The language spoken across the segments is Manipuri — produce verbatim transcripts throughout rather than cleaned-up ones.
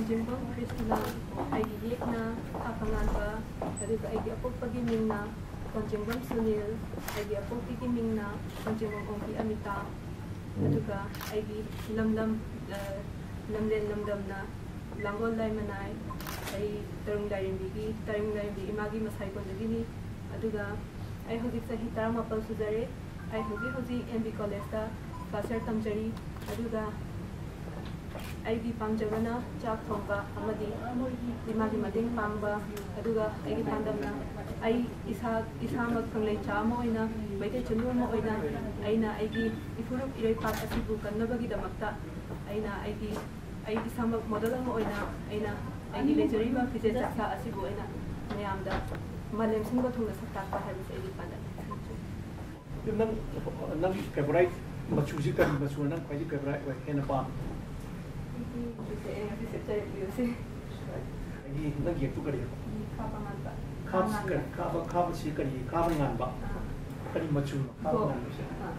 ꯀꯣꯟꯖꯦꯡꯕꯝ ꯈ꯭ꯔꯤꯁꯇꯤꯅꯥ, ꯑꯩꯒꯤ ꯏꯌꯦꯛꯅ ꯈꯥ ꯄꯉꯥꯟꯕ, ꯑꯗꯨꯒ ꯑꯩꯒꯤ ꯑꯄꯣꯛꯄꯒꯤ ꯃꯤꯡꯅ ꯀꯣꯟꯖꯦꯡꯕꯝ ꯁꯨꯅꯤꯜ, ꯑꯩꯒꯤ ꯑꯄꯣꯛꯄꯤꯒꯤ ꯃꯤꯡꯅ ꯀꯣꯟꯖꯦꯡꯕꯝ ꯑꯣꯡꯕꯤ ꯑꯃꯤꯇꯥ, ꯑꯗꯨꯒ ꯑꯩꯒꯤ ꯂꯝꯗꯝ, ꯑ, ꯂꯝꯂꯦꯟ ꯂꯝꯗꯝꯅ ꯂꯥꯡꯒꯣꯜ ꯂꯥꯏꯃꯅꯥꯏ, ꯑꯩ ꯇꯔꯨꯡ ꯂꯥꯏꯔꯦꯝꯕꯤꯒꯤ, ꯇꯔꯨꯡ ꯂꯥꯏꯔꯦꯝꯕꯤ ꯏꯃꯥꯒꯤ ꯃꯁꯥꯏꯀꯣꯟꯗꯒꯤꯅꯤ꯫ ꯑꯗꯨꯒ ꯑꯩ ꯍꯧꯖꯤꯛ ꯆꯍꯤ ꯇꯔꯥꯃꯥꯄꯜ ꯁꯨꯖꯔꯦ꯫ ꯑꯩ ꯍꯧꯖꯤꯛ ꯍꯧꯖꯤꯛ M B College ꯇ first year ꯇꯝꯖꯔꯤ꯫ ꯑꯗꯨꯒ ꯑꯩꯒꯤ ꯄꯥꯝꯖꯕꯅ ꯆꯥꯛ ꯊꯣꯡꯕ ꯑꯃꯗꯤ ꯏꯃꯥꯒꯤ ꯃꯇꯦꯡ ꯄꯥꯡꯕ, ꯑꯗꯨꯒ ꯑꯩꯒꯤ ꯄꯥꯟꯗꯝꯅ ꯑꯩ ꯏꯁꯥ, ꯏꯁꯥꯃꯛ ꯀꯪꯂꯩꯆꯥ ꯑꯃ ꯑꯣꯏꯅ, ꯃꯩꯇꯩ ꯆꯅꯨ ꯑꯃ ꯑꯣꯏꯅ ꯑꯩꯅ ꯑꯩꯒꯤ ꯏꯐꯨꯔꯨꯞ ꯏꯔꯩꯄꯥꯛ ꯑꯁꯤꯕꯨ ꯀꯟꯅꯕꯒꯤꯗꯃꯛꯇ ꯑꯩꯅ ꯑꯩꯒꯤ, ꯑꯩ ꯏꯁꯥꯃꯛ model ꯑꯃ ꯑꯣꯏꯅ ꯑꯩꯅ ꯑꯩꯒꯤ ꯂꯩꯖꯔꯤꯕ ꯐꯤꯖꯦꯠ ꯆꯥꯛꯆꯥ ꯑꯁꯤꯕꯨ ꯑꯩꯅ ꯃꯌꯥꯝꯗ ꯃꯥꯂꯦꯝ ꯁꯤꯟꯕ ꯊꯨꯡꯅ ꯁꯛ ꯇꯥꯛꯄ ꯍꯥꯏꯕꯁꯤ ꯑꯩꯒꯤ ꯄꯥꯟꯗꯝꯅꯤ꯫ ꯑꯗꯨ ꯅꯪ, ꯅꯪꯒꯤ favourite ꯃꯆꯨꯁꯤ ꯀꯔꯤ ꯃꯆꯨꯅ ꯅꯪ ꯈ꯭ꯋꯥꯏꯗꯒꯤ favourite ꯑꯣꯏ, ꯍꯦꯟꯅ ꯄꯥꯝꯃꯤ? ꯑꯩꯗꯤ ꯍꯧꯖꯤꯛꯁꯦ ꯑꯩ ꯉꯁꯤ ꯁꯦꯠꯆꯔꯤꯕꯁꯦ꯫ ꯑꯩꯒꯤ, ꯅꯪꯒꯤ ꯌꯦꯛꯇꯨ ꯀꯔꯤ ꯍꯥꯏꯕ? ꯈꯥꯕ ꯉꯥꯟꯕ꯫ ꯈꯥꯕꯁꯤ ꯀꯔꯤ? ꯈꯥꯕ, ꯈꯥꯕꯁꯤ ꯀꯔꯤ? ꯈꯥꯕ ꯉꯥꯟꯕ꯫ ꯑꯥ꯫ ꯀꯔꯤ ꯃꯆꯨꯅꯣ? ꯈꯥꯕ ꯉꯥꯟꯕꯁꯦ꯫ ꯑꯥ꯫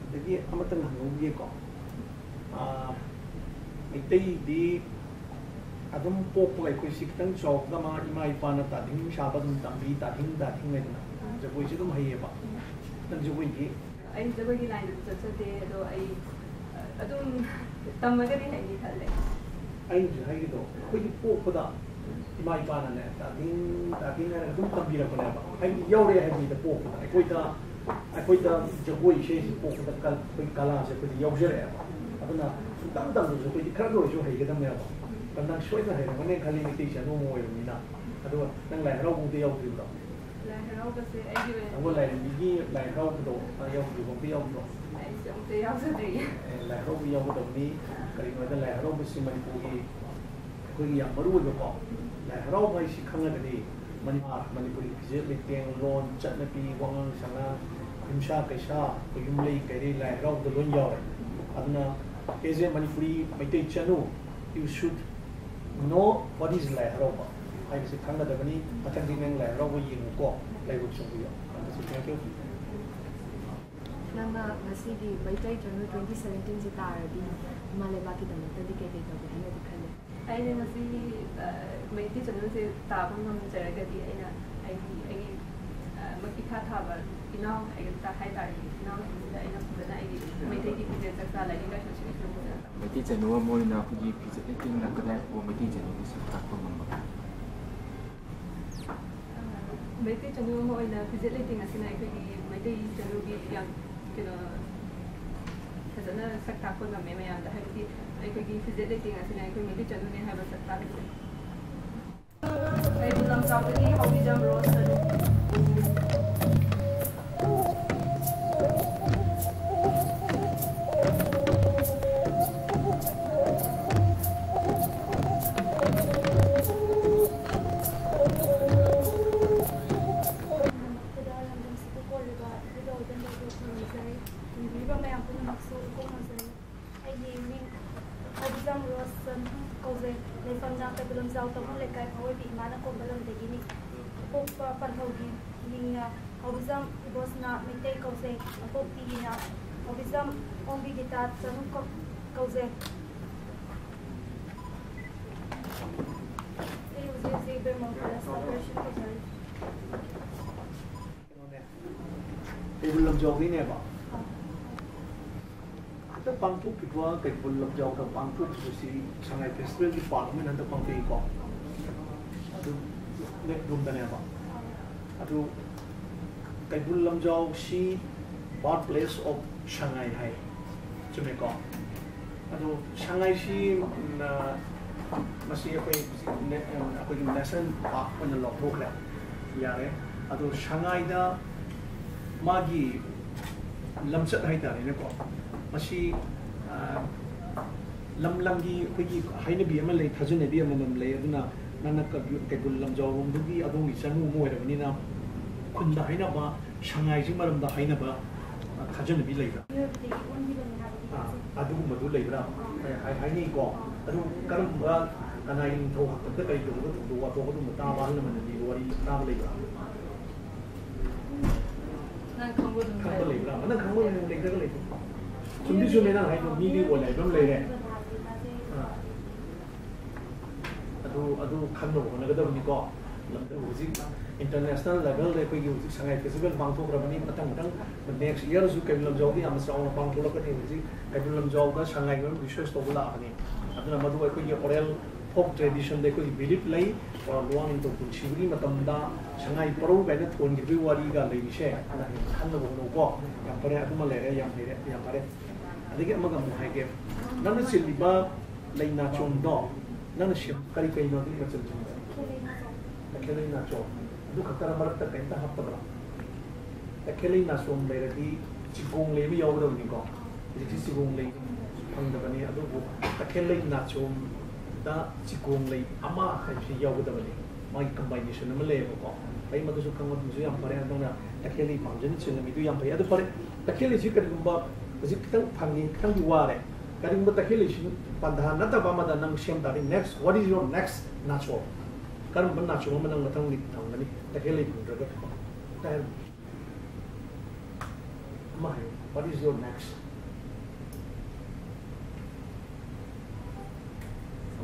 ꯑꯗꯒꯤ ꯑꯃꯇꯪ ꯍꯪꯍꯧꯒꯦꯀꯣ꯫ ꯑꯥ, ꯃꯩꯇꯩꯗꯤ ꯑꯗꯨꯝ ꯄꯣꯛꯄꯒ ꯑꯩꯈꯣꯏꯁꯤ ꯈꯤꯇꯪ ꯆꯥꯎꯕꯒ ꯃꯥ ꯏꯃꯥ ꯏꯄꯥꯅ ꯇꯥꯗꯤꯡ ꯁꯥꯕ ꯑꯗꯨꯝ ꯇꯝꯕꯤ, ꯇꯥꯗꯤꯡ ꯇꯥꯗꯤꯡ ꯍꯥꯏꯗꯅ ꯖꯒꯣꯏꯁꯦ ꯑꯗꯨꯝ ꯍꯩꯌꯦꯕ꯫ ꯅꯪ ꯖꯒꯣꯏꯒꯤ ꯑꯩ ꯖꯒꯣꯏꯒꯤ line ꯗꯗꯤ ꯆꯠꯆꯗꯦ, ꯑꯗꯣ ꯑꯩ, ꯑ, ꯑꯗꯨꯝ ꯇꯝꯃꯒꯗꯤ ꯍꯩꯅꯤ ꯈꯜꯂꯦ꯫ ꯑꯩꯅ ꯍꯧꯖꯤꯛ ꯍꯥꯏꯒꯦꯗꯣ, ꯑꯩꯈꯣꯏꯒꯤ ꯄꯣꯛꯄꯗ ꯏꯃꯥ ꯏꯄꯥꯅꯅꯦ, ꯇꯥꯗꯤꯡ, ꯇꯥꯗꯤꯡ ꯍꯥꯏꯔꯒ ꯑꯗꯨꯝ ꯇꯝꯕꯤꯔꯛꯄꯅꯦꯕ꯫ ꯍꯥꯏꯗꯤ ꯌꯥꯎꯔꯛꯑꯦ ꯍꯥꯏꯕꯅꯤꯗ ꯄꯣꯛꯄꯗ꯫ ꯑꯩꯈꯣꯏꯗ, ꯑꯩꯈꯣꯏꯗ ꯖꯒꯣꯏ ꯏꯁꯩꯁꯤ ꯄꯣꯛꯄꯗ ꯀꯜ-, ꯑꯩꯈꯣꯏꯒꯤ ꯀꯂꯥꯁꯦ ꯑꯩꯈꯣꯏꯗ ꯌꯥꯎꯖꯔꯛꯑꯦꯕ꯫ ꯑꯗꯨꯅ ꯁꯨꯡꯇꯝ ꯇꯝꯗ꯭ꯔꯁꯨ ꯑꯩꯈꯣꯏꯗꯤ ꯈꯔꯗ ꯑꯣꯏꯔꯁꯨ ꯍꯩꯒꯗꯕꯅꯦꯕ꯫ ꯑꯗꯣ ꯅꯪ ꯁꯣꯏꯗꯅ ꯍꯩꯔꯝꯒꯅꯤ ꯈꯜꯂꯤ, ꯃꯩꯇꯩ ꯆꯅꯨ ꯑꯃ ꯑꯣꯏꯔꯕꯅꯤꯅ꯫ ꯑꯗꯨꯒ ꯅꯪ ꯂꯥꯏ ꯍꯔꯥꯎꯕꯗ ꯌꯥꯎꯗ꯭ꯔꯤꯕ꯭ꯔꯣ? ꯂꯥꯏ ꯍꯔꯥꯎꯕꯁꯦ ꯑꯩꯒꯤ ꯑꯣꯏꯅꯗꯤ ꯂꯥꯡꯒꯣꯜ ꯂꯥꯏꯔꯦꯝꯕꯤꯒꯤ ꯂꯥꯏ ꯍꯔꯥꯎꯕꯗꯣ, ꯑ, ꯌꯥꯎꯗ꯭ꯔꯤꯕꯣ? ꯑꯝꯇ ꯌꯥꯎꯗ꯭ꯔꯣ? ꯑꯩꯁꯦ ꯑꯝꯇ ꯌꯥꯎꯖꯗ꯭ꯔꯤꯌꯦ꯫ ꯑꯦ, ꯂꯥꯏ ꯍꯔꯥꯎꯕ ꯌꯥꯎꯒꯗꯕꯅꯤ꯫ ꯀꯔꯤꯒꯤꯅꯣꯗ ꯂꯥꯏ ꯍꯔꯥꯎꯕꯁꯤ ꯃꯅꯤꯄꯨꯔꯒꯤ ꯑꯩꯈꯣꯏꯒꯤ ꯌꯥꯝ ꯃꯔꯨ ꯑꯣꯏꯕꯀꯣ꯫ ꯂꯥꯏ ꯍꯔꯥꯎꯕ ꯍꯥꯏꯁꯤ ꯈꯪꯉꯒꯗꯤ ꯃꯅꯤ-, ꯃꯅꯤꯄꯨꯔꯤ ꯐꯤꯖꯦꯠ ꯂꯩꯇꯦꯡ, ꯂꯣꯟ, ꯆꯠꯅꯕꯤ, ꯋꯥꯉꯥꯡ ꯁꯉꯥꯡ, ꯌꯨꯝꯁꯥ ꯀꯩꯁꯥ, ꯑꯩꯈꯣꯏ ꯌꯨꯝꯂꯩ ꯀꯩꯔꯩ ꯂꯥꯏ ꯍꯔꯥꯎꯕꯗ ꯂꯣꯏ ꯌꯥꯎꯔꯦ꯫ ꯑꯗꯨꯅ as a Manipuri Meitei Chanu, you should know what is ꯂꯥꯏ ꯍꯔꯥꯎꯕ ꯍꯥꯏꯕꯁꯤ ꯈꯪꯒꯗꯕꯅꯤ꯫ ꯃꯊꯪꯗꯤ ꯅꯪ ꯂꯥꯏ ꯍꯔꯥꯎꯕ ꯌꯦꯡꯉꯨꯀꯣ, ꯂꯥꯏꯕꯛ ꯆꯪꯕꯤꯌꯣ꯫ ꯊꯦꯡꯀ꯭ꯌꯨ꯫ ꯅꯪꯅ ꯉꯁꯤꯒꯤ ꯃꯩꯇꯩ ꯆꯅꯨ twenty seventeen ꯁꯤ ꯇꯥꯔꯗꯤ ꯏꯃꯥ ꯂꯩꯕꯥꯛꯀꯤꯗꯃꯛꯇꯗꯤ ꯀꯩ ꯀꯩ ꯇꯧꯒꯅꯤꯅꯗꯤ ꯈꯜꯂꯤ? ꯑꯩꯅ ꯉꯁꯤ, ꯑ, ꯃꯩꯇꯩ ꯆꯅꯨꯁꯦ ꯇꯥꯕ ꯉꯝꯖꯔꯒꯗꯤ ꯑꯩꯅ ꯑꯩꯒꯤ, ꯑꯩꯒꯤ, ꯑ, ꯃ-, ꯏꯈꯥ ꯊꯥꯕ ꯏꯅꯥꯎ ꯍꯥꯏꯒꯗ꯭ꯔꯥ ꯍꯥꯏꯇꯥꯔꯦ, ꯏꯅꯥꯎꯁꯤꯡꯁꯤꯗ ꯑꯩꯅ ꯐꯖꯅ ꯑꯩꯒꯤ ꯃꯩꯇꯩꯒꯤ ꯐꯤꯖꯦꯠ ꯆꯛꯆꯥ ꯂꯥꯏꯅꯤꯡ ꯂꯥꯏꯁꯣꯟꯁꯤꯡ ꯐꯖꯅ ꯃꯩꯇꯩ ꯆꯅꯨ ꯑꯃ ꯑꯣꯏꯅ ꯑꯩꯈꯣꯏꯒꯤ ꯐꯤꯖꯦꯠ ꯂꯩꯇꯦꯡꯅ ꯀꯗꯥꯏ ꯐꯥꯎꯕ ꯃꯩꯇꯩ ꯆꯅꯨꯒꯤ ꯁꯛ ꯇꯥꯛꯄ ꯉꯝꯕꯒꯦ? ꯃꯩꯇꯩ ꯆꯅꯨ ꯑꯃ ꯑꯣꯏꯅ ꯐꯤꯖꯦꯠ ꯂꯩꯇꯦꯡ ꯑꯁꯤꯅ ꯑꯩꯈꯣꯏꯒꯤ ꯃꯩꯇꯩ ꯆꯅꯨꯒꯤ ꯌꯥꯝ, ꯀꯩꯅꯣ, ꯐꯖꯅ ꯁꯛ ꯇꯥꯛꯄ ꯉꯝꯃꯦ ꯃꯌꯥꯝꯗ, ꯍꯥꯏꯕꯗꯤ ꯑꯩꯈꯣꯏꯒꯤ ꯐꯤꯖꯦꯠ ꯂꯩꯇꯦꯡ ꯑꯁꯤꯅ ꯑꯩꯈꯣꯏ ꯃꯩꯇꯩ ꯆꯅꯨꯅꯦ ꯍꯥꯏꯕ ꯁꯛ ꯇꯥꯛꯄꯁꯦ꯫ ꯀꯩꯕꯨꯜ ꯂꯝꯖꯥꯎꯗꯒꯤ ꯍꯥꯎꯕꯤꯖꯝ ꯔꯣꯁ ꯆꯅꯨ꯫ ꯈꯨꯗꯥ ꯂꯝꯗꯝꯁꯤꯕꯨ ꯀꯣꯜꯂꯤꯕ ꯏꯕꯨꯙꯧ ꯏꯕꯦꯟꯗꯧꯕꯨ ꯈꯨꯔꯨꯝꯖꯔꯤ꯫ ꯌꯦꯡꯕꯤꯔꯤꯕ ꯃꯌꯥꯝ ꯄꯨꯝꯅꯃꯛꯁꯨ ꯏꯀꯣꯛ ꯅꯣꯟꯖꯔꯤ꯫ ꯑꯩꯒꯤ ꯃꯤꯡ ꯍꯥꯎꯕꯤꯖꯝ ꯔꯣꯁ ꯆꯅꯨ ꯀꯧꯖꯩ꯫ ꯂꯩꯐꯝꯅ ꯀꯩꯕꯨꯜ ꯂꯝꯖꯥꯎ ꯇꯥꯃꯨ ꯂꯩꯀꯥꯏ ꯐꯥꯎꯔꯩꯕꯤ ꯏꯃꯥꯅ ꯀꯣꯟꯕ ꯂꯝꯗꯒꯤꯅꯤ꯫ ꯄꯣꯛꯄ ꯄꯟꯊꯧꯒꯤ ꯃꯤꯡꯅ ꯍꯥꯎꯕꯤꯖꯝ ꯏꯕꯣꯁꯅꯥ ꯃꯩꯇꯩ ꯀꯧꯖꯩ꯫ ꯑꯄꯣꯛꯄꯤꯒꯤꯅ ꯍꯥꯎꯕꯤꯖꯝ ꯑꯣꯡꯕꯤ ꯒꯤꯇꯥ ꯆꯅꯨ ꯀꯧ-, ꯀꯧꯖꯩ꯫ ꯑꯩ ꯍꯧꯖꯤꯛ ꯍꯧꯖꯤꯛ ꯕꯦꯔꯃꯣꯟ ꯀꯣꯂꯦꯖꯇ ꯑꯣꯄꯔꯦꯁꯟ ꯇꯧꯖꯔꯤ꯫ ꯀꯩꯅꯣꯅꯦ, ꯀꯩꯕꯨꯜ ꯂꯝꯖꯥꯎꯗꯩꯅꯦꯕ꯫ ꯍꯟꯗꯛ ꯄꯥꯡꯊꯣꯛꯈꯤꯕ ꯀꯩꯕꯨꯜ ꯂꯝꯖꯥꯎꯗ ꯄꯥꯡꯊꯣꯛꯈꯤꯕꯁꯤ ꯁꯉꯥꯏ ꯐꯦꯁꯇꯤꯚꯦꯜꯒꯤ ꯄꯥꯔꯠ ꯑꯃ ꯑꯣꯏꯅ ꯍꯟꯗꯛ ꯄꯥꯡꯊꯣꯛꯏꯀꯣ꯫ ꯑꯗꯨ ꯅꯦꯛꯔꯣꯝꯗꯅꯦꯕ꯫ ꯑꯗꯨ ꯀꯩꯕꯨꯜ ꯂꯝꯖꯥꯎꯁꯤ birth place of ꯁꯉꯥꯏ ꯍꯥꯏ꯫ ꯆꯨꯝꯃꯦꯀꯣ? ꯑꯗꯣ ꯁꯉꯥꯏꯁꯤ, ꯎꯝ, ꯑ, ꯃꯁꯤ ꯑꯩꯈꯣꯏ ꯍꯧꯖꯤꯛ ꯅꯦ-, ꯑꯩꯈꯣꯏꯒꯤ ꯅꯦꯁꯅꯦꯜ ꯄꯥꯔꯛ ꯑꯣꯏꯅ ꯂꯥꯎꯊꯣꯛꯈ꯭ꯔꯦ꯫ ꯌꯥꯔꯦ꯫ ꯑꯗꯣ ꯁꯉꯥꯏꯗ ꯃꯥꯒꯤ ꯂꯝꯆꯠ ꯍꯥꯏꯇꯥꯔꯦꯅꯦꯀꯣ, ꯃꯁꯤ, ꯑ, ꯂꯝ ꯂꯝꯒꯤ ꯑꯩꯈꯣꯏꯒꯤ ꯍꯥꯏꯅꯕꯤ ꯑꯃ ꯂꯩ, ꯊꯥꯖꯅꯕꯤ ꯑꯃꯃꯝ ꯂꯩ꯫ ꯑꯗꯨꯅ ꯅꯪꯅ ꯀꯩꯕꯨ-, ꯀꯩꯕꯨꯜ ꯂꯝꯖꯥꯎꯔꯣꯝꯗꯒꯤ ꯑꯗꯣꯝꯒꯤ ꯆꯅꯨ ꯑꯃ ꯑꯣꯏꯔꯕꯅꯤꯅ ꯈꯨꯟꯗ ꯍꯥꯏꯅꯕ ꯁꯉꯥꯏꯁꯤ ꯃꯔꯝꯗ ꯍꯥꯏꯅꯕ, ꯑ, ꯊꯥꯖꯅꯕꯤ ꯂꯩꯕ꯭ꯔꯥ? ꯃꯤꯑꯣꯏꯕꯗꯒꯤ ꯑꯣꯟꯈꯤꯕꯅꯤ ꯍꯥꯏꯕꯒꯤ ꯑꯥ, ꯊꯥꯖꯅꯕꯤ꯫ ꯑꯗꯨꯒꯨꯝꯕꯗꯨ ꯂꯩꯕ꯭ꯔꯥ? ꯑꯥ꯫ ꯍꯥꯏ-, ꯍꯥꯏꯅꯩꯀꯣ꯫ ꯑꯥ꯫ ꯑꯗꯨ ꯀꯔꯝꯕ, ꯀꯅꯥꯒꯤ ꯅꯤꯡꯊꯧ ꯍꯥꯛꯇꯛꯇ ꯀꯔꯤ ꯇꯧꯕ ꯊꯧꯗꯣꯛ ꯋꯥꯊꯣꯛ ꯑꯗꯨꯝꯕ ꯇꯥꯕ, ꯑꯍꯜ ꯂꯃꯟꯅ ꯂꯤꯕ ꯋꯥꯔꯤ ꯇꯥꯕ ꯂꯩꯕ꯭ꯔꯥ? ꯅꯪ ꯈꯪꯕ ꯑꯗꯨꯝ ꯈꯪꯕ ꯍꯥꯏꯔꯣ꯫ ꯂꯩꯕ꯭ꯔꯥ? ꯅꯪ ꯈꯪꯕ ꯂꯩꯕ꯭ꯔꯥ? ꯂꯩꯇ꯭ꯔꯒ ꯂꯩꯇ꯭ꯔꯥ? ꯆꯨꯝꯗꯤ ꯆꯨꯝꯃꯦ ꯅꯪ ꯍꯥꯏꯗꯣ, ꯃꯤꯗꯤ ꯑꯣꯏꯅ ꯍꯥꯏꯕ ꯑꯃ ꯂꯩꯔꯦ꯫ ꯑꯥ꯫ ꯑꯗꯨ ꯈꯪꯅꯕ ꯍꯣꯠꯅꯒꯗꯕꯅꯤꯀꯣ꯫ ꯍꯧꯖꯤꯛ international levelꯗ ꯑꯩꯈꯣꯏꯒꯤ ꯍꯧꯖꯤꯛ ꯁꯉꯥꯏ festival ꯄꯥꯡꯊꯣꯛꯈ꯭ꯔꯕꯅꯤ꯫ ꯃꯊꯪ ꯃꯊꯪ next yearꯁꯨ ꯀꯩꯕꯨꯜ ꯂꯝꯖꯥꯎꯗ ꯌꯥꯝꯅ ꯆꯥꯎꯅ ꯄꯥꯡꯊꯣꯛꯂꯛꯀꯅꯤ꯫ ꯍꯧꯖꯤꯛ ꯀꯩꯕꯨꯜ ꯂꯝꯖꯥꯎꯗ ꯁꯉꯥꯏꯒꯤ ꯃꯔꯝ research ꯇꯧꯕ ꯂꯥꯛꯑꯕꯅꯤ꯫ ꯑꯗꯨꯅ ꯃꯗꯨ ꯑꯩꯈꯣꯏꯒꯤ oral folk traditionꯗ ꯑꯩꯈꯣꯏꯒꯤ belief ꯂꯩ꯫ ꯂꯨꯋꯥꯡ ꯅꯤꯡꯊꯧ ꯄꯨꯟꯁꯤꯕꯒꯤ ꯃꯇꯝꯗ ꯁꯉꯥꯏ ꯄꯔꯧ ꯀꯥꯏꯅ ꯊꯣꯟꯈꯤꯕꯒꯤ ꯋꯥꯔꯤꯒ ꯂꯩꯔꯤꯁꯦ ꯈꯪꯅꯕ ꯍꯣꯠꯅꯧꯀꯣ꯫ ꯌꯥꯝ ꯐꯔꯦ, ꯑꯗꯨꯃ ꯂꯩꯔꯦ, ꯌꯥꯝ ꯍꯩꯔꯦ, ꯌꯥꯝ ꯐꯔꯦ꯫ ꯑꯗꯒꯤ ꯑꯃꯒ ꯑꯃꯨꯛ ꯍꯥꯏꯒꯦ, ꯅꯪꯅ ꯆꯤꯜꯂꯤꯕ ꯂꯩ ꯅꯥꯆꯣꯝꯗꯣ ꯅꯪꯅ ꯁꯦꯝ-, ꯀꯔꯤ ꯀꯩꯅꯣ ꯑꯗꯨꯒꯤ ꯃꯆꯜꯁꯤꯡꯗꯣ? ꯇꯈꯦꯜꯂꯩ ꯅꯥꯆꯣꯝ꯫ ꯑꯗꯨ ꯈꯛꯇꯔ, ꯃꯔꯛꯇ ꯀꯩꯝꯇ ꯍꯥꯞꯇꯕ꯭ꯔꯥ? ꯇꯈꯦꯜꯂꯩ ꯅꯥꯆꯣꯝ ꯂꯩꯔꯗꯤ ꯆꯤꯒꯣꯡ ꯂꯩ ꯑꯃ ꯌꯥꯎꯒꯗꯕꯅꯤꯀꯣ꯫ ꯍꯧꯖꯤꯛꯇꯤ ꯆꯤꯒꯣꯡ ꯂꯩ ꯐꯪꯗꯕꯅꯤ, ꯑꯗꯨꯕꯨ ꯇꯈꯦꯜꯂꯩ ꯅꯥꯆꯣꯝꯗ ꯆꯤꯒꯣꯡ ꯂꯩ ꯑꯃ ꯍꯥꯏꯕꯁꯤ ꯌꯥꯎꯒꯗꯕꯅꯤ꯫ ꯃꯥꯒꯤ combination ꯑꯃ ꯂꯩꯌꯦꯕꯀꯣ꯫ ꯐꯩ, ꯃꯗꯨꯁꯨ ꯈꯪꯕꯗꯨꯁꯨ ꯌꯥꯝ ꯐꯔꯦ꯫ ꯑꯗꯨꯅ ꯇꯈꯦꯜꯂꯩ ꯄꯥꯝꯖꯅ ꯆꯤꯜꯂꯝꯃꯤꯗꯨ ꯌꯥꯝ ꯐꯩ꯫ ꯑꯗꯨ ꯐꯔꯦ, ꯇꯈꯦꯜꯂꯩꯁꯤ ꯀꯔꯤꯒꯨꯝꯕ ꯍꯧꯖꯤꯛ ꯈꯤꯇꯪ ꯐꯪꯉꯤ, ꯈꯤꯇꯪꯗꯤ ꯋꯥꯔꯦ꯫ ꯀꯔꯤꯒꯨꯝꯕ ꯇꯈꯦꯜꯂꯩꯁꯤ ꯄꯥꯟꯊꯥ ꯅꯠꯇꯕ ꯑꯃꯗ ꯅꯪ ꯁꯦꯝ ꯇꯥꯔꯗꯤ, next, what is your next natural? ꯀꯔꯝꯕ natural ꯑꯃ ꯅꯪ ꯃꯊꯪꯗꯤ ꯊꯝꯒꯅꯤ? ꯇꯈꯦꯜꯂꯩ ꯐꯪꯗ꯭ꯔꯒꯗꯤ꯫ ꯇꯥꯏ꯫ ꯑꯃ ꯍꯥꯏꯌꯨ, what is your next?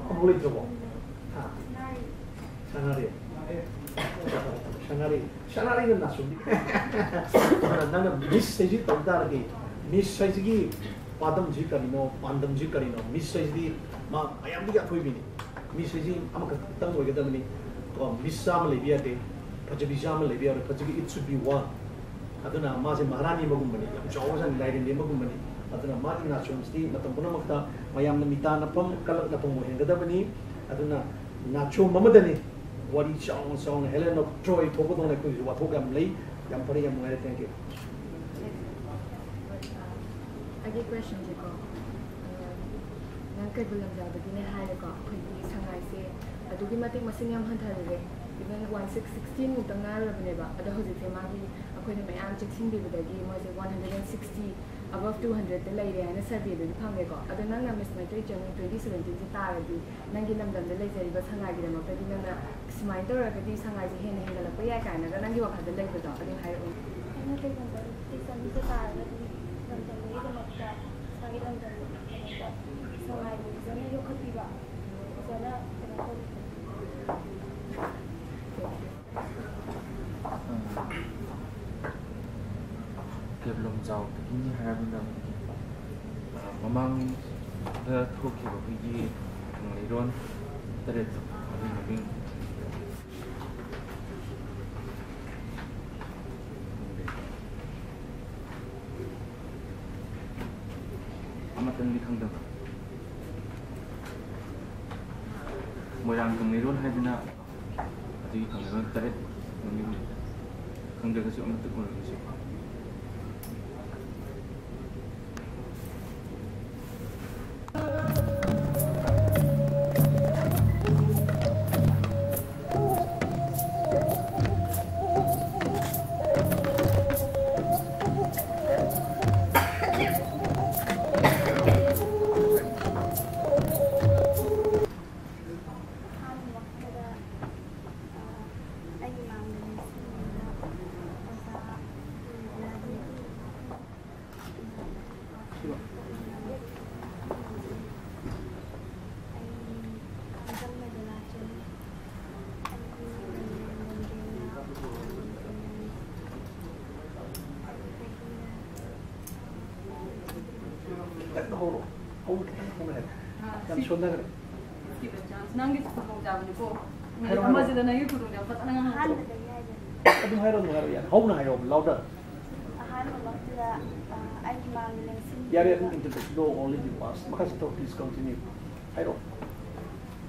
ꯑꯃꯨꯛ ꯂꯩꯇ꯭ꯔꯕꯣ? ꯍꯥ? ꯁꯅꯥꯔꯩ꯫ ꯁꯅꯥꯔꯩ꯫ ꯁꯅꯥꯔꯩꯅ natural꯫ ꯅꯪꯅ miss ꯍꯥꯏꯁꯤ ꯇꯧ ꯇꯥꯔꯗꯤ, miss ꯍꯥꯏꯁꯤꯒꯤ ꯄꯥꯟꯗꯝꯁꯤ ꯀꯔꯤꯅꯣ? ꯄꯥꯟꯗꯝꯁꯤ ꯀꯔꯤꯅꯣ? Miss ꯍꯥꯏꯁꯤꯗꯤ ꯃꯥ ꯃꯌꯥꯝꯗꯒꯤ ꯑꯊꯣꯏꯕꯤꯅꯤ꯫ Miss ꯍꯥꯏꯁꯤ ꯑꯃꯈꯛꯇꯪ ꯑꯣꯏꯒꯗꯕꯅꯤ꯫ ꯀꯣ, miss ꯆꯥꯝꯃ ꯂꯩꯕ ꯌꯥꯗꯦ, ꯐꯖꯕꯤ ꯆꯥꯝꯃ ꯂꯩꯕ ꯌꯥꯔꯣꯏ, ꯐꯖꯕꯤ it should be one꯫ ꯑꯗꯨꯅ ꯃꯥꯁꯦ ꯃꯍꯥꯔꯥꯅꯤ ꯑꯃꯒꯨꯝꯕꯅꯤ, ꯌꯥꯝ ꯆꯥꯎꯕ ꯖꯥꯠꯅꯤ, ꯂꯥꯏꯔꯦꯝꯕꯤ ꯑꯃꯒꯨꯝꯕꯅꯤ꯫ ꯑꯗꯨꯅ ꯃꯥꯒꯤ ꯅꯥꯆꯣꯝꯁꯤꯗꯤ ꯃꯇꯝ ꯄꯨꯝꯅꯃꯛꯇ ꯃꯌꯥꯝꯅ ꯃꯤꯇꯥꯅꯐꯝ, ꯀꯂꯛꯅꯐꯝ ꯑꯣꯏꯍꯟꯒꯗꯕꯅꯤ꯫ ꯑꯗꯨꯅ ꯅꯥꯆꯣꯝ ꯑꯃꯗꯅꯤ ꯋꯥꯔꯤ ꯆꯥꯎꯅ ꯆꯥꯎꯅ Helen of Troy ꯊꯣꯛꯄꯗꯧꯅ ꯑꯩꯈꯣꯏꯒꯤꯁꯨ ꯋꯥꯊꯣꯛ ꯌꯥꯝ ꯂꯩ꯫ ꯌꯥꯝ ꯐꯔꯦ, ꯌꯥꯝ ꯅꯨꯡꯉꯥꯏꯔꯦ, thank you꯫ ꯑꯩꯒꯤ questionꯁꯦꯀꯣ, ꯑ, ꯅꯪ ꯀꯩꯕꯨꯜ ꯂꯝꯖꯥꯎꯗꯒꯤꯅꯦ ꯍꯥꯏꯔꯦꯀꯣ, ꯑꯩꯈꯣꯏꯒꯤ ꯁꯉꯥꯏꯁꯦ ꯑꯗꯨꯛꯀꯤ ꯃꯇꯤꯛ ꯃꯁꯤꯡ ꯌꯥꯝ ꯍꯟꯊꯔꯦ꯫ Even one six sixteen ꯃꯨꯛꯇ ꯉꯥꯏꯔꯕꯅꯦꯕ꯫ ꯑꯗꯣ ꯍꯧꯖꯤꯛꯁꯦ ꯃꯥꯒꯤ ꯑꯩꯈꯣꯏꯅ ꯃꯌꯥꯝ ꯆꯦꯛꯁꯤꯟꯕꯤꯕꯗꯒꯤ ꯃꯣꯏꯁꯦ one hundred and sixty, above two hundredꯇ ꯂꯩꯔꯦ ꯍꯥꯏꯅ surveyꯗꯗꯤ ꯐꯪꯉꯦꯀꯣ꯫ ꯑꯗꯣ ꯅꯪꯅ Miss ꯃꯩꯇꯩ ꯆꯅꯨ twenty seventeen ꯁꯦ ꯇꯥꯔꯗꯤ ꯅꯪꯒꯤ ꯂꯝꯗꯝꯗ ꯂꯩꯖꯔꯤꯕ ꯁꯉꯥꯏꯒꯤꯗꯃꯛꯇꯗꯤ ꯅꯪꯅ ꯁꯨꯃꯥꯏꯅ ꯇꯧꯔꯒꯗꯤ ꯁꯉꯥꯏꯁꯦ ꯍꯦꯟꯅ ꯍꯦꯟꯒꯠꯂꯛꯄ ꯌꯥꯏ ꯀꯥꯏꯅꯒ ꯅꯪꯒꯤ ꯋꯥꯈꯜꯗ ꯂꯩꯕꯗꯣ ꯑꯗꯨ ꯍꯥꯏꯔꯛꯎꯅꯦ꯫ ꯑꯩꯅ ꯀꯩꯒꯨꯝꯕ ꯇꯦꯛꯁ ꯑꯅꯤꯁꯦ ꯇꯥꯔꯒꯗꯤ ꯂꯝꯗꯝꯗꯨꯒꯤꯗꯃꯛꯇ ꯏꯁꯥꯒꯤ ꯂꯝꯗꯝꯗ ꯁꯉꯥꯏꯕꯨ ꯐꯖꯅ ꯌꯣꯛꯈꯠꯄꯤꯕ, ꯐꯖꯅ ꯀꯩꯅꯣ ꯇꯧꯕꯤꯕ꯫ ꯃꯃꯥꯡꯗ ꯊꯣꯛꯈꯤꯕ ꯑꯩꯈꯣꯏꯒꯤ ꯀꯪꯂꯩꯔꯣꯟ ꯇꯔꯦꯠ ꯑꯗꯨꯒꯤ ꯃꯃꯤꯡ ꯑꯃꯇꯪꯗꯤ ꯈꯪꯗꯕ꯫ ꯃꯣꯏꯔꯥꯡ ꯀꯪꯂꯩꯔꯣꯟ ꯍꯥꯏꯗꯅ ꯑꯗꯨꯒꯤ ꯀꯪꯂꯩꯔꯣꯟ ꯇꯔꯦꯠ ꯃꯃꯤꯡ ꯂꯩ꯫ ꯈꯪꯗ꯭ꯔꯒꯁꯨ ꯑꯃꯠꯇ ꯑꯣꯏꯔꯒꯁꯨ꯫ ꯑꯍꯥꯟꯕ ꯃꯛꯇꯗ, ꯑ, ꯑꯩꯒꯤ ꯃꯥꯡꯗ ꯅꯤꯡꯁꯤꯡꯂꯤꯕ ꯑꯣꯖꯥ, ꯎꯝ, ꯑꯣꯖꯥꯁꯤꯡ ꯈꯤꯇꯪ ꯍꯧꯔꯣ꯫ ꯍꯧꯅ ꯈꯤꯇꯪ ꯍꯧꯅ ꯍꯥꯏꯔꯣ꯫ ꯑꯥ, ꯌꯥꯝ ꯁꯤ ꯁꯣꯟꯊꯈ꯭ꯔꯦ꯫ ꯅꯪꯒꯤ ꯈꯨꯗꯣꯡꯆꯥꯕꯅꯤꯀꯣ꯫ ꯃꯤꯅꯤꯠ ꯍꯥꯏꯔꯣ, ꯍꯥꯏꯔꯣ꯫ ꯑꯃꯁꯤꯗ ꯅꯪꯒꯤ ꯈꯨꯗꯣꯡꯆꯥꯕ ꯐꯖꯅ ꯉꯥꯡꯍꯜꯂꯣ꯫ ꯑꯍꯥꯟꯕꯗꯒꯤ ꯍꯥꯏꯗꯣꯏꯅꯦ꯫ ꯑꯗꯨꯝ ꯍꯥꯏꯔꯣ, ꯑꯗꯨꯝ ꯍꯥꯏꯔꯣ, ꯌꯥꯔꯦ꯫ ꯍꯧꯅ ꯍꯥꯏꯌꯣ, louder꯫ ꯑꯍꯥꯟꯕꯃꯛꯇꯗ, ꯑ, ꯑꯩꯒꯤ ꯃꯥꯡꯗ ꯂꯦꯡꯁꯤꯟꯕꯤꯔꯤꯕ ꯌꯥꯔꯦ, ꯑꯗꯨꯝ introduction, no, only the past꯫ ꯃꯈꯥ ꯆꯠꯊꯧ, please continue꯫ ꯍꯥꯏꯔꯣ꯫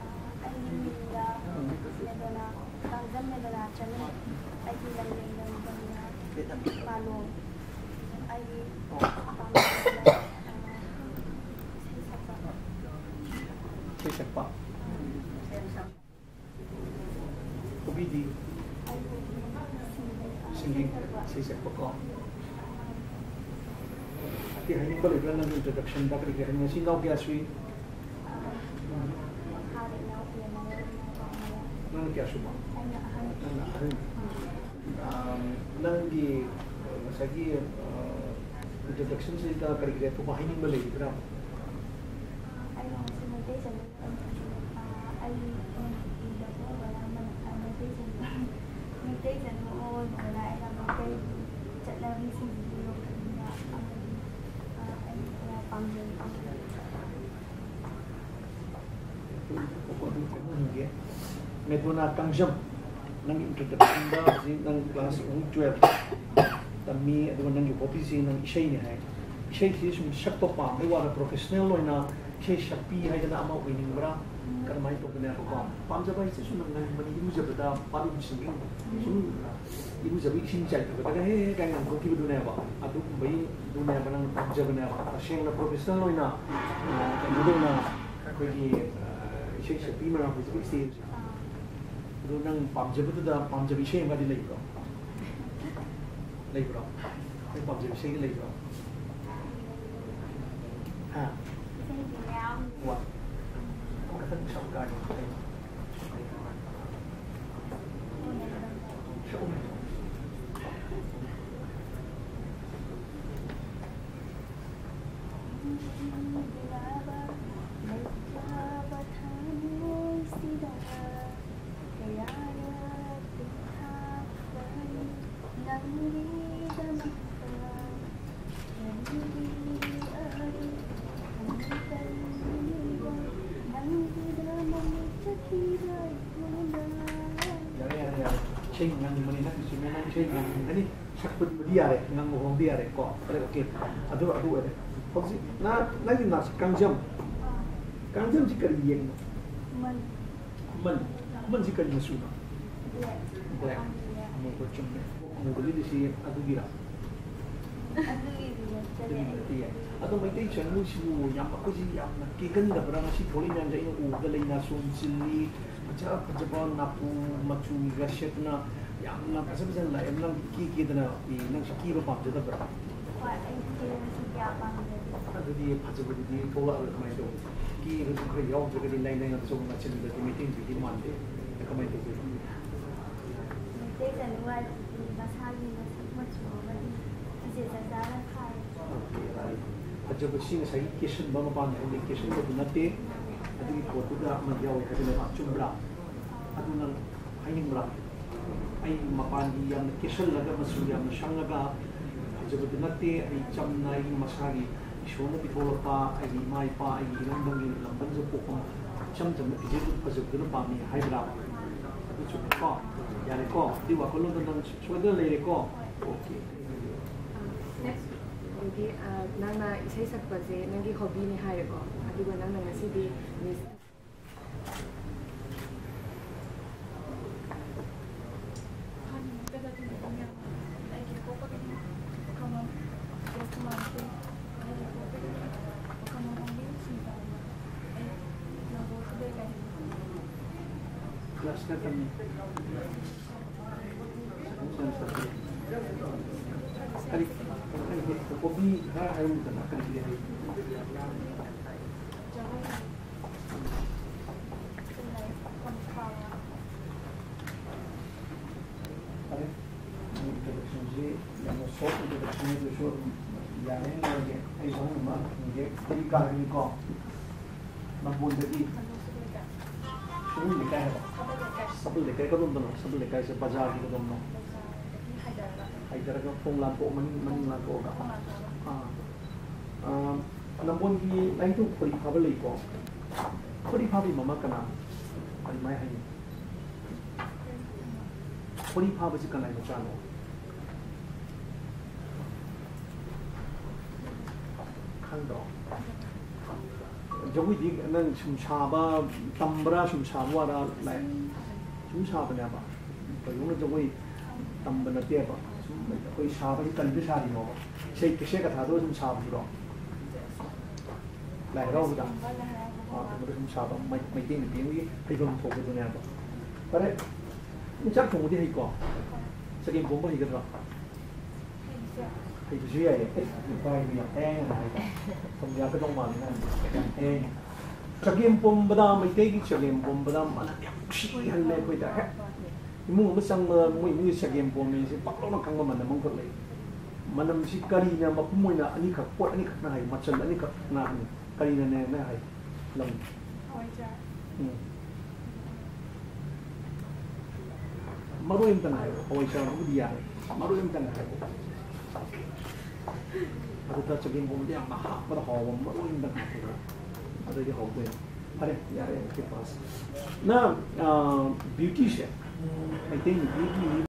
ꯑ, ꯑꯩꯒꯤ ꯃꯤꯡꯗ ꯎꯝ꯫ ꯃꯦꯗꯣꯅꯥ, ꯇꯥꯡꯖꯝ ꯃꯦꯗꯣꯅꯥ ꯆꯅꯨ꯫ ꯑꯩꯒꯤ ꯂꯝꯂꯦꯟꯗ ꯃꯦꯗꯣꯅꯥ ꯃꯥꯂꯣꯝ꯫ ꯑꯩꯒꯤ ꯄꯥꯝꯖꯕ, ꯑ, ꯏꯁꯩ ꯁꯛꯄ꯫ ꯏꯁꯩ ꯁꯛꯄ꯫ ꯍꯣꯕꯤꯗꯤ? ꯁꯤꯡꯒꯤꯡ, ꯏꯁꯩ ꯁꯛꯄꯀꯣ꯫ ꯑꯇꯩ ꯍꯥꯏꯅꯤꯡꯕ ꯂꯩꯕ꯭ꯔꯥ? ꯅꯪꯒꯤ introductionꯗ ꯀꯔꯤ ꯀꯔꯤ ꯍꯥꯏꯅꯤꯡꯉꯤ? ꯅꯆꯤꯟ ꯅꯅꯥꯎ ꯀꯌꯥ ꯁꯨꯏ? ꯅꯪꯅ ꯀꯌꯥ ꯁꯨꯕ? ꯅꯪꯅ ꯑꯍꯟ꯫ ꯑꯥꯝ, ꯅꯪꯒꯤ, ꯑ, ꯉꯁꯥꯏꯒꯤ, ꯑ, introductionꯁꯤꯗ ꯀꯔꯤ ꯀꯔꯤ ꯑꯇꯣꯞꯄ ꯍꯥꯏꯅꯤꯡꯕ ꯂꯩꯒꯗ꯭ꯔꯥ? ꯑꯩꯅ ꯉꯁꯤ ꯃꯩꯇꯩ ꯆꯅꯨ ꯑꯣꯏꯕꯁꯦ, ꯑ, ꯑꯩ ꯏꯗꯕ ꯑꯣꯏꯔꯝꯕꯅ, ꯑ, ꯃꯩꯇꯩ ꯆꯅꯨ, ꯃꯩꯇꯩ ꯆꯅꯨ ꯑꯃ ꯑꯣꯏꯕꯅ ꯑꯩꯅ ꯃꯩꯇꯩꯒꯤ ꯆꯠꯅꯕꯤꯁꯤꯡꯁꯤꯕꯨ ꯌꯣꯛꯈꯠꯅꯤꯡꯕ ꯑꯃꯗꯤ ꯃꯦꯗꯣꯅꯥ ꯀꯥꯡꯖꯝ, ꯅꯪꯒꯤ introduction ꯗ ꯍꯧꯖꯤꯛ ꯅꯪ class only twelve ꯇꯝꯃꯤ, ꯑꯗꯨꯒ ꯅꯪꯒꯤ hobby ꯁꯤ ꯅꯪ ꯏꯁꯩꯅꯤ ꯍꯥꯏ꯫ ꯏꯁꯩꯁꯤ ꯁꯨꯝ ꯁꯛꯄ ꯄꯥꯝꯕꯩ ꯋꯥꯔ, professional ꯑꯣꯏꯅ ꯏꯁꯩ ꯁꯛꯄꯤ ꯍꯥꯏꯗꯅ ꯑꯃ ꯑꯣꯏꯅꯤꯡꯕ꯭ꯔꯥ? ꯀꯔꯝꯍꯥꯏꯅ ꯇꯧꯕꯅꯦꯕꯀꯣ? ꯄꯥꯝꯖꯕ ꯍꯥꯏꯁꯦ ꯁꯨꯝ ꯅꯪ ꯉꯟꯕꯅꯤ, ꯏꯔꯨꯖꯕꯗ ꯄꯥꯂꯨꯝꯁꯤꯡ ꯁꯨꯝ ꯏꯔꯨꯖꯕ ꯏꯁꯤꯡ ꯆꯥꯏꯊꯕꯗꯒ ꯍꯦ ꯍꯦ ꯀꯥꯏꯅ ꯉꯥꯡꯊꯣꯛꯈꯤꯕꯗꯨꯅꯦꯕ꯫ ꯑꯗꯨꯒꯨꯝꯕꯒꯤꯗꯨꯅꯦꯕ ꯅꯪ ꯄꯥꯝꯖꯕꯅꯦꯕ꯫ ꯇꯁꯦꯡꯅ professional ꯑꯣꯏꯅ, ꯑ, ꯀꯩꯅꯣꯗꯧꯅ ꯑꯩꯈꯣꯏꯒꯤ, ꯑ, ꯏꯁꯩ ꯁꯛꯄꯤ ꯃꯅꯥ ꯍꯧꯖꯤꯛ stage꯫ ꯑꯗꯣ ꯅꯪ ꯄꯥꯝꯖꯕꯗꯨꯗ ꯄꯥꯝꯖꯕ ꯏꯁꯩ ꯑꯃꯗꯤ ꯂꯩꯕ꯭ꯔꯣ? ꯂꯩꯕ꯭ꯔꯣ? ꯅꯪ ꯄꯥꯝꯖꯕ ꯏꯁꯩꯒ ꯂꯩꯕ꯭ꯔꯣ? ꯍꯥ? ꯏꯁꯩꯗꯤ ꯃꯌꯥꯝ꯫ ꯋꯥ꯫ ꯑꯃꯈꯛꯇꯪ ꯁꯛꯎ ꯇꯥꯒꯦ꯫ ꯁꯛꯎꯅꯦ꯫ ꯌꯥꯔꯦ, ꯌꯥꯔꯦ, ꯌꯥꯔꯦ꯫ ꯏꯁꯩ ꯉꯪꯕꯅꯤ, ꯅꯪꯒꯤꯁꯨ ꯅꯪ ꯏꯁꯩ ꯉꯪꯒꯅꯤ꯫ ꯁꯛꯄꯗꯨꯕꯨꯗꯤ ꯌꯥꯔꯦ, ꯉꯪꯕ ꯐꯥꯎꯗꯤ ꯌꯥꯔꯦ ꯀꯣ꯫ ꯐꯔꯦ, okay꯫ ꯑꯗꯨ, ꯑꯗꯨ ꯑꯣꯏꯔꯦ꯫ ꯍꯧꯖꯤꯛ ꯅ-, ꯅꯪꯒꯤ ꯅꯥꯁꯦ ꯀꯥꯡꯖꯝ꯫ ꯀꯥꯡꯖꯝꯁꯤ ꯀꯔꯤ ꯌꯦꯛꯅꯣ? ꯃꯟ꯫ ꯃꯟ꯫ ꯃꯟꯁꯤ ꯀꯔꯤ ꯃꯆꯨꯅꯣ? Black꯫ Black꯫ ꯑꯃꯨꯕ꯫ ꯑꯃꯨꯕ, ꯆꯨꯝꯃꯦ꯫ ꯑꯃꯨꯕꯒꯤꯗꯤ ꯁꯤ ꯑꯗꯨꯒꯤꯔꯥ? ꯑꯗꯨꯒꯤꯗꯤ ꯅꯠꯇꯦ꯫ ꯑꯗꯨꯒꯤ ꯅꯠꯇꯦ꯫ ꯑꯗꯣ ꯃꯩꯇꯩ ꯆꯅꯨꯁꯤꯕꯨ ꯌꯥꯝ, ꯑꯩꯈꯣꯏꯁꯤ ꯌꯥꯝꯅ ꯀꯦꯒꯟꯗꯕ꯭ꯔꯥ? ꯉꯁꯤ ꯊꯣꯛꯂꯛꯏ ꯃꯌꯥꯝꯁꯦ ꯑꯩꯅ ꯎꯕꯗ ꯂꯩꯅꯥ ꯁꯣꯝ ꯆꯤꯜꯂꯤ, ꯐꯖ ꯐꯖꯕ ꯅꯥꯄꯨ ꯃꯆꯨꯒ ꯁꯦꯠꯇꯅ ꯌꯥꯝꯅ ꯐꯖ ꯐꯖꯅ ꯂꯥꯛꯑꯦ꯫ ꯅꯪ ꯏꯀꯦ ꯀꯦꯗꯅ, ꯅꯪꯁꯨ ꯀꯦꯕ ꯄꯥꯝꯖꯗꯕ꯭ꯔꯥ? ꯍꯣꯏ, ꯑꯩ ꯀꯦꯕꯁꯤ ꯀꯌꯥ ꯄꯥꯝꯖꯗꯦ꯫ ꯑꯗꯨꯗꯤ ꯐꯖꯕꯗꯨꯗꯤ ꯊꯣꯛꯂꯛꯑꯔꯣꯏ꯫ ꯀꯃꯥꯏꯅ ꯇꯧꯕ? ꯀꯦꯕꯁꯨ ꯈꯔ ꯌꯥꯎꯗ꯭ꯔꯒꯗꯤ ꯂꯥꯏꯅꯥ ꯌꯥꯝ ꯆꯣꯡ ꯅꯥꯁꯤꯟꯕꯗꯗꯤ ꯃꯩꯇꯩ ꯅꯨꯄꯤꯗꯤ ꯃꯥꯟꯗꯦ꯫ ꯀꯃꯥꯏꯅ ꯇꯧꯗꯣꯏꯅꯣ? ꯃꯩꯇꯩ ꯆꯅꯨ ꯍꯥꯏꯁꯤꯗꯤ ꯃꯁꯥꯒꯤ ꯃꯁꯛ ꯃꯆꯨ ꯑꯃꯗꯤ ꯐꯤꯖꯦꯠ ꯆꯥꯛꯆꯥꯅ ꯈꯥꯏ꯫ ꯐꯖꯕꯁꯤ ꯉꯁꯥꯏꯒꯤ ꯀꯦꯁꯟꯕ, ꯃꯄꯥꯟꯗ ꯍꯥꯏꯗꯤ ꯀꯦꯁꯟꯕꯗꯨ ꯅꯠꯇꯦ, ꯑꯗꯨꯒꯤ ꯄꯣꯠꯇꯨꯗ ꯑꯃ ꯌꯥꯎꯋꯦ ꯍꯥꯏꯕꯅꯦꯕ, ꯆꯨꯝꯕ꯭ꯔꯥ? ꯑꯗꯨ ꯅꯪ ꯍꯥꯏꯅꯤꯡꯕ꯭ꯔꯥ? ꯑꯩ ꯃꯄꯥꯟꯒꯤ ꯌꯥꯝꯅ ꯀꯦꯁꯜꯂꯒ, ꯃꯆꯨ ꯌꯥꯝꯅ ꯁꯪꯉꯒ ꯐꯖꯕꯗꯨ ꯅꯠꯇꯦ꯫ ꯑꯩ ꯆꯝꯅ ꯑꯩꯒꯤ ꯃꯁꯥꯒꯤ ꯏꯁꯣꯔꯅ ꯄꯤꯊꯣꯛꯂꯛꯄ ꯑꯩꯒꯤ ꯏꯃꯥ ꯏꯄꯥ, ꯑꯩꯒꯤ ꯏꯔꯝꯗꯝꯒꯤ ꯂꯝꯗꯝꯁꯤꯗ ꯄꯣꯛꯄ ꯏꯆꯝ ꯆꯝꯅ ꯐꯤꯖꯦꯠ ꯐꯖꯕꯗꯨꯅ ꯄꯥꯝꯃꯤ ꯍꯥꯏꯕ꯭ꯔꯥ? ꯑꯗꯨ ꯆꯨꯝꯃꯦꯀꯣ? ꯌꯥꯔꯦꯀꯣ? ꯑꯗꯨꯒꯤ ꯋꯥꯈꯜꯂꯣꯟꯗꯣ ꯅꯪ ꯁꯣꯏꯗꯅ ꯂꯩꯔꯦꯀꯣ? ꯑꯣꯀꯦ꯫ Next, ꯑꯗꯒꯤ, ꯑ, ꯅꯪꯅ ꯏꯁꯩ ꯁꯛꯄꯁꯦ ꯅꯪꯒꯤ ꯍꯣꯕꯤꯅꯤ ꯍꯥꯏꯔꯦꯀꯣ, ꯑꯗꯨꯒ ꯅꯪꯅ ꯉꯁꯤꯗꯤ ꯃꯤꯁ ꯀ꯭ꯂꯥꯁ ꯀꯌꯥ ꯇꯝꯃꯤ? ꯀꯔꯤ, ꯀꯔꯤ, ꯍꯣꯕꯤ ꯈꯔ ꯍꯥꯏꯔꯝꯃꯨꯗꯅ, ꯀꯔꯤ ꯀꯔꯤ ꯍꯩ? ꯐꯔꯦ, introductionꯁꯤ ꯌꯥꯝꯅ short introduction ꯑꯣꯏꯗ꯭ꯔꯁꯨ ꯑꯗꯨꯝ ꯌꯥꯔꯦ ꯍꯥꯏꯅ ꯂꯧꯔꯒꯦ꯫ ꯑꯩ ꯋꯥꯍꯪ ꯑꯃ ꯍꯪꯒꯦ꯫ ꯀꯔꯤ ꯀꯥꯔꯒꯅꯤꯀꯣ? ꯅꯝꯕꯣꯜꯗꯒꯤ꯫ ꯁꯒꯣꯜ ꯂꯩꯀꯥꯏ ꯍꯥꯏꯕ? ꯁꯒꯣꯜ ꯂꯩꯀꯥꯏ ꯀꯗꯣꯝꯗꯅꯣ? ꯁꯒꯣꯜ ꯂꯩꯀꯥꯏꯁꯦ ꯕꯖꯥꯔꯒꯤ ꯀꯗꯣꯝꯅꯣ? ꯍꯥꯏꯊꯔꯒ ꯈꯣꯡ ꯂꯥꯟꯊꯣꯛꯑ ꯃꯅꯤꯡ, ꯃꯅꯤꯡ ꯂꯥꯟꯊꯣꯛꯑꯒ? ꯑꯥ꯫ ꯑꯥ, ꯅꯝꯕꯣꯜꯒꯤ ꯂꯥꯏꯅꯤꯡꯊꯧ ꯈꯣꯔꯤ ꯐꯥꯕ ꯂꯩꯀꯣ? ꯈꯣꯔꯤ ꯐꯥꯕꯤ ꯃꯃꯥ ꯀꯅꯥ? ꯑꯗꯨꯃꯥꯏꯅ ꯍꯥꯏꯅꯩ꯫ ꯈꯣꯔꯤ ꯐꯥꯕꯁꯤ ꯀꯅꯥꯏ ꯃꯆꯥꯅꯣ? ꯈꯪꯗ꯭ꯔꯣ? ꯖꯒꯣꯏꯗꯤ ꯅꯪ ꯁꯨꯝ ꯁꯥꯕ ꯇꯝꯕ꯭ꯔꯥ, ꯁꯨꯝ ꯁꯥꯕ ꯋꯥꯔ? ꯂꯥꯏ-, ꯁꯨꯝ ꯁꯥꯕꯅꯦꯕ꯫ ꯀꯩꯗꯧꯅ ꯖꯒꯣꯏ ꯇꯝꯕ ꯅꯠꯇꯦꯕ꯫ ꯁꯨꯝ ꯑꯩꯈꯣꯏ ꯁꯥꯕꯁꯤ ꯀꯔꯤꯗ ꯁꯥꯔꯤꯅꯣꯕ? ꯏꯁꯩ ꯀꯦꯁꯦꯠ ꯀꯊꯥꯗꯣ ꯁꯨꯝ ꯁꯥꯕꯗꯨꯔꯣ? ꯂꯥꯏ ꯍꯔꯥꯎꯕꯗ? ꯑꯥ, ꯑꯗꯨꯗ ꯁꯨꯝ ꯁꯥꯕ ꯃꯩ-, ꯃꯩꯇꯩ ꯅꯨꯄꯤ ꯑꯃꯒꯤ ꯍꯩꯐꯝ ꯊꯣꯛꯄꯗꯨꯅꯦꯕ꯫ ꯐꯔꯦ, ꯅꯪ ꯆꯥꯛ ꯊꯣꯡꯕꯗꯤ ꯍꯩꯀꯣ? ꯆꯒꯦꯝ ꯄꯣꯝꯕ ꯍꯩꯒꯗ꯭ꯔꯣ? ꯍꯩꯕꯁꯨ ꯌꯥꯏꯌꯦ꯫ ꯑꯦ, ꯅꯨꯄꯥꯒꯤꯗꯤ ꯌꯥꯝ ꯊꯦꯡꯅ ꯍꯥꯏꯗ꯫ ꯊꯣꯡ ꯌꯥꯛꯀꯗꯧ ꯃꯥꯜꯂꯤ ꯅꯪ꯫ ꯌꯥꯝ ꯊꯦꯡꯅ꯫ ꯆꯒꯦꯝ ꯄꯣꯝꯕꯗ, ꯃꯩꯇꯩꯒꯤ ꯆꯒꯦꯝ ꯄꯣꯝꯕꯗ ꯃꯅꯝ ꯌꯥꯝ ꯅꯨꯡꯁꯤ ꯑꯣꯏꯍꯜꯂꯦ ꯑꯩꯈꯣꯏꯗ꯫ ꯍꯦꯛ ꯏꯃꯨꯡ ꯑꯃ ꯆꯪꯕꯗ ꯃꯣꯏ ꯏꯃꯨꯡꯒꯤ ꯆꯒꯦꯝ ꯄꯣꯝꯃꯦꯁꯦ ꯄꯥꯛꯂꯥꯎꯅ ꯈꯪꯕ ꯃꯅꯝ ꯑꯃꯈꯛ ꯂꯩ꯫ ꯃꯅꯝꯁꯤ ꯀꯔꯤꯅ ꯃꯄꯨꯝ ꯑꯣꯏꯅ ꯑꯅꯤꯈꯛ, ꯄꯣꯠ ꯑꯅꯤꯈꯛꯅ ꯍꯥꯏ, ꯃꯆꯜ ꯑꯅꯤꯈꯛꯅ ꯍꯥꯏ, ꯀꯔꯤꯅꯅꯦꯅ ꯍꯥꯏ? ꯂꯝ꯫ ꯍꯋꯥꯏꯖꯥꯔ꯫ ꯎꯝ꯫ ꯃꯔꯣꯏ ꯑꯝꯇꯪ ꯍꯥꯏꯔꯣ꯫ ꯍꯋꯥꯏꯖꯥꯔꯕꯨꯗꯤ ꯌꯥꯔꯦ꯫ ꯃꯔꯣꯏ ꯑꯝꯇꯪ ꯍꯥꯏꯔꯣ꯫ ꯑꯗꯨꯗ ꯆꯒꯦꯝ ꯄꯣꯝꯕꯗ ꯌꯥꯝꯅ ꯍꯥꯞꯄꯗ ꯍꯥꯎꯕ ꯃꯔꯣꯏ ꯑꯝꯇꯪ ꯍꯥꯞꯄꯤꯔꯣ꯫ ꯑꯗꯨꯗꯤ ꯍꯥꯎꯗꯣꯏꯅꯤ꯫ ꯐꯔꯦ, ꯌꯥꯔꯦ, ꯑꯣꯀꯦ, ꯄꯥꯁ꯫ ꯅ, ꯑ, ꯕ꯭ꯌꯨꯇꯤꯁꯦ, ꯃꯩꯇꯩ ꯅꯨꯄꯤꯒꯤ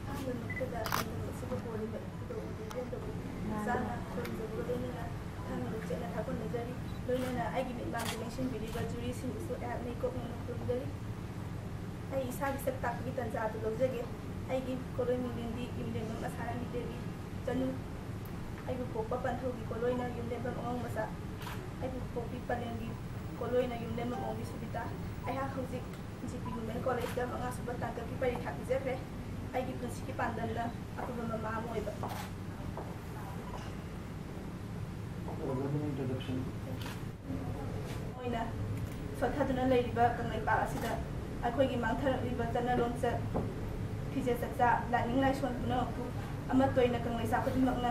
ꯑꯍꯥꯟꯕ ꯃꯛꯇꯗ ꯂꯝꯗꯝ ꯑꯁꯤꯕꯨ ꯄꯣꯜꯂꯤꯕ ꯏꯄꯨꯗꯧꯕ ꯏꯕꯦꯟꯗꯧꯕ ꯆꯥꯅ ꯈꯨꯔꯨꯝꯖꯕꯒ ꯂꯣꯏꯅꯅ ꯊꯥꯡꯃꯩꯕꯟ ꯆꯦꯠꯅ ꯊꯥꯒꯣꯟꯅꯖꯔꯤ꯫ ꯂꯣꯏꯅꯅ ꯑꯩꯒꯤ ꯃꯤꯠꯃꯥꯡꯗ ꯂꯦꯡꯁꯤꯟꯕꯤꯔꯤꯕ ꯖꯨꯔꯤꯁꯤꯡꯕꯨꯁꯨ ꯑꯩꯍꯥꯛꯅ ꯏꯀꯣꯛ ꯅꯧꯅ ꯈꯨꯔꯨꯝꯖꯔꯤ꯫ ꯑꯩ ꯏꯁꯥꯒꯤ ꯁꯛ ꯇꯥꯛꯄꯒꯤ ꯇꯥꯟꯖꯥ ꯑꯗꯨ ꯂꯧꯖꯒꯦ꯫ ꯑꯩꯒꯤ ꯀꯣꯂꯣꯏ ꯃꯤꯡꯂꯦꯟꯗꯤ ꯌꯨꯝꯂꯦꯝꯕꯝ ꯑꯁꯥꯔꯥꯅꯤ ꯗꯦꯕꯤ ꯆꯅꯨ꯫ ꯑꯩꯕꯨ ꯄꯣꯛꯄ ꯄꯟꯊꯧꯒꯤ ꯀꯣꯂꯣꯏꯅ ꯌꯨꯝꯂꯦꯝꯕꯝ ꯑꯉꯧ ꯃꯆꯥ꯫ ꯑꯩꯕꯨ ꯄꯣꯛꯄꯤ ꯄꯂꯦꯝꯒꯤ ꯀꯣꯂꯣꯏꯅ ꯌꯨꯝꯂꯦꯝꯕꯝ ꯑꯣꯡꯕꯤ ꯁꯨꯕꯤꯇꯥ꯫ ꯑꯩꯍꯥꯛ ꯍꯧꯖꯤꯛ ꯖꯤ ꯄꯤ ꯋꯨꯃꯦꯟ ꯀꯣꯂꯦꯖꯇ ꯃꯉꯥꯁꯨꯕ ꯇꯥꯡꯀꯛꯀꯤ ꯄꯔꯤꯈꯥ ꯄꯤꯖꯈ꯭ꯔꯦ꯫ ꯑꯩꯒꯤ ꯄꯨꯟꯁꯤꯒꯤ ꯄꯥꯟꯗꯝꯅ ꯑꯐꯕ ꯃꯃꯥ ꯑꯃ ꯑꯣꯏꯕ꯫ ꯑꯣꯏꯅ ꯁꯣꯠꯊꯗꯨꯅ ꯂꯩꯔꯤꯕ ꯀꯪꯂꯩꯄꯥꯛ ꯑꯁꯤꯗ ꯑꯩꯈꯣꯏꯒꯤ ꯃꯥꯡꯊꯔꯛꯂꯤꯕ ꯆꯠꯅ ꯂꯣꯟꯆꯠ, ꯐꯤꯖꯦꯠ ꯆꯛꯆꯥ, ꯂꯥꯏꯅꯤꯡ ꯂꯥꯏꯁꯣꯟ ꯄꯨꯝꯅꯃꯛꯄꯨ ꯑꯃꯠꯇ ꯑꯣꯏꯅ ꯀꯪꯂꯩꯆꯥ ꯈꯨꯗꯤꯡꯃꯛꯅ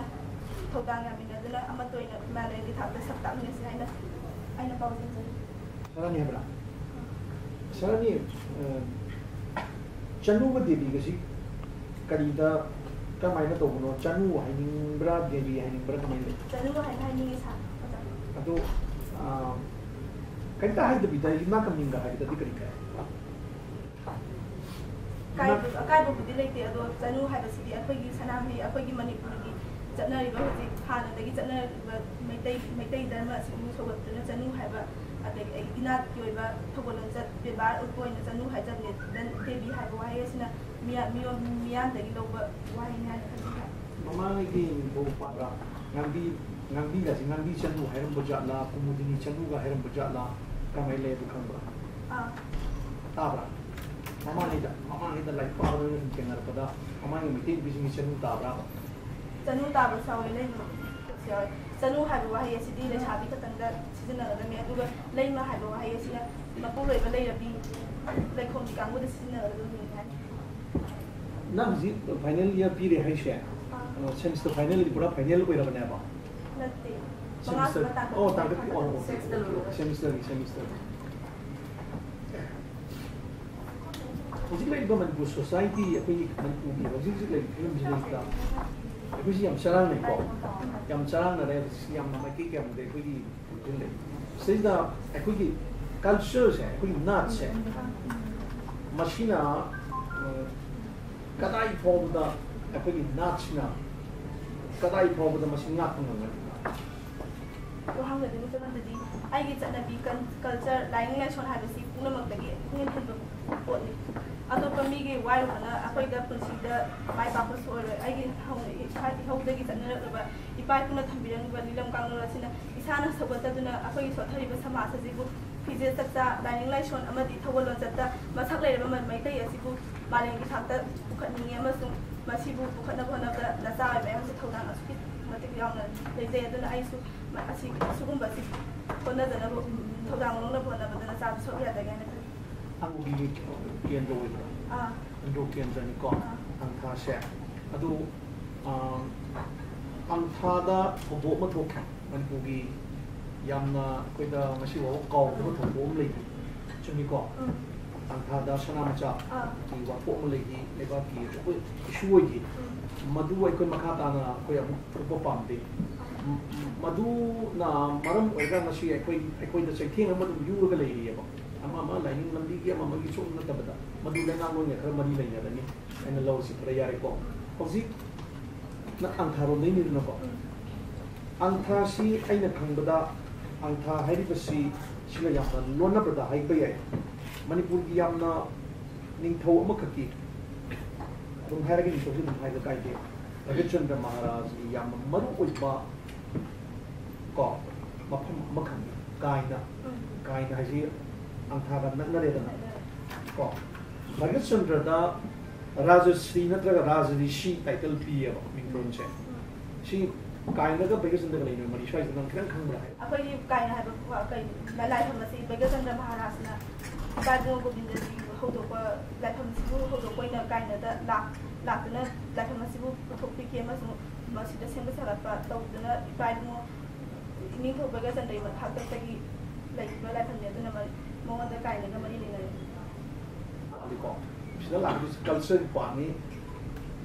ꯊꯧꯗꯥꯡ ꯌꯥꯃꯤꯟꯅꯗꯨꯅ ꯑꯃꯠꯇ ꯑꯣꯏꯅ ꯃꯥꯂꯦꯝꯒꯤ ꯊꯥꯛꯇ ꯁꯛ ꯇꯥꯛꯃꯤꯟꯅꯁꯤ ꯍꯥꯏꯅ ꯑꯩꯅ ꯄꯥꯎꯖꯦꯜꯖꯔꯤ꯫ ꯁꯔꯥꯅꯤ ꯍꯥꯏꯕ꯭ꯔꯥ? ꯁꯔꯥꯅꯤ, ꯑ, ꯆꯅꯨꯒ ꯗꯦꯕꯤꯒꯁꯤ ꯀꯔꯤꯗ, ꯀꯔꯝꯍꯥꯏꯅ ꯇꯧꯕꯅꯣ? ꯆꯅꯨ ꯍꯥꯏꯅꯤꯡꯕ꯭ꯔꯥ, ꯗꯦꯕꯤ ꯍꯥꯏꯅꯤꯡꯕ꯭ꯔꯥ, ꯀꯃꯥꯏꯅ ꯂꯩ? ꯆꯅꯨ ꯍꯥꯏꯅ ꯍꯥꯏꯅꯤꯡꯉꯤ, ꯁꯥꯔ, ꯑꯣꯖꯥ꯫ ꯑꯗꯣ, ꯑ, ꯀꯔꯤꯝꯇ ꯍꯥꯏꯗꯕꯤꯗ ꯏꯃꯥ ꯀꯃꯤꯡꯒ ꯍꯥꯏꯕꯗꯗꯤ ꯀꯔꯤ ꯀꯥꯏ? ꯑꯀꯥꯏꯕ-, ꯑꯀꯥꯏꯕꯕꯨꯗꯤ ꯂꯩꯇꯦ, ꯑꯗꯣ ꯆꯅꯨ ꯍꯥꯏꯕꯁꯤꯗꯤ ꯑꯩꯈꯣꯏꯒꯤ ꯁꯅꯥꯃꯍꯤ, ꯑꯩꯈꯣꯏꯒꯤ ꯃꯅꯤꯄꯨꯔꯒꯤ ꯆꯠꯅꯔꯤꯕ, ꯍꯧꯖꯤꯛ ꯍꯥꯟꯅꯗꯒꯤ ꯆꯠꯅꯔꯤꯕ ꯃꯩꯇꯩ, ꯃꯩꯇꯩ ꯙꯔꯃ ꯑꯁꯤꯕꯨ ꯁꯧꯒꯠꯇꯨꯅ ꯆꯅꯨ ꯍꯥꯏꯕ, ꯑꯗꯒꯤ ꯑꯩ ꯏꯅꯥꯠꯀꯤ ꯑꯣꯏꯕ ꯊꯧꯒꯜ ꯂꯣꯟꯆꯠ ꯕꯦꯕꯥꯔ ꯎꯠꯄ ꯑꯣꯏꯅ ꯆꯅꯨ ꯍꯥꯏꯖꯕꯅꯦ꯫ ꯗꯦꯕꯤ ꯍꯥꯏꯕ ꯋꯥꯍꯩ ꯑꯁꯤꯅ ꯃꯤꯌꯥ-, ꯃꯤꯌꯣꯟ-, ꯃꯤꯌꯥꯝꯗꯒꯤ ꯂꯧꯕ ꯋꯥꯍꯩꯅꯤ ꯍꯥꯏꯅ ꯈꯟꯖꯩ꯫ ꯃꯃꯥꯡꯉꯩꯒꯤ ꯅꯤꯡꯊꯧ ꯄꯥꯟꯕ ꯉꯥꯡꯕꯤ ꯉꯥꯡꯕꯤꯒꯁꯦ ꯉꯥꯡꯕꯤ ꯆꯅꯨ ꯍꯥꯏꯔꯝꯕ ꯖꯥꯠꯂꯥ, ꯀꯨꯃꯨꯗꯤꯅꯤ ꯆꯅꯨꯒ ꯍꯥꯏꯔꯝꯕ ꯖꯥꯠꯂꯥ, ꯀꯃꯥꯏꯅ ꯂꯩ ꯑꯗꯨ ꯈꯪꯕ꯭ꯔꯥ? ꯑꯥ꯫ ꯇꯥꯕ꯭ꯔꯥ? ꯃꯃꯥꯡꯉꯩꯗ, ꯃꯃꯥꯡꯉꯩꯗ ꯂꯥꯏꯔꯤꯛ ꯄꯥꯕꯗ ꯑꯣꯏꯅ ꯁꯨꯝ ꯊꯦꯡꯅꯔꯛꯄꯗ ꯃꯃꯥꯡꯒꯤ ꯃꯩꯇꯩ ꯅꯨꯄꯤꯁꯤꯡꯒꯤ ꯆꯅꯨ ꯇꯥꯕ꯭ꯔꯥ? ꯆꯅꯨ ꯇꯥꯕꯁꯨ ꯌꯥꯎꯋꯦ, ꯂꯩꯃ ꯌꯥꯎꯋꯦ꯫ ꯆꯅꯨ ꯍꯥꯏꯕ ꯋꯥꯍꯩ ꯑꯁꯤꯗꯤ ꯂꯩꯁꯥꯕꯤ ꯈꯛꯇꯪꯗ ꯁꯤꯖꯤꯟꯅꯒꯗꯕꯅꯤ, ꯑꯗꯨꯒ ꯂꯩꯃ ꯍꯥꯏꯕ ꯋꯥꯍꯩ ꯑꯁꯤꯅ ꯃꯄꯨꯔꯣꯏꯕ ꯂꯩꯔꯕꯤ ꯂꯩꯈꯣꯝꯕꯤ ꯀꯥꯡꯕꯨꯗ ꯁꯤꯖꯤꯟꯅꯒꯗꯕꯅꯤ ꯍꯥꯏ꯫ ꯅꯪ ꯍꯧꯖꯤꯛ ꯐꯥꯏꯅꯦꯜ ꯏꯌꯥꯔ ꯄꯤꯔꯦ ꯍꯥꯏꯁꯦ, ꯑꯥ꯫ ꯀꯩꯅꯣ, ꯁꯦꯃꯤꯁꯇꯔ ꯐꯥꯏꯅꯦꯜꯗꯤ ꯄꯨꯔꯥ ꯐꯥꯏꯅꯦꯜ ꯑꯣꯏꯔꯕꯅꯦꯕ? ꯅꯠꯇꯦ꯫ ꯃꯉꯥ ꯁꯦꯃꯤꯁꯇꯔ, ꯁꯨꯕ ꯇꯥꯡꯀꯛ ꯑꯣ, ꯇꯥꯡꯀꯛꯀꯤ, ꯑꯣ, ꯑꯣ, ꯁꯦꯃꯤꯁꯇꯔ ꯂꯣꯏꯔꯒ꯫ ꯁꯦꯃꯤꯁꯇꯔꯒꯤ, ꯁꯦꯃꯤꯁꯇꯔꯒꯤ꯫ ꯍꯧꯖꯤꯛ ꯂꯩꯔꯤꯕ ꯃꯅꯤꯄꯨꯔ ꯁꯣꯁꯥꯏꯇꯤ, ꯑꯩꯈꯣꯏꯒꯤ ꯃꯅꯤꯄꯨꯔꯒꯤ ꯍꯧꯖꯤꯛ ꯍꯧꯖꯤꯛ ꯂꯩꯔꯤꯕ ꯐꯤꯕꯝꯁꯤꯗꯩꯗ ꯑꯩꯈꯣꯏꯁꯤ ꯌꯥꯝ ꯆꯔꯥꯡꯅꯩꯀꯣ? ꯌꯥꯝ ꯆꯔꯥꯡꯅꯔꯦ꯫ ꯍꯧꯖꯤꯛꯁꯤ ꯌꯥꯝꯅ ꯃꯥꯏꯀꯩ ꯀꯌꯥꯃꯨꯛꯇ ꯑꯩꯈꯣꯏꯒꯤ ꯄꯨꯟꯁꯤꯜꯂꯦ꯫ ꯁꯤꯗꯩꯗ ꯑꯩꯈꯣꯏꯒꯤ ꯀꯜꯆꯔꯁꯦ, ꯑꯩꯈꯣꯏꯒꯤ ꯅꯥꯠꯁꯦ, ꯃꯁꯤꯅ, ꯎꯝ, ꯀꯗꯥꯏ ꯐꯥꯎꯕꯗ ꯑꯩꯈꯣꯏꯒꯤ ꯅꯥꯠꯁꯤꯅ ꯀꯗꯥꯏ ꯐꯥꯎꯕꯗ ꯃꯁꯤ ꯉꯥꯛꯄ ꯉꯝꯒꯅꯤ? ꯋꯥꯍꯪ ꯑꯗꯨꯒꯤ ꯃꯇꯨꯡꯗꯗꯤ ꯑꯩꯒꯤ ꯆꯠꯅꯕꯤ, ꯀꯜ-, ꯀꯜꯆꯔ, ꯂꯥꯏꯅꯤꯡ ꯂꯥꯏꯁꯣꯟ ꯍꯥꯏꯕꯁꯤ ꯄꯨꯝꯅꯃꯛꯇꯒꯤ ꯏꯍꯦꯟ ꯍꯦꯟꯕ ꯄꯣꯠꯅꯤ꯫ ꯑꯇꯣꯞꯄ ꯃꯤꯒꯤ ꯋꯥꯏꯔꯨꯕꯅ ꯑꯩꯈꯣꯏꯗ ꯄꯨꯟꯁꯤꯗ ꯃꯥꯏ ꯄꯥꯛꯄꯁꯨ ꯑꯣꯏꯔꯣꯏ꯫ ꯑꯩꯒꯤ ꯍꯧꯅ ꯏꯁꯥ ꯏꯍꯧꯗꯒꯤ ꯆꯠꯅꯔꯛꯂꯕ ꯏꯄꯥ ꯏꯄꯨꯅ ꯊꯝꯕꯤꯔꯝꯂꯤꯕ ꯂꯤꯂꯝ ꯀꯥꯡꯂꯣꯟ ꯑꯁꯤꯅ ꯏꯁꯥꯅ ꯁꯧꯒꯠꯆꯗꯨꯅ ꯑꯩꯈꯣꯏꯒꯤ ꯁꯣꯠꯊꯔꯤꯕ ꯁꯃꯥꯖ ꯑꯁꯤꯕꯨ ꯐꯤꯖꯦꯠ ꯆꯛꯆꯥ, ꯂꯥꯏꯅꯤꯡ ꯂꯥꯏꯁꯣꯟ ꯑꯃꯗꯤ ꯊꯧꯒꯜ ꯂꯣꯟꯆꯠꯇ ꯃꯁꯛ ꯂꯩꯔꯕ ꯃ-, ꯃꯩꯇꯩ ꯑꯁꯤꯕꯨ ꯃꯥꯂꯦꯝꯒꯤ ꯊꯥꯛꯇ ꯄꯨꯈꯠꯅꯤꯡꯉꯤ ꯑꯃꯁꯨꯡ ꯃꯁꯤꯕꯨ ꯄꯨꯈꯠꯅꯕ ꯍꯣꯠꯅꯕꯗ ꯅꯆꯥ ꯑꯣꯏꯕ ꯑꯩꯍꯥꯛꯁꯨ ꯊꯧꯗꯥꯡ ꯑꯁꯨꯛꯀꯤ ꯃꯇꯤꯛ ꯌꯥꯎꯅ ꯂꯩꯖꯩ꯫ ꯑꯗꯨꯅ ꯑꯩꯁꯨ ꯃ-, ꯑꯁꯤ, ꯑꯁꯤꯒꯨꯝꯕ ꯑꯁꯤ ꯍꯣꯠꯅꯖꯅꯕ, ꯊꯧꯗꯥꯡ ꯂꯧꯅꯕ ꯍꯣꯠꯅꯕꯗ ꯅꯆꯥꯁꯨ ꯁꯔꯨꯛ ꯌꯥꯖꯒꯦ ꯍꯥꯏꯅ ꯈꯜꯂꯤ꯫ ꯑꯪꯒꯤ ꯀꯦꯟꯗ꯭ꯔ ꯑꯣꯏꯕ꯭ꯔꯥ? ꯑꯥ꯫ ꯑꯪꯒꯤ ꯀꯦꯟꯗ꯭ꯔꯅꯤꯀꯣ꯫ ꯑꯥ꯫ ꯑꯪꯊꯥꯁꯦ꯫ ꯑꯗꯨ, ꯑꯥ, ꯑꯪꯊꯥꯗ ꯊꯧꯗꯣꯛ ꯑꯃ ꯊꯣꯛꯈ꯭ꯔꯦ꯫ ꯃꯅꯤꯄꯨꯔꯒꯤ ꯌꯥꯝꯅ ꯑꯩꯈꯣꯏꯗ ꯉꯁꯤ ꯐꯥꯎꯕ ꯀꯥꯎꯗꯕ ꯊꯧꯗꯣꯛ ꯑꯃ ꯂꯩꯔꯤ꯫ ꯆꯨꯝꯃꯤꯀꯣ? ꯎꯝ꯫ ꯑꯪꯊꯥꯗ ꯁꯅꯥꯃꯆꯥ ꯑꯥ꯫ ꯒꯤ ꯋꯥꯊꯣꯛ ꯑꯃ ꯂꯩꯈꯤ, ꯂꯩꯕꯥꯛꯀꯤ ꯑꯆꯧꯕ ꯏꯁꯨ ꯑꯣꯏꯈꯤ꯫ ꯎꯝ꯫ ꯃꯗꯨ ꯑꯩꯈꯣꯏ ꯃꯈꯥ ꯇꯥꯅ ꯑꯩꯈꯣꯏ ꯑꯃꯨꯛ ꯊꯣꯛꯄ ꯄꯥꯝꯗꯦ꯫ ꯎꯝ, ꯎꯝ, ꯃꯗꯨꯅ ꯃꯔꯝ ꯑꯣꯏꯔꯒ ꯉꯁꯤ ꯑꯩꯈꯣꯏ, ꯑꯩꯈꯣꯏꯗ ꯆꯩꯊꯦꯡ ꯑꯃ ꯑꯗꯨꯝ ꯌꯨꯔꯒ ꯂꯩꯔꯤꯑꯕ꯫ ꯑꯃ ꯑꯃ ꯂꯥꯏꯅꯤꯡ ꯂꯝꯕꯤꯒꯤ ꯑꯃ ꯑꯃꯒꯤ ꯁꯨꯝ ꯅꯠꯇꯕꯗ ꯃꯗꯨ ꯂꯩꯉꯥꯛꯂꯣꯟꯒ ꯈꯔ ꯃꯔꯤ ꯂꯩꯅꯔꯅꯤ ꯍꯥꯏꯅ ꯂꯧꯔꯁꯤ꯫ ꯐꯔꯦ, ꯌꯥꯔꯦꯀꯣ? ꯍꯧꯖꯤꯛ ꯅꯪ ꯑꯪꯊꯥꯔꯣꯝꯗꯩꯅꯤꯗꯅꯀꯣ? ꯎꯝ꯫ ꯑꯪꯊꯥꯁꯤ ꯑꯩꯅ ꯈꯪꯕꯗ ꯑꯪꯊꯥ ꯍꯥꯏꯔꯤꯕꯁꯤ ꯁꯤꯒ ꯌꯥꯝꯅ ꯂꯣꯟꯅꯕ꯭ꯔꯗ ꯍꯥꯏꯕ ꯌꯥꯏ꯫ ꯃꯅꯤꯄꯨꯔꯒꯤ ꯌꯥꯝꯅ ꯅꯤꯡꯊꯧ ꯑꯃꯈꯛꯀꯤ, ꯑꯗꯨꯝ ꯍꯥꯏꯔꯒ ꯅꯤꯡꯊꯧꯁꯤ ꯑꯗꯨꯝ ꯍꯥꯏꯕ ꯀꯥꯏꯗꯦ, ꯔꯕꯤꯆꯟꯗ꯭ꯔ ꯃꯍꯥꯔꯥꯖꯒꯤ ꯌꯥꯝꯅ ꯃꯔꯨ ꯑꯣꯏꯕ ꯀꯣ, ꯃꯐꯝ ꯑꯃꯈꯛꯅꯤ꯫ ꯀꯥꯏꯅ, ꯎꯝ꯫ ꯀꯥꯏꯅ ꯍꯥꯏꯁꯤ ꯑꯪꯊꯥꯒ ꯅꯛꯅꯔꯦꯗꯅ꯫ ꯅꯛꯅꯔꯦ꯫ ꯀꯣ, ꯚꯥꯒ꯭ꯌꯆꯟꯗ꯭ꯔꯗ ꯔꯥꯖꯁ꯭ꯔꯤ ꯅꯠꯇ꯭ꯔꯒ ꯔꯥꯖꯔꯤꯁꯤ ꯇꯥꯏꯇꯜ ꯄꯤꯌꯦꯕ ꯃꯤꯡꯊꯣꯟꯁꯦ꯫ ꯎꯝ꯫ ꯁꯤ ꯀꯥꯏꯅꯒ ꯚꯥꯒ꯭ꯌꯆꯟꯗ꯭ꯔꯒ ꯂꯩꯅꯕ ꯃꯔꯤ ꯁ꯭ꯋꯥꯏꯁꯤꯗ ꯅꯪ ꯈꯤꯇꯪ ꯈꯪꯕ꯭ꯔꯥ ꯍꯥꯏ? ꯑꯩꯈꯣꯏꯒꯤ ꯀꯥꯏꯅ ꯍꯥꯏꯕ ꯋꯥ-, ꯀꯩ, ꯂꯥꯏꯐꯝ ꯑꯁꯤ ꯚꯥꯒ꯭ꯌꯆꯟꯗ꯭ꯔ ꯃꯍꯥꯔꯥꯖꯅ ꯏꯄꯥ ꯏꯕꯨꯡꯉꯣ ꯒꯣꯕꯤꯟꯗꯖꯤ ꯍꯧꯗꯣꯛꯄ, ꯂꯥꯏꯐꯝ ꯑꯁꯤꯕꯨ ꯍꯧꯗꯣꯛꯄ ꯑꯣꯏꯅ ꯀꯥꯏꯅꯗ ꯂꯥꯛ-, ꯂꯥꯛꯇꯨꯅ ꯂꯥꯏꯐꯝ ꯑꯁꯤꯕꯨ ꯄꯨꯊꯣꯛꯄꯤꯈꯤ ꯑꯃꯁꯨꯡ ꯃꯁꯤꯗ ꯁꯦꯝꯒꯠ ꯁꯥꯒꯠꯄ ꯇꯧꯗꯨꯅ ꯏꯄꯥ ꯏꯕꯨꯡꯉꯣ ꯏꯅꯤꯡꯊꯧ ꯚꯥꯒ꯭ꯌꯆꯟꯗ꯭ꯔꯒꯤ ꯍꯥꯛꯇꯛꯇꯒꯤ ꯂꯩꯈꯤꯕ ꯂꯥꯏꯐꯝꯅꯤ꯫ ꯑꯗꯨꯅ ꯃ-, ꯃꯉꯣꯟꯗ ꯀꯥꯏꯅꯒ ꯃꯔꯤ ꯂꯩꯅꯔꯦ꯫ ꯑꯗꯨꯀꯣ, ꯁꯤꯗ ꯂꯥꯛꯄꯁꯤ ꯀꯜꯆꯔꯒꯤ ꯄꯥꯔꯠꯅꯤ꯫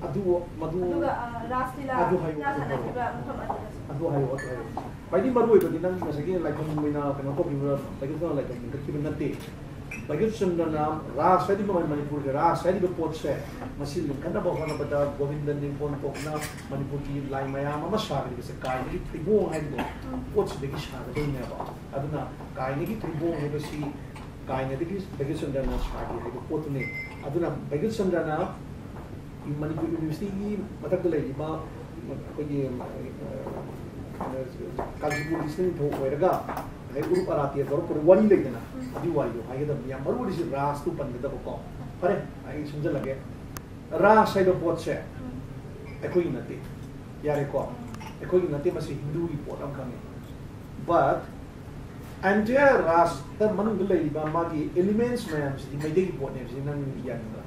ꯑꯗꯨ, ꯃꯗꯨ, ꯑꯗꯨꯒ, ꯑ, ꯔꯥꯁ ꯂꯤꯂꯥ ꯑꯗꯨ ꯍꯥꯏꯌꯨ, ꯁꯥꯟꯅꯈꯤꯕ ꯃꯐꯝ ꯑꯗꯨꯗꯁꯨ꯫ ꯑꯗꯨ ꯍꯥꯏꯌꯨ, ꯑꯗꯨ ꯍꯥꯏꯌꯨ꯫ ꯈ꯭ꯋꯥꯏꯗꯒꯤ ꯃꯔꯨ ꯑꯣꯏꯕꯗꯤ ꯅꯪ ꯉꯁꯥꯏꯒꯤ ꯂꯥꯏꯐꯝ ꯑꯣꯏꯅ ꯀꯩꯅꯣ ꯇꯧꯈꯤꯕ, ꯚꯥꯒ꯭ꯌꯆꯟꯗ꯭ꯔ ꯂꯥꯏꯐꯝ ꯂꯤꯡꯈꯠꯈꯤꯕ ꯅꯠꯇꯦ꯫ ꯚꯥꯒ꯭ꯌꯆꯟꯗ꯭ꯔꯅ ꯔꯥꯁ ꯍꯥꯏꯔꯤꯕ ꯃ-, ꯃꯅꯤꯄꯨꯔꯒꯤ ꯔꯥꯁ ꯍꯥꯏꯔꯤꯕ ꯄꯣꯠꯁꯦ, ꯃꯁꯤ ꯂꯤꯡꯈꯠꯅꯕ ꯍꯣꯠꯅꯕꯗ ꯒꯣꯕꯤꯟꯗ ꯅꯤꯡꯄꯣꯟ ꯇꯣꯞꯅ ꯃꯅꯤꯄꯨꯔꯒꯤ ꯂꯥꯏ ꯃꯌꯥꯝ ꯑꯃ ꯁꯥꯈꯤꯕꯁꯦ ꯀꯥꯏꯅꯒꯤ ꯊꯣꯏꯕꯣꯡ ꯍꯥꯏꯔꯤꯕ ꯄꯣꯠꯁꯤꯗꯒꯤ ꯁꯥꯒꯗꯣꯏꯅꯦꯕ꯫ ꯑꯗꯨꯅ ꯀꯥꯏꯅꯒꯤ ꯊꯣꯏꯕꯣꯡ ꯍꯥꯏꯕꯁꯤ ꯀꯥꯏꯅꯗꯒꯤ ꯚꯥꯒ꯭ꯌꯆꯟꯗ꯭ꯔꯅ ꯁꯥꯈꯤ ꯍꯥꯏꯕ ꯄꯣꯠꯇꯨꯅꯤ꯫ ꯑꯗꯨꯅ ꯚꯥꯒ꯭ꯌꯆꯟꯗ꯭ꯔꯅ ꯃꯅꯤꯄꯨꯔ ꯌꯨꯅꯤꯚꯔꯁꯤꯇꯤꯒꯤ ꯃꯊꯛꯇ ꯂꯩꯔꯤꯕ ꯑꯩꯈꯣꯏꯒꯤ, ꯑ, ꯀꯥꯟꯆꯤꯄꯨꯔꯒꯤ ꯏꯁꯤꯡ ꯅꯤꯡꯊꯧ ꯑꯣꯏꯔꯒ ꯉꯁꯥꯏ ꯎꯔꯨꯞ ꯑꯔꯥꯇꯦ ꯇꯧꯔꯛꯄꯗ ꯋꯥꯔꯤ ꯂꯩꯗꯅ, ꯎꯝ꯫ ꯑꯗꯨꯒꯤ ꯋꯥꯔꯤꯗꯣ ꯍꯥꯏꯒꯗꯕꯅꯤ꯫ ꯌꯥꯝ ꯃꯔꯨ ꯑꯣꯏꯔꯤꯁꯤ ꯔꯥꯁꯇꯨ ꯄꯟꯒꯗꯕꯀꯣ꯫ ꯐꯔꯦ, ꯑꯩ ꯁꯝꯖꯜꯂꯒꯦ꯫ ꯔꯥꯁ ꯍꯥꯏꯕ ꯄꯣꯠꯁꯦ ꯎꯝ꯫ ꯑꯩꯈꯣꯏꯒꯤ ꯅꯠꯇꯦ꯫ ꯌꯥꯔꯦꯀꯣ? ꯎꯝ꯫ ꯑꯩꯈꯣꯏꯒꯤ ꯅꯠꯇꯦ, ꯃꯁꯤ ꯍꯤꯟꯗꯨꯒꯤ ꯄꯣꯠ ꯑꯃꯈꯛꯅꯤ꯫ But entire ꯔꯥꯁꯇ ꯃꯅꯨꯡꯗ ꯂꯩꯔꯤꯕ ꯃꯥꯒꯤ elements ꯃꯌꯥꯝꯁꯤꯗꯤ ꯃꯩꯇꯩꯒꯤ ꯄꯣꯠꯅꯦꯕꯁꯤ ꯅꯪ ꯌꯥꯅꯤꯡꯕ꯭ꯔꯥ?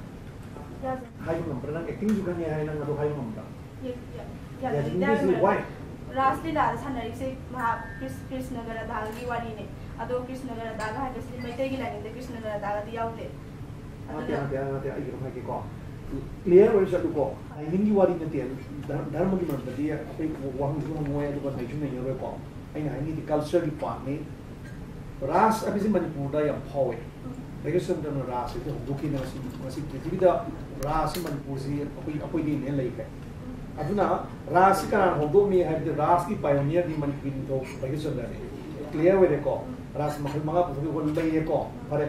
ꯌꯥꯖꯩ꯫ ꯍꯥꯏꯕ ꯉꯝꯕ꯭ꯔꯥ? ꯅꯪ ꯑꯦꯛꯇꯤꯡꯁꯨ ꯈꯪꯉꯦ ꯍꯥꯏ, ꯅꯪ ꯑꯗꯨ ꯍꯥꯏꯕ ꯉꯝꯕ꯭ꯔꯥ? ꯌꯥ-, ꯌꯥ-, ꯌꯥꯖꯅꯤꯡꯗꯦ꯫ ꯌꯥꯖꯅꯤꯡꯗ꯭ꯔꯤꯁꯤ why? ꯔꯥꯁ ꯂꯤꯂꯥꯗ ꯁꯥꯟꯅꯔꯤꯁꯦ ꯃꯍꯥꯛ ꯀ꯭ꯔꯤꯁ-, ꯀ꯭ꯔꯤꯁꯅꯒ ꯔꯥꯙꯥꯒꯤ ꯋꯥꯔꯤꯅꯦ꯫ ꯑꯗꯣ ꯀ꯭ꯔꯤꯁꯅꯒ ꯔꯥꯙꯥꯒ ꯍꯥꯏꯕꯁꯤꯗꯤ ꯃꯩꯇꯩꯒꯤ ꯂꯥꯏꯅꯤꯡꯗ ꯀ꯭ꯔꯤꯁꯅꯒ ꯔꯥꯙꯥꯒꯗꯤ ꯌꯥꯎꯗꯦ꯫ ꯅꯠꯇꯦ, ꯑꯗꯨꯅ ꯅꯠꯇꯦ, ꯅꯠꯇꯦ, ꯑꯩ ꯀꯩꯅꯣꯝ ꯍꯥꯏꯒꯦꯀꯣ꯫ Clear ꯑꯣꯏꯅ ꯆꯠꯂꯨꯀꯣ꯫ ꯂꯥꯏꯅꯤꯡꯒꯤ ꯋꯥꯔꯤ ꯅꯠꯇꯦ, ꯙꯔ-, ꯙꯔꯃꯒꯤ ꯃꯔꯝꯗꯗꯤ ꯑꯩꯈꯣꯏ ꯋꯥꯍꯪꯁꯨ ꯍꯪꯉꯣꯏ, ꯑꯗꯨꯒ ꯅꯩꯁꯨ ꯅꯩꯅꯔꯣꯏꯀꯣ꯫ ꯑꯩꯅ ꯍꯥꯏꯅꯤꯡꯉꯤꯗꯤ ꯀꯜꯆꯔꯒꯤ ꯄꯥꯔꯠꯅꯤ꯫ ꯔꯥꯁ ꯍꯥꯏꯕꯁꯤ ꯃꯅꯤꯄꯨꯔꯗ ꯌꯥꯝ ꯐꯥꯎꯋꯦ꯫ ꯎꯝ꯫ ꯚꯥꯒ꯭ꯌꯆꯟꯗ꯭ꯔꯅ ꯔꯥꯁ ꯍꯥꯏꯕꯁꯤ ꯍꯧꯗꯣꯛꯈꯤꯅ ꯉꯁꯤ, ꯉꯁꯤ ꯄ꯭ꯔꯤꯊꯤꯕꯤꯗ ꯔꯥꯁꯁꯤ ꯃꯅꯤꯄꯨꯔꯁꯤ ꯑꯩꯈꯣꯏ, ꯑꯩꯈꯣꯏꯗꯒꯤꯅꯦ ꯂꯩꯈ꯭ꯔꯦ꯫ ꯎꯝ꯫ ꯑꯗꯨꯅ ꯔꯥꯁꯁꯤ ꯀꯅꯥꯅ ꯍꯧꯗꯣꯛꯑꯝꯃꯤ ꯍꯥꯏꯕꯗꯤ ꯔꯥꯁꯀꯤ pioneer ꯗꯤ ꯃꯅꯤꯄꯨꯔꯒꯤ ꯅꯤꯡꯊꯧ ꯚꯥꯒ꯭ꯌꯆꯟꯗ꯭ꯔꯅꯤ꯫ Clear ꯑꯣꯏꯔꯦꯀꯣ? ꯎꯝ꯫ ꯔꯥꯁ ꯃꯈꯜ ꯃꯉꯥ ꯄꯨꯊꯣꯛꯈꯤꯕ ꯂꯩꯔꯦꯀꯣ? ꯎꯝ꯫ ꯐꯔꯦ꯫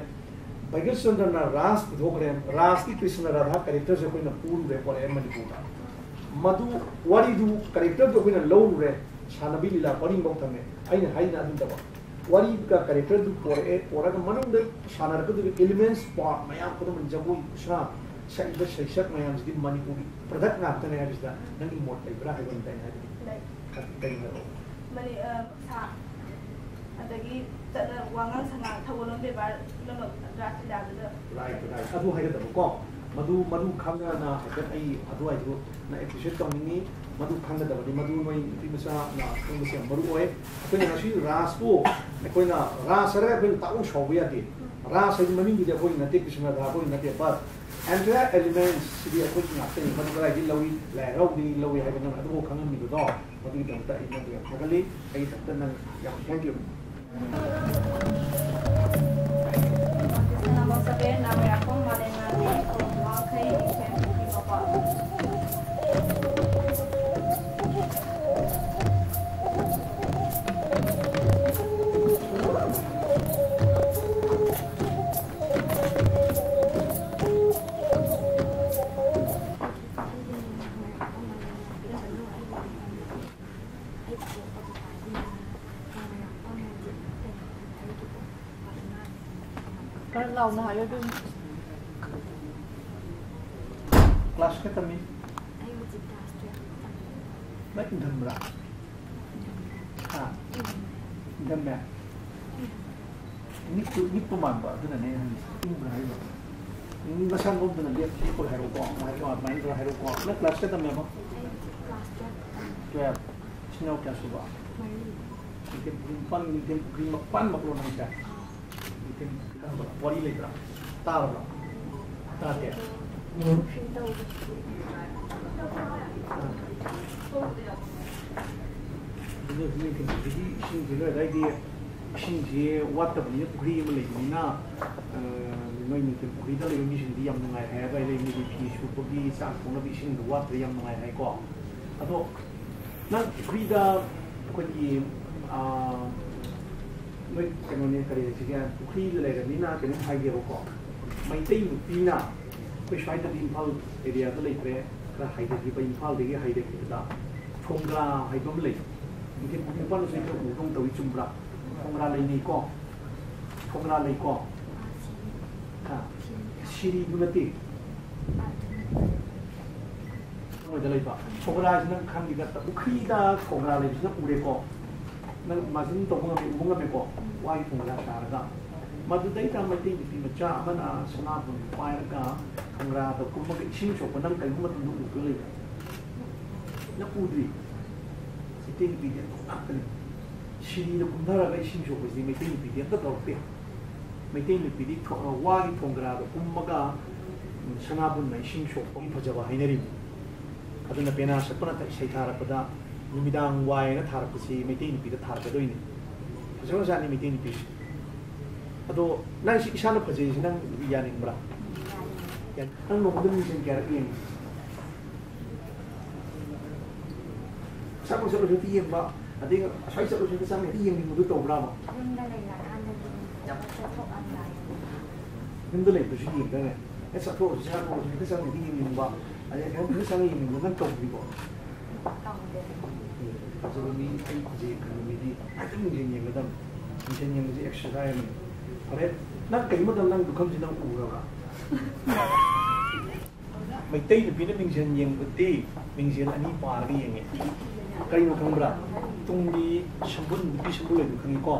ꯚꯥꯒ꯭ꯌꯆꯟꯗ꯭ꯔꯅ ꯔꯥꯁ ꯄꯨꯊꯣꯛꯈ꯭ꯔꯦ, ꯔꯥꯁꯀꯤ ꯀ꯭ꯔꯤꯁꯅ ꯔꯥꯙꯥ character ꯁꯦ ꯑꯩꯈꯣꯏꯅ ꯄꯨꯔꯨꯔꯦ, ꯄꯣꯔꯛꯑꯦ ꯃꯅꯤꯄꯨꯔꯗ꯫ ꯃꯗꯨ ꯋꯥꯔꯤꯗꯨ character ꯗꯨ ꯑꯩꯈꯣꯏꯅ ꯂꯧꯔꯨꯔꯦ, ꯁꯥꯟꯅꯕꯤ ꯂꯤꯂꯥ ꯄꯔꯤꯡꯐꯧ ꯊꯝꯃꯦ꯫ ꯑꯩꯅ ꯍꯥꯏꯅ ꯑꯗꯨꯝ ꯇꯧꯕ ꯋꯥꯔꯤꯒ ꯀꯦꯔꯦꯛꯇꯔꯗꯨ ꯄꯣꯔꯛꯑꯦ, ꯄꯣꯔꯛꯑꯒ ꯃꯅꯨꯡꯗ ꯁꯥꯟꯅꯔꯛꯀꯗꯧꯔꯤꯕ ꯏꯂꯤꯃꯦꯟꯁ ꯄꯥꯔꯠ ꯃꯌꯥꯝ, ꯈꯨꯗꯝ ꯑꯣꯏꯅ ꯖꯒꯣꯏ ꯈꯨꯁꯥ, ꯁꯛꯏꯕ ꯁꯩꯁꯛ ꯃꯌꯥꯝꯁꯤꯗꯤ ꯃꯅꯤꯄꯨꯔꯒꯤ ꯄ꯭ꯔꯗꯛ ꯉꯥꯛꯇꯅꯦ ꯍꯥꯏꯕꯁꯤꯗ ꯅꯪꯒꯤ ꯃꯣꯠ ꯂꯩꯕ꯭ꯔꯥ ꯍꯥꯏꯕ ꯑꯝꯇ ꯑꯩꯅ ꯍꯥꯏꯕꯗꯤ꯫ ꯂꯩ꯫ ꯀꯔꯤ ꯍꯥꯏꯔꯛꯑꯣ? ꯃꯅꯤ-, ꯑ, ꯁꯥ-, ꯑꯗꯒꯤ ꯆꯠꯅ ꯋꯥꯉꯥꯡ ꯁꯉꯥꯡ ꯊꯧꯒꯜꯂꯣꯟ ꯕꯦꯕꯥꯔ ꯄꯨꯝꯅꯃꯛ ꯔꯥꯁ ꯂꯤꯂꯥꯗꯨꯗ꯫ Right, right. ꯑꯗꯨ ꯍꯥꯏꯒꯗꯕꯀꯣ꯫ ꯃꯗꯨ, ꯃꯗꯨ ꯈꯪꯗꯅ ꯍꯥꯏꯐꯦꯠ ꯑꯩ ꯑꯗꯨꯋꯥꯏꯗꯨ ꯅ ꯑꯦꯄ꯭ꯔꯤꯁꯤꯌꯦꯠ ꯇꯧꯅꯤꯡꯉꯤ꯫ ꯃꯗꯨ ꯈꯪꯒꯗꯕꯅꯤ꯫ ꯃꯗꯨ ꯅꯣꯏ ꯅꯨꯄꯤ ꯃꯆꯥꯅ ꯈꯪꯕꯁꯦ ꯌꯥꯝ ꯃꯔꯨ ꯑꯣꯏ꯫ ꯑꯩꯈꯣꯏꯅ ꯉꯁꯤ ꯔꯥꯁꯄꯨ, ꯑꯩꯈꯣꯏꯅ ꯔꯥꯁ ꯍꯥꯏꯔꯒ ꯑꯩꯈꯣꯏꯅ ꯇꯥꯛꯎ ꯁꯥꯎꯕ ꯌꯥꯗꯦ꯫ ꯔꯥꯁ ꯍꯥꯏꯗꯤ ꯃꯃꯤꯡꯗꯨꯗꯤ ꯑꯩꯈꯣꯏꯒꯤ ꯅꯠꯇꯦ, ꯀ꯭ꯔꯤꯁꯅ ꯔꯥꯙꯥ ꯑꯩꯈꯣꯏꯒꯤ ꯅꯠꯇꯦ, but entire elements ꯁꯤꯗꯤ ꯑꯩꯈꯣꯏꯒꯤ ꯉꯥꯛꯇꯅꯤ꯫ ꯃꯗꯨ ꯀꯗꯥꯏꯗꯒꯤ ꯂꯧꯏ, ꯂꯥꯏ ꯍꯔꯥꯎꯕꯗꯒꯤ ꯂꯧꯏ ꯍꯥꯏꯕ ꯅꯪ ꯑꯗꯨꯐꯥꯎ ꯈꯪꯍꯟꯕꯤꯕꯗꯣ, ꯃꯗꯨꯒꯤꯗꯃꯛꯇ ꯑꯩ ꯅꯪꯕꯨ ꯌꯥꯝ ꯊꯥꯒꯠꯂꯤ꯫ ꯑꯩꯒꯤꯗꯃꯛꯇ ꯅꯪ ꯌꯥꯝ thank you꯫ ꯈꯔ ꯂꯥꯎꯅ ꯍꯥꯏꯌꯣ, ꯏꯕꯦꯝꯃ꯫ ꯀ꯭ꯂꯥꯁ ꯀꯌꯥ ꯇꯝꯃꯤ? ꯑꯩ ꯍꯧꯖꯤꯛ ꯀ꯭ꯂꯥꯁ ꯇꯨꯌꯦꯜꯐ ꯇꯝꯃꯤ꯫ ꯅꯪ ꯏꯪꯊꯝꯕ꯭ꯔꯥ? ꯍꯥ? ꯏꯪꯊꯝꯃꯦ? ꯅꯤꯛꯄ, ꯅꯤꯛꯄ ꯃꯥꯟꯕ, ꯑꯗꯨꯅꯅꯦ ꯑꯩꯅ ꯍꯪꯉꯤꯁꯦ꯫ ꯏꯪꯕ꯭ꯔꯥ ꯍꯥꯏꯕ? ꯅꯁꯥ ꯅꯣꯝꯗꯅ ꯂꯦꯞ-, ꯂꯦꯞꯄꯒ ꯍꯥꯏꯔꯛꯎꯀꯣ꯫ ꯑꯗꯨꯃꯥꯏꯅ ꯇꯧꯔ, ꯑꯗꯨꯃꯥꯏꯅ ꯇꯧꯔ ꯍꯥꯏꯔꯛꯎꯀꯣ꯫ ꯅꯪ ꯀ꯭ꯂꯥꯁ ꯀꯌꯥ ꯇꯝꯃꯦꯕ? ꯑꯩ ꯍꯧꯖꯤꯛ ꯀ꯭ꯂꯥꯁ ꯇꯨꯌꯦꯜꯐ ꯇꯝꯃꯤ꯫ ꯇꯨꯌꯦꯜꯐ꯫ ꯏꯆꯤꯟ ꯏꯅꯥꯎ ꯀꯌꯥ ꯁꯨꯕ? ꯃꯔꯤ꯫ ꯅꯤꯡꯊꯦꯝ ꯄꯨꯈ꯭ꯔꯤ ꯃꯄꯥꯟ, ꯅꯤꯡꯊꯦꯝ ꯄꯨꯈ꯭ꯔꯤ ꯃꯄꯥꯟꯃꯛꯂꯣ ꯅꯪꯁꯦ? ꯑꯥ꯫ ꯅꯤꯡꯊꯦꯝ ꯄꯨꯈ꯭ꯔꯤ ꯈꯪꯕ꯭ꯔꯥ? ꯋꯥꯔꯤ ꯂꯩꯕ꯭ꯔꯥ? ꯇꯥꯔꯕ꯭ꯔꯥ? ꯇꯥꯗꯦ? ꯄꯨꯈ꯭ꯔꯤ ꯇꯧꯕꯗꯨꯗꯤ꯫ ꯑꯥ꯫ ꯑꯗꯨ ꯅꯤꯡꯊꯦꯝ ꯄꯨꯈ꯭ꯔꯤꯗꯤ ꯏꯁꯤꯡꯁꯦ ꯅꯣꯏ ꯑꯗꯥꯏꯗꯤ ꯏꯁꯤꯡꯁꯦ ꯋꯥꯠꯇꯕꯅꯤꯅ, ꯄꯨꯈ꯭ꯔꯤ ꯑꯃ ꯂꯩꯕꯅꯤꯅ, ꯑ, ꯅꯣꯏ ꯅꯤꯡꯊꯦꯝ ꯄꯨꯈ꯭ꯔꯤꯗ ꯂꯩꯕ ꯃꯤꯁꯤꯡꯗꯤ ꯌꯥꯝ ꯅꯨꯡꯉꯥꯏ ꯍꯥꯏ꯫ ꯑꯗꯥꯏꯗ ꯃꯤꯗꯤ ꯐꯤ ꯁꯨꯕꯒꯤ, ꯆꯥꯛ ꯊꯣꯡꯅꯕ ꯏꯁꯤꯡꯗꯣ ꯋꯥꯠꯇ꯭ꯔꯦ, ꯌꯥꯝ ꯅꯨꯡꯉꯥꯏ ꯍꯥꯏꯀꯣ꯫ ꯑꯗꯣ ꯅꯪ ꯄꯨꯈ꯭ꯔꯤꯗ ꯑꯩꯈꯣꯏꯒꯤ, ꯑ, ꯅꯣꯏ ꯀꯩꯅꯣꯅꯦ, ꯀꯔꯤ ꯍꯥꯏꯁꯤꯒꯦ, ꯄꯨꯈ꯭ꯔꯤꯗ ꯂꯩꯔꯕꯅꯤꯅ ꯀꯩꯅꯣꯝ ꯍꯥꯏꯒꯦꯕꯀꯣ꯫ ꯃꯩꯇꯩ ꯅꯨꯄꯤꯅ ꯑꯩꯈꯣꯏ ꯁ꯭ꯋꯥꯏꯗꯗꯤ ꯏꯝꯐꯥꯜ ꯑꯦꯔꯤꯌꯥꯗ ꯂꯩꯇ꯭ꯔꯦ, ꯈꯔ ꯍꯥꯏꯊꯈꯤꯕ, ꯏꯝꯐꯥꯜꯗꯒꯤ ꯍꯥꯏꯊꯈꯤꯕꯗ ꯐꯣꯡꯒꯥ ꯍꯥꯏꯕ ꯑꯃ ꯂꯩ꯫ ꯅꯨꯄꯥꯅꯁꯨ ꯍꯦꯛꯇ ꯎꯕꯗꯧ ꯇꯧꯏ, ꯆꯨꯝꯕ꯭ꯔꯥ? ꯈꯣꯡꯒ꯭ꯔꯥ ꯂꯩꯅꯩꯀꯣ? ꯈꯣꯡꯒ꯭ꯔꯥ ꯂꯩꯀꯣ? ꯍꯥ? ꯁꯤꯔꯤꯗꯨ ꯅꯠꯇꯦ꯫ ꯃꯣꯏꯗ ꯂꯩꯕ ꯈꯣꯡꯒ꯭ꯔꯥꯁꯤ ꯅꯪ ꯈꯪꯉꯤꯗ, ꯄꯨꯈ꯭ꯔꯤꯗ ꯈꯣꯡꯒ꯭ꯔꯥ ꯂꯩꯕꯁꯤꯅ ꯎꯔꯦꯀꯣ? ꯅꯪ ꯏꯃꯥꯖꯤꯟ ꯇꯧꯕ ꯉꯝꯃꯦ, ꯎꯕ ꯉꯝꯃꯦꯀꯣ? ꯋꯥꯒꯤ ꯈꯣꯡꯒ꯭ꯔꯥ ꯁꯥꯔꯒ꯫ ꯃꯗꯨꯗꯩꯗ ꯃꯩꯇꯩ ꯅꯨꯄꯤ ꯃꯆꯥ ꯑꯃꯅ ꯁꯅꯥꯕꯨꯟ ꯄꯥꯏꯔꯒ ꯈꯣꯡꯒ꯭ꯔꯥꯗ ꯀꯨꯝꯃꯒ ꯏꯁꯤꯡ ꯁꯣꯛꯄ ꯅꯪ ꯀꯔꯤꯒꯨꯝꯕ ꯃꯇꯝꯗ ꯎꯕ ꯂꯩꯕ꯭ꯔꯥ? ꯅꯪ ꯎꯗ꯭ꯔꯤ? ꯃꯩꯇꯩ ꯅꯨꯄꯤꯗꯤ ꯑꯗꯨ ꯉꯥꯛꯇꯅꯤ꯫ ꯁꯤꯔꯤꯗ ꯀꯨꯝꯊꯔꯒ ꯏꯁꯤꯡ ꯁꯣꯛꯄꯁꯤꯗꯤ ꯃꯩꯇꯩ ꯅꯨꯄꯤꯗꯤ ꯑꯝꯇ ꯇꯧꯔꯛꯇꯦ꯫ ꯃꯩꯇꯩ ꯅꯨꯄꯤꯗꯤ ꯊꯣ-, ꯋꯥꯒꯤ ꯊꯣꯡꯒ꯭ꯔꯥꯗ ꯀꯨꯝꯃꯒ, ꯎꯝ, ꯁꯅꯥꯕꯨꯟꯅ ꯏꯁꯤꯡ ꯁꯣꯛꯄꯒꯤ ꯐꯖꯕ ꯍꯥꯏꯅꯔꯤꯕꯅꯤ꯫ ꯑꯗꯨꯅ ꯄꯦꯅꯥ ꯁꯛꯄ ꯅꯠꯇ ꯏꯁꯩ ꯊꯥꯔꯛꯄꯗ ꯅꯨꯃꯤꯗꯥꯡ ꯋꯥꯏꯅ ꯊꯥꯔꯛꯄꯁꯤ ꯃꯩꯇꯩ ꯅꯨꯄꯤꯗ ꯊꯥꯔꯛꯀꯗꯣꯏꯅꯤ꯫ ꯐꯖꯈ꯭ꯔꯖꯥꯠꯅꯤ ꯃꯩꯇꯩ ꯅꯨꯄꯤꯁꯤ꯫ ꯑꯗꯣ ꯅꯪ ꯁꯤ ꯏꯁꯥꯅ ꯐꯖꯩꯁꯤ ꯅꯪ ꯌꯥꯅꯤꯡꯕ꯭ꯔꯥ? ꯌꯥꯅꯤꯡꯉꯤ꯫ ꯌꯥꯅꯤꯡ-, ꯅꯪ ꯅꯣꯡꯃꯗ ꯃꯤꯡꯁꯦꯜ ꯀꯌꯥꯔꯛ ꯌꯦꯡꯉꯤ? ꯁꯛꯄ ꯁꯛꯄꯁꯨ ꯍꯦꯛꯇ ꯌꯦꯡꯕ, ꯑꯗꯩ ꯑꯁ꯭ꯋꯥꯏ ꯆꯠꯂꯁꯨ ꯍꯦꯛꯇ ꯆꯪꯉ ꯍꯦꯛꯇ ꯌꯦꯡꯅꯤꯡꯕꯗꯣ ꯇꯧꯕ꯭ꯔꯥꯕ? ꯌꯨꯝꯗ ꯂꯩꯔꯀꯥꯟꯗꯗꯤ ꯌꯥꯝ ꯆꯠꯊꯣꯛꯑꯝꯗꯥꯏ꯫ ꯌꯨꯝꯗ ꯂꯩꯕꯁꯨ ꯌꯦꯡꯗ꯭ꯔꯅꯦ? ꯍꯦꯛ ꯆꯠꯊꯣꯛꯑꯁꯨ ꯆꯠꯊꯣꯛꯑꯁꯨ ꯍꯦꯛꯇ ꯆꯪꯉ ꯍꯦꯛꯇ ꯌꯦꯡꯅꯤꯡꯕ, ꯑꯗꯩ ꯍꯦꯛꯇ ꯆꯪꯉ ꯌꯦꯡꯅꯤꯡꯕ ꯅꯪ ꯇꯧꯗ꯭ꯔꯤꯕꯣ? ꯇꯧꯗꯦ꯫ ꯐꯖꯕ ꯃꯤ, ꯑꯩ ꯐꯖꯩ ꯈꯟꯕ ꯃꯤꯗꯤ ꯍꯦꯛꯇ ꯃꯤꯡꯁꯦꯜ ꯌꯦꯡꯒꯗꯕꯅꯤ꯫ ꯃꯤꯡꯁꯦꯜ ꯌꯦꯡꯕꯁꯦ exercise ꯑꯃꯅꯤ꯫ ꯐꯔꯦ, ꯅꯪ ꯀꯔꯤꯒꯨꯝꯕ ꯃꯇꯝꯗ ꯅꯪ ꯂꯨꯈꯝꯁꯤ ꯅꯪ ꯎꯔꯕ꯭ꯔꯥ? ꯃꯩꯇꯩ ꯅꯨꯄꯤꯅ ꯃꯤꯡꯁꯦꯜ ꯌꯦꯡꯕꯗꯤ ꯃꯤꯡꯁꯦꯜ ꯑꯅꯤ ꯄꯥꯔꯒ ꯌꯦꯡꯉꯤ꯫ ꯀꯩꯅꯣ ꯈꯪꯕ꯭ꯔꯥ? ꯇꯨꯡꯒꯤ ꯁꯝꯕꯨꯜ, ꯅꯨꯄꯤ ꯁꯝꯕꯨꯜ ꯂꯩꯕꯗꯣ ꯈꯪꯉꯤꯀꯣ?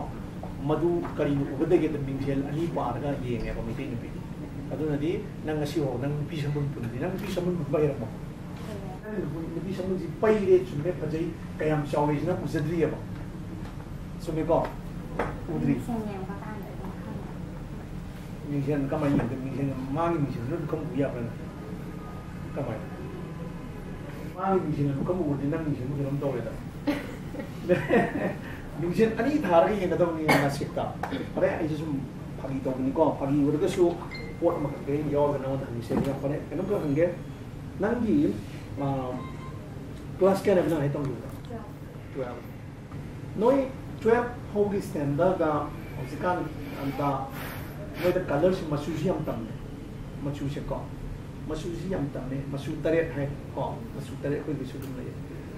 ꯃꯗꯨ ꯀꯔꯤꯅ ꯎꯒꯗꯒꯦꯗ ꯃꯤꯡꯁꯦꯜ ꯑꯅꯤ ꯄꯥꯔꯒ ꯌꯦꯡꯉꯦꯕ ꯃꯩꯇꯩ ꯅꯨꯄꯤꯗꯤ꯫ ꯑꯗꯨꯅꯗꯤ ꯅꯪ ꯉꯁꯤ ꯐꯥꯎ ꯅꯪ ꯅꯨꯄꯤ ꯁꯝꯕꯨꯜ ꯄꯨꯟꯗ꯭ꯔꯤ꯫ ꯅꯪ ꯅꯨꯄꯤ ꯁꯝꯕꯨꯜ ꯄꯨꯟꯕ ꯍꯩꯔꯕꯣ? ꯅꯪ ꯅꯨꯄꯤ ꯁꯝꯕꯨꯜꯁꯤ ꯄꯩꯔꯦ, ꯆꯨꯝꯃꯦ, ꯐꯖꯩ, ꯀꯌꯥꯝ ꯆꯥꯎꯋꯦꯁꯤ ꯅꯪ ꯎꯖꯗ꯭ꯔꯤꯑꯕ꯫ ꯆꯨꯝꯃꯦꯀꯣ? ꯎꯗ꯭ꯔꯤ? ꯃꯤꯡꯁꯦꯜ ꯌꯦꯡꯕ ꯀꯥꯟꯗ ꯑꯗꯨꯝ ꯈꯪꯉꯦ꯫ ꯃꯤꯡꯁꯦꯜ ꯀꯃꯥꯏꯅ ꯌꯦꯡꯗꯣꯏ? ꯃꯤꯡꯁꯦꯜ, ꯃꯥꯒꯤ ꯃꯤꯡꯁꯦꯜꯗꯨꯅ ꯂꯨꯈꯝ ꯎ ꯌꯥꯕ꯭ꯔꯥꯅꯦ? ꯀꯃꯥꯏꯅ? ꯃꯥꯒꯤ ꯃꯤꯡꯁꯦꯜꯅ ꯂꯨꯈꯝ ꯎꯔꯗꯤ ꯅꯪ ꯃꯤꯡꯁꯦꯜꯗꯨ ꯀꯩꯅꯣꯝ ꯇꯧꯔꯦꯗ꯫ ꯃꯤꯡꯁꯦꯜ ꯑꯅꯤ ꯊꯥꯔꯒ ꯌꯦꯡꯒꯗꯕꯅꯤ ꯅꯥꯁꯤꯛꯇ꯫ ꯐꯔꯦ, ꯑꯩꯁꯨ ꯁꯨꯝ ꯐꯥꯒꯤ ꯇꯧꯕꯅꯤꯀꯣ꯫ ꯐꯥꯒꯤ ꯑꯣꯏꯔꯒꯁꯨ ꯄꯣꯠ ꯑꯃꯈꯛ ꯍꯌꯦꯡ ꯌꯥꯎꯔꯒ ꯅꯉꯣꯟꯗ ꯍꯪꯁꯦ꯫ ꯐꯔꯦ, ꯀꯩꯅꯣꯝꯈꯛ ꯍꯪꯒꯦ꯫ ꯅꯪꯒꯤ, ꯑꯥ, class ꯀꯌꯥꯅꯦꯕ ꯅꯪ ꯍꯥꯏ ꯇꯝꯈꯤꯕꯗꯣ? Twelve꯫ Twelve꯫ ꯅꯣꯏ twelve ꯐꯥꯎꯒꯤ standardꯗ ꯍꯧꯖꯤꯛꯀꯥꯟ ꯑꯝꯇ ꯅꯣꯏꯗ colourꯁꯤ, ꯃꯆꯨꯁꯤ ꯌꯥꯝ ꯇꯝꯃꯦ꯫ ꯃꯆꯨꯁꯦꯀꯣ, ꯃꯆꯨꯁꯤ ꯌꯥꯝ ꯇꯝꯃꯦ꯫ ꯃꯆꯨ ꯇꯔꯦꯠ ꯍꯥꯏ ꯀꯣ, ꯃꯆꯨ ꯇꯔꯦꯠ ꯑꯩꯈꯣꯏꯒꯤꯁꯨ ꯑꯗꯨꯝ ꯂꯩ꯫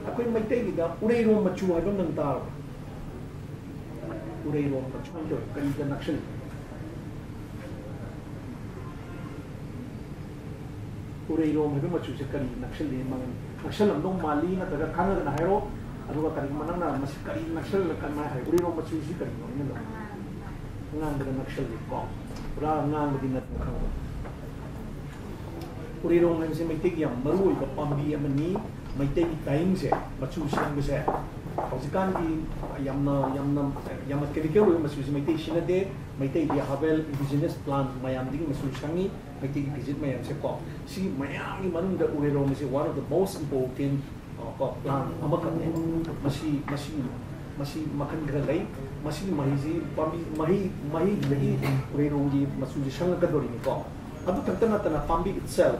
ꯑꯩꯈꯣꯏ ꯃꯩꯇꯩꯒꯤꯗ ꯎꯔꯩꯔꯣꯝ ꯃꯆꯨ ꯍꯥꯏꯕ ꯑꯃ ꯅꯪ ꯇꯥꯔꯕ? ꯎꯔꯩꯔꯣꯝ ꯃꯆꯨ ꯍꯥꯏꯅ ꯇꯧꯋꯦ, ꯀꯔꯤꯗ ꯅꯛꯁꯜꯂꯤ? ꯎꯔꯩꯔꯣꯝ ꯍꯥꯏꯕ ꯃꯆꯨꯁꯦ ꯀꯔꯤ ꯅꯛꯁꯜꯂꯤ? ꯃꯥ ꯅꯛꯁꯜꯂꯝꯗꯧ ꯃꯥꯜꯂꯤ, ꯅꯠꯇ꯭ꯔꯒ ꯈꯪꯉꯒꯅ ꯍꯥꯏꯔꯣ꯫ ꯑꯗꯨꯒ ꯀꯔꯤꯒꯨꯝꯕ ꯅꯪꯅ ꯃꯁꯤ ꯀꯔꯤ ꯅꯛꯁꯜꯂ ꯀꯃꯥꯏꯅ ꯍꯥꯏ? ꯎꯔꯩꯔꯣꯝ ꯃꯆꯨꯁꯤ ꯀꯔꯤꯅꯣ? ꯑꯩꯅ ꯂꯧ-, ꯑꯉꯥꯡꯕꯗ ꯅꯛꯁꯜꯂꯤ ꯀꯣ꯫ ꯄꯨꯔꯥ ꯑꯉꯥꯡꯕꯗꯤ ꯅꯠꯇꯦ, ꯈꯪꯕ꯭ꯔꯥ? ꯎꯔꯩꯔꯣꯝ ꯍꯥꯏꯕꯁꯤ ꯃꯩꯇꯩꯒꯤ ꯌꯥꯝ ꯃꯔꯨꯑꯣꯏꯕ ꯄꯥꯝꯕꯤ ꯑꯃꯅꯤ꯫ ꯃꯩꯇꯩꯒꯤ ꯇꯥꯏꯌꯤꯡꯁꯦ, ꯃꯆꯨ ꯁꯪꯕꯁꯦ, ꯍꯧꯖꯤꯛꯀꯥꯟꯒꯤ ꯌꯥꯝꯅ, ꯌꯥꯝꯅ, ꯌꯥꯝꯅ ꯀꯦꯃꯤꯀꯦꯜ ꯑꯣꯏꯕ ꯃꯆꯨꯁꯦ ꯃꯩꯇꯩ ꯁꯤꯖꯤꯟꯅꯗꯦ꯫ ꯃꯩꯇꯩꯗꯤ herbal indigenous plant ꯃꯌꯥꯝꯗꯒꯤ ꯃꯆꯨ ꯁꯪꯉꯤ꯫ ꯃꯩꯇꯩꯒꯤ ꯐꯤꯖꯦꯠ ꯃꯌꯥꯝꯁꯦꯀꯣ, ꯁꯤ ꯃꯌꯥꯝꯒꯤ ꯃꯅꯨꯡꯗ ꯎꯔꯩꯔꯣꯝ ꯑꯁꯤ one of the most important, ꯑ, ꯀꯣ, plant ꯑꯃꯈꯛꯅꯦ꯫ ꯃꯁꯤ, ꯃꯁꯤ, ꯃꯁꯤ ꯃꯈꯜ ꯈꯔ ꯂꯩ꯫ ꯃꯁꯤꯒꯤ ꯃꯍꯩꯁꯤ ꯄꯥꯝꯕꯤ, ꯃꯍꯩ, ꯃꯍꯩꯁꯤꯗꯒꯤ ꯎꯔꯩꯔꯣꯝꯒꯤ ꯃꯆꯨꯁꯤ ꯁꯪꯉꯛꯀꯗꯧꯔꯤꯅꯤꯀꯣ꯫ ꯑꯗꯨ ꯈꯛꯇ ꯅꯠꯇꯅ ꯄꯥꯝꯕꯤ itself,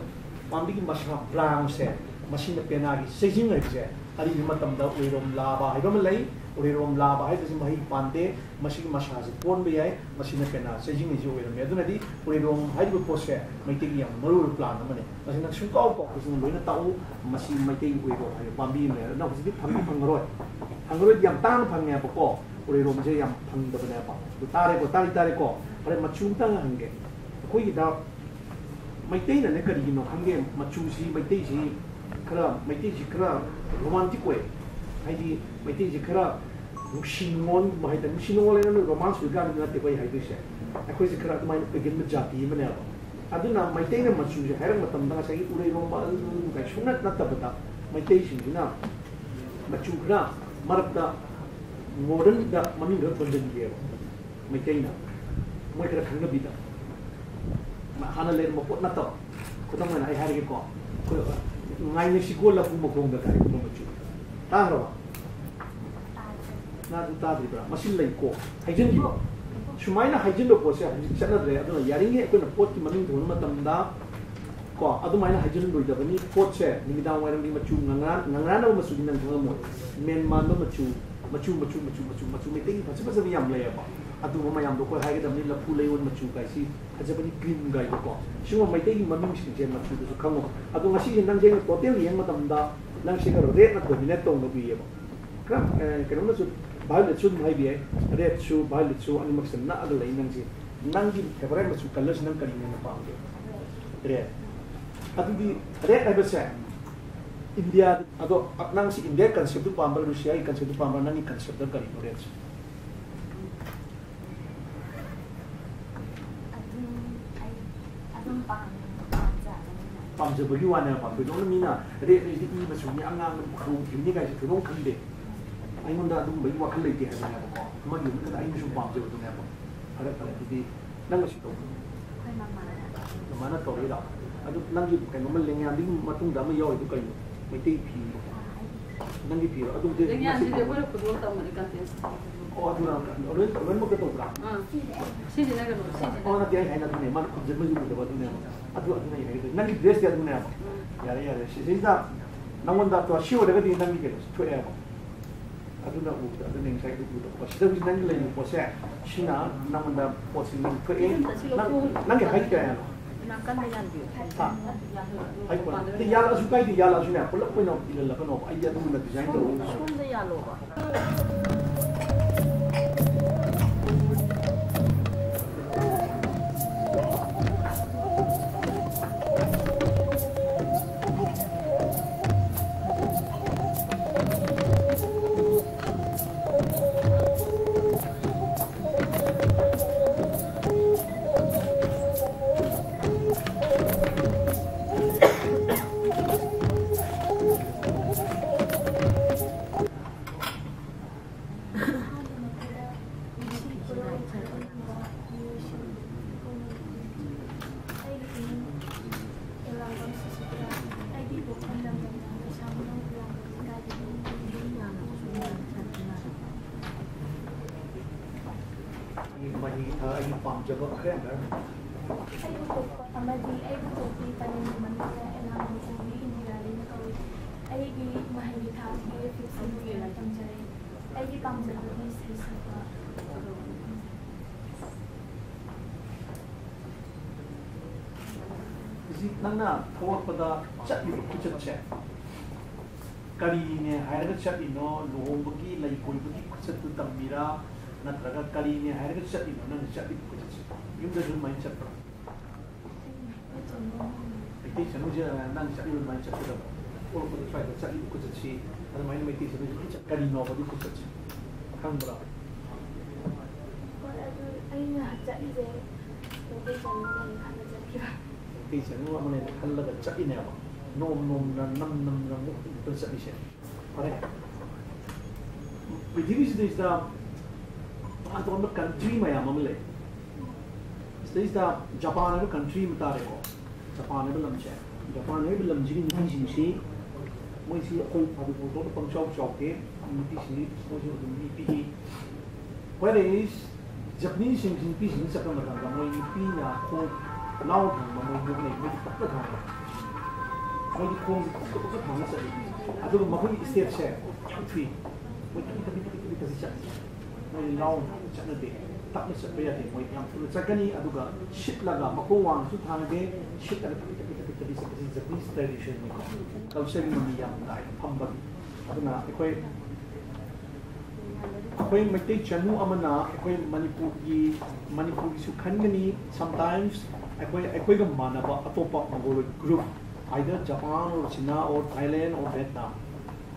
ꯄꯥꯝꯕꯤꯒꯤ ꯃꯁꯥ, branchꯁꯦ, ꯃꯁꯤꯅ ꯄꯦꯅꯥꯒꯤ ꯆꯩꯖꯤꯡ ꯍꯥꯏꯕꯁꯦ ꯑꯔꯤꯕ ꯃꯇꯝꯗ ꯎꯔꯩꯔꯣꯝ ꯂꯥꯕ ꯍꯥꯏꯕ ꯑꯃ ꯂꯩ꯫ ꯎꯔꯩꯔꯣꯝ ꯂꯥꯕ ꯍꯥꯏꯕꯁꯤ ꯃꯍꯩ ꯄꯥꯟꯗꯦ, ꯃꯁꯤꯒꯤ ꯃꯁꯥꯁꯦ ꯀꯣꯟꯕ ꯌꯥꯏ, ꯃꯁꯤꯅ ꯄꯦꯅꯥ ꯆꯩꯖꯤꯡ ꯍꯥꯏꯁꯤ ꯑꯣꯏꯔꯝꯃꯦ꯫ ꯑꯗꯨꯅꯗꯤ ꯎꯔꯩꯔꯣꯝ ꯍꯥꯏꯔꯤꯕ ꯄꯣꯠꯁꯦ ꯃꯩꯇꯩꯒꯤ ꯌꯥꯝ ꯃꯔꯨꯑꯣꯏꯕ plant ꯑꯃꯅꯤ꯫ ꯃꯁꯤ ꯅꯪ ꯁꯨꯡꯀꯥꯎ ꯀꯥꯎ-, ꯐꯖꯅ ꯂꯣꯏꯅ ꯇꯥꯛꯎ꯫ ꯃꯁꯤ ꯃꯩꯇꯩꯒꯤ ꯎꯔꯩꯔꯣꯝ ꯍꯥꯏꯕ ꯄꯥꯝꯕꯤ ꯑꯃ ꯂꯩꯔꯦ꯫ ꯅꯪ ꯍꯧꯖꯤꯛꯇꯤ ꯐꯪꯗꯤ ꯐꯪꯉꯔꯣꯏ꯫ ꯐꯪꯉꯔꯣꯏꯗꯤ ꯌꯥꯝ ꯇꯥꯡꯅ ꯐꯪꯉꯦꯕꯀꯣ꯫ ꯎꯔꯩꯔꯣꯝꯁꯦ ꯌꯥꯝ ꯐꯪꯗꯕꯅꯦꯕ꯫ ꯑꯗꯨ ꯇꯥꯔꯦꯀꯣ, ꯇꯥꯔꯤ ꯇꯥꯔꯦꯀꯣ꯫ ꯐꯔꯦ, ꯃꯆꯨ ꯑꯝꯇꯪ ꯍꯪꯒꯦ꯫ ꯑꯩꯈꯣꯏꯒꯤꯗ ꯃꯩꯇꯩꯅꯅꯦ ꯀꯔꯤꯒꯤꯅꯣ ꯈꯪꯗꯦ, ꯃꯆꯨꯁꯤ ꯃꯩꯇꯩꯁꯤ ꯈꯔ, ꯃꯩꯇꯩꯁꯤ ꯈꯔ romantic ꯑꯣꯏ꯫ ꯍꯥꯏꯗꯤ ꯃꯩꯇꯩꯁꯤ ꯈꯔ ꯅꯨꯡꯁꯤ ꯅꯨꯡꯉꯣꯟꯒꯨꯝꯕ ꯍꯥꯏꯇꯥꯔꯦ꯫ ꯅꯨꯡꯁꯤ ꯅꯨꯡꯉꯣꯟ ꯍꯥꯏꯅ romantic ꯑꯣꯏ ꯀꯥꯟꯗ ꯅꯠꯇꯦ ꯑꯩꯈꯣꯏ ꯍꯥꯏꯗꯣꯏꯁꯦ꯫ ꯑꯩꯈꯣꯏꯁꯦ ꯈꯔ ꯑꯗꯨꯃꯥꯏꯅ ꯑꯣꯏꯒꯟꯕ ꯖꯥꯇꯤ ꯑꯃꯅꯦꯕ꯫ ꯑꯗꯨꯅ ꯃꯩꯇꯩꯅ ꯃꯆꯨꯁꯦ ꯍꯥꯏꯔꯛꯄ ꯃꯇꯝꯗ ꯉꯁꯥꯏꯒꯤ ꯎꯔꯩꯔꯣꯝꯕ ꯑꯗꯨ ꯀꯥꯏ ꯁꯨꯡꯅꯠ ꯅꯠꯇꯕꯗ ꯃꯩꯇꯩꯁꯤꯡꯁꯤꯅ ꯃꯆꯨ ꯈꯔ ꯃꯔꯛꯇ modernꯗ ꯃꯃꯤꯡ ꯈꯔ ꯊꯣꯟꯖꯤꯟꯒꯦꯕ꯫ ꯃꯩꯇꯩꯅ ꯃꯣꯏ ꯈꯔ ꯈꯪꯅꯕꯤꯗ ꯍꯥꯟꯅ ꯂꯩꯔꯝꯕ ꯄꯣꯠ ꯅꯠꯇꯕ꯫ ꯈꯨꯗꯝ ꯑꯣꯏꯅ ꯑꯩ ꯍꯥꯏꯔꯒꯦꯀꯣ, ꯑꯩꯈꯣꯏ ꯉꯥꯏꯅ ꯁꯤꯒꯣꯜ ꯂꯐꯨ ꯃꯈꯣꯡꯗ ꯀꯥꯏ ꯈꯨꯗꯝ ꯃꯆꯨ ꯇꯥꯈ꯭ꯔꯕ? ꯅꯪ ꯑꯗꯨ ꯇꯥꯗ꯭ꯔꯤꯕ꯭ꯔꯥ? ꯃꯁꯤ ꯂꯩꯀꯣ, ꯍꯥꯏꯖꯤꯟꯈꯤꯕ꯫ ꯁꯨꯃꯥꯏꯅ ꯍꯥꯏꯖꯤꯟꯕ ꯄꯣꯠꯁꯦ ꯍꯧꯖꯤꯛ ꯆꯠꯅꯗ꯭ꯔꯦ꯫ ꯑꯗꯨꯅ ꯌꯥꯔꯤꯉꯩ ꯑꯩꯈꯣꯏꯅ ꯄꯣꯠꯀꯤ ꯃꯃꯤꯡ ꯊꯣꯟꯕ ꯃꯇꯝꯗ ꯀꯣ, ꯑꯗꯨꯃꯥꯏꯅ ꯍꯥꯏꯖꯤꯜꯂꯣꯏꯗꯕꯅꯤ꯫ ꯄꯣꯠꯁꯦ ꯅꯨꯃꯤꯗꯥꯡ ꯋꯥꯏꯔꯝꯒꯤ ꯃꯆꯨ, ꯉꯉꯥ-, ꯉꯉꯥꯅꯕ ꯃꯆꯨꯗꯤ ꯅꯪ ꯈꯪꯉꯝꯃꯣꯏ꯫ ꯃꯦꯟ ꯃꯥꯟꯕ ꯃꯆꯨ, ꯃꯆꯨ, ꯃꯆꯨ, ꯃꯆꯨ, ꯃꯆꯨ, ꯃꯆꯨ ꯃꯩꯇꯩꯒꯤ ꯐꯖ ꯐꯖꯕ ꯌꯥꯝ ꯂꯩꯌꯦꯕ꯫ ꯑꯗꯨꯒꯨꯝꯕ ꯃꯌꯥꯝꯗꯣ ꯑꯩꯈꯣꯏ ꯍꯥꯏꯒꯗꯕꯅꯤ꯫ ꯂꯐꯨ ꯂꯩꯑꯣꯟ ꯃꯆꯨ ꯀꯥꯏꯁꯤ, ꯐꯖꯕꯅꯤ, green ꯀꯥꯏꯗꯣꯀꯣ꯫ ꯁꯤꯒꯨꯝꯕ ꯃꯩꯇꯩꯒꯤ ꯃꯃꯤꯡꯁꯤꯡꯁꯦ ꯃꯆꯨꯗꯁꯨ ꯈꯪꯉꯣ꯫ ꯑꯗꯣ ꯉꯁꯤꯁꯦ ꯅꯪꯁꯦ ꯑꯩꯅ total ꯌꯦꯡꯕ ꯃꯇꯝꯗ ꯅꯪꯁꯦ ꯈꯔ ꯔꯦꯗꯅ ꯗꯣꯃꯤꯅꯦꯠ ꯇꯧꯅ ꯎꯏꯌꯦꯕ꯫ ꯈꯔ, ꯑꯦ, ꯀꯩꯅꯣꯝꯅꯁꯨ, ꯚꯥꯏꯑꯣꯂꯦꯠꯁꯨ ꯑꯗꯨꯝ ꯍꯥꯏꯕ ꯌꯥꯏ, ꯔꯦꯗꯁꯨ ꯚꯥꯏꯑꯣꯂꯦꯠꯁꯨ ꯑꯅꯤꯃꯛꯁꯦ ꯅꯛꯑꯒ ꯂꯩ꯫ ꯅꯪꯁꯦ, ꯅꯪꯒꯤ ꯐꯦꯚꯣꯔꯥꯏꯠ ꯃꯆꯨ ꯀꯂꯔꯁꯦ ꯅꯪ ꯀꯔꯤꯅ ꯍꯦꯟꯅ ꯄꯥꯝꯒꯦ? ꯔꯦꯗ꯫ ꯑꯗꯨꯗꯤ ꯔꯦꯗ ꯍꯥꯏꯕꯁꯦ ꯏꯟꯗꯤꯌꯥ, ꯑꯗꯣ ꯅꯪꯁꯤ ꯏꯟꯗꯤꯌꯥꯒꯤ ꯀꯟꯁꯦꯞꯇꯨ ꯄꯥꯝꯕ꯭ꯔꯥ, ꯔꯨꯁꯤꯌꯥꯒꯤ ꯀꯟꯁꯦꯞꯇꯨ ꯄꯥꯝꯕ꯭ꯔꯥ? ꯅꯪꯒꯤ ꯀꯟꯁꯦꯞꯇ ꯀꯔꯤꯅꯣ ꯔꯦꯗꯁꯦ? ꯑꯗꯨꯝ ꯑꯩ ꯑꯗꯨꯝ ꯄꯥꯝ-, ꯄꯥꯝꯖꯕꯅꯤꯅ꯫ ꯄꯥꯝꯖꯕꯒꯤ ꯋꯥꯅꯦꯕ꯫ ꯊꯣꯏꯗꯣꯛꯅ ꯃꯤꯅ ꯔꯦꯗ ꯍꯥꯏꯁꯤꯗꯤ ꯏ ꯃꯆꯨꯅꯤ, ꯑꯉꯥꯡ ꯈꯨꯔꯨ ꯊꯤꯕꯅꯤ ꯀꯥꯏꯁꯦ ꯊꯣꯏꯗꯣꯛꯅ ꯈꯟꯗꯦ꯫ ꯑꯩꯉꯣꯟꯗ ꯑꯗꯨꯒꯨꯝꯕꯒꯤ ꯋꯥꯈꯜ ꯂꯩꯇꯦ ꯍꯥꯏꯕꯅꯦꯕꯀꯣ꯫ ꯑꯃꯒꯤ ꯑꯃꯨꯛ ꯈꯟꯗ ꯑꯩꯅ ꯁꯨꯝ ꯄꯥꯝꯖꯕꯗꯨꯅꯦꯕ꯫ ꯐꯔꯦ, ꯐꯔꯦ, ꯑꯗꯨꯗꯤ ꯅꯪ ꯉꯁꯤ ꯇꯧꯕ꯫ ꯑꯩꯈꯣꯏ ꯃꯃꯥꯅ꯫ ꯃꯃꯥꯅ ꯇꯧꯔꯛꯏꯔꯣ? ꯑꯗꯨ ꯅꯪꯒꯤ ꯀꯩꯅꯣꯝꯃ ꯂꯦꯡꯌꯥꯟꯗꯨꯒꯤ ꯃꯇꯨꯡꯗ ꯑꯃ ꯌꯥꯎꯔꯤꯗꯨ ꯀꯩꯅꯣ? ꯃꯩꯇꯩ ꯐꯤ꯫ ꯑꯥ, ꯑꯩꯒꯤ꯫ ꯅꯪꯒꯤ ꯐꯤꯔꯣ? ꯑꯗꯨꯝꯗꯤ ꯂꯦꯡꯌꯥꯟꯁꯤꯗꯤ ꯉꯁꯤ ꯑꯩꯈꯣꯏꯅ ꯈꯨꯗꯣꯜ ꯇꯝꯕꯅꯤ, contest꯫ ꯑꯣ, ꯑꯗꯨꯅ ꯂꯣꯏ-, ꯂꯣꯏꯅꯃꯛꯇ ꯇꯧꯕ꯭ꯔꯥ? ꯑꯥ꯫ ꯁꯤꯁꯤꯅ ꯀꯩꯅꯣ, ꯁꯤꯁꯤꯅ꯫ ꯑꯣ, ꯅꯠꯇꯦ, ꯑꯩ ꯍꯥꯏꯅ ꯑꯗꯨꯅꯦ, ꯃꯥꯅ ꯈꯨꯝꯖꯤꯟꯕꯁꯨ ꯎꯗꯕ ꯑꯗꯨꯅꯦꯕ꯫ ꯑꯗꯨ, ꯑꯗꯨꯅ ꯑꯩ ꯍꯥꯏꯒꯗꯣꯏ꯫ ꯅꯪꯒꯤ ꯗ꯭ꯔꯦꯁꯇꯤ ꯑꯗꯨꯅꯦꯕ꯫ ꯎꯝ꯫ ꯌꯥꯔꯦ, ꯌꯥꯔꯦ꯫ ꯁꯤꯁꯤꯗ ꯅꯪꯉꯣꯟꯗ ꯇꯣ-, ꯁꯤ ꯑꯣꯏꯔꯒꯗꯤ ꯅꯪꯒꯤ ꯀꯩꯅꯣꯁꯤ ꯊꯣꯛꯑꯦꯕ꯫ ꯑꯗꯨꯅ ꯎꯕꯗ, ꯑꯗꯨꯅꯦ ꯉꯁꯥꯏ ꯎꯕꯗ꯫ ꯑꯣ, ꯁꯤꯗ ꯍꯧꯖꯤꯛ ꯅꯪꯒꯤ ꯂꯩꯔꯤꯕ ꯄꯣꯠꯁꯦ, ꯁꯤꯅ ꯅꯪꯉꯣꯟꯗ ꯄꯣꯠꯁꯤ ꯅꯪ ꯊꯣꯛꯑꯦ꯫ ꯁꯤ ꯑꯝꯇ ꯁꯤ ꯅꯪ, ꯂꯧꯊꯣꯛꯎ꯫ ꯅꯪꯒꯤ height ꯀꯌꯥꯅꯣ? ꯅꯥꯀꯟꯗ ꯌꯥꯟꯕꯤꯌꯨ꯫ ꯍꯥ? Height ꯀꯣꯟꯅ-, ꯅꯠꯇꯦ, ꯌꯥꯜꯂꯛꯑꯁꯨ ꯀꯥꯏꯗꯦ, ꯌꯥꯜꯂꯛꯑꯁꯨꯅꯦ, ꯄꯨꯂꯞ ꯑꯣꯏꯅ ꯏꯜꯍꯜꯂꯛꯀꯅꯣꯕ꯫ ꯑꯩꯗꯤ ꯑꯗꯨꯒꯨꯝꯅ design ꯇꯧꯕ ꯁꯣꯝꯗ ꯌꯥꯜꯂꯣꯕ꯫ ꯃꯍꯤ ꯊꯛ-, ꯑꯩꯒꯤ ꯄꯥꯝꯖꯕ ꯈꯔ ꯌꯥꯝ ꯂꯩꯔꯝꯃꯤ꯫ ꯑꯩꯕꯨ ꯇꯣꯛꯄ ꯑꯃꯗꯤ ꯑꯩꯕꯨ ꯇꯣꯛꯄꯤ ꯄꯔꯦꯡꯒꯤ ꯃꯃꯤꯡꯅ ꯑꯦꯂꯥꯡ ꯃꯅꯤꯄꯨꯔꯤ ꯏꯟꯗꯤꯔꯥꯂꯤꯅ ꯀꯧꯏ꯫ ꯑꯩꯒꯤ ꯃꯍꯩꯒꯤ ꯊꯥꯛꯇꯤ fifth semester ꯇꯝꯖꯔꯦ꯫ ꯑꯩꯒꯤ ꯄꯥꯝꯖꯕꯗꯤ ꯏꯁꯩ ꯁꯛꯄ꯫ ꯍꯧꯖꯤꯛ ꯅꯪꯅ ꯊꯣꯛꯂꯛꯄꯗ ꯆꯠꯂꯤꯕ ꯈꯣꯡꯆꯠꯁꯦ, ꯀꯔꯤꯅꯦ ꯍꯥꯏꯔꯒ ꯆꯠꯂꯤꯅꯣ? ꯂꯨꯍꯣꯡꯕꯒꯤ ꯂꯩ ꯀꯣꯏꯕꯒꯤ ꯈꯨꯆꯠꯇꯨ ꯇꯝꯃꯤꯔꯥ? ꯅꯠꯇ꯭ꯔꯒ ꯀꯔꯤꯅꯦ ꯍꯥꯏꯔꯒ ꯆꯠꯂꯤꯅꯣ? ꯅꯪꯅ ꯆꯠꯂꯤꯕ ꯈꯨꯆꯠꯁꯦ ꯌꯨꯝꯗꯁꯨ ꯑꯗꯨꯃꯥꯏꯅ ꯆꯠꯄ꯭ꯔꯥ? ꯃꯩꯇꯩ ꯆꯅꯨꯁꯦ ꯅꯪ ꯆꯠꯂꯤꯕ ꯑꯗꯨꯃꯥꯏꯅ ꯆꯠꯀꯗꯕ? ꯊꯣꯛꯂꯛꯄꯗ ꯁ꯭ꯋꯥꯏꯗ ꯆꯠꯂꯤꯕ ꯈꯨꯆꯠꯁꯤ ꯑꯗꯨꯃꯥꯏꯅ ꯃꯩꯇꯩ ꯆꯅꯨꯁꯦ ꯂꯣꯏ ꯆꯠ-, ꯀꯔꯤꯅꯣꯕ ꯑꯗꯨ ꯈꯨꯆꯠꯁꯦ? ꯈꯪꯕ꯭ꯔꯥ? ꯍꯣꯏ, ꯑꯗꯨ ꯑꯩꯅ ꯆꯠꯂꯤꯁꯦ ꯃꯩꯇꯩ ꯆꯅꯨ ꯑꯃꯅꯤ ꯈꯜꯂ ꯆꯠꯈꯤꯕ꯫ ꯃꯩꯇꯩ ꯆꯅꯨ ꯑꯃꯅꯦꯅ ꯈꯜꯂꯒ ꯆꯠꯂꯤꯅꯦꯕ꯫ ꯅꯣꯝ ꯅꯣꯝꯅ, ꯅꯝ ꯅꯝꯅ, ꯃꯨꯛ ꯃꯨꯛꯇ ꯆꯠꯂꯤꯁꯦ꯫ ꯐꯔꯦ꯫ ꯄ꯭ꯔꯤꯊꯤꯕꯤꯁꯤꯗꯩꯁꯤꯗ ꯇꯣꯉꯥꯟ ꯇꯣꯉꯥꯟꯕ ꯀꯟꯇ꯭ꯔꯤ ꯃꯌꯥꯝ ꯑꯃ ꯂꯩ꯫ ꯁꯤꯗꯩꯁꯤꯗ ꯖꯄꯥꯟ ꯍꯥꯏꯕ ꯀꯟꯇ꯭ꯔꯤ ꯑꯃ ꯇꯥꯔꯦꯀꯣ꯫ ꯖꯄꯥꯟ ꯍꯥꯏꯕ ꯂꯝꯁꯦ, ꯖꯄꯥꯟ ꯍꯥꯏꯕ ꯂꯝꯁꯤꯒꯤ ꯅꯨꯄꯤꯁꯤꯡꯁꯤ, ꯃꯣꯏꯁꯤ ꯑꯩꯈꯣꯏ ꯃꯅꯤꯄꯨꯔꯗꯧꯅ ꯄꯪꯆꯥꯎ ꯆꯥꯎꯗꯦ꯫ ꯅꯨꯄꯤꯁꯤꯡꯁꯤ ꯃꯣꯏꯁꯨ ꯑꯗꯨꯝ ꯃꯤ ꯄꯤꯛꯏ꯫ Whereas Japanese ꯁꯤꯡꯁꯤ, ꯅꯨꯄꯤꯁꯤꯡꯁꯤ ꯆꯠꯄ ꯃꯇꯝꯗ ꯃꯣꯏ ꯅꯨꯄꯤꯅ ꯈꯣꯡ ꯂꯥꯎ ꯊꯥꯡꯕ ꯃꯣꯏ ꯃꯨꯛꯅꯩ, ꯃꯣꯏꯗꯤ ꯇꯞꯅ ꯊꯥꯡꯕ꯫ ꯃꯣꯏꯗꯤ ꯈꯣꯡꯁꯤ ꯇꯞꯅ ꯇꯞꯅ ꯊꯥꯡꯉ ꯆꯠꯂꯤ꯫ ꯑꯗꯨꯒ ꯃꯈꯣꯏꯒꯤ stateꯁꯦ ꯌꯥꯝ ꯊꯨꯏ꯫ ꯃꯣꯏ ꯇꯞꯂꯤ ꯇꯞꯂꯤ ꯇꯞꯂꯤ ꯇꯞꯂꯤ ꯇꯞꯂꯤ ꯆꯠꯂꯤ꯫ ꯃꯣꯏ ꯂꯥꯎꯅ ꯊꯥꯡꯕ ꯆꯠꯅꯗꯦ꯫ ꯇꯞꯅ ꯆꯠꯄ ꯌꯥꯗꯦ꯫ ꯃꯣꯏ ꯌꯥꯝ ꯊꯨꯅ ꯆꯠꯀꯅꯤ꯫ ꯑꯗꯨꯒ ꯁꯤꯠꯂꯒ ꯃꯈꯣꯡ ꯋꯥꯡꯅꯁꯨ ꯊꯥꯡꯗꯦ, ꯁꯤꯠꯂꯒ ꯇꯞꯂꯤ ꯇꯞꯂꯤ ꯇꯞꯂꯤ ꯇꯞꯂꯤ ꯆꯠꯄꯁꯤ Japanese traditionꯅꯤꯀꯣ꯫ Cultureꯒꯤ ꯃꯃꯤ ꯌꯥꯝ ꯇꯥꯏ ꯐꯝꯕꯒꯤ꯫ ꯑꯗꯨꯅ ꯑꯩꯈꯣꯏ ꯑꯩꯈꯣꯏ ꯃꯩꯇꯩ ꯆꯅꯨ ꯑꯃꯅ ꯑꯩꯈꯣꯏ ꯃꯅꯤꯄꯨꯔꯒꯤ, ꯃꯅꯤꯄꯨꯔꯒꯤꯁꯨ ꯈꯟꯒꯅꯤ꯫ Sometimes ꯑꯩꯈꯣꯏ, ꯑꯩꯈꯣꯏꯒ ꯃꯥꯟꯅꯕ ꯑꯇꯣꯞꯄ Mongoloid group, either Japan or China or Thailand or Vietnam,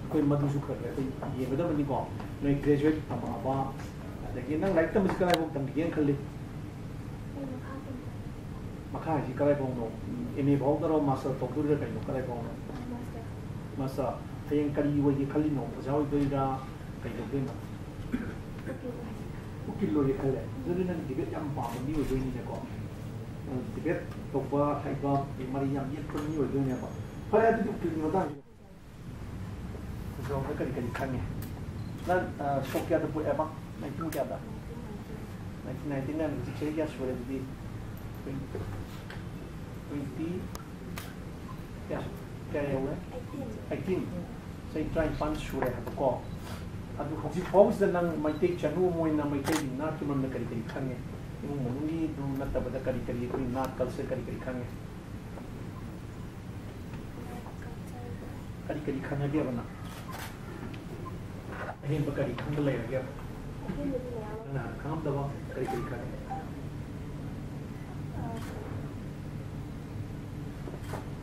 ꯑꯩꯈꯣꯏ ꯃꯗꯨꯁꯨ ꯈꯔ ꯈꯔ ꯑꯩꯈꯣꯏ ꯌꯦꯡꯒꯗꯕꯅꯤꯀꯣ꯫ ꯅꯣꯏ graduate ꯇꯝꯃꯛꯑꯕ, ꯑꯗꯒꯤ ꯅꯪ ꯂꯥꯏꯔꯤꯛ ꯇꯝꯕꯁꯤ ꯀꯗꯥꯏꯐꯥꯎ ꯇꯝꯈꯤꯒꯦꯅ ꯈꯜꯂꯤ? ꯑꯩ ꯃꯈꯥ ꯇꯝꯊ- ꯃꯈꯥ ꯍꯥꯏꯁꯤ ꯀꯗꯥꯏꯐꯥꯎꯅꯣ? M A ꯐꯥꯎꯗꯔꯣ, master ꯇꯧꯗꯣꯔꯤꯔꯥ ꯀꯩꯅꯣ, ꯀꯗꯥꯏꯐꯥꯎꯅꯣ? Master꯫ Master꯫ ꯍꯌꯦꯡ ꯀꯔꯤ ꯑꯣꯏꯒꯦ ꯈꯜꯂꯤꯅꯣ? ꯑꯣꯖꯥ ꯑꯣꯏꯗꯣꯏꯔꯥ? ꯀꯩ ꯇꯧꯗꯣꯏꯅꯣ? ꯎꯀꯤꯜ ꯑꯣꯏꯅ꯫ ꯎꯀꯤꯜ ꯑꯣꯏꯒꯦ ꯈꯜꯂꯦ꯫ ꯑꯗꯨꯗꯤ ꯅꯪ debate ꯌꯥꯝ ꯄꯥꯝꯕ ꯃꯤ ꯑꯣꯏꯗꯣꯏꯅꯤꯅꯦꯀꯣ꯫ ꯅꯪ debate ꯇꯧꯕ ꯍꯩꯕ, ꯃꯔꯩ ꯌꯥꯝ ꯌꯦꯠꯄ ꯃꯤ ꯑꯣꯏꯗꯣꯏꯅꯦꯕ꯫ ꯐꯔꯦ, ꯑꯗꯨꯗꯤ ꯎꯀꯤꯜꯒꯤ ꯃꯇꯥꯡꯁꯤ ꯖꯣꯕꯇ ꯀꯔꯤ ꯀꯔꯤ ꯈꯪꯉꯦ? ꯅꯪ, ꯑ, ꯁꯣꯛ ꯀꯌꯥꯗ ꯄꯣꯛꯑꯦꯕ? Nineteen ꯀꯌꯥꯗ? Nineteen ninety nine꯫ ꯍꯧꯖꯤꯛ ꯆꯍꯤ ꯀꯌꯥ ꯁꯨꯔꯦ ꯑꯗꯨꯗꯤ? Twenty, twenty, ꯀꯌꯥ ꯁꯨ-, ꯀꯌꯥ ꯌꯧꯔꯦ? Eighteen꯫ Eighteen꯫ ꯆꯍꯤ ꯇꯔꯥꯅꯤꯄꯥꯟ ꯁꯨꯔꯦ ꯍꯥꯏꯕꯀꯣ꯫ ꯑꯗꯨ ꯍꯧꯖꯤꯛ ꯐꯥꯎꯕꯁꯤꯗ ꯅꯪ ꯃꯩꯇꯩ ꯆꯅꯨ ꯑꯃ ꯑꯣꯏꯅ ꯃꯩꯇꯩꯒꯤ ꯅꯥꯠꯀꯤ ꯃꯔꯝꯗ ꯀꯔꯤ ꯀꯔꯤ ꯈꯪꯉꯦ? ꯏꯃꯨꯡ ꯃꯅꯨꯡꯒꯤꯗꯨ ꯅꯠꯇꯕꯗ ꯀꯔꯤ ꯀꯔꯤ ꯑꯩꯈꯣꯏ ꯅꯥꯠ culture ꯀꯔꯤ ꯀꯔꯤ ꯈꯪꯉꯦ? ꯀꯔꯤ ꯀꯔꯤ ꯈꯪꯅꯒꯦꯕ ꯅꯪ? ꯑꯍꯦꯟꯕ ꯀꯔꯤ ꯈꯪꯕ ꯂꯩꯔꯒꯦ? ꯑꯍꯦꯟꯕꯗꯤ ꯃꯌꯥꯝ ꯑꯃ ꯅꯪꯅ ꯍꯥꯟꯅ ꯈꯪꯉꯝꯗꯕ ꯀꯔꯤ ꯀꯔꯤ ꯈꯪꯉꯤ? ꯑ,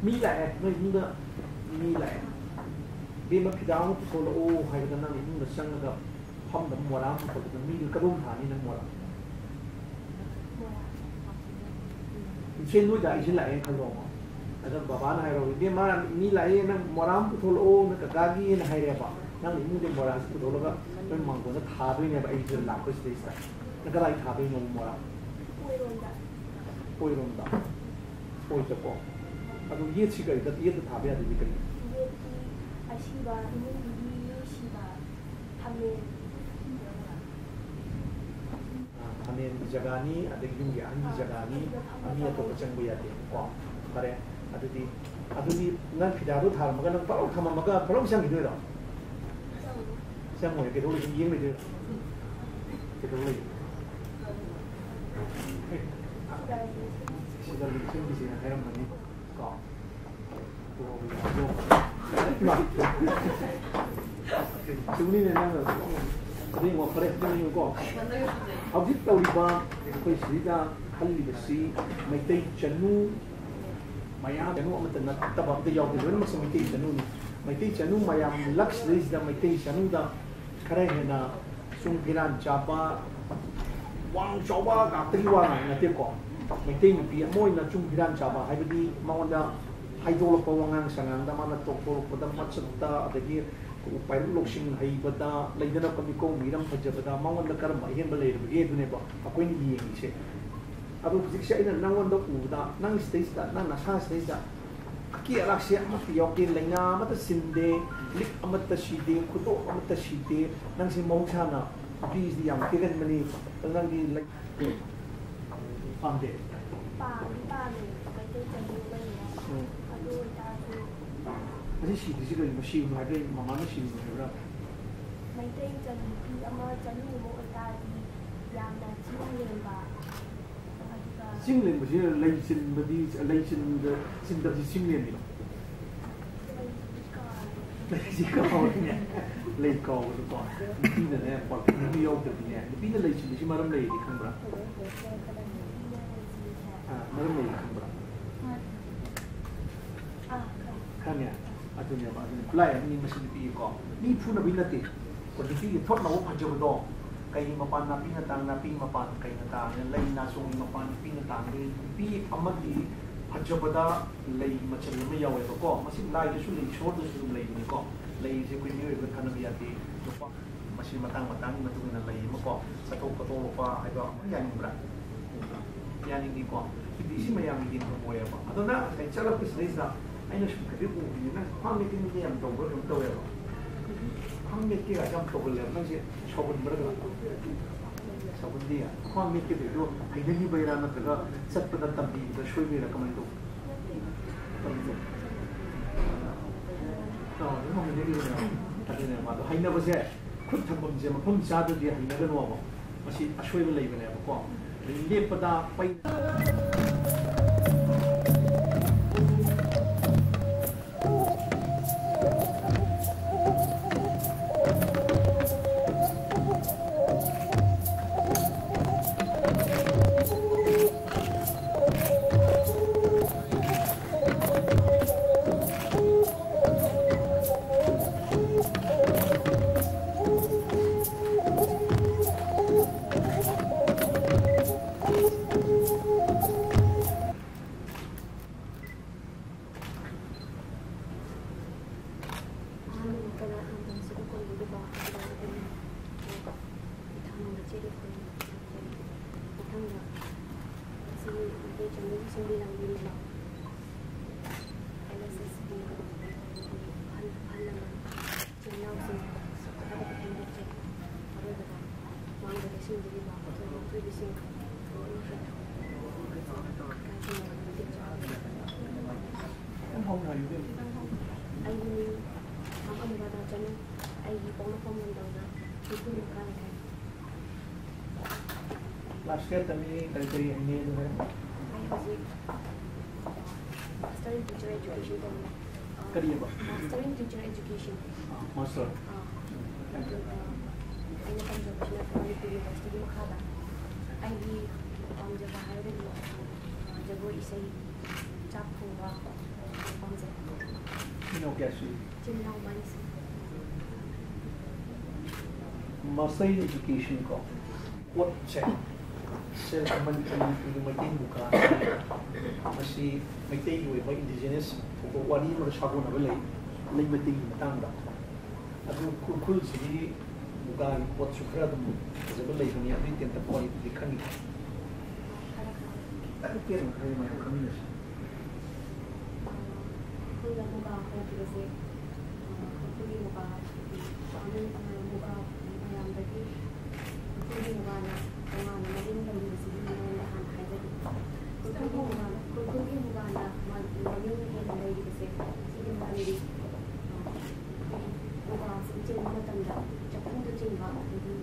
ꯃꯤ ꯂꯥꯛꯑꯦ, ꯅꯣꯏ ꯏꯃꯨꯡꯗ ꯃꯤ ꯂꯥꯛꯑꯦ, "ꯏꯕꯦꯝꯃ, ꯐꯤꯗꯥ ꯑꯃ ꯄꯨꯊꯣꯛꯂꯛꯑꯣ" ꯍꯥꯏꯕꯗ ꯅꯪ ꯏꯃꯨꯡꯗ ꯆꯪꯉꯒ ꯐꯝꯗ ꯃꯣꯔꯥ ꯑꯃ ꯄꯨꯊꯣꯛꯂꯛꯄꯗ ꯃꯤꯗꯨ ꯀꯗꯣꯝ ꯊꯥꯅꯤ ꯅꯪ ꯃꯣꯔꯥ? ꯃꯣꯔꯥ꯫ ꯏꯆꯦ, ꯅꯣꯏꯗ ꯑꯩꯁꯦ ꯂꯥꯛꯑꯦꯅ ꯈꯜꯂꯣꯕ꯫ ꯑꯗ ꯕꯕꯥꯅ ꯍꯥꯏꯔꯣ, "ꯏꯕꯦꯝꯃ, ꯃꯤ ꯂꯥꯛꯑꯦ, ꯅꯪ ꯃꯣꯔꯥ ꯑꯃ ꯄꯨꯊꯣꯛꯂꯛꯑꯣ, ꯅꯪ ꯀꯀꯥꯒꯤꯅ" ꯍꯥꯏꯔꯦꯕ꯫ ꯅꯪ ꯏꯃꯨꯡꯗ ꯃꯣꯔꯥꯁꯤ ꯄꯨꯊꯣꯛꯂꯒ ꯅꯣꯏ ꯃꯥꯡꯒꯣꯟꯗ ꯊꯥꯗꯣꯏꯅꯦꯕ, ꯑꯩꯁꯤꯗ ꯂꯥꯛꯄꯁꯤꯗꯩꯁꯤꯗ꯫ ꯅꯪ ꯀꯗꯥꯏ ꯊꯥꯗꯣꯏꯅꯣ ꯃꯣꯔꯥ? ꯑꯣꯏꯔꯣꯝꯗ꯫ ꯑꯣꯏꯔꯣꯝꯗ꯫ ꯑꯣꯏꯗꯀꯣ꯫ ꯑꯗꯨ ꯌꯦꯠꯁꯤ ꯀꯔꯤꯗ, ꯌꯦꯠꯇ ꯊꯥꯕ ꯌꯥꯗꯣꯏꯗꯤ ꯀꯔꯤꯒꯤꯅꯣ? ꯌꯦꯠꯇꯤ ꯑꯁꯤꯕ, ꯏꯃꯨꯡꯗꯨꯒꯤ ꯃꯤ ꯁꯤꯕ, ꯊꯝꯃꯦ꯫ ꯑ, ꯐꯅꯦꯟꯒꯤ ꯖꯒꯥꯅꯤ, ꯑꯗꯒꯤ ꯌꯨꯝꯒꯤ ꯑꯍꯟꯒꯤ ꯖꯒꯥꯅꯤ, ꯃꯤ ꯑꯇꯣꯞꯄ ꯆꯪꯕ ꯌꯥꯗꯦ꯫ ꯀꯣ, ꯐꯔꯦ꯫ ꯑꯗꯨꯗꯤ, ꯑꯗꯨꯗꯤ ꯅꯪ ꯐꯤꯗꯥꯗꯣ ꯊꯥꯔꯝꯃꯒ ꯅꯪ ꯄꯥꯎ ꯊꯝꯃꯝꯃꯒ ꯄꯨꯂꯞ ꯆꯪꯈꯤꯗꯣꯏꯔꯣ? ꯆꯪꯉꯣꯏ, ꯀꯩꯗꯧ ꯂꯩ? ꯁꯨꯝ ꯌꯦꯡ ꯂꯩꯗꯣꯏꯔꯣ? ꯀꯩꯗꯧ ꯂꯩ? ꯁꯤꯗ ꯂꯤꯡꯁꯤꯟꯕꯤꯁꯦꯅ ꯍꯥꯏꯔꯝꯕꯅꯤ꯫ ꯀꯣ꯫ ꯆꯨꯝꯃꯤꯅꯦ ꯅꯪꯅ꯫ ꯑꯗꯨ ꯌꯦꯡꯉꯣ, ꯐꯔꯦ, ꯑꯗꯨ ꯌꯦꯡꯉꯨꯀꯣ꯫ ꯍꯧꯖꯤꯛ ꯇꯧꯔꯤꯕ ꯑꯩꯈꯣꯏ ꯁꯤꯗ ꯈꯜꯂꯤꯕꯁꯤ ꯃꯩꯇꯩ ꯆꯅꯨ ꯃꯌꯥꯝ, ꯆꯅꯨ ꯑꯃꯠꯇ ꯅꯠꯇꯕ ꯑꯝꯇ ꯌꯥꯎꯗꯦ, ꯂꯣꯏꯅꯃꯛꯁꯦ ꯃꯩꯇꯩ ꯆꯅꯨꯅꯤ꯫ ꯃꯩꯇꯩ ꯆꯅꯨ ꯃꯌꯥꯝ ꯂꯛꯁꯤꯗꯩꯁꯤꯗ ꯃꯩꯇꯩ ꯆꯅꯨꯗ ꯈꯔ ꯍꯦꯟꯅ ꯆꯨꯡ ꯐꯤꯔꯥꯟ ꯆꯥꯕ, ꯋꯥꯡ ꯆꯥꯎꯕ ꯉꯥꯛꯇꯒꯤ ꯋꯥ ꯉꯥꯡꯕ ꯅꯠꯇꯦꯀꯣ꯫ ꯃꯩꯇꯩ ꯅꯨꯄꯤ ꯑꯃ ꯑꯣꯏꯅ ꯆꯨꯡ ꯐꯤꯔꯥꯟ ꯆꯥꯕ ꯍꯥꯏꯕꯗꯤ ꯃꯉꯣꯟꯗ ꯍꯥꯏꯗꯣꯛꯂꯛꯄ ꯋꯥꯉꯥꯡ ꯁꯉꯥꯡꯗ, ꯃꯥꯅ ꯇꯧꯊꯣꯔꯛꯄꯗ, ꯃꯁꯛꯇ, ꯑꯗꯒꯤ ꯄꯥꯏꯔꯨꯛ ꯂꯧꯁꯤꯡ ꯍꯩꯕꯗ, ꯂꯩꯗꯅ ꯃꯤꯀꯧ ꯃꯤꯔꯝ ꯐꯖꯕꯗ ꯃꯉꯣꯟꯗ ꯀꯔꯝꯕ ꯑꯍꯦꯟꯕ ꯂꯩꯔꯕꯒꯦ ꯑꯗꯨꯅꯦꯕ ꯑꯩꯈꯣꯏꯅ ꯌꯦꯡꯉꯤꯁꯦ꯫ ꯑꯗꯣ ꯍꯧꯖꯤꯛꯁꯦ ꯑꯩꯅ ꯅꯪꯉꯣꯟꯗ ꯎꯕꯗ, ꯅꯪ ꯁꯤꯗꯩꯁꯤꯗ, ꯅꯪ ꯅꯁꯥ ꯁꯤꯗꯩꯁꯤꯗ ꯑꯀꯤ ꯑꯔꯥꯛꯁꯦ ꯑꯃꯠꯇ ꯌꯥꯎꯗꯦ, ꯂꯥꯏꯅꯥ ꯑꯃꯠꯇ ꯆꯤꯟꯗꯦ, ꯂꯤꯛ ꯑꯃꯠꯇ ꯁꯤꯗꯦ, ꯈꯨꯗꯣꯞ ꯑꯃꯠꯇ ꯁꯤꯗꯦ꯫ ꯅꯪꯁꯦ ꯃꯍꯧꯁꯥꯅ ꯅꯨꯄꯤꯁꯤꯗꯤ ꯌꯥꯝ ꯀꯦꯒꯟꯕꯅꯤ꯫ ꯑꯗꯣ ꯅꯪꯗꯤ ꯂꯩ-, ꯄꯥꯝꯗꯦ? ꯄꯥꯝꯗꯤ ꯄꯥꯝꯃꯦ, ꯃꯩꯇꯩ ꯆꯅꯨ ꯑꯃꯅꯤꯅ꯫ ꯎꯝ꯫ ꯑꯗꯨ ꯑꯣꯏꯇꯥꯔꯁꯨ ꯑꯁꯤ ꯁꯤꯗ꯭ꯔꯤꯁꯤ ꯀꯔꯤꯒꯤꯅꯣ? ꯁꯤꯒꯅꯨ ꯍꯥꯏꯕ꯭ꯔꯥ? ꯃꯃꯥꯅ ꯁꯤꯒꯅꯨ ꯍꯥꯏꯕ꯭ꯔꯥ? ꯃꯩꯇꯩ ꯆꯅꯨ ꯅꯨꯄꯤ ꯑꯃ ꯆꯅꯨ ꯑꯃ ꯑꯣꯏꯇꯥꯔꯗꯤ ꯌꯥꯝꯅ ꯆꯤꯡ ꯂꯦꯝꯕ, ꯑꯗꯨꯒ ꯆꯤꯡ ꯂꯦꯝꯕꯁꯤ ꯂꯩ ꯆꯤꯟꯕꯗꯤ, ꯂꯩ ꯆꯤꯟꯕ-, ꯆꯤꯟꯗꯕꯁꯤ ꯆꯤꯡ ꯂꯦꯝꯃꯤꯔꯣ? ꯂꯩꯁꯤ ꯀꯥꯎꯔꯦ꯫ ꯂꯩꯁꯤ ꯀꯥꯎꯔꯦꯅꯦ꯫ ꯂꯩ ꯀꯥꯎꯕꯗꯣꯀꯣ, ꯅꯨꯄꯤꯅꯅꯦ ꯄꯥꯔꯐ꯭ꯌꯨꯝ ꯑꯃ ꯌꯥꯎꯗ꯭ꯔꯗꯤꯅꯦ, ꯅꯨꯄꯤꯅ ꯂꯩ ꯆꯤꯜꯂꯤꯁꯤ ꯃꯔꯝ ꯂꯩꯔꯗꯤ ꯈꯪꯕ꯭ꯔꯥ? ꯑꯥ, ꯃꯔꯝ ꯂꯩꯔꯗꯤ ꯈꯪꯕ꯭ꯔꯥ? ꯈꯪꯉꯦ? ꯑꯗꯨꯅꯦꯕ, ꯑꯗꯨꯅꯦ ꯈꯨꯠꯂꯥꯏ ꯑꯃꯅꯤ ꯃꯁꯤ ꯅꯨꯄꯤꯒꯤꯀꯣ꯫ ꯃꯤ ꯐꯨꯅꯕꯒꯤ ꯅꯠꯇꯦ꯫ ꯑꯩꯈꯣꯏ ꯅꯨꯄꯤꯒꯤ ꯊꯣꯠ ꯂꯥꯎꯕ ꯐꯖꯕꯗꯣ, ꯀꯩꯒꯤ ꯃꯄꯥꯟ ꯅꯥꯄꯤ ꯅꯇꯥꯡ, ꯅꯥꯄꯤ ꯃꯄꯥꯟ ꯀꯩ ꯅꯇꯥꯡ, ꯂꯩ ꯅꯥꯆꯣꯝꯒꯤ ꯃꯄꯥꯟ ꯅꯨꯄꯤ ꯅꯇꯥꯡꯗꯤ ꯅꯨꯄꯤ ꯑꯃꯒꯤ ꯐꯖꯕꯗ ꯂꯩ ꯃꯆꯜ ꯑꯃ ꯌꯥꯎꯋꯦꯕꯀꯣ꯫ ꯃꯁꯤ ꯂꯥꯏꯗꯁꯨ ꯂꯩ, ꯏꯁꯣꯔꯗꯁꯨ ꯑꯗꯨꯝ ꯂꯩꯕꯅꯤꯀꯣ꯫ ꯂꯩꯁꯦ ꯑꯩꯈꯣꯏ ꯃꯤꯑꯣꯏꯕ ꯊꯥꯅꯕ ꯌꯥꯗꯦ꯫ ꯅꯨꯄꯥ, ꯃꯁꯤ ꯃꯇꯥꯡ ꯃꯇꯥꯡꯒꯤ ꯃꯇꯨꯡ ꯏꯟꯅ ꯂꯩ ꯑꯃꯀꯣ, ꯆꯠꯊꯣꯛ ꯈꯣꯠꯇꯣꯛꯄ ꯍꯥꯏꯕ ꯑꯃ ꯌꯥꯅꯤꯡꯕ꯭ꯔꯥ? ꯌꯥꯅꯤꯡꯉꯤꯀꯣ꯫ ꯍꯤꯟꯗꯤꯁꯤ ꯃꯌꯥꯝꯒꯤ ꯌꯦꯡꯐꯝ ꯑꯣꯏꯌꯦꯕ꯫ ꯑꯗꯣ ꯅꯪ ꯉꯁꯥꯏ ꯆꯠꯂꯛꯄ ꯁꯤꯗꯩꯁꯤꯗ ꯑꯩꯅ ꯁꯨꯝ ꯍꯥꯏꯐꯦꯠ ꯎꯕꯅꯤ, ꯅꯪ ꯈ꯭ꯋꯥꯡ ꯃꯦꯠꯀꯤ ꯃꯤꯗꯤ ꯌꯥꯝ ꯇꯧꯕ꯭ꯔꯥ ꯀꯩꯅꯣꯝ ꯇꯧꯋꯦꯕ꯫ ꯈ꯭ꯋꯥꯡ ꯃꯦꯠꯀꯦꯒꯁꯦ ꯌꯥꯝ ꯇꯧꯒꯜꯂꯦꯕ꯫ ꯅꯪꯁꯦ ꯁꯥꯎꯒꯟꯕ꯭ꯔꯥ ꯀꯩꯅꯣ? ꯁꯥꯎꯒꯟꯗꯤꯌꯦ꯫ ꯈ꯭ꯋꯥꯡ ꯃꯦꯠꯀꯦ ꯇꯧꯔꯤꯗꯣ ꯍꯩꯅꯈꯤꯕꯩꯔꯥ ꯅꯠꯇ꯭ꯔꯒ ꯆꯠꯄꯗ ꯇꯝꯕꯤꯕꯗ ꯁꯣꯏꯕꯩꯔꯥ ꯀꯃꯥꯏꯅ ꯇꯧꯕ? ꯇꯝꯕꯤꯕ꯫ ꯑꯥ, ꯑꯗꯨꯝ ꯍꯩꯅꯈꯤꯕꯅꯦꯕ꯫ ꯑꯗꯨꯅꯦꯕ꯫ ꯑꯗꯣ ꯍꯩꯅꯕꯁꯦ ꯈꯨꯠ ꯊꯝꯐꯝꯁꯦ ꯃꯐꯝ ꯆꯥꯗ꯭ꯔꯗꯤ ꯍꯩꯅꯒꯅꯣꯕ꯫ ꯃꯁꯤ ꯑꯁꯣꯏꯕ ꯂꯩꯕꯅꯦꯕꯀꯣ꯫ ꯑꯗꯩ ꯂꯦꯞꯄꯗ ꯄꯩ ꯑꯍꯥꯟꯕ ꯃꯛꯇꯗ ꯅꯝꯕꯔꯁꯤꯗ ꯀꯣꯜ ꯇꯧꯕꯤꯕ ꯑꯗꯨꯗ ꯑꯩꯅ ꯏꯊꯪ ꯃꯆꯦꯗ ꯐꯣꯟ ꯇꯧꯖꯔꯤ꯫ ꯃꯊꯪꯗ ꯁꯤ ꯃꯩꯇꯩ ꯆꯥꯅꯕ ꯁꯦꯝꯕꯤꯔꯝꯕꯤꯔꯤꯕ ꯑꯦꯜ ꯑꯦꯁ ꯑꯦꯁ ꯄꯤ ꯑꯍꯜ ꯑꯍꯜ ꯂꯃꯟ ꯏꯆꯤꯜ ꯏꯅꯥꯎꯁꯤꯡ ꯁꯛꯈꯪꯕ ꯐꯣꯡꯗꯣꯛꯆꯔꯤ꯫ ꯑꯔꯣꯏꯕꯗ ꯃꯥꯡꯗ ꯂꯩꯁꯤꯟꯕꯤꯔꯤꯕ ꯑꯩꯈꯣꯏ ꯑꯊꯣꯏꯕꯁꯤꯡ ꯑꯩꯒꯤ ꯃꯤꯡ ꯃꯥꯝ ꯑꯅꯨꯔꯥꯙꯥ ꯆꯅꯨ꯫ ꯑꯩꯒꯤ ꯄꯣꯛꯅꯐꯝ ꯂꯝꯗꯝꯅ ꯎꯈ꯭ꯔꯨꯜ ꯃꯈꯥ ꯂꯩꯀꯥꯏ꯫ ꯀ꯭ꯂꯥꯁ ꯀꯌꯥ ꯇꯝꯃꯤ, ꯀꯔꯤ ꯀꯔꯤ ꯍꯩꯅꯩ ꯑꯗꯨ ꯍꯥꯏꯔꯣ꯫ ꯑꯩ ꯍꯧꯖꯤꯛ Master in Teacher Education ꯇꯧꯔꯤ꯫ ꯀꯔꯤꯑꯕ? Master in Teacher Education꯫ ꯑꯥ, ꯃꯥꯁꯇꯔ꯫ ꯑꯥ꯫ ꯑꯗꯨꯒ ꯑꯩꯅ ꯇꯝꯖꯕꯁꯤꯅ ꯃꯅꯤꯄꯨꯔ ꯌꯨꯅꯤꯚꯔꯁꯤꯇꯤꯒꯤ ꯃꯈꯥꯗ꯫ ꯑꯩꯒꯤ ꯄꯥꯝꯖꯕ ꯍꯥꯏꯔꯒꯗꯤ, ꯑ, ꯖꯒꯣꯏ, ꯏꯁꯩ, ꯆꯥꯛ ꯊꯣꯡꯕ ꯄꯥꯝꯖꯩ꯫ ꯏꯆꯤꯟ ꯏꯅꯥꯎ ꯀꯌꯥ ꯁꯨꯏ? ꯏꯆꯤꯟ ꯏꯅꯥꯎ ꯃꯔꯤ ꯁꯨꯏ꯫ Master in Education ꯀꯣ, ꯄꯣꯠꯁꯦ, ꯁꯦꯜ ꯃꯅꯤꯄꯨꯔꯒꯤ ꯃꯩꯇꯩ ꯃꯨꯒꯥ ꯍꯥꯏꯔꯤꯕ, ꯃꯁꯤ ꯃꯩꯇꯩꯒꯤ ꯑꯣꯏꯕ indigenous ꯊꯧꯗꯣꯛ ꯋꯥꯔꯤ ꯑꯃꯒ ꯁꯥꯒꯣꯟꯅꯕ ꯂꯩ, ꯂꯩꯃꯇꯤꯟꯒꯤ ꯃꯇꯥꯡꯗ꯫ ꯑꯗꯨ ꯎꯈ꯭ꯔꯨꯜꯁꯤꯒꯤ ꯃꯨꯒꯥꯒꯤ ꯄꯣꯠꯁꯨ ꯈꯔ ꯑꯗꯨꯝ ꯐꯖꯕ ꯂꯩꯕꯅꯤ, ꯑꯗꯨꯒꯤ ꯇꯦꯟꯇꯛꯄ ꯋꯥꯔꯤꯗꯨꯗꯤ ꯈꯪꯉꯤ꯫ ꯈꯤꯇꯪ ꯇꯦꯟꯅ ꯈꯔ ꯃꯌꯥꯝ ꯈꯪꯃꯤꯟꯅꯁꯤ꯫ ꯎꯈ꯭ꯔꯨꯜꯗ ꯃꯨꯒꯥ ꯍꯧꯈꯤꯕꯁꯦ, ꯑ, ꯎꯈ꯭ꯔꯨꯜꯒꯤ ꯃꯨꯒꯥ, ꯃꯃꯤꯡ, ꯑ, ꯃꯨꯒꯥ ꯃꯌꯥꯝꯗꯒꯤ ꯎꯈ꯭ꯔꯨꯜꯒꯤ ꯃꯨꯒꯥꯅ ꯇꯣꯉꯥꯟꯅ ꯃꯃꯤꯡ ꯂꯩꯔꯤꯕꯁꯤꯒꯤ ꯃꯔꯝꯗ ꯍꯥꯟꯅ ꯍꯥꯏꯖꯒꯦ꯫ ꯎꯈ꯭ꯔꯨꯜꯒꯤ ꯃꯨꯒꯥ, ꯎꯈ꯭ꯔꯨꯜꯒꯤ ꯃꯨꯒꯥꯅ ꯃꯥꯒꯤ ꯃꯃꯤꯡ ꯍꯦꯟꯅ ꯂꯩꯔꯤꯕꯁꯦ ꯁꯤꯒꯤ ꯃꯔꯝꯗꯤ, ꯑ, ꯑꯩꯈꯣꯏꯒꯤ ꯃꯨꯒꯥꯁꯤ ꯆꯤꯡꯕ ꯃꯇꯝꯗ ꯆꯐꯨꯗ ꯆꯤꯡꯕ, ꯑꯗꯒꯤ,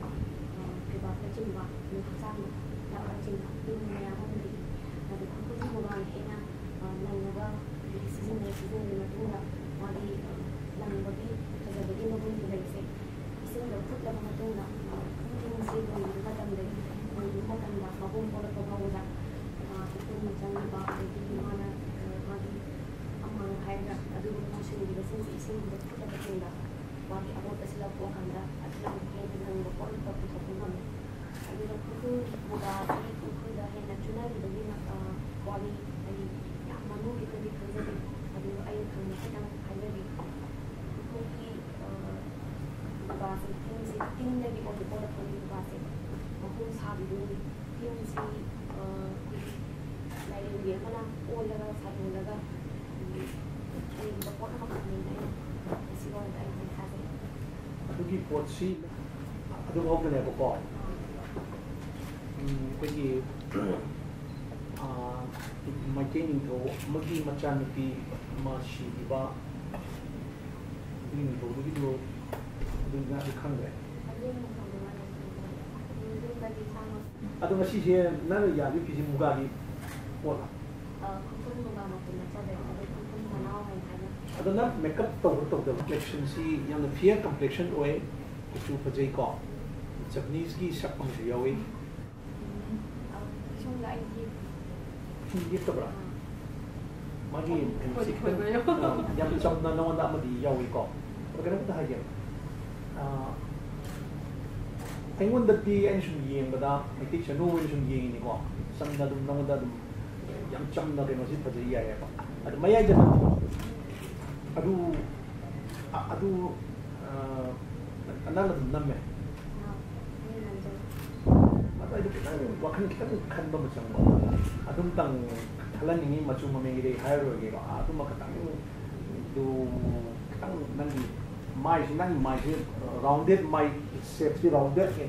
ꯑ, ꯐꯩꯕꯥꯛꯇ ꯆꯤꯡꯕ, ꯑꯗꯩ ꯍꯛꯆꯥꯡꯗ ꯂꯥꯛꯑꯒ ꯆꯤꯡꯕ ꯑꯗꯨꯒꯨꯝꯕ ꯃꯌꯥꯝ ꯑꯃ ꯂꯩ꯫ ꯑꯗꯣ ꯎꯈ꯭ꯔꯨꯜꯒꯤ ꯃꯨꯒꯥꯅ ꯍꯦꯟꯅ, ꯑ, ꯂꯪꯉꯒ ꯁꯤꯖꯤꯟꯅꯩ, ꯁꯤꯖꯤꯟꯅꯔꯕ ꯃꯇꯨꯡꯗ ꯃꯥꯒꯤ, ꯑ, ꯂꯪꯕꯒꯤ ꯐꯖꯕꯒꯤ ꯃꯒꯨꯟꯗꯤ ꯂꯩꯁꯦ꯫ ꯏꯁꯤꯡꯗ ꯐꯨꯠꯂꯕ ꯃꯇꯨꯡꯗ, ꯑ, ꯆꯤꯡꯁꯤ ꯂꯣꯏꯕ ꯃꯇꯝꯗꯒꯤ, ꯂꯣꯏꯕ ꯃꯇꯝꯗ ꯃꯄꯨꯡ ꯐꯥꯔꯛꯄ ꯐꯥꯎꯕꯗ, ꯑ, ꯎꯐꯨꯟ ꯆꯪꯉꯤꯕ, ꯑꯗꯒꯤ ꯃꯥꯅ, ꯑ, ꯃꯥꯒꯤ ꯑꯃꯥꯡ ꯍꯥꯏꯔꯒ ꯑꯗꯨꯒꯨꯝꯕ ꯆꯨꯁꯤꯟꯈꯤꯕꯁꯤꯡꯁꯦ ꯏꯁꯤꯡꯗꯨꯗ ꯐꯨꯠꯂꯕ ꯃꯇꯨꯡꯗ ꯃꯥꯒꯤ ꯑꯃꯣꯠꯄꯁꯤ ꯂꯧꯊꯣꯛꯑꯀꯥꯟꯗ ꯑꯗꯨꯅ ꯍꯦꯟꯅ ꯂꯪꯕ ꯄꯣꯠ ꯑꯃ ꯄꯨꯊꯣꯛꯄ ꯉꯝꯃꯤ꯫ ꯑꯗꯨꯅ ꯈꯨꯔꯈꯨꯜ ꯃꯨꯒꯥ ꯑꯁꯤ ꯎꯈ꯭ꯔꯨꯜꯗ ꯍꯦꯟꯅ ꯆꯨꯅꯔꯤꯕꯒꯤ, ꯑ, ꯋꯥꯔꯤ ꯑꯩ ꯌꯥꯝ ꯃꯅꯨꯡꯒꯤ ꯑꯣꯏꯅꯗꯤ ꯈꯪꯖꯗꯦ꯫ ꯑꯗꯨꯒ ꯑꯩꯅ ꯈꯪꯕ ꯈꯤꯇꯪ ꯍꯥꯏꯖꯒꯦ꯫ ꯎꯈ꯭ꯔꯨꯜꯒꯤ, ꯑ, ꯃꯨꯒꯥꯁꯦ, ꯇꯤꯟꯁꯦ, ꯇꯤꯟꯗꯒꯤ ꯑꯣꯏꯅ ꯑꯣꯜꯂꯛꯄꯅꯤ ꯃꯨꯒꯥꯁꯦ꯫ ꯃꯍꯨꯝ ꯁꯥꯕꯤꯗꯨꯅꯤ꯫ ꯇꯤꯟꯁꯤ, ꯑ, ꯑꯩꯈꯣꯏꯒꯤ ꯂꯥꯏꯔꯦꯝꯕꯤ ꯑꯃꯅ ꯑꯣꯜꯂꯒ ꯁꯥꯗꯣꯜꯂꯒ, ꯎꯝ, ꯑꯣꯏꯔꯤꯕ ꯄꯣꯠ ꯑꯃꯈꯛꯅꯦꯅ ꯑꯩꯅ ꯉꯁꯤ ꯐꯥꯎꯕꯗ ꯑꯩ ꯊꯥꯖꯩ꯫ ꯑꯗꯨꯒꯤ ꯄꯣꯠꯁꯤ ꯑꯗꯨ ꯐꯥꯎꯗꯅꯦꯕꯀꯣ, ꯎꯝ, ꯑꯩꯈꯣꯏꯒꯤ, ꯑꯥ, ꯃꯩꯇꯩ ꯅꯤꯡꯊꯧ ꯑꯃꯒꯤ ꯃꯆꯥꯅꯨꯄꯤ ꯑꯃ ꯁꯤꯈꯤꯕ, ꯑꯗꯨꯒꯤ ꯅꯤꯡꯊꯧꯗꯨꯒꯤꯗꯨ ꯑꯗꯨ ꯉꯥꯛꯇ ꯈꯪꯗ꯭ꯔꯦ꯫ ꯑꯗꯨ ꯅꯤꯡꯊꯧꯗꯨ ꯃꯥꯅ ꯁꯤꯈꯤꯕ꯫ ꯑꯗꯨ ꯅꯤꯡꯊꯧ ꯀꯔꯤ ꯁꯥꯡꯅ ꯑꯗꯣ ꯉꯁꯤꯁꯦ ꯅꯪꯅ ꯌꯥꯜꯂꯤ ꯐꯤꯁꯦ ꯃꯨꯒꯥꯒꯤ ꯄꯣꯠꯂ? ꯑ, ꯈꯨꯔꯈꯨꯜ ꯃꯨꯒꯥꯃꯛꯇꯤ ꯅꯠꯆꯗꯦ, ꯑꯗꯣ ꯈꯨꯔꯈꯨꯜ ꯃꯅꯥꯎ ꯍꯥꯏꯅ ꯍꯥꯏꯅ꯫ ꯑꯗꯣ ꯅꯪ ꯃꯦꯀꯞ ꯇꯧꯕ꯭ꯔꯥ ꯇꯧꯗꯕ꯭ꯔꯥ? ꯀꯝꯄ꯭ꯂꯦꯛꯁꯟꯁꯤ ꯌꯥꯝꯅ ꯐꯤꯌꯔ ꯀꯝꯄ꯭ꯂꯦꯛꯁꯟ ꯑꯣꯏ꯫ ꯀꯨꯆꯨ ꯐꯖꯩꯀꯣ꯫ Japaneseꯀꯤ ꯁꯛ ꯑꯃꯁꯨ ꯌꯥꯎꯏ꯫ ꯎꯝ, ꯑ, ꯁꯣꯝꯗ ꯑꯩ ꯌꯦꯡ- ꯁꯨꯝ ꯌꯦꯛꯇꯕ꯭ꯔꯥ? ꯑꯥ꯫ ꯃꯥꯒꯤ ꯍꯣꯏ, ꯀꯩꯅꯣꯁꯦ ꯍꯣꯏ, ꯈꯤꯇꯪ, ꯍꯣꯏ, ꯍꯣꯏ꯫ ꯑ, ꯌꯥꯝ ꯆꯝꯅ ꯅꯉꯣꯟꯗ ꯑꯃꯗꯤ ꯌꯥꯎꯏꯀꯣ꯫ ꯑꯗꯣ ꯀꯩꯅꯣꯝꯇ ꯍꯥꯏꯒꯦ꯫ ꯑ, ꯑꯩꯉꯣꯟꯗꯗꯤ ꯑꯩꯅ ꯁꯨꯝ ꯌꯦꯡꯕꯗ, ꯃꯩꯇꯩ ꯆꯅꯨ ꯑꯣꯏꯅ ꯁꯨꯝ ꯌꯦꯡꯉꯤꯅꯤꯀꯣ꯫ ꯆꯝꯅ ꯑꯗꯨꯝ ꯅꯉꯣꯟꯗ ꯑꯗꯨꯝ ꯌꯥꯝ ꯆꯝꯅ ꯀꯩꯅꯣꯁꯤ ꯐꯖꯩ ꯌꯥꯏꯌꯦꯕ꯫ ꯑꯗꯨ ꯃꯌꯥꯏꯗ ꯅꯪ ꯑꯗꯨ, ꯑ-, ꯑꯗꯨ, ꯑ, ꯅꯪꯅ ꯑꯗꯨꯝ ꯅꯝꯃꯦ꯫ ꯑꯥ, ꯑꯩꯅ ꯅꯝꯖꯩ꯫ ꯑꯗꯣ ꯑꯩꯗꯣ ꯈꯤꯇꯪ ꯋꯥꯈꯜ ꯈꯤꯇꯪ ꯈꯟꯕ ꯑꯃ ꯆꯪꯕ꯫ ꯑꯗꯨꯝꯇꯪ ꯈꯜꯍꯟꯅꯤꯡꯉꯤ, ꯃꯆꯨ ꯃꯃꯦꯟꯒꯤꯗꯤ ꯑꯩ ꯍꯥꯏꯔꯔꯣꯏꯒꯦꯕ꯫ ꯑꯥ, ꯑꯗꯨꯃ ꯈꯤꯇꯪ, ꯑꯗꯨ ꯈꯤꯇꯪ ꯅꯪꯒꯤ ꯃꯥꯏꯁꯤ, ꯅꯪꯒꯤ ꯃꯥꯏꯁꯤ rounded, ꯃꯥꯏ shapeꯁꯤ roundedꯅꯤ꯫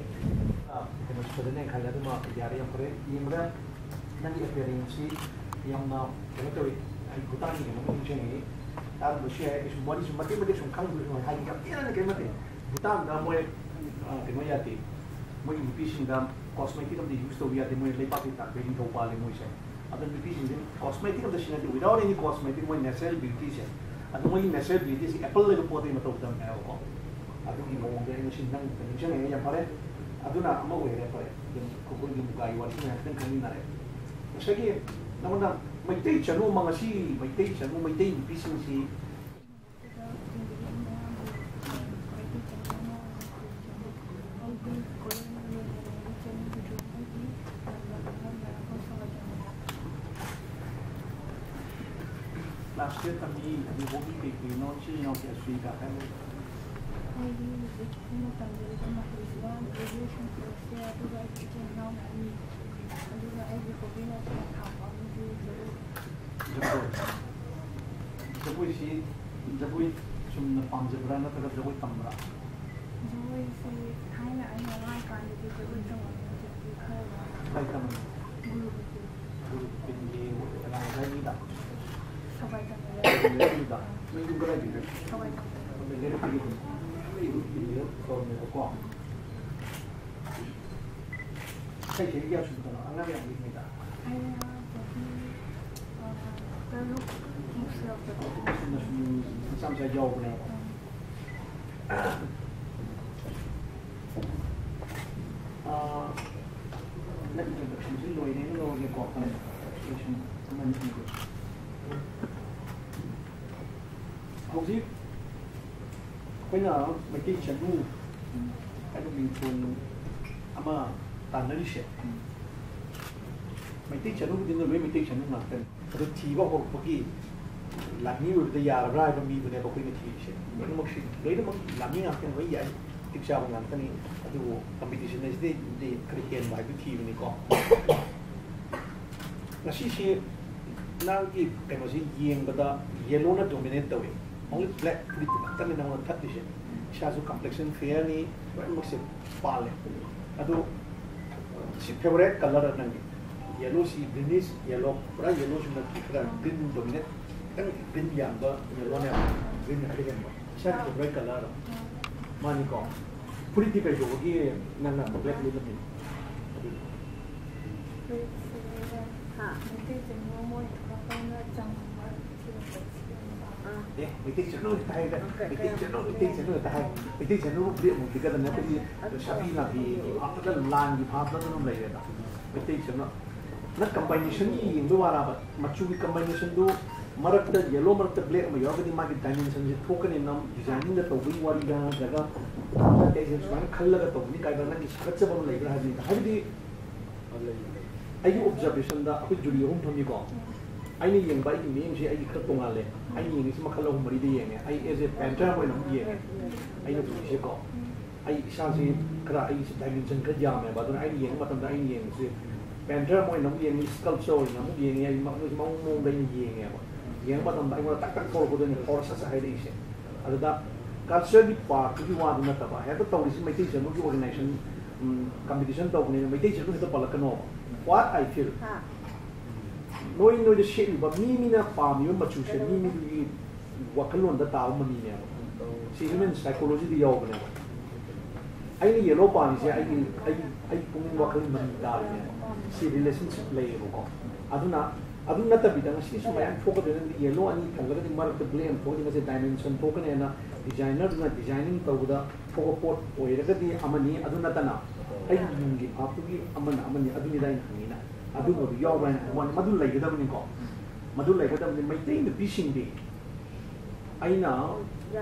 ꯑꯥ, ꯀꯩꯅꯣꯁꯤ ꯐꯖꯅ ꯈꯜꯂꯦ꯫ ꯑꯗꯨꯃ ꯌꯥꯔꯦ, ꯌꯥꯝ ꯐꯔꯦ꯫ ꯌꯦꯡꯕꯗ ꯅꯪꯒꯤ appearanceꯁꯤ ꯌꯥꯝꯅ ꯀꯩꯅꯣ ꯇꯧꯏ, ꯑꯩ ꯚꯨꯇꯥꯟꯒꯤ ꯀꯩꯅꯣꯝꯃ ꯅꯤꯡꯁꯤꯡꯉꯤ꯫ ꯇꯥꯔꯝꯕꯁꯨ ꯌꯥꯏ, ꯑꯩꯁꯨ ꯋꯥꯔꯤꯁꯨ ꯃꯇꯦꯛ ꯃꯇꯦꯛ ꯁꯨꯝ ꯈꯪꯕꯁꯨ ꯅꯨꯡꯉꯥꯏ, ꯍꯥꯏꯗꯤ ꯌꯥꯝ ꯊꯤꯅ ꯀꯩꯅꯣ ꯅꯠꯇꯦ꯫ ꯚꯨꯇꯥꯟꯗ ꯃꯣꯏ, ꯑ, ꯀꯩꯅꯣ ꯌꯥꯗꯦ, ꯃꯣꯏꯒꯤ ꯅꯨꯄꯤꯁꯤꯡꯗ cosmetic ꯑꯝꯇ use ꯇꯧꯕ ꯌꯥꯗꯦ, ꯃꯣꯏ ꯂꯩꯕꯥꯛꯀꯤ ꯇꯥꯡꯈꯩ ꯅꯤꯡꯊꯧ ꯄꯥꯜꯂꯦ ꯃꯣꯏꯁꯦ꯫ ꯑꯗꯣ ꯅꯨꯄꯤꯁꯤꯡꯁꯦ cosmetic ꯑꯝꯇ ꯁꯤꯖꯤꯟꯅꯗꯦ, without any cosmetic, ꯃꯣꯏ natural beautyꯁꯦ꯫ ꯑꯗꯣ ꯃꯣꯏꯒꯤ natural beautyꯁꯦ apple ꯍꯥꯏꯕ ꯄꯣꯠꯇꯒꯤ ꯃꯇꯧ ꯇꯝꯃꯦ ꯍꯥꯏꯕꯀꯣ꯫ ꯑꯗꯨꯒꯤ ꯃꯑꯣꯡꯗ ꯑꯩꯅ ꯁꯤ ꯅꯪ ꯅꯤꯡꯁꯤꯡꯉꯛꯑꯦ, ꯌꯥꯝ ꯐꯔꯦ꯫ ꯑꯗꯨꯅ ꯑꯃ ꯑꯣꯏꯔꯦ, ꯐꯔꯦ꯫ ꯑꯗꯨꯝ ꯑꯩꯈꯣꯏꯒꯤ ꯃꯨꯒꯥꯒꯤ ꯋꯥꯔꯤꯁꯤ ꯃꯌꯥꯝ ꯈꯤꯇꯪ ꯈꯪꯃꯤꯟꯅꯔꯦ꯫ ꯉꯁꯥꯏꯒꯤ ꯅꯉꯣꯟꯗ ꯃꯩꯇꯩ ꯆꯅꯨ ꯑꯃ, ꯉꯁꯤ ꯃꯩꯇꯩ ꯆꯅꯨ, ꯃꯩꯇꯩ ꯅꯨꯄꯤꯁꯤꯡꯁꯤ class twelve ꯇꯝꯃꯤ, ꯑꯗꯨ hobby ꯀꯩ ꯀꯩꯅꯣ, ꯏꯆꯤꯜ ꯏꯅꯥꯎ ꯀꯌꯥ ꯁꯨꯏ ꯀ ꯍꯥꯏꯔꯣ? ꯑꯩꯗꯤ ꯍꯧꯖꯤꯛ ꯑꯩꯅ ꯇꯝꯖꯔꯤꯕ ꯃꯍꯩꯁꯤꯅ graduation courseꯁꯦ, ꯑꯗꯨꯒ ꯑꯩꯒꯤ ꯏꯆꯤꯜ ꯏꯅꯥꯎꯅ ꯑꯅꯤ, ꯑꯗꯨꯒ ꯑꯩꯒꯤ hobbyꯅ ꯁꯦꯟ ꯊꯥꯕ ꯑꯃꯗꯤ ꯖꯒꯣꯏ꯫ ꯖꯒꯣꯏ꯫ ꯖꯒꯣꯏꯁꯤ, ꯖꯒꯣꯏ ꯆꯨꯝꯅ ꯄꯥꯝꯖꯕ꯭ꯔꯥ ꯅꯠꯇ꯭ꯔꯒ ꯖꯒꯣꯏ ꯇꯝꯕ꯭ꯔꯥ? ꯖꯒꯣꯏꯁꯤ ꯊꯥꯏꯅ ꯑꯩꯅ ꯑꯉꯥꯡ ꯑꯣꯏꯔꯤꯀꯥꯟꯗꯗꯤ ꯖꯒꯣꯏ ꯇꯝꯃꯝꯃꯦ, ꯍꯧꯖꯤꯛꯇꯤ ꯈꯔ ꯀꯥꯏ ꯇꯝꯃꯤ? ꯒꯨꯔꯨ ꯕꯤꯄꯤꯟ꯫ ꯒꯨꯔꯨ ꯕꯤꯄꯤꯟꯒꯤ ꯀꯅꯥ ꯂꯩꯀꯥꯏꯒꯤꯗ? ꯁꯒꯥꯏ ꯇꯝꯕ꯫ ꯂꯩꯀꯥꯏꯒꯤꯗ? ꯅꯣꯏ ꯌꯨꯝ ꯀꯗꯥꯏꯗꯒꯤ? ꯁꯒꯥꯏ ꯇꯝꯕ꯫ ꯑꯗꯨ ꯂꯩꯔꯛꯇꯒꯤ ꯑꯗꯨꯝ ꯒꯨꯔꯨ ꯕꯤꯄꯤꯟꯒꯤꯗ ꯇꯧꯔꯝꯃꯦꯕꯀꯣ꯫ ꯏꯁꯩ ꯁꯩ ꯀꯌꯥ ꯁꯨꯕꯗꯅꯣ? ꯑꯉꯥꯡ ꯌꯥꯝ ꯄꯤꯛꯏꯉꯩꯗ? ꯑꯩꯅ ꯆꯍꯤ, ꯑ, ꯇꯔꯨꯛ ꯃꯨꯛ ꯁꯨꯔꯛꯄꯗ꯫ ꯁꯨꯝꯅ ꯁꯨꯝ ꯃꯆꯥ ꯃꯆꯥ ꯌꯥꯎꯕꯅꯦꯕ꯫ ꯎꯝ꯫ ꯅꯪ introduction ꯁꯤ ꯂꯣꯏꯔꯦꯅ ꯂꯧꯔꯒꯦꯀꯣ꯫ Question ꯑꯃ ꯑꯅꯤ ꯍꯪꯒꯦ꯫ ꯍꯧꯖꯤꯛ ꯑꯩꯈꯣꯏꯅ ꯃꯩꯇꯩ ꯆꯅꯨ ꯍꯥꯏꯕ ꯃꯤꯡꯊꯣꯟ ꯑꯃ ꯇꯥꯟꯅꯔꯤꯁꯦ, ꯃꯩꯇꯩ ꯆꯅꯨꯕꯨꯗꯤ ꯂꯣꯏ ꯃꯩꯇꯩ ꯆꯅꯨ ꯉꯥꯛꯇꯅꯤ꯫ ꯑꯗꯨ ꯊꯤꯕ ꯍꯧꯔꯛꯄꯒꯤ ꯂꯥꯟꯃꯤ ꯑꯣꯏꯕꯗ ꯌꯥꯔꯕ꯭ꯔꯥ ꯍꯥꯏꯕ ꯃꯤꯗꯨꯅꯦꯕ ꯑꯩꯈꯣꯏꯅ ꯊꯤꯔꯤꯁꯦ꯫ ꯂꯣꯏꯅꯃꯛꯁꯤ, ꯂꯣꯏꯅꯃꯛ ꯂꯥꯟꯃꯤ ꯉꯥꯛꯇꯅꯤ, ꯂꯣꯏ ꯌꯥꯏ, ꯃꯇꯤꯛ ꯆꯥꯕ ꯉꯥꯛꯇꯅꯤ꯫ ꯑꯗꯨꯕꯨ competition ꯑꯁꯤꯗꯩꯗꯤ ꯈꯔ ꯍꯦꯟꯕ ꯍꯥꯏꯕꯗꯨ ꯊꯤꯕꯅꯤꯀꯣ꯫ ꯉꯁꯤꯁꯤ ꯅꯪꯒꯤ ꯀꯩꯅꯣꯁꯤ ꯌꯦꯡꯕꯗ yellowꯅ dominate ꯇꯧꯏ꯫ Only black ꯐꯨꯔꯤꯠꯇꯨ ꯈꯛꯇꯅꯤ ꯅꯪꯉꯣꯟꯗ ꯊꯠꯂꯤꯁꯦ꯫ ꯏꯁꯥꯁꯨ complexion fairꯅꯤ, ꯂꯣꯏꯅꯃꯛꯁꯦ ꯄꯥꯜꯂꯦ꯫ ꯑꯗꯨ ꯁꯤ favourite colour ꯅꯪꯒꯤ? Yellowꯁꯤ, greenish yellow, ꯄꯨꯔꯥ yellowꯁꯨ ꯅꯠꯇꯦ, ꯈꯔ green dominate, ꯈꯤꯇꯪ green ꯌꯥꯝꯕ yellowꯅꯦꯕ, green ꯈꯔ ꯍꯦꯟꯕ꯫ ꯏꯁꯥꯒꯤ favourite colour ꯃꯥꯅꯤꯀꯣ꯫ ꯐꯨꯔꯤꯠꯇꯤ ꯀꯩꯗꯧꯕꯒꯤ ꯅꯪꯅ black ꯂꯤꯠꯂꯝꯃꯤꯅꯣ? ꯍꯥ? ꯃꯩꯇꯩ ꯆꯅꯨ ꯃꯣꯏ ꯊꯣꯛꯂꯛꯄꯅ ꯆꯝꯕ ꯊꯤꯔꯛꯄ ꯊꯤꯔꯛꯄ꯫ ꯑꯥ꯫ ꯑꯦ, ꯃꯩꯇꯩ ꯆꯅꯨ ꯍꯦꯛꯇ ꯍꯥꯏꯗ, ꯑꯣꯀꯦ, ꯃꯩꯇꯩ ꯀꯌꯥꯝ ꯆꯅꯨ, ꯃꯩꯇꯩ ꯆꯅꯨ ꯍꯦꯛꯇ ꯍꯥꯏ꯫ ꯃꯩꯇꯩ ꯆꯅꯨ ꯐꯨꯔꯤꯠ ꯑꯃꯨꯛ ꯂꯤꯠꯀꯗꯕꯅꯦ꯫ ꯑꯩꯈꯣꯏꯗꯤ ꯑꯗꯨ ꯆꯥꯕꯤ ꯅꯥꯄꯤꯒꯤ ꯐꯥꯞꯇ, ꯂꯥꯟꯒꯤ ꯐꯥꯞꯇ ꯑꯗꯨꯝ ꯂꯩꯔꯦꯗ꯫ ꯃꯩꯇꯩ ꯆꯅꯨ꯫ ꯅꯪ combinationꯒꯤ ꯌꯦꯡꯕ ꯋꯥꯔꯕ? ꯃꯆꯨꯒꯤ combinationꯗꯨ ꯃꯔꯛꯇ yellow ꯃꯔꯛꯇ black ꯑꯃ ꯌꯥꯎꯔꯒꯗꯤ ꯃꯥꯒꯤ dimensionꯁꯦ ꯊꯣꯛꯀꯅꯤ꯫ ꯅꯪ designingꯗ ꯇꯧꯕꯒꯤ ꯋꯥꯔꯤꯔ, ꯅꯠꯇ꯭ꯔꯒ ꯑꯩꯁꯦ ꯁꯨꯃꯥꯏꯅ ꯈꯜꯂꯒ ꯇꯧꯕꯅꯤ ꯀꯥꯏꯅ ꯅꯪꯒꯤ ꯁꯥꯒꯠꯆꯕ ꯑꯃ ꯂꯩꯕ꯭ꯔꯥ ꯍꯥꯏꯕꯅꯤꯗ꯫ ꯍꯥꯏꯕꯗꯤ ꯑꯩꯒꯤ observationꯗ ꯑꯩꯈꯣꯏ jury ꯑꯍꯨꯝ ꯐꯝꯃꯤꯀꯣ, ꯑꯩꯅ ꯌꯦꯡꯕ ꯑꯩꯒꯤ ꯃꯤꯠꯌꯦꯡꯁꯦ ꯑꯩꯒꯤ ꯈꯔ ꯇꯣꯉꯥꯜꯂꯦ꯫ ꯑꯩꯅ ꯌꯦꯡꯉꯤꯁꯤ ꯃꯈꯜ ꯑꯍꯨꯝ ꯃꯔꯤꯗ ꯌꯦꯡꯉꯦ꯫ ꯑꯩ as a painter ꯑꯃ ꯑꯣꯏꯅ ꯑꯃꯨꯛ ꯌꯦꯡꯉꯦ, ꯑꯩꯅ ꯎꯔꯤꯁꯦꯀꯣ꯫ ꯑꯩ ꯏꯁꯥꯁꯤ ꯈꯔ, ꯑꯩꯒꯤꯁꯤ dimension ꯈꯔ ꯌꯥꯝꯃꯦꯕ꯫ ꯑꯗꯨꯅ ꯑꯩꯅ ꯌꯦꯡꯕ ꯃꯇꯝꯗ ꯑꯩꯅ ꯌꯦꯡꯕꯁꯤ painter ꯑꯃ ꯑꯣꯏꯅ ꯑꯃꯨꯛ ꯌꯦꯡꯉꯤ, sculpture ꯑꯣꯏꯅ ꯑꯃꯨꯛ ꯌꯦꯡꯉꯤ꯫ ꯑꯩ ꯃ-, ꯃꯑꯣꯡ ꯃꯑꯣꯡꯗ ꯑꯩꯅ ꯌꯦꯡꯉꯦꯕ꯫ ꯌꯦꯡꯕ ꯃꯇꯝꯗ ꯑꯩꯉꯣꯟꯗ ꯇꯛ ꯇꯛ ꯊꯣꯛꯂꯛꯄꯗꯨꯅꯤ ꯍꯧꯔ ꯁꯠ ꯁꯠ ꯍꯥꯏꯔꯛꯏꯁꯦ꯫ ꯑꯗꯨꯗ cultureꯒꯤ partꯇꯨꯒꯤ ꯋꯥꯗꯨ ꯅꯠꯇꯕ, ꯍꯦꯛꯇ ꯇꯧꯔꯤꯁꯤ ꯃꯩꯇꯩ ꯆꯅꯨꯒꯤ organization, ꯎꯝ, competition ꯇꯧꯕꯅꯤꯅ ꯃꯩꯇꯩ ꯆꯅꯨ ꯍꯦꯛꯇ ꯄꯜꯂꯛꯀꯅꯣꯕ꯫ What I feel꯫ ꯍꯥ꯫ ꯅꯣꯏ, ꯅꯣꯏꯗ ꯁꯦꯠꯂꯤꯕ ꯃꯤ, ꯃꯤꯅ ꯄꯥꯝꯃꯤꯕ ꯃꯆꯨꯁꯦ ꯃꯤ, ꯃꯤꯗꯨꯒꯤ ꯋꯥꯈꯜꯂꯣꯟꯗ ꯇꯥꯕ ꯃꯃꯤꯅꯦꯕ꯫ ꯁꯤ human psychologyꯗ ꯌꯥꯎꯕꯅꯦꯕ꯫ ꯑꯩꯅ yellow ꯄꯥꯝꯃꯤꯁꯦ ꯑꯩꯒꯤ, ꯑꯩꯒꯤ, ꯑꯩꯒꯤ ꯄꯨꯛꯅꯤꯡ ꯋꯥꯈꯜ ꯃꯃꯤ ꯇꯥꯔꯤꯅꯦꯕ꯫ ꯁꯤ relationship ꯂꯩꯌꯦꯕꯀꯣ꯫ ꯑꯗꯨꯅ ꯑꯗꯨ ꯅꯠꯇꯕꯤꯗ ꯉꯁꯤ ꯁꯨꯃꯥꯏꯅ ꯊꯣꯛꯀꯗꯣꯏꯅ yellow ꯑꯅꯤ ꯊꯜꯂꯒꯗꯤ ꯃꯔꯛꯇ black ꯑꯃ ꯊꯣꯛꯑꯗꯤ ꯉꯁꯤ dimension ꯊꯣꯛꯀꯅꯦꯅ designerꯗꯨꯅ designing ꯇꯧꯕꯗ ꯊꯣꯛꯄ ꯄꯣꯠ ꯑꯣꯏꯔꯒꯗꯤ ꯑꯃꯅꯤ꯫ ꯑꯗꯨ ꯅꯠꯇꯅ ꯑꯩꯒꯤ ꯌꯨꯝꯒꯤ ꯚꯥꯞꯇꯨꯒꯤ ꯑꯃꯅ ꯑꯃꯅꯤ ꯑꯗꯨꯅꯤꯗ ꯑꯩꯅ ꯍꯪꯉꯤꯅ꯫ ꯑꯗꯨꯝꯕꯗꯨ ꯌꯥꯎꯕ꯭ꯔꯥ ꯍꯥꯏꯅ ꯍꯪꯕ ꯋꯥꯅꯤ꯫ ꯃꯗꯨ ꯂꯩꯒꯗꯕꯅꯤꯀꯣ꯫ ꯃꯗꯨ ꯂꯩꯒꯗꯕꯅꯤ꯫ ꯃꯩꯇꯩ ꯅꯨꯄꯤꯁꯤꯡꯗꯤ ꯑꯩꯅ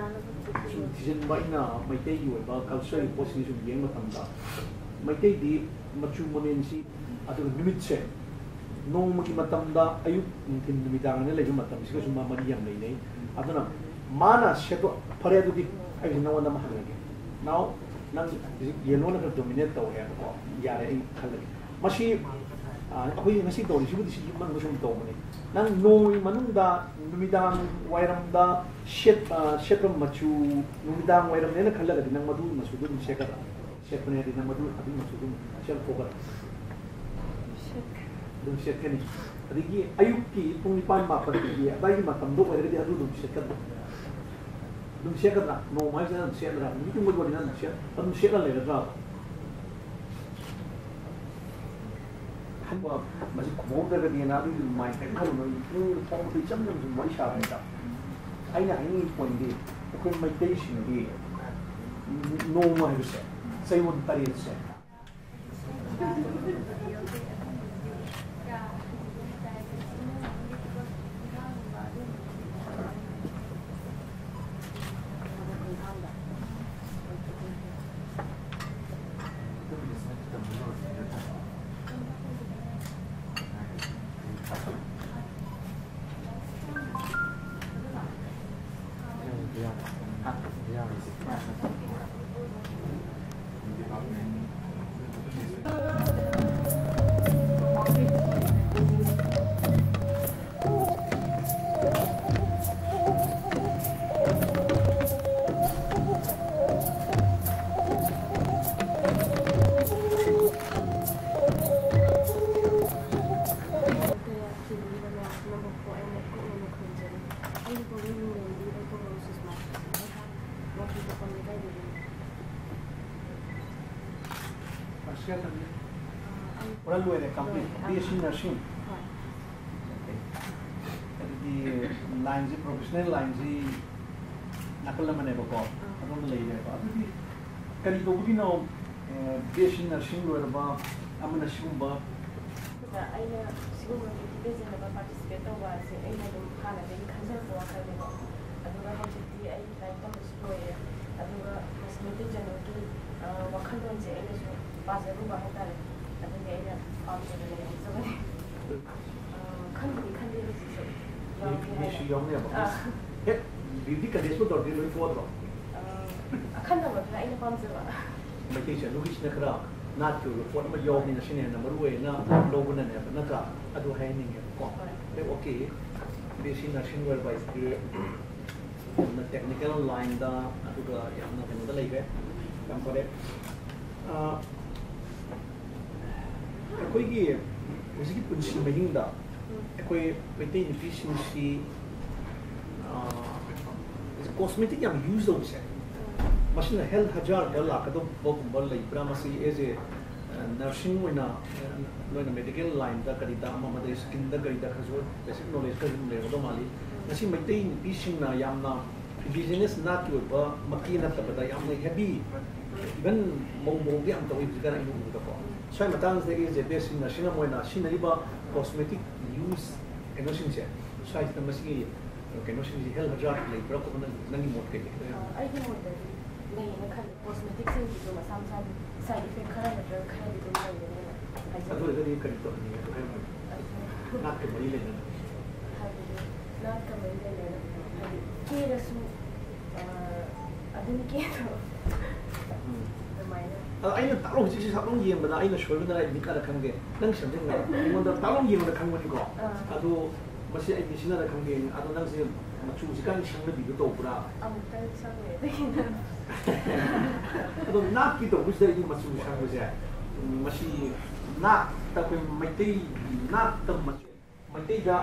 ꯁꯨꯝ ꯊꯤꯖꯤꯟꯕ, ꯑꯩꯅ ꯃꯩꯇꯩꯒꯤ ꯑꯣꯏꯕ cultureꯒꯤ ꯄꯣꯠꯁꯤꯡ ꯁꯨꯝ ꯌꯦꯡꯕ ꯃꯇꯝꯗ, ꯃꯩꯇꯩꯗꯤ ꯃꯆꯨ ꯃꯃꯦꯟꯁꯤ, ꯑꯗꯨꯒ ꯅꯨꯃꯤꯠꯁꯦ, ꯅꯣꯡꯃꯒꯤ ꯃꯇꯝꯗ ꯑꯌꯨꯛ, ꯅꯨꯡꯊꯤꯜ, ꯅꯨꯃꯤꯗꯥꯡ ꯍꯥꯏꯅ ꯂꯩꯕ ꯃꯇꯝꯁꯤꯒꯁꯨ ꯃ-, ꯃꯔꯤ ꯌꯥꯝ ꯂꯩꯅꯩ꯫ ꯑꯗꯨꯅ ꯃꯥꯅ ꯁꯦꯠꯇꯣ, ꯐꯔꯦ, ꯑꯗꯨꯗꯤ ꯑꯩꯁꯦ ꯅꯉꯣꯟꯗ ꯑꯃ ꯍꯪꯉꯒꯦ꯫ ꯅꯥꯎ, ꯅꯪ ꯍꯧꯖꯤꯛ yellowꯅ ꯈꯔ dominate ꯇꯧꯔꯦ ꯍꯥꯏꯕꯀꯣ꯫ ꯌꯥꯔꯦ, ꯑꯩ ꯈꯜꯂꯒꯦ꯫ ꯃꯁꯤ, ꯑ, ꯑꯩꯈꯣꯏ ꯉꯁꯤ ꯇꯧꯔꯤꯁꯤꯕꯨꯗꯤ ꯁꯤꯒꯤ ꯃꯅꯨꯡꯗ ꯁꯨꯝ ꯇꯧꯕꯅꯤ꯫ ꯅꯪ ꯅꯣꯡꯃꯒꯤ ꯃꯅꯨꯡꯗ ꯅꯨꯃꯤꯗꯥꯡ ꯋꯥꯏꯔꯝꯗ ꯁꯦꯠ-, ꯑ, ꯁꯦꯠꯄ ꯃꯆꯨ, ꯅꯨꯃꯤꯗꯥꯡ ꯋꯥꯏꯔꯝꯅꯦꯅ ꯈꯜꯂꯒꯗꯤ ꯅꯪ ꯃꯗꯨ ꯃꯆꯨꯗꯨ ꯑꯗꯨꯝ ꯁꯦꯠꯀꯗ꯭ꯔꯥ? ꯁꯦꯠꯄꯅꯦ ꯍꯥꯏꯗꯤ ꯅꯪ ꯃꯗꯨ ꯑꯗꯨꯒꯤ ꯃꯆꯨꯗꯨ ꯑꯗꯨꯝ ꯁꯦꯠꯊꯣꯛꯀꯗ꯭ꯔꯥ? ꯑꯗꯨꯝ ꯁꯦꯠꯀꯅꯤ꯫ ꯑꯗꯒꯤ ꯑꯌꯨꯛꯀꯤ ꯄꯨꯡ ꯅꯤꯄꯥꯟ ꯃꯥꯄꯟꯒꯤ ꯑꯗꯥꯏꯒꯤ ꯃꯇꯝꯗꯣ ꯑꯣꯏꯔꯒꯗꯤ ꯑꯗꯨ ꯑꯗꯨꯝ ꯁꯦꯠꯀꯗ꯭ꯔꯥ? ꯑꯗꯨꯝ ꯁꯦꯠꯀꯗ꯭ꯔꯥ? ꯅꯣꯡꯃ ꯍꯥꯏꯁꯤꯅ ꯑꯗꯨꯝ ꯁꯦꯠꯂꯒ, ꯅꯨꯃꯤꯠ ꯆꯨꯝꯕꯒꯤ ꯑꯣꯏꯅ ꯑꯗꯨꯝ ꯁꯦꯠ-, ꯑꯗꯨꯝ ꯁꯦꯠꯂ ꯂꯩꯒꯗ꯭ꯔꯥ? ꯑꯍꯟꯕ ꯃꯁꯤ ꯈꯨꯝꯍꯧꯗ꯭ꯔꯒꯗꯤꯅ ꯑꯗꯨꯒꯤ ꯃꯥꯏꯟ ꯀꯔꯤꯝ ꯈꯜꯂꯨꯅꯨ꯫ ꯑꯩ ꯄꯨꯡ ꯐꯥꯎꯕꯗ ꯏꯆꯝ ꯆꯝꯅ ꯁꯨꯝ ꯋꯥꯔꯤ ꯁꯥꯕꯅꯤꯗ꯫ ꯑꯩꯅ ꯍꯥꯏꯅꯤꯡꯉꯤ ꯄꯣꯏꯟꯗꯤ, ꯑꯩꯈꯣꯏ ꯃꯩꯇꯩꯁꯤꯡꯗꯤ ꯅꯣꯡꯃ ꯍꯥꯏꯕꯁꯦ, ꯆꯌꯣꯜ ꯇꯔꯦꯠꯁꯦ, ꯀꯌꯥ ꯊꯤꯜꯂꯤꯕ ꯃꯌꯥꯝ ꯄꯨꯝꯅꯃꯛꯄꯨ ꯑꯩꯅ ꯏꯀꯣꯛꯅꯅ ꯈꯨꯔꯨꯝꯖꯔꯤ꯫ ꯑꯩꯒꯤ ꯄꯣꯛꯅꯐꯝ ꯂꯩꯔꯤꯕ ꯏꯕꯨꯡꯉꯣ ꯁꯨꯁꯃꯥ, ꯑꯩꯍꯥꯛ ꯋꯥꯡꯈꯩ ꯄꯣꯛꯄꯝ ꯂꯩꯀꯥꯏꯗꯒꯤꯅꯤ꯫ ꯐꯥꯔꯁ ꯏꯌꯥꯔ ꯇꯝꯃꯤ? ꯑꯥ, ꯑꯩ ꯄꯨꯔꯥ ꯂꯣꯏꯔꯦ, complete? ꯂꯣꯏꯔꯦ, ꯑꯥ꯫ B S C nursing? ꯍꯣꯏ꯫ ꯑꯣꯀꯦ꯫ ꯑꯗꯨꯗꯤ ꯂꯥꯏꯟꯁꯤ, professional ꯂꯥꯏꯟꯁꯤ ꯅꯥꯀꯜ ꯑꯃꯅꯦꯕꯀꯣ, ꯑꯥ꯫ ꯑꯗꯣꯝꯗ ꯂꯩꯔꯦꯕ꯫ ꯑꯗꯨꯗꯤ ꯀꯔꯤ ꯇꯧꯕꯒꯤꯅꯣ ꯕꯤ ꯑꯦꯁ ꯁꯤ ꯅꯔꯁꯤꯡ ꯂꯣꯏꯔꯕ ꯑꯃꯅ ꯁꯤꯒꯨꯝꯕ ꯑꯗꯨꯗ ꯑꯩꯅ ꯁꯤꯒꯨꯝꯕ ꯕ꯭ꯌꯨꯇꯤ ꯄꯦꯖꯦꯟ ꯑꯃ ꯄꯥꯔꯇꯤꯁꯤꯄꯦꯠ ꯇꯧꯕ ꯑꯁꯦ ꯑꯩꯅ ꯑꯗꯨꯝ ꯍꯥꯟꯅꯗꯒꯤ ꯈꯟꯖꯔꯛꯄ ꯋꯥꯈꯜꯅꯦꯕ꯫ ꯑꯗꯨꯒ ꯍꯧꯖꯤꯛꯇꯤ ꯑꯩ ꯂꯥꯏꯔꯤꯛ ꯇꯝꯕꯁꯨ ꯂꯣꯏꯔꯦ꯫ ꯑꯗꯨꯒ ꯀꯣꯁꯃꯦꯇꯤꯛ ꯖꯔꯅꯦꯜꯒꯤ ꯋꯥꯈꯜꯂꯣꯟꯁꯦ ꯑꯩꯅꯁꯨ ꯄꯥꯖꯔꯨꯕ ꯍꯥꯏꯇꯥꯔꯦ꯫ ꯑꯗꯨꯒꯤ ꯑꯩꯅ ꯄꯥꯝꯖꯕꯅꯦ ꯍꯥꯏꯖꯕꯅꯦ꯫ ꯈꯟꯕꯨꯗꯤ ꯈꯟꯗꯦ ꯍꯧꯖꯤꯛꯁꯨ꯫ ꯌꯥꯎꯒꯦ ꯍꯥꯏꯅ꯫ ꯃꯤꯁꯨ ꯌꯥꯎꯅꯦꯕ꯫ ꯍꯦꯛ ꯕ꯭ꯌꯨꯇꯤ ꯀꯟꯇꯦꯁꯄꯨ ꯇꯧꯔꯗꯤ ꯂꯣꯏ ꯊꯣꯛꯑꯗ꯭ꯔꯣ? ꯑꯈꯟꯅꯕꯗꯨꯅ ꯑꯩꯅ ꯄꯥꯝꯖꯕ꯫ ꯃꯩꯇꯩꯁꯦ ꯑꯗꯨꯒꯤꯁꯤꯅ ꯈꯔ ꯅꯥꯠꯀꯤ ꯑꯣꯏꯕ ꯄꯣꯠ ꯑꯃ ꯌꯥꯎꯕꯅꯤꯅ ꯁꯤꯅ ꯍꯦꯟꯅ ꯃꯔꯨ ꯑꯣꯏꯅ ꯂꯧꯕꯅꯅꯦꯕ, ꯅꯠꯇ꯭ꯔꯥ? ꯑꯗꯨ ꯍꯥꯏꯍꯟꯅꯤꯡꯉꯦꯕꯀꯣ꯫ ꯑꯗꯩ ꯑꯣꯀꯦ, ꯕꯤ ꯑꯦꯁ ꯁꯤ ꯅꯔꯁꯤꯡ ꯂꯣꯏꯔꯕ ꯍꯥꯏꯁꯤꯗꯤ ꯌꯥꯝꯅ ꯇꯦꯛꯅꯤꯀꯦꯜ ꯂꯥꯏꯟꯗ, ꯑꯗꯨꯒ ꯌꯥꯝꯅ ꯀꯩꯅꯣꯗ ꯂꯩꯔꯦ꯫ ꯌꯥꯝ ꯐꯔꯦ꯫ ꯑ, ꯑꯩꯈꯣꯏꯒꯤ ꯍꯧꯖꯤꯛꯀꯤ ꯄꯨꯟꯁꯤ ꯃꯍꯤꯡꯗ ꯑꯩꯈꯣꯏ ꯃꯩꯇꯩ ꯅꯨꯄꯤꯁꯤꯡꯁꯤ ꯀꯣꯁꯃꯦꯇꯤꯛ ꯌꯥꯝ ꯌꯨꯁ ꯇꯧꯕꯁꯦ, ꯃꯁꯤꯅ ꯍꯦꯜꯊ ꯍꯖꯥꯔꯗ ꯂꯥꯛꯀꯗꯧꯕꯒꯨꯝꯕ ꯂꯩꯕ꯭ꯔꯥ? ꯃꯁꯤ ꯑꯦꯖ ꯑꯦ ꯅꯔꯁꯤꯡ ꯑꯣꯏꯅ ꯅꯣꯏꯅ ꯃꯦꯗꯤꯀꯦꯜ ꯂꯥꯏꯟꯗ ꯀꯔꯤꯗ ꯑꯃ ꯑꯃꯗ ꯁ꯭ꯀꯤꯟꯗ ꯀꯔꯤꯗ ꯈꯔꯁꯨ ꯕꯦꯁꯤꯛ ꯅꯣꯂꯦꯖ ꯈꯔ ꯑꯗꯨꯝ ꯂꯩꯔꯝꯒꯗꯧ ꯃꯥꯜꯂꯤ꯫ ꯉꯁꯤ ꯃꯩꯇꯩ ꯅꯨꯄꯤꯁꯤꯡꯅ ꯌꯥꯝꯅ ꯕꯤꯖꯤꯅꯦꯁ ꯅꯥꯠꯀꯤ ꯑꯣꯏꯕ ꯃꯛꯇꯤ ꯅꯠꯇꯕꯗ ꯌꯥꯝꯅ ꯍꯦꯚꯤ, ꯏꯚꯟ ꯃꯧ ꯃꯧꯗꯤ ꯌꯥꯝ ꯇꯧꯏ ꯍꯧꯖꯤꯛꯀꯥꯟ ꯑꯩꯅ ꯎꯕꯗꯀꯣ꯫ ꯁ꯭ꯋꯥꯏ ꯃꯇꯥꯡꯁꯤꯗ ꯑꯦꯖ ꯑꯦ ꯕꯦꯁ ꯅꯔꯁꯤꯡ ꯑꯃ ꯑꯣꯏꯅ ꯁꯤꯖꯤꯟꯅꯔꯤꯕ ꯀꯣꯁꯃꯦꯇꯤꯛ ꯌꯨꯁ ꯀꯩꯅꯣꯁꯤꯡꯁꯦ, ꯁ꯭ꯋꯥꯏꯁꯤꯗ ꯃꯁꯤꯒꯤ ꯀꯩꯅꯣꯁꯤꯡꯁꯤ ꯍꯦꯜꯊ ꯍꯖꯥꯔꯗ ꯂꯩꯕ꯭ꯔꯥ ꯈꯣꯠꯄ꯭ꯔꯥ, ꯅꯪ, ꯅꯪꯒꯤ ꯃꯣꯠ ꯀꯩ ꯂꯩ? ꯑꯩꯒꯤ ꯃꯣꯠꯇꯗꯤ ꯂꯩꯌꯦꯅ ꯈꯜꯂꯤ꯫ ꯀꯣꯁꯃꯦꯇꯤꯛꯁꯤꯡꯁꯤꯁꯨ ꯃꯁꯥ ꯃꯁꯥꯒꯤ ꯁꯥꯏꯠ ꯏꯐꯦꯛ ꯈꯔ ꯅꯠꯇ꯭ꯔꯒ ꯈꯔꯗꯤ ꯑꯗꯨꯝ ꯂꯩꯒꯅꯤꯅ ꯍꯥꯏꯖꯅꯤꯡꯉꯤ꯫ ꯑꯗꯨ ꯑꯣꯏꯔꯒꯗꯤ ꯀꯔꯤ ꯇꯧꯍꯟꯅꯤꯡꯉꯦ? ꯑꯗꯨ ꯍꯥꯏꯔꯝꯃꯣ꯫ ꯅꯥꯠꯀ ꯃꯔꯤ ꯂꯩꯅꯅ꯫ ꯍꯥꯏꯕꯗꯤ ꯅꯥꯠꯀ ꯃꯔꯤ ꯂꯩꯅꯅ ꯍꯥꯏꯗꯤ ꯀꯦꯔꯁꯨ, ꯑ, ꯑꯗꯨꯝ ꯀꯦꯗꯣ꯫ ꯎꯝ꯫ ꯑꯗꯨꯃꯥꯏꯅ꯫ ꯑꯗꯣ ꯑꯩꯅ ꯇꯥꯛꯂꯣ ꯍꯧꯖꯤꯛꯁꯤ ꯁꯛꯂꯣꯡ ꯌꯦꯡꯕꯗ ꯑꯩꯅ ꯁꯣꯏꯕꯅꯔ ꯑꯩ ꯃꯤꯠ ꯀꯥꯔ ꯈꯪꯗꯦ꯫ ꯅꯪ ꯁꯦꯝꯖꯤꯟꯕ ꯑꯩꯉꯣꯟꯗ ꯇꯥꯛꯂꯣꯡ ꯌꯦꯡꯕꯗ ꯈꯪꯕꯅꯤꯀꯣ꯫ ꯑꯥ꯫ ꯑꯗꯣ ꯃꯁꯤ ꯑꯩ ꯃꯤꯁꯤꯅꯔ ꯈꯪꯗꯦ꯫ ꯑꯗꯣ ꯅꯪꯁꯦ ꯃꯆꯨ ꯍꯧꯖꯤꯛꯀꯥꯟꯒꯤ ꯁꯪꯅꯕꯤꯗꯣ ꯇꯧꯕ꯭ꯔꯥ? ꯑꯃꯨꯛꯇꯪ ꯁꯪꯉꯨꯔꯦ ꯑꯗꯨꯒꯤꯅ꯫ ꯑꯗꯣ ꯅꯥꯠꯀꯤ ꯇꯧꯕꯁꯤꯗ ꯑꯩꯗꯤ ꯃꯆꯨ ꯁꯪꯕꯁꯦ, ꯎꯝ, ꯃꯁꯤ ꯅꯥꯠꯇ ꯑꯩꯈꯣꯏ ꯃꯩꯇꯩ ꯅꯥꯠꯇ ꯃꯆꯨ, ꯃꯩꯇꯩꯗ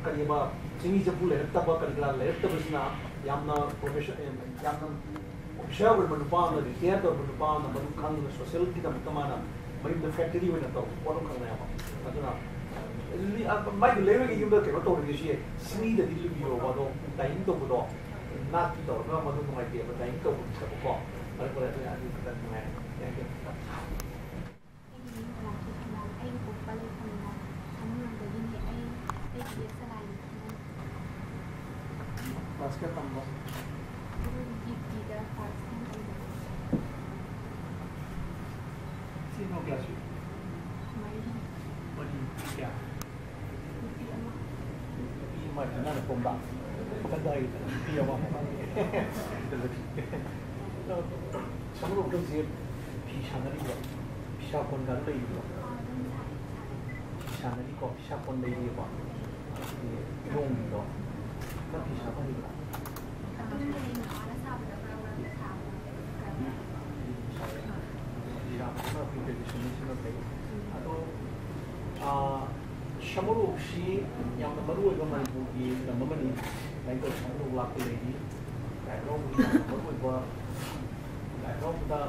ꯀꯔꯤꯕ ꯆꯤꯡꯃꯤ ꯆꯐꯨ ꯂꯩꯔꯛꯇꯕ ꯀꯔꯤ ꯀꯔꯥ ꯂꯩꯔꯛꯇꯕꯁꯤꯅ ꯌꯥꯝꯅ ꯄ꯭ꯔꯣꯐꯦꯁꯟ, ꯌꯥꯝꯅ ꯑꯣꯐꯤꯁꯥꯔ ꯑꯣꯏꯔꯕ ꯅꯨꯄꯥ ꯑꯃꯅ, ꯔꯤꯇꯥꯌꯔ ꯇꯧꯔꯕ ꯅꯨꯄꯥ ꯑꯃꯅ ꯃꯗꯨ ꯈꯪꯗꯅ ꯁꯣꯁꯤꯌꯦꯜꯒꯤꯗꯃꯛꯇ ꯃꯥꯅ ꯃꯌꯨꯝꯗ ꯐꯦꯛꯇꯔꯤ ꯑꯣꯏꯅ ꯇꯧꯔꯒ ꯄꯣꯠ ꯑꯃ ꯈꯪꯅꯩꯕ꯫ ꯑꯗꯨꯅ ꯃꯥꯏꯗꯨ ꯂꯩꯔꯣꯏꯒꯤ ꯌꯨꯝꯗ ꯀꯩꯅꯣ ꯇꯧꯔꯒꯦꯁꯨ ꯌꯥꯏ, ꯆꯤꯡꯃꯤꯗꯗꯤ ꯂꯨꯕꯤꯔꯣꯕ꯫ ꯑꯗꯣ ꯗꯥꯏꯅꯤꯡ ꯇꯧꯕꯗꯣ ꯅꯥꯠꯀꯤ ꯇꯧꯔꯒ ꯃꯗꯨ ꯅꯨꯡꯉꯥꯏꯇꯦꯕ, ꯗꯥꯏꯅꯤꯡ ꯇꯧꯕꯗꯨ ꯐꯠꯇꯕꯀꯣ꯫ ꯐꯔꯦ ꯐꯔꯦ, ꯑꯗꯨ ꯑꯗꯨ ꯈꯤꯇꯪ ꯅꯨꯡꯉꯥꯏꯔꯦ꯫ ꯑꯩꯒꯤ ꯃꯤꯡ ꯃꯣꯅꯥꯂꯤꯁꯥ ꯁꯅꯥ, ꯑꯩꯒꯤ ꯄꯣꯛꯄ ꯂꯩꯐꯝꯅ ꯊꯥꯡꯃꯩꯕꯟꯗꯒꯤꯅꯤ꯫ ꯑꯩ ꯑꯩꯠ ꯕꯤ ꯑꯦꯁ ꯂꯥꯏꯟ ꯈꯪꯅꯩ꯫ ꯀ꯭ꯂꯥꯁ ꯀꯌꯥ ꯇꯝꯕ? ꯑꯩꯈꯣꯏꯒꯤ ꯖꯤ ꯇꯤꯗ ꯀ꯭ꯂꯥꯁ ꯇꯦꯟ ꯇꯝꯖꯩ꯫ ꯏꯆꯤꯟ ꯏꯅꯥꯎ ꯀꯌꯥ ꯁꯨꯏ? ꯃꯔꯤ꯫ ꯃꯔꯤ꯫ ꯀꯌꯥ? ꯅꯨꯄꯤ ꯑꯃ꯫ ꯅꯨꯄꯤ ꯑꯃ ꯍꯥꯏꯁꯦ ꯅꯪꯅ ꯇꯣꯝꯕ? ꯀꯗꯥꯏꯗ ꯅꯨꯄꯤ ꯑꯃ? ꯁꯝꯃꯔꯧꯗꯧꯁꯦ ꯐꯤ ꯁꯥꯟꯅꯔꯤꯕ꯭ꯔꯣ? ꯐꯤꯁꯥ ꯀꯣꯟꯒ ꯂꯩꯔꯤꯕ꯭ꯔꯣ? ꯑꯥ, ꯑꯗꯨꯝ ꯁꯥꯏ, ꯁꯥꯏ꯫ ꯐꯤ ꯁꯥꯟꯅꯔꯤꯀꯣ? ꯐꯤꯁꯥ ꯀꯣꯟ ꯂꯩꯔꯤꯕꯣ? ꯂꯩ꯫ ꯏꯌꯣꯡꯒꯤꯗꯣ? ꯅꯪ ꯐꯤ ꯁꯥꯕ ꯍꯩꯕ꯭ꯔꯥ? ꯑꯗꯨꯝ ꯍꯩ, ꯃꯃꯥꯅ ꯁꯥꯕꯗ ꯃꯔꯛ ꯃꯔꯛꯇ ꯁꯥꯕ ꯈꯔ ꯈꯔ꯫ ꯐꯤ ꯁꯥꯕ ꯈꯔ ꯐꯤ traditional ꯁꯤꯅ ꯐꯩ꯫ ꯑꯗꯣ, ꯑꯥ, ꯁꯃꯨꯔꯣꯛꯁꯤ ꯌꯥꯝꯅ ꯃꯔꯨ ꯑꯣꯏꯕ ꯃꯅꯤꯄꯨꯔꯒꯤ ꯂꯝ ꯑꯃꯅꯤ꯫ ꯂꯥꯏꯅꯤꯡꯊꯧ ꯁꯃꯨꯔꯣꯛ ꯂꯥꯛꯄ ꯂꯩꯔꯤ꯫ ꯂꯥꯏ ꯍꯔꯥꯎꯕꯒꯤ ꯌꯥꯝꯅ ꯃꯔꯨ ꯑꯣꯏꯕ, ꯂꯥꯏ ꯍꯔꯥꯎꯕꯗ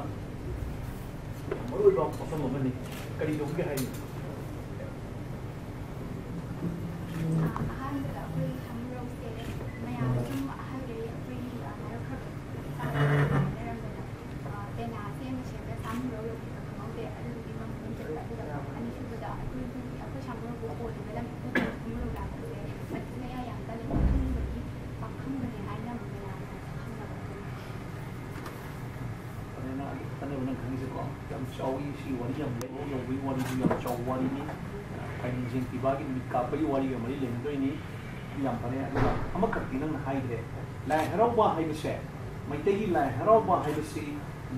ꯌꯥꯝ ꯃꯔꯨ ꯑꯣꯏꯕ ꯃꯐꯝ ꯑꯃꯅꯤ꯫ ꯀꯔꯤ ꯇꯧꯕꯤꯒꯦ ꯍꯥꯏꯔꯤꯅꯣ? ꯑꯍꯥꯟꯕꯗ ꯑꯩꯈꯣꯏ ꯁꯃꯨꯔꯣꯛꯁꯦ ꯃꯌꯥꯝ ꯁꯨꯝ ꯑꯍꯜꯈꯩ ꯑꯩꯈꯣꯏꯒꯤ, ꯑ, ꯃꯔꯛ ꯈꯔ ꯂꯩꯔꯝꯕꯗ, ꯑ, ꯄꯦꯅꯥ ꯁꯦꯝꯅ ꯁꯦꯝꯅ ꯁꯥꯃꯨꯔꯣꯛ ꯌꯧꯈꯤꯕ ꯈꯪꯍꯧꯗꯦ꯫ ꯑꯗꯨꯗꯨꯒꯤ ꯃꯃꯤꯡ ꯆꯠꯄ꯫ ꯑꯗꯨꯒ ꯑꯅꯤꯁꯨꯕꯗ ꯑꯩꯈꯣꯏꯒꯤ, ꯑꯩꯈꯣꯏ ꯁꯥꯃꯨꯔꯣꯛꯄꯨ ꯀꯣꯜꯂꯤꯕ ꯂꯝ, ꯁꯃꯨꯔꯣꯛ ꯂꯥꯛꯄꯁꯦ ꯃꯆꯤ ꯃꯌꯥꯏ ꯌꯥꯝ ꯀꯜꯂꯦ꯫ ꯄꯥꯈꯪꯕꯒꯤ, ꯄꯥꯈꯪꯕꯅꯦ ꯍꯥꯏꯅꯕ ꯃꯌꯥꯝꯅ ꯈꯪꯅꯕ꯫ ꯑꯗꯨꯅ ꯑꯗꯨ ꯈꯛꯇꯅꯦꯕ ꯅꯪ ꯈꯪꯉꯤꯁꯦꯀꯣ? ꯌꯥꯝ ꯆꯥꯎꯏ, ꯁꯤ ꯋꯥꯔꯤ ꯌꯥꯝ ꯂꯩ, ꯌꯧꯕꯒꯤ ꯋꯥꯔꯤꯗꯨ ꯌꯥꯝ ꯆꯥꯎꯕ ꯋꯥꯔꯤꯅꯤ꯫ ꯐꯥꯏꯅꯤꯡꯖꯦꯟ ꯄꯤꯕꯥꯒꯤ ꯅꯨꯃꯤꯠ ꯀꯥꯞꯄꯒꯤ ꯋꯥꯔꯤꯒ ꯃꯔꯤ ꯂꯩꯅꯗꯣꯏꯅꯤ꯫ ꯌꯥꯝ ꯐꯔꯦ꯫ ꯑꯗꯨꯒ ꯑꯃꯈꯛꯇꯤ ꯅꯪꯅ ꯍꯥꯏꯗ꯭ꯔꯦ, ꯂꯥꯏ ꯍꯔꯥꯎꯕ ꯍꯥꯏꯕꯁꯦ, ꯃꯩꯇꯩꯒꯤ ꯂꯥꯏ ꯍꯔꯥꯎꯕ ꯍꯥꯏꯕꯁꯤ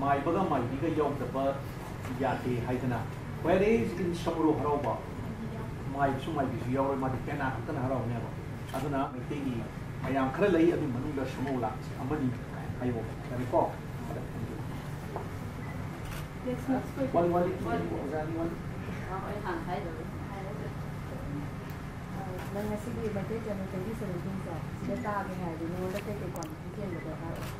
ꯃꯥꯏꯕꯒ ꯃꯥꯏꯕꯤꯒ ꯌꯥꯎꯗꯕ ꯌꯥꯗꯦ ꯍꯥꯏꯗꯅ, whereas in ꯁꯃꯨꯔꯣꯛ ꯍꯔꯥꯎꯕ ꯃꯥꯏꯕꯁꯨ ꯃꯥꯏꯕꯤꯁꯨ ꯌꯥꯎꯔꯣꯏ, ꯃꯥꯗꯤ ꯄꯦꯅꯥ ꯈꯛꯇꯅ ꯍꯔꯥꯎꯅꯦꯕ꯫ ꯑꯗꯨꯅ ꯃꯩꯇꯩꯒꯤ ꯃꯌꯥꯝ ꯈꯔ ꯂꯩ, ꯑꯗꯨꯒꯤ ꯃꯅꯨꯡꯗ ꯁꯃꯨꯔꯣꯛ ꯂꯥꯛꯄꯁꯦ ꯑꯃꯅꯤ ꯍꯥꯏꯌꯣ꯫ ꯌꯥꯔꯦꯀꯣ? Next, next question. ꯋꯥꯠꯂꯤ, ꯋꯥꯠꯂꯤ, ꯋꯥꯠꯂꯤ, ꯑꯣꯖꯥ, ꯑꯅꯤ ꯋꯥꯠꯂꯤ꯫ ꯑ, ꯑꯩ ꯍꯥꯟꯅ ꯍꯥꯏꯗꯕꯅꯤ꯫ ꯍꯥꯏꯔꯒ꯫ ꯑ, ꯅꯪ ꯉꯁꯤꯒꯤ ꯃꯩꯇꯩ ꯆꯅꯨ twenty seventeen ꯁꯦ ꯁꯤꯗ ꯇꯥꯒꯦ ꯍꯥꯏꯔꯗꯤ ꯅꯉꯣꯟꯗ ꯀꯩ ꯀꯩ quality ꯆꯦꯟꯕ ꯗꯔꯀꯥꯔ ꯑꯣꯏ?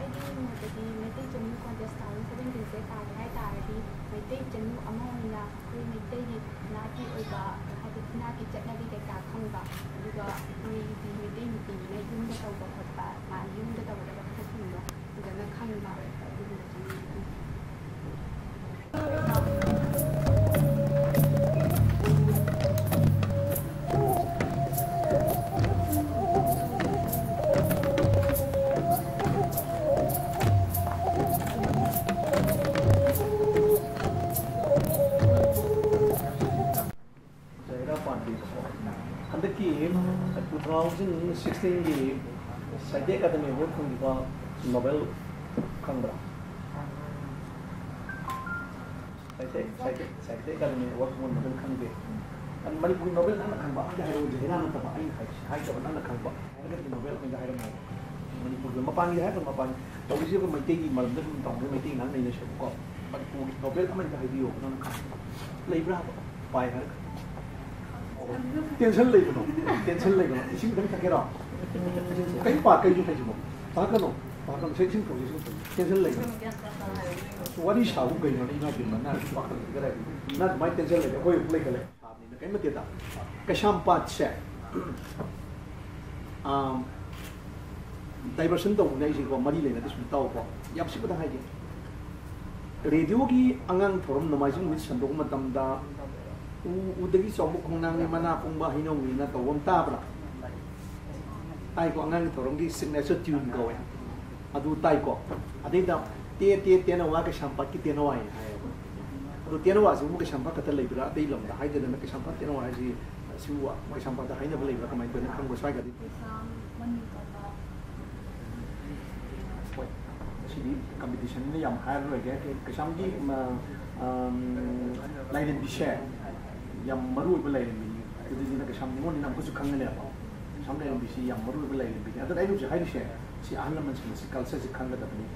ꯑꯩꯒꯤ ꯃꯣꯠꯇꯗꯤ ꯃꯩꯇꯩ ꯆꯅꯨ contest two thousand seventeen ꯁꯦ ꯇꯥꯒꯦ ꯍꯥꯏ ꯇꯥꯔꯗꯤ ꯃꯩꯇꯩ ꯆꯅꯨ ꯑꯃ ꯑꯣꯏꯅ ꯑꯩꯈꯣꯏ ꯃꯩꯇꯩꯒꯤ ꯅꯥꯠꯀꯤ ꯑꯣꯏꯕ, ꯍꯥꯏꯗꯤ ꯏꯅꯥꯠꯀꯤ ꯆꯠꯅꯕꯤ ꯀꯩꯀꯥ ꯈꯪꯕ, ꯑꯗꯨꯒ ꯑꯩꯈꯣꯏꯒꯤ ꯃꯩꯇꯩ ꯅꯨꯄꯤꯅ ꯌꯨꯝꯗ ꯇꯧꯕ ꯈꯣꯠꯄ, ꯃꯥꯒꯤ ꯌꯨꯝꯗ ꯇꯧꯒꯗꯕ ꯊꯕꯛꯁꯤꯡꯗꯣ ꯐꯖꯅ ꯈꯪꯕ, ꯑꯗꯨꯒꯨꯝꯕ ꯆꯪꯉꯤ꯫ ꯍꯟꯗꯛꯀꯤ ꯇꯨ ꯊꯥꯎꯖꯟ ꯁꯤꯛꯁꯇꯤꯟꯒꯤ ꯁꯥꯍꯤꯇ꯭ꯌ ꯑꯦꯀꯥꯗꯃꯤ ꯑꯦꯋꯥꯔꯗ ꯐꯪꯈꯤꯕ ꯅꯣꯕꯦꯜ ꯈꯪꯕ꯭ꯔꯥ? ꯁꯥꯍꯤꯇ꯭ꯌ, ꯁꯥꯍꯤꯇ꯭ꯌ, ꯁꯥꯍꯤꯇ꯭ꯌ ꯑꯦꯀꯥꯗꯃꯤ ꯑꯦꯋꯥꯔꯗ ꯐꯪꯕ ꯅꯣꯕꯦꯜ ꯈꯪꯗꯦ꯫ ꯑꯗꯨ ꯃꯅꯤꯄꯨꯔꯒꯤ ꯅꯣꯕꯦꯜ ꯅꯪꯅ ꯈꯪꯕ ꯑꯝꯇ ꯍꯥꯏꯔꯛꯑꯣ, ꯖꯍꯦꯔꯥ ꯅꯠꯇꯕ, ꯑꯩꯅ ꯍꯥꯏꯁꯦ ꯍꯥꯏꯗꯕ, ꯅꯪꯅ ꯈꯪꯕ꯫ ꯍꯥꯏꯔꯒꯗꯤ ꯅꯣꯕꯦꯜ ꯑꯃ ꯍꯥꯏꯔꯝꯃꯣ꯫ ꯃꯅꯤꯄꯨꯔꯒꯤ ꯃꯄꯥꯟꯒꯤ ꯍꯥꯏꯔꯒ ꯃꯄꯥꯟ ꯇꯧꯔꯤꯁꯦ ꯑꯩꯈꯣꯏ ꯃꯩꯇꯩꯒꯤ ꯃꯔꯝꯗ ꯑꯗꯨꯝ ꯇꯧꯔꯒ ꯃꯩꯇꯩ ꯉꯥꯛ ꯅꯩꯅꯁꯦꯕꯀꯣ꯫ ꯃꯅꯤꯄꯨꯔꯒꯤ ꯅꯣꯕꯦꯜ ꯑꯃ ꯍꯦꯛꯇ ꯍꯥꯏꯕꯤꯌꯣ, ꯅꯪꯅ ꯈꯪꯕ꯫ ꯂꯩꯕ꯭ꯔꯥ ꯍꯥꯏꯕ? ꯄꯥꯏ ꯍꯥꯏꯔꯒ꯫ ꯇꯦꯟꯁꯟ ꯂꯩꯒꯅꯣ, ꯇꯦꯟꯁꯟ ꯂꯩꯒꯅꯣ꯫ ꯏꯁꯤꯡ ꯈꯤꯇꯪ ꯊꯛꯀꯦꯔꯣ? ꯀꯩ ꯄꯥ-, ꯀꯩꯅꯣ ꯍꯥꯏꯁꯤꯕꯣ? ꯄꯥꯈꯠꯀꯅꯣ, ꯄꯥꯈꯠꯀꯅꯣ, ꯁꯦ ꯏꯁꯤꯡ ꯊꯛꯁꯤ, ꯏꯁꯤꯡ ꯊꯛꯁꯤ꯫ ꯇꯦꯟꯁꯟ ꯂꯩꯒꯅꯣ꯫ ꯋꯥꯔꯤ ꯁꯥꯕꯨ ꯀꯩꯅꯣꯅꯦ, ꯏꯃꯥ ꯏꯕꯦꯝꯃ, ꯅꯪ ꯄꯥꯈꯠꯂꯗꯤ ꯀꯗꯥꯏꯗꯒꯤ? ꯅꯪ ꯑꯗꯨꯃꯥꯏꯅ ꯇꯦꯟꯁꯟ ꯂꯩꯔꯗꯤ ꯑꯩꯈꯣꯏ ꯑꯃꯨꯛ ꯂꯩꯈꯠꯂꯦ꯫ ꯀꯩꯝ ꯅꯠꯇꯦꯗ꯫ ꯀꯩꯁꯥꯝꯄꯥꯠꯁꯦ, ꯑꯥꯝ, ꯗꯥꯏꯚꯔꯁꯟ ꯇꯧꯕꯅꯦ ꯑꯩꯁꯦꯀꯣ, ꯃꯔꯤ ꯂꯩꯅꯗꯦ, ꯁꯨꯝ ꯇꯧꯀꯣ꯫ ꯌꯥꯝ ꯁꯤꯄꯗ ꯍꯥꯏꯒꯦ꯫ ꯔꯦꯗꯤꯑꯣꯒꯤ ꯑꯉꯥꯡꯒꯤ ꯊꯧꯔꯝ ꯅꯣꯡꯃꯥꯏꯖꯤꯡ ꯅꯨꯃꯤꯠ ꯁꯟꯗꯣꯛꯄ ꯃꯇꯝꯗ ꯎ, ꯎꯗꯒꯤ ꯆꯥꯎꯕ ꯈꯣꯡꯅꯥꯡꯅꯤ, ꯃꯅꯥ ꯄꯨꯡꯕ ꯍꯩꯅꯧꯅꯤꯅ ꯇꯧꯕ ꯑꯃ ꯇꯥꯕ꯭ꯔꯥ? ꯇꯥꯏꯀꯣ, ꯑꯉꯥꯡꯒꯤ ꯊꯧꯔꯝꯒꯤ signature tune ꯀꯧꯋꯦ꯫ ꯑꯗꯨ ꯇꯥꯏꯀꯣ꯫ ꯑꯗꯩꯗ ꯇꯦ ꯇꯦ ꯇꯦꯅꯋꯥ ꯀꯩꯁꯥꯝꯄꯥꯠꯀꯤ ꯇꯦꯅꯋꯥꯏ ꯍꯥꯏꯌꯦꯕ꯫ ꯑꯗꯣ ꯇꯦꯅꯋꯥꯁꯤꯕꯨ ꯀꯩꯁꯥꯝꯄꯥꯠ ꯈꯛꯇ ꯂꯩꯕ꯭ꯔꯥ? ꯑꯇꯩ ꯂꯝꯗ ꯍꯥꯏꯗꯗꯅ ꯀꯩꯁꯥꯝꯄꯥꯠ ꯇꯦꯅꯋꯥ ꯍꯥꯏꯁꯤ ꯁꯤꯕꯨ ꯀꯩꯁꯥꯝꯄꯥꯠꯇ ꯍꯥꯏꯅꯕ ꯂꯩꯕ꯭ꯔꯥ? ꯀꯃꯥꯏꯅ ꯇꯧꯅ ꯈꯪꯕ꯭ꯔꯥ ꯁ꯭ꯋꯥꯏꯒꯗꯤ? ꯀꯩꯁꯥꯝ, ꯃꯅꯤꯡ ꯇꯝꯕ꯫ ꯍꯣꯏ, ꯁꯤꯗꯤ competition ꯅꯤꯅ ꯌꯥꯝ ꯍꯥꯏꯔꯔꯣꯏꯒꯦ꯫ ꯀꯩꯁꯥꯝꯒꯤ, ꯃ-, ꯑꯝ, ꯂꯥꯏꯔꯦꯝꯕꯤꯁꯦ ꯌꯥꯝ ꯃꯔꯨ ꯑꯣꯏꯕ ꯂꯥꯏꯔꯦꯝꯕꯤꯅꯤ꯫ ꯑꯗꯨꯗꯨꯅ ꯀꯩꯁꯥꯝ ꯅꯤꯉꯣꯜꯅꯤꯅ ꯑꯃꯨꯛꯀꯁꯨ ꯈꯪꯒꯅꯦꯕ꯫ ꯀꯩꯁꯥꯝ ꯂꯥꯏꯔꯦꯝꯕꯤꯁꯤ ꯌꯥꯝ ꯃꯔꯨ ꯑꯣꯏꯕ ꯂꯥꯏꯔꯦꯝꯕꯤꯅꯤ꯫ ꯑꯗꯨꯅ ꯑꯩꯅ ꯍꯧꯖꯤꯛ ꯍꯥꯏꯔꯤꯁꯦ, ꯁꯤ ꯑꯍꯜ ꯂꯃꯟꯁꯤꯡꯅ ꯁꯤ culture ꯁꯤ ꯈꯪꯒꯗꯕꯅꯤ꯫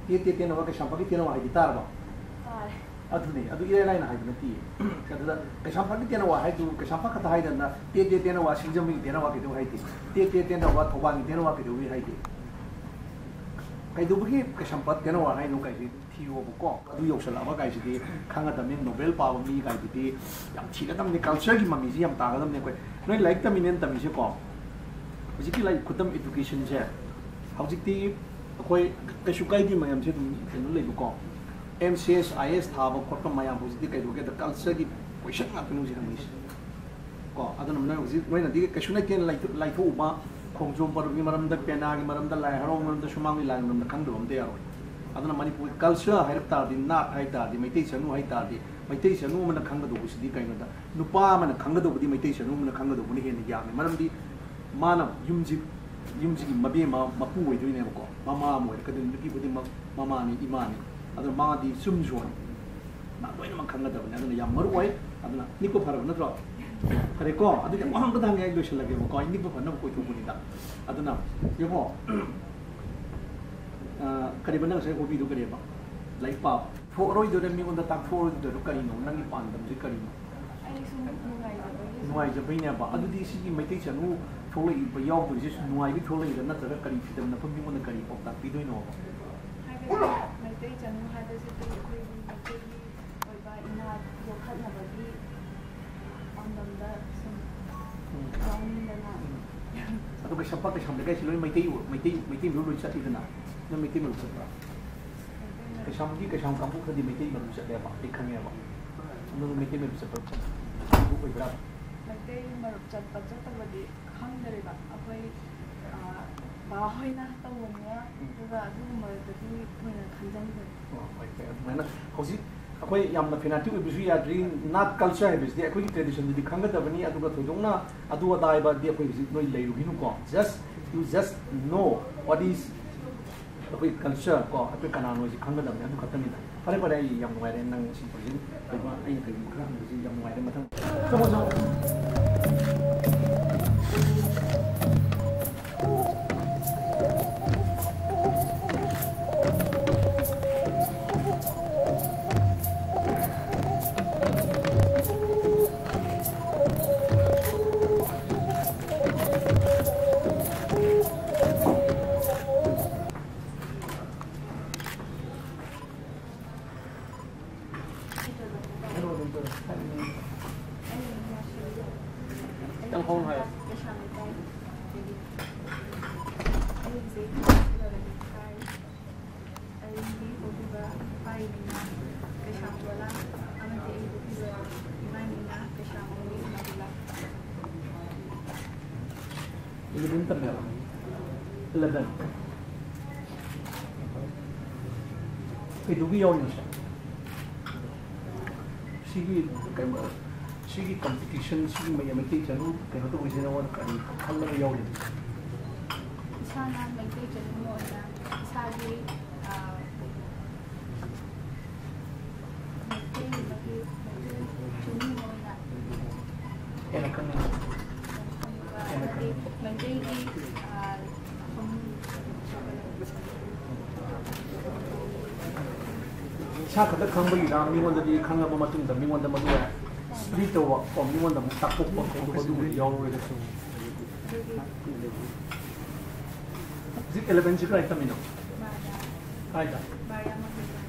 ꯇꯦ ꯇꯦ ꯇꯦꯅꯋꯥ ꯀꯩꯁꯥꯝꯄꯥꯠꯀꯤ ꯇꯦꯅꯋꯥ ꯍꯥꯏꯗꯤ ꯇꯥꯔꯕꯣ? ꯇꯥꯔꯦ꯫ ꯑꯗꯨꯅꯦ, ꯑꯗꯨ ꯏꯔꯥꯏ ꯂꯥꯏꯅ ꯍꯥꯏꯕ ꯅꯠꯇꯦ꯫ ꯑꯗꯨꯗ ꯀꯩꯁꯥꯝꯄꯥꯠꯀꯤ ꯇꯦꯅꯋꯥ ꯍꯥꯏꯗꯨ ꯀꯩꯁꯥꯝꯄꯥꯠ ꯈꯛꯇ ꯍꯥꯏꯗꯅ, ꯇꯦ ꯇꯦ ꯇꯦꯅꯋꯥ ꯁꯤꯡꯖꯃꯩꯒꯤ ꯇꯦꯅꯋꯥ ꯀꯩꯗꯧ ꯍꯥꯏꯗꯦ? ꯇꯦ ꯇꯦ ꯇꯦꯅꯋꯥ ꯊꯧꯕꯥꯜꯒꯤ ꯇꯦꯅꯋꯥ ꯀꯩꯗꯧꯏ ꯍꯥꯏꯗꯦ? ꯀꯩꯗꯧꯕꯒꯤ ꯀꯩꯁꯥꯝꯄꯥꯠ ꯇꯦꯅꯋꯥ ꯍꯥꯏꯅꯣ ꯀꯥꯏꯁꯦ ꯊꯤꯌꯣꯕꯀꯣ꯫ ꯑꯗꯨ ꯌꯧꯁꯜꯂꯛꯑꯕ ꯀꯥꯏꯁꯤꯗꯤ ꯈꯪꯒꯗꯕꯅꯤ, ꯅꯣꯕꯦꯜ ꯄꯥꯕ ꯃꯤ ꯀꯥꯏꯗꯨꯗꯤ ꯌꯥꯝ ꯊꯤꯒꯗꯕꯅꯤ, culture ꯒꯤ ꯃꯃꯤꯁꯤ ꯌꯥꯝ ꯇꯥꯒꯗꯕꯅꯤ꯫ ꯑꯩꯈꯣꯏ ꯅꯣꯏ ꯂꯥꯏꯔꯤꯛ ꯇꯝꯃꯤꯅꯦꯅ ꯇꯝꯃꯤꯁꯦꯀꯣ, ꯍꯧꯖꯤꯛꯀꯤ ꯂꯥꯏꯔꯤꯛ ꯈꯨꯇꯝ education ꯁꯦ ꯍꯧꯖꯤꯛꯇꯤ ꯑꯩꯈꯣꯏ ꯀꯩꯁꯨ ꯀꯥꯏꯗꯦ, ꯃꯌꯥꯝꯁꯦ ꯑꯗꯨꯝ ꯀꯩꯅꯣ ꯂꯩꯕꯀꯣ, ꯑꯦꯝ ꯁꯤ ꯑꯦꯁ, ꯑꯥꯏ ꯑꯦꯁ ꯊꯥꯕ ꯈꯣꯠꯄ ꯃꯌꯥꯝ ꯍꯧꯖꯤꯛꯇꯤ ꯀꯩꯗꯧꯒꯦꯗ culture ꯒꯤ question ꯉꯥꯛꯇꯅꯤ ꯍꯧꯖꯤꯛ ꯍꯪꯉꯤꯁꯦ꯫ ꯀꯣ, ꯑꯗꯨꯅ ꯅꯣꯏ ꯍꯧꯖꯤꯛ ꯅꯣꯏꯅꯗꯤ ꯀꯩꯁꯨ ꯂꯩꯇꯦꯅ ꯂꯥꯏꯊꯣꯛ-, ꯂꯥꯏꯊꯣꯛꯎꯕ, ꯈꯣꯡꯖꯣꯝ ꯄꯔꯕꯒꯤ ꯃꯔꯝꯗ, ꯄꯦꯅꯥꯒꯤ ꯃꯔꯝꯗ, ꯂꯥꯏ ꯍꯔꯥꯎꯕꯒꯤ ꯃꯔꯝꯗ, ꯁꯨꯃꯥꯡ ꯂꯤꯂꯥꯒꯤ ꯃꯔꯝꯗ ꯈꯪꯗꯕ ꯑꯝꯇ ꯌꯥꯔꯣꯏ꯫ ꯑꯗꯨꯅ ꯃꯅꯤꯄꯨꯔꯒꯤ culture ꯍꯥꯏꯔꯛ ꯇꯥꯔꯗꯤ, ꯅꯥꯠ ꯍꯥꯏ ꯇꯥꯔꯗꯤ, ꯃꯩꯇꯩ ꯆꯅꯨ ꯍꯥꯏ ꯇꯥꯔꯗꯤ, ꯃꯩꯇꯩ ꯆꯅꯨ ꯑꯃꯅ ꯈꯪꯒꯗꯧꯕꯁꯤꯗꯤ ꯀꯩꯅꯣꯗ, ꯅꯨꯄꯥ ꯑꯃꯅ ꯈꯪꯒꯗꯧꯕꯗꯤ ꯃꯩꯇꯩ ꯆꯅꯨ ꯑꯃꯅ ꯈꯪꯒꯗꯧꯕꯅ ꯍꯦꯟꯅ ꯌꯥꯝꯃꯤ꯫ ꯃꯔꯝꯗꯤ ꯃꯥꯅ ꯌꯨꯝꯁꯤ, ꯌꯨꯝꯁꯤꯒꯤ ꯃꯕꯦꯝꯃ, ꯃꯄꯨ ꯑꯣꯏꯗꯣꯏꯅꯦꯕꯀꯣ, ꯃꯃꯥ ꯑꯃ ꯑꯣꯏꯔꯛꯀꯗꯣꯏꯅꯤ꯫ ꯅꯨꯄꯤ ꯈꯨꯗꯤꯡꯃꯛ ꯃꯃꯥꯅꯤ, ꯏꯃꯥꯅꯤ꯫ ꯑꯗꯨꯅ ꯃꯥꯗꯤ ꯆꯨꯝꯁꯨꯅꯤ, ꯃꯥ ꯂꯣꯏꯅꯃꯛ ꯈꯪꯒꯗꯕꯅꯤ꯫ ꯑꯗꯨꯅ ꯌꯥꯝ ꯃꯔꯨ ꯑꯣꯏ꯫ ꯑꯗꯨꯅ ꯅꯤꯛꯄ ꯐꯔꯕ ꯅꯠꯇ꯭ꯔꯣ? ꯐꯔꯦꯀꯣ? ꯑꯗꯨꯗꯤ ꯑꯃꯨꯛ ꯍꯪꯕꯗ ꯍꯪꯉꯦ, ꯑꯩ ꯂꯣꯏꯁꯤꯜꯂꯒꯦꯕꯀꯣ꯫ ꯑꯩ ꯅꯤꯛꯄ ꯐꯅꯕ ꯀꯣꯏꯊꯣꯛꯄꯅꯤꯗ꯫ ꯑꯗꯨꯅ ꯌꯦꯡꯉꯣ, ꯑ, ꯀꯔꯤꯕ ꯅꯪ ꯉꯁꯥꯏ ꯍꯣꯕꯤꯗꯣ ꯀꯔꯤꯕ? ꯂꯥꯏꯔꯤꯛ ꯄꯥꯕ꯫ ꯊꯣꯛꯑꯔꯣꯏꯗꯣꯏꯔꯥ, ꯃꯤꯉꯣꯟꯗ ꯇꯥꯛꯊꯣꯛꯑꯔꯣꯏꯗꯣꯏꯔꯣ? ꯀꯔꯤꯅꯣ? ꯅꯪꯒꯤ ꯄꯥꯟꯗꯝꯁꯦ ꯀꯔꯤꯅꯣ? ꯑꯩ ꯁꯨꯝ ꯅꯨꯡꯉꯥꯏꯖꯕꯒꯤ꯫ ꯅꯨꯡꯉꯥꯏꯖꯕꯩꯅꯦꯕ꯫ ꯑꯗꯨꯗꯤ ꯁꯤꯒꯤ ꯃꯩꯇꯩ ꯆꯅꯨ ꯊꯣꯛꯂꯛꯏꯕ, ꯌꯥꯎꯗꯣꯏꯁꯦ ꯁꯨꯝ ꯅꯨꯡꯉꯥꯏꯕꯩ ꯊꯣꯛꯂꯛꯏꯔꯥ, ꯅꯠꯇ꯭ꯔꯒ ꯀꯔꯤ ꯐꯤꯗꯝ ꯅꯐꯝ ꯃꯤꯉꯣꯟꯗ ꯀꯔꯤ ꯄꯥꯎꯇꯥꯛ ꯄꯤꯗꯣꯏꯅꯣ? ꯍꯥꯏꯕꯗꯤ ꯃꯩꯇꯩ ꯆꯅꯨ ꯍꯥꯏꯕꯁꯤꯗꯤ ꯑꯩꯈꯣꯏꯒꯤ ꯃꯩꯇꯩꯒꯤ ꯑꯣꯏꯕ ꯏꯅꯥꯠ ꯌꯣꯛꯈꯠꯅꯕꯒꯤ ꯄꯥꯟꯗꯝꯗ ꯁꯨꯝ ꯎꯝ꯫ ꯌꯥꯎꯅꯤꯡꯗꯅ꯫ ꯎꯝ꯫ ꯑꯗꯣ ꯀꯩꯁꯥꯝꯄꯥꯠ, ꯀꯩꯁꯥꯝ ꯂꯩꯀꯥꯏꯁꯤ ꯂꯣꯏ ꯃꯩꯇꯩ ꯑꯣꯏ-, ꯃꯩꯇꯩ, ꯃꯩꯇꯩ ꯃꯔꯨꯞ ꯂꯣꯏ ꯆꯠꯂꯤꯗꯅ? ꯅꯪ ꯃꯩꯇꯩ ꯃꯔꯨꯞ ꯆꯠꯄ꯭ꯔꯥ? ꯃꯩꯇꯩ ꯃꯔꯨꯞ꯫ ꯀꯩꯁꯥꯝꯒꯤ, ꯀꯩꯁꯥꯝ ꯀꯥꯡꯕꯨ ꯈꯔꯗꯤ ꯃꯩꯇꯩ ꯃꯔꯨꯞ ꯆꯠꯂꯦꯕ, ꯑꯩ ꯈꯪꯉꯦꯕ꯫ ꯅꯪ ꯃꯩꯇꯩ ꯃꯔꯨꯞ ꯆꯠꯄ꯭ꯔꯥ? ꯃꯔꯨꯞ ꯑꯣꯏꯕ꯭ꯔꯥ? ꯃꯩꯇꯩ ꯃꯔꯨꯞ ꯆꯠꯄ ꯆꯠꯇꯕꯗꯤ ꯈꯪꯗꯔꯦꯕ꯫ ꯑꯩꯈꯣꯏ, ꯑ, ꯕꯥ ꯍꯣꯏꯅ ꯇꯧꯕꯅꯤꯅ, ꯎꯝ꯫ ꯑꯗꯨꯒ ꯑꯗꯨꯒꯨꯝꯕꯗꯗꯤ ꯊꯣꯏꯅ ꯈꯟꯖꯟꯗꯔꯦ꯫ ꯑꯣ, ꯍꯣꯏ, ꯐꯔꯦ꯫ ꯑꯗꯨꯃꯥꯏꯅ ꯍꯧꯖꯤꯛ ꯑꯩꯈꯣꯏ ꯌꯥꯝꯅ fanatic ꯑꯣꯏꯕꯁꯨ ꯌꯥꯗ꯭ꯔꯤ꯫ ꯅꯥꯠ culture ꯍꯥꯏꯕꯁꯤꯗꯤ ꯑꯩꯈꯣꯏꯒꯤ traditionꯗꯨꯗꯤ ꯈꯪꯒꯗꯕꯅꯤ, ꯑꯗꯨꯒ ꯊꯣꯏꯗꯣꯛꯅ ꯑꯗꯨ ꯑꯗꯥ ꯍꯥꯏꯕꯗꯤ ꯑꯩꯈꯣꯏ ꯍꯧꯖꯤꯛ ꯅꯣꯏ ꯂꯩꯔꯨꯈꯤꯅꯨꯀꯣ꯫ Just, you just know what is ꯑꯩꯈꯣꯏ culture ꯀꯣ, ꯑꯩꯈꯣꯏ ꯀꯅꯥꯅꯣ ꯍꯥꯏꯁꯤ ꯈꯪꯒꯗꯕꯅꯤ, ꯑꯗꯨ ꯈꯛꯇꯅꯤꯗ꯫ ꯐꯔꯦ, ꯐꯔꯦ, ꯑꯩ ꯌꯥꯝ ꯅꯨꯡꯉꯥꯏꯔꯦ ꯅꯪ ꯁꯤ ꯍꯧꯖꯤꯛ ꯀꯩꯅꯣ ꯑꯩꯅ ꯀꯩꯒꯨꯝꯕ ꯈꯔ ꯍꯪꯕꯁꯤ ꯌꯥꯝ ꯅꯨꯡꯉꯥꯏꯔꯦ꯫ ꯃꯊꯪ ꯆꯪꯉꯣ, ꯆꯪꯉꯣ꯫ ꯈꯤꯇꯪ ꯍꯧꯅ ꯍꯥꯏꯌꯣ꯫ ꯑꯩꯒꯤ ꯄꯣꯛꯄꯤꯕ ꯏꯄꯥ ꯏꯃꯤꯅ ꯀꯩꯁꯥꯝ ꯂꯣꯂꯥ ꯑꯃꯗꯤ ꯑꯩꯒꯤ ꯄꯣꯛꯄꯤꯕ ꯏꯃꯥ ꯏꯃꯤꯅ ꯀꯩꯁꯥꯝ ꯑꯣꯡꯕꯤ ꯃꯗꯨꯂꯥ꯫ Eleven ꯇꯝꯃꯦꯕ? Eleven꯫ ꯀꯩꯗꯧꯕꯒꯤ ꯌꯥꯎꯔꯤꯅꯣ ꯁꯦ? ꯁꯤꯒꯤ ꯀꯩꯅꯣ, ꯁꯤꯒꯤ ꯀꯝꯄꯤꯇꯤꯁꯟ, ꯁꯤꯒꯤ ꯃꯩ-, ꯃꯩꯇꯩ ꯆꯅꯨ ꯀꯩꯅꯣ ꯇꯧꯕꯁꯤꯅ ꯅꯉꯣꯟꯗ ꯀꯔꯤ ꯈꯜꯂꯒ ꯌꯥꯎꯔꯤꯅꯣ? ꯏꯁꯥꯅ ꯃꯩꯇꯩ ꯆꯅꯨ ꯑꯣꯏꯅ ꯏꯁꯥꯒꯤ, ꯑ, ꯃꯩꯇꯩ ꯑꯃꯒꯤ ꯃꯩꯇꯩ ꯆꯅꯨ ꯑꯣꯏꯅ ꯍꯦꯟꯅ ꯈꯪꯅꯤꯡꯕ꯫ ꯍꯦꯟꯅ ꯈꯪꯅꯤꯡꯕ꯫ ꯃꯩꯇꯩꯒꯤ, ꯑ, ꯏꯁꯥ ꯈꯛꯇ ꯈꯪꯕꯒꯤꯔ, ꯃꯤꯉꯣꯟꯗꯗꯤ ꯈꯪꯉꯕ ꯃꯇꯨꯡꯗ ꯃꯤꯉꯣꯟꯗ ꯃꯗꯨ ꯁ꯭ꯄ꯭ꯔꯤꯠ ꯇꯧꯕ, ꯀꯣ, ꯃꯤꯉꯣꯟꯗ ꯑꯃꯨꯛ ꯇꯥꯛꯊꯣꯛꯄ ꯈꯣꯠꯄ ꯑꯗꯨꯒꯨꯝꯕꯗꯤ ꯌꯥꯎꯔꯣꯏꯗ ꯁꯨꯝ? ꯍꯧꯖꯤꯛ ꯑꯦꯂꯚꯦꯟꯁꯤ ꯀꯗꯥꯏ ꯇꯝꯃꯤꯅꯣ? ꯀꯥꯏꯗ?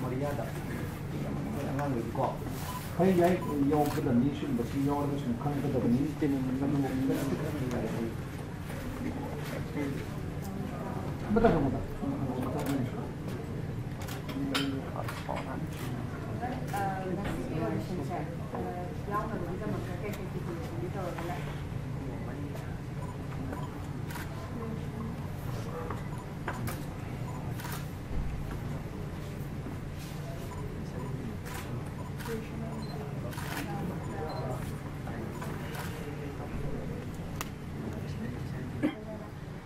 ꯃꯔꯤꯌꯥꯗ꯫ ꯑꯩꯈꯣꯏ ꯑꯉꯥꯡꯈꯩꯗꯤꯀꯣ, ꯐꯩ, ꯌꯥꯏ, ꯌꯥꯎꯒꯗꯕꯅꯤ, ꯁꯤꯒꯨꯝꯕꯁꯤ ꯌꯥꯎꯔꯒ ꯁꯨꯝ ꯈꯪꯒꯗꯕꯅꯤ꯫ ꯑꯃꯇ ꯍꯪꯉꯨꯗ꯫ ꯉꯁꯤꯒꯤ ꯑꯣꯏꯔꯁꯤꯟꯁꯦ ꯌꯥꯎꯅꯕꯒꯤꯗꯃꯛꯇ ꯀꯩ ꯀꯩ preparation ꯇꯧꯔꯒ ꯂꯥꯛꯏ?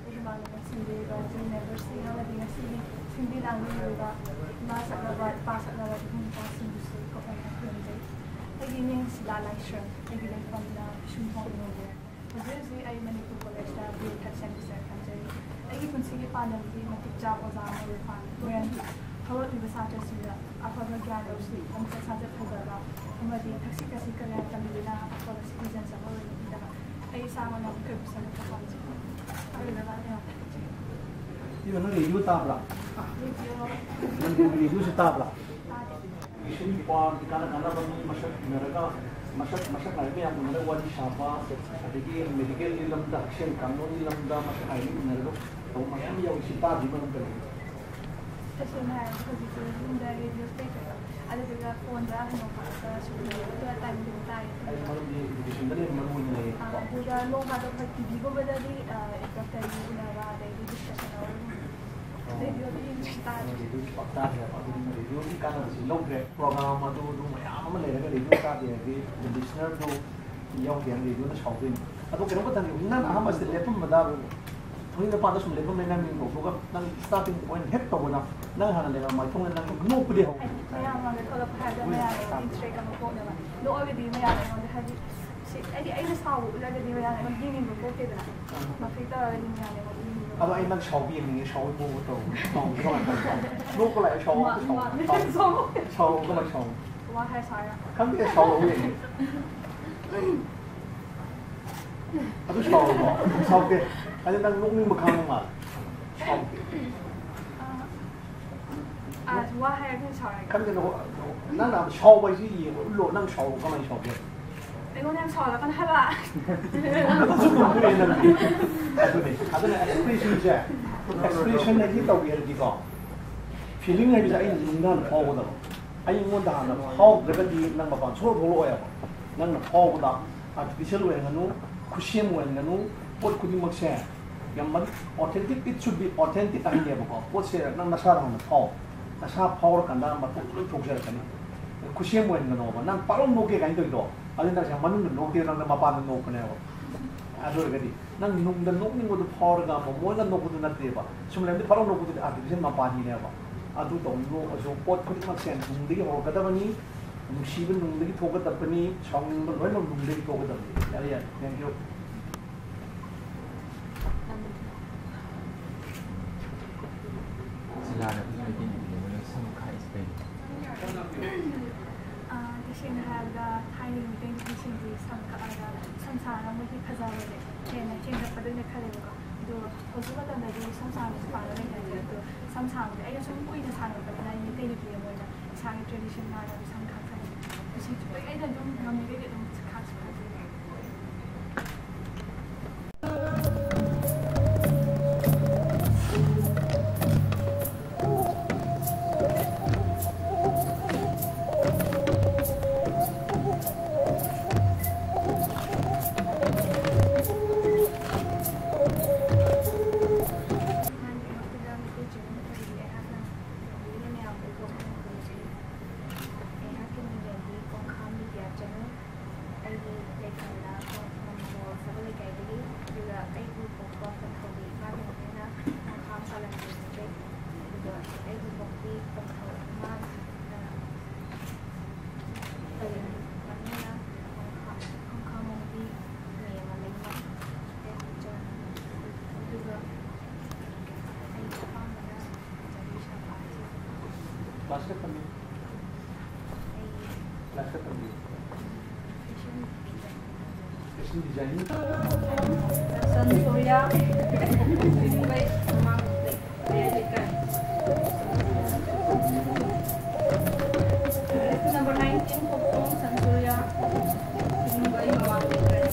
ꯑꯩꯒꯤ ꯃꯥꯡꯗ ꯁꯤꯟꯕꯤꯔꯤꯕ team memberꯁꯤꯡ ꯑꯃꯗꯤ ꯉꯁꯤꯒꯤ ꯁꯤꯟꯕꯤ ꯂꯥꯡꯕꯤꯔꯤꯕ ꯏꯃꯥ ꯁꯛꯅꯕ, ꯏꯄꯥ ꯁꯛꯅꯕ, ꯏꯕꯨꯡ ꯏꯄ꯭ꯋꯥꯁꯤꯡꯕꯨꯁꯨ ꯀꯣꯛꯍꯟꯅ ꯈꯨꯔꯨꯝꯖꯩ꯫ ꯑꯩꯒꯤ ꯃꯤꯡ ꯁꯤꯂꯥ ꯂꯥꯏꯁ꯭ꯔꯝ, ꯑꯩꯒꯤ ꯂꯩꯐꯝꯅ ꯄꯤꯁꯨꯝꯊꯣꯡ ꯅꯣꯡꯕꯣꯏ꯫ ꯍꯧꯖꯤꯛ ꯍꯧꯖꯤꯛ ꯑꯩ ꯃꯅꯤꯄꯨꯔ ꯀꯣꯂꯦꯖꯇ B A third sem ꯁꯦ ꯇꯝꯖꯔꯤ꯫ ꯑꯩꯒꯤ ꯄꯨꯟꯁꯤꯒꯤ ꯄꯥꯟꯗꯝꯗꯤ ꯃꯇꯤꯛ ꯆꯥꯕ ꯑꯣꯖꯥ ꯑꯃ ꯑꯣꯏꯕ ꯄꯥꯝꯃꯤ꯫ ꯃꯔꯝꯗꯤ ꯍꯧꯔꯛꯂꯤꯕ ꯁꯥꯇ꯭ꯔꯁꯤꯡꯗ ꯑꯐꯕ ꯒ꯭ꯌꯥꯟ ꯂꯧꯁꯤꯡ, ꯂꯝꯆꯠ ꯁꯥꯖꯠ ꯐꯖꯕ ꯑꯃꯗꯤ ꯊꯛꯁꯤ ꯈꯥꯁꯤ ꯀꯌꯥ ꯇꯝꯕꯤꯗꯨꯅ ꯑꯐꯕ citizens ꯑꯃ ꯑꯣꯏꯅꯕꯒꯤꯗꯃꯛ ꯑꯩ ꯏꯁꯥꯃꯛꯅ ꯃꯈꯣꯏꯕꯨ ꯁꯦꯝꯒꯠꯄ ꯄꯥꯝꯖꯩ꯫ ꯑꯗꯨꯅ ꯃꯥꯅ ꯌꯥꯝ ꯊꯥꯒꯠꯆꯔꯤ꯫ ꯏꯕꯦꯝꯃ, ꯅꯪ ꯔꯦꯗꯤꯑꯣ ꯇꯥꯕ꯭ꯔꯥ? ꯔꯦꯗꯤꯑꯣ ꯃꯅꯤꯄꯨꯔꯒꯤ ꯔꯦꯗꯤꯑꯣꯁꯤ ꯇꯥꯕ꯭ꯔꯥ? ꯇꯥꯗꯦ꯫ ꯏꯁꯨꯡ ꯏꯄꯥ ꯀꯥꯟꯅ ꯀꯥꯟꯅꯕ ꯃꯤ ꯃꯁꯛ ꯎꯅꯔꯒ, ꯃꯁꯛ, ꯃꯁꯛ ꯅꯥꯏꯕ ꯃꯌꯥꯝ ꯎꯅꯔꯒ ꯋꯥꯔꯤ ꯁꯥꯕ, ꯑꯗꯒꯤ ꯃꯦꯗꯤꯀꯦꯜꯒꯤ ꯂꯝꯗ, ꯍꯛꯁꯦꯜ ꯀꯥꯡꯂꯣꯟꯒꯤ ꯂꯝꯗ ꯃꯁꯛ ꯅꯥꯏꯕ ꯃꯤ ꯎꯅꯔꯒ ꯇꯧꯕ ꯃꯌꯥꯝ ꯌꯥꯎꯏ꯫ ꯁꯤ ꯇꯥꯗ꯭ꯔꯤ ꯃꯔꯝ ꯀꯔꯤꯒꯤꯅꯣ? ꯇꯁꯦꯡꯅ ꯍꯥꯏꯔꯕꯗ ꯍꯧꯖꯤꯛꯁꯦ ꯌꯨꯝꯗ ꯔꯦꯗꯤꯑꯣ ꯂꯩꯇ꯭ꯔꯦꯕ꯫ ꯑꯗꯨꯗꯨꯒ ꯐꯣꯟꯗ ꯅꯣꯡ ꯐꯥꯗꯣꯛꯇ ꯁꯨꯝ ꯌꯦꯡꯕ ꯑꯗꯨꯒ ꯇꯥꯏꯝꯗꯣ ꯇꯥꯏ꯫ ꯑꯩ ꯃꯔꯝꯗꯤ educationꯗꯅ ꯍꯦꯟꯅ ꯃꯔꯨ ꯑꯣꯏꯅ ꯂꯩꯌꯦ꯫ ꯑꯥ, ꯑꯗꯨꯒ ꯅꯣꯡ ꯐꯥꯗꯣꯛ ꯍꯣꯏ ꯇꯤꯚꯤꯒꯨꯝꯕꯗꯗꯤ, ꯑꯥ, ꯗꯣꯛꯇꯔꯒꯤ ꯎꯅꯕ ꯑꯗꯩꯗꯤ discussion hourꯒꯨꯝꯕ꯫ ꯔꯦꯗꯤꯑꯣꯗꯤ ꯌꯦꯡꯕꯁꯨ ꯇꯥꯗꯦ꯫ ꯔꯦꯗꯤꯑꯣꯗꯤ ꯄꯥꯛ ꯇꯥꯗꯦ ꯍꯥꯏꯕ꯫ ꯑꯗꯨꯅ ꯔꯦꯗꯤꯑꯣꯒꯤ ꯀꯥꯟꯅꯕꯁꯤ ꯂꯧꯗ꯭ꯔꯦ꯫ ꯄ꯭ꯔꯣꯒ꯭ꯔꯥꯝ ꯑꯗꯨ ꯑꯗꯨ ꯃꯌꯥꯝ ꯑꯃ ꯂꯩꯔꯒ ꯔꯦꯗꯤꯑꯣ ꯇꯥꯗꯦ ꯍꯥꯏꯔꯗꯤ ꯂꯤꯁꯅꯔꯗꯨ ꯌꯥꯎꯗꯦ ꯍꯥꯏꯅ ꯔꯦꯗꯤꯑꯣꯅ ꯁꯥꯎꯗꯣꯏꯅꯤ꯫ ꯑꯗꯣ ꯀꯩꯅꯣꯝ ꯈꯛꯇꯅꯤ, ꯅꯪ ꯑꯍꯥꯟꯕꯁꯤꯗ ꯂꯦꯞꯄꯝꯕꯗ ꯅꯣꯏ ꯅꯨꯄꯥꯗ ꯁꯨꯝ ꯂꯦꯞꯄꯝꯃꯦ, ꯅꯪ ꯃꯤꯡ ꯀꯧꯊꯣꯛꯑꯒ ꯅꯪ ꯁ꯭ꯇꯥꯔꯇꯤꯡ ꯄꯣꯏꯟ ꯍꯦꯛ ꯇꯧꯕꯗ ꯅꯪ ꯍꯥꯟꯅ ꯂꯩꯔꯝꯕ ꯃꯥꯏꯊꯣꯡꯗ ꯅꯪ ꯅꯣꯛꯄꯗꯤ ꯍꯧꯔꯦ꯫ ꯍꯥꯏꯗꯤ ꯃꯌꯥꯝ ꯃꯥꯡꯗ ꯊꯣꯛꯂꯛꯄ ꯍꯥꯏꯕꯗ ꯃꯌꯥꯝ ꯏꯟꯇꯔꯦꯛ ꯑꯃ ꯄꯣꯛꯅꯕ꯫ ꯅꯣꯛꯑꯒꯗꯤ ꯃꯌꯥꯝ ꯑꯩꯉꯣꯟꯗ ꯍꯥꯏꯗꯤ ꯁꯤ ꯍꯥꯏꯗꯤ ꯑꯩꯅ ꯁꯥꯎꯕ ꯎꯠꯂꯒꯗꯤ ꯃꯌꯥꯝ ꯑꯩꯉꯣꯟꯗ ꯌꯦꯡꯅꯤꯡꯕ ꯄꯣꯛꯇꯦꯗꯅ꯫ ꯃꯐꯤ ꯇꯧꯔꯒꯗꯤ ꯃꯌꯥꯝ ꯑꯩꯉꯣꯟꯗ ꯌꯦꯡꯅꯤꯡꯕ ꯑꯗꯣ ꯑꯩ ꯄꯣꯛꯑꯦ꯫ ꯅꯪ ꯁꯥꯎꯕ ꯌꯦꯡꯅꯤꯡꯉꯦ, ꯁꯥꯎꯕ ꯃꯑꯣꯡ ꯇꯧ꯫ ꯁꯥꯎꯕ ꯀꯃꯥꯏꯅ ꯇꯧ? ꯅꯣꯛꯄ ꯂꯥꯛꯑꯦ, ꯁꯥꯎꯕ ꯃꯥ-, ꯁꯥꯎꯕ꯫ ꯃꯥ-, ꯁꯥꯎꯕ꯫ ꯁꯥꯎꯕ꯫ ꯁꯥꯎꯕ ꯀꯃꯥꯏꯅ ꯁꯥꯎꯕ? ꯋꯥ ꯍꯥꯏ ꯁꯥꯔ꯫ ꯈꯪꯗꯦ, ꯁꯥꯎꯕ ꯌꯦꯡꯉꯦ꯫ ꯑꯗꯨ ꯁꯥꯎꯔꯕꯣ? ꯁꯥꯎꯗꯦ꯫ ꯑꯗꯨ ꯅꯪ ꯅꯣꯛꯅꯤꯡꯕ ꯈꯪꯕ ꯃꯥꯜꯂꯦ꯫ ꯁꯥꯎꯗꯦ꯫ ꯑꯥ, ꯋꯥ ꯍꯥꯏꯔꯒ ꯁꯥꯎꯔꯒꯦ꯫ ꯈꯪꯗꯦ, ꯅꯣ-, ꯅꯣ-, ꯅꯪꯅ ꯁꯥꯎꯕ ꯍꯥꯏꯁꯤ ꯌꯦꯡꯉꯣ, ꯎꯠꯂꯣ, ꯅꯪ ꯁꯥꯎꯕ ꯀꯃꯥꯏꯅ ꯁꯥꯎꯒꯦ? ꯑꯩꯉꯣꯟꯗ ꯌꯥꯝ ꯁꯥꯎꯔꯛꯀꯅꯨ ꯍꯥꯏꯕ꯫ ꯑꯗꯨꯁꯨ ꯈꯪꯗꯦ ꯅꯪꯗꯤ꯫ ꯑꯗꯨꯅꯦ, ꯑꯗꯨꯅ expression ꯁꯦ, expression ꯍꯥꯏꯁꯤ ꯇꯧꯒꯦ ꯍꯥꯏꯔꯗꯤꯀꯣ, feeling ꯍꯥꯏꯕꯁꯦ ꯑꯩꯅ ꯅꯨꯡꯗ ꯍꯥꯟꯅ ꯐꯥꯎꯒꯗꯕ꯫ ꯑꯩꯉꯣꯟꯗ ꯍꯥꯟꯅ ꯐꯥꯎꯗ꯭ꯔꯒꯗꯤ ꯅꯪ ꯃꯄꯥꯟ ꯁꯨꯡꯊꯣꯛ ꯊꯣꯛꯂꯛꯑꯣꯏꯕ꯫ ꯅꯪꯅ ꯐꯥꯎꯕꯗ artificial ꯑꯣꯏꯍꯟꯒꯅꯨ, ꯈꯨꯠꯁꯦꯝ ꯑꯣꯏꯍꯟꯒꯅꯨ, ꯄꯣꯠ ꯈꯨꯗꯤꯡꯃꯛꯁꯦ ꯌꯥꯝ ꯃꯔꯨ-, authentic, it should be authentic ꯍꯥꯏꯅꯦꯕꯀꯣ꯫ ꯄꯣꯠꯁꯦ ꯅꯪ ꯅꯁꯥꯗ ꯍꯥꯟꯅ ꯐꯥꯎ, ꯅꯁꯥ ꯐꯥꯎꯔꯀꯥꯟꯗ ꯃꯇꯣꯝꯇ ꯂꯣꯏ ꯊꯣꯛꯆꯔꯛꯀꯅꯤ꯫ ꯈꯨꯠꯁꯦꯝ ꯑꯣꯏꯍꯟꯒꯅꯣꯕ꯫ ꯅꯪ ꯄꯥꯛꯂꯥꯎ ꯅꯣꯛꯀꯦ ꯀꯥꯏꯅ ꯇꯧꯔꯤꯗꯣ, ꯑꯗꯨ ꯅꯪꯁꯦ ꯃꯅꯨꯡꯗ ꯅꯣꯛꯇꯦ, ꯅꯪꯅ ꯃꯄꯥꯟꯗ ꯅꯣꯛꯄꯅꯦꯕ꯫ ꯑꯗꯨ ꯑꯣꯏꯔꯒꯗꯤ ꯅꯪ ꯅꯨꯡꯗ ꯅꯣꯛꯅꯤꯡꯕꯗꯨ ꯐꯥꯎꯔꯒ ꯃꯃꯣꯟꯒ ꯅꯣꯛꯄꯗꯨ ꯅꯠꯇꯦꯕ꯫ ꯁꯨꯝ ꯂꯩꯔꯝꯗꯤ ꯐꯥꯎꯔꯥꯎ ꯅꯣꯛꯄꯗꯨꯗꯤ artificial ꯃꯄꯥꯟꯒꯤꯅꯦꯕ꯫ ꯑꯗꯨ ꯇꯧꯅꯨ꯫ ꯑꯗꯨ ꯄꯣꯠ ꯈꯨꯗꯤꯡꯃꯛꯁꯦ ꯅꯨꯡꯗꯒꯤ ꯍꯧꯔꯛꯀꯗꯕꯅꯤ, ꯅꯨꯡꯁꯤꯕ ꯅꯨꯡꯗꯒꯤ ꯊꯣꯛꯀꯗꯕꯅꯤ, ꯁꯥꯎꯅꯤꯡꯕ ꯂꯣꯏꯅꯃꯛ ꯅꯨꯡꯗꯒꯤ ꯊꯣꯛꯀꯗꯕꯅꯤ꯫ ꯌꯥꯔꯦ, ꯌꯥꯔꯦ, thank you꯫ ꯁꯤꯂꯥꯅ ꯍꯧꯖꯤꯛ ꯃꯩꯇꯩ ꯅꯨꯄꯤ ꯑꯃꯅ ꯁꯝ ꯈꯥꯛꯏꯁꯤ ꯀꯩꯅꯣ? ꯑꯥ, ꯇꯁꯦꯡꯅ ꯍꯥꯏꯔꯕꯗ ꯊꯥꯏꯅꯒꯤ ꯃꯩꯇꯩ ꯅꯨꯄꯤꯁꯤꯡꯗꯤ ꯁꯝ ꯀꯛꯑꯒ ꯁꯝ ꯁꯥꯡꯅ ꯃꯣꯏꯒꯤ ꯐꯖꯕꯁꯦ ꯍꯦꯟꯅ ꯍꯦꯟꯒꯠꯄꯗ ꯑꯣꯏꯅ ꯈꯜꯂꯦꯕꯀꯣ꯫ ꯑꯗꯣ ꯍꯧꯖꯤꯛ ꯃꯇꯝꯗꯗꯤ ꯁꯝ ꯁꯥꯡꯕꯁꯦ ꯄꯥꯛꯅ ꯂꯩꯅꯗ꯭ꯔꯦ꯫ ꯑꯗꯣ ꯁꯝ ꯁꯥꯡꯕꯁꯦ ꯑꯩꯅ ꯁꯨꯝ ꯀꯨꯏꯅ ꯁꯥꯡꯉꯛꯄꯅꯤꯅ ꯑꯩ ꯃꯩꯇꯩ ꯅꯨꯄꯤ ꯑꯃ ꯑꯣꯏꯅ ꯏꯁꯥꯒꯤ tradition ꯅꯥꯏꯅ ꯑꯗꯨꯝ ꯁꯝ ꯈꯥꯛꯆꯅꯤꯡꯉꯦ꯫ ꯄꯨꯟꯁꯤ ꯆꯨꯞꯄꯒꯤ ꯑꯩꯅ ꯑꯗꯨꯝ ꯉꯝꯃꯤꯈꯩꯗꯤ ꯑꯗꯨꯝ ꯈꯥꯛꯁꯨ ꯈꯥꯛꯆꯅꯤꯡꯉꯦ꯫ ꯀ꯭ꯂꯥꯁ ꯀꯌꯥ ꯇꯝꯕꯤꯌꯨ? Fashion designing. ꯁꯟ ꯁꯨꯔꯌꯥ, ꯃꯨꯝꯕꯥꯏ ꯃꯃꯥꯡ ꯂꯩꯀꯥꯏ꯫ Number nineteen ꯈꯣꯛꯆꯣꯝ ꯁꯟ ꯁꯨꯔꯌꯥ, ꯃꯨꯝꯕꯥꯏ ꯃꯃꯥꯡ ꯂꯩꯀꯥꯏ꯫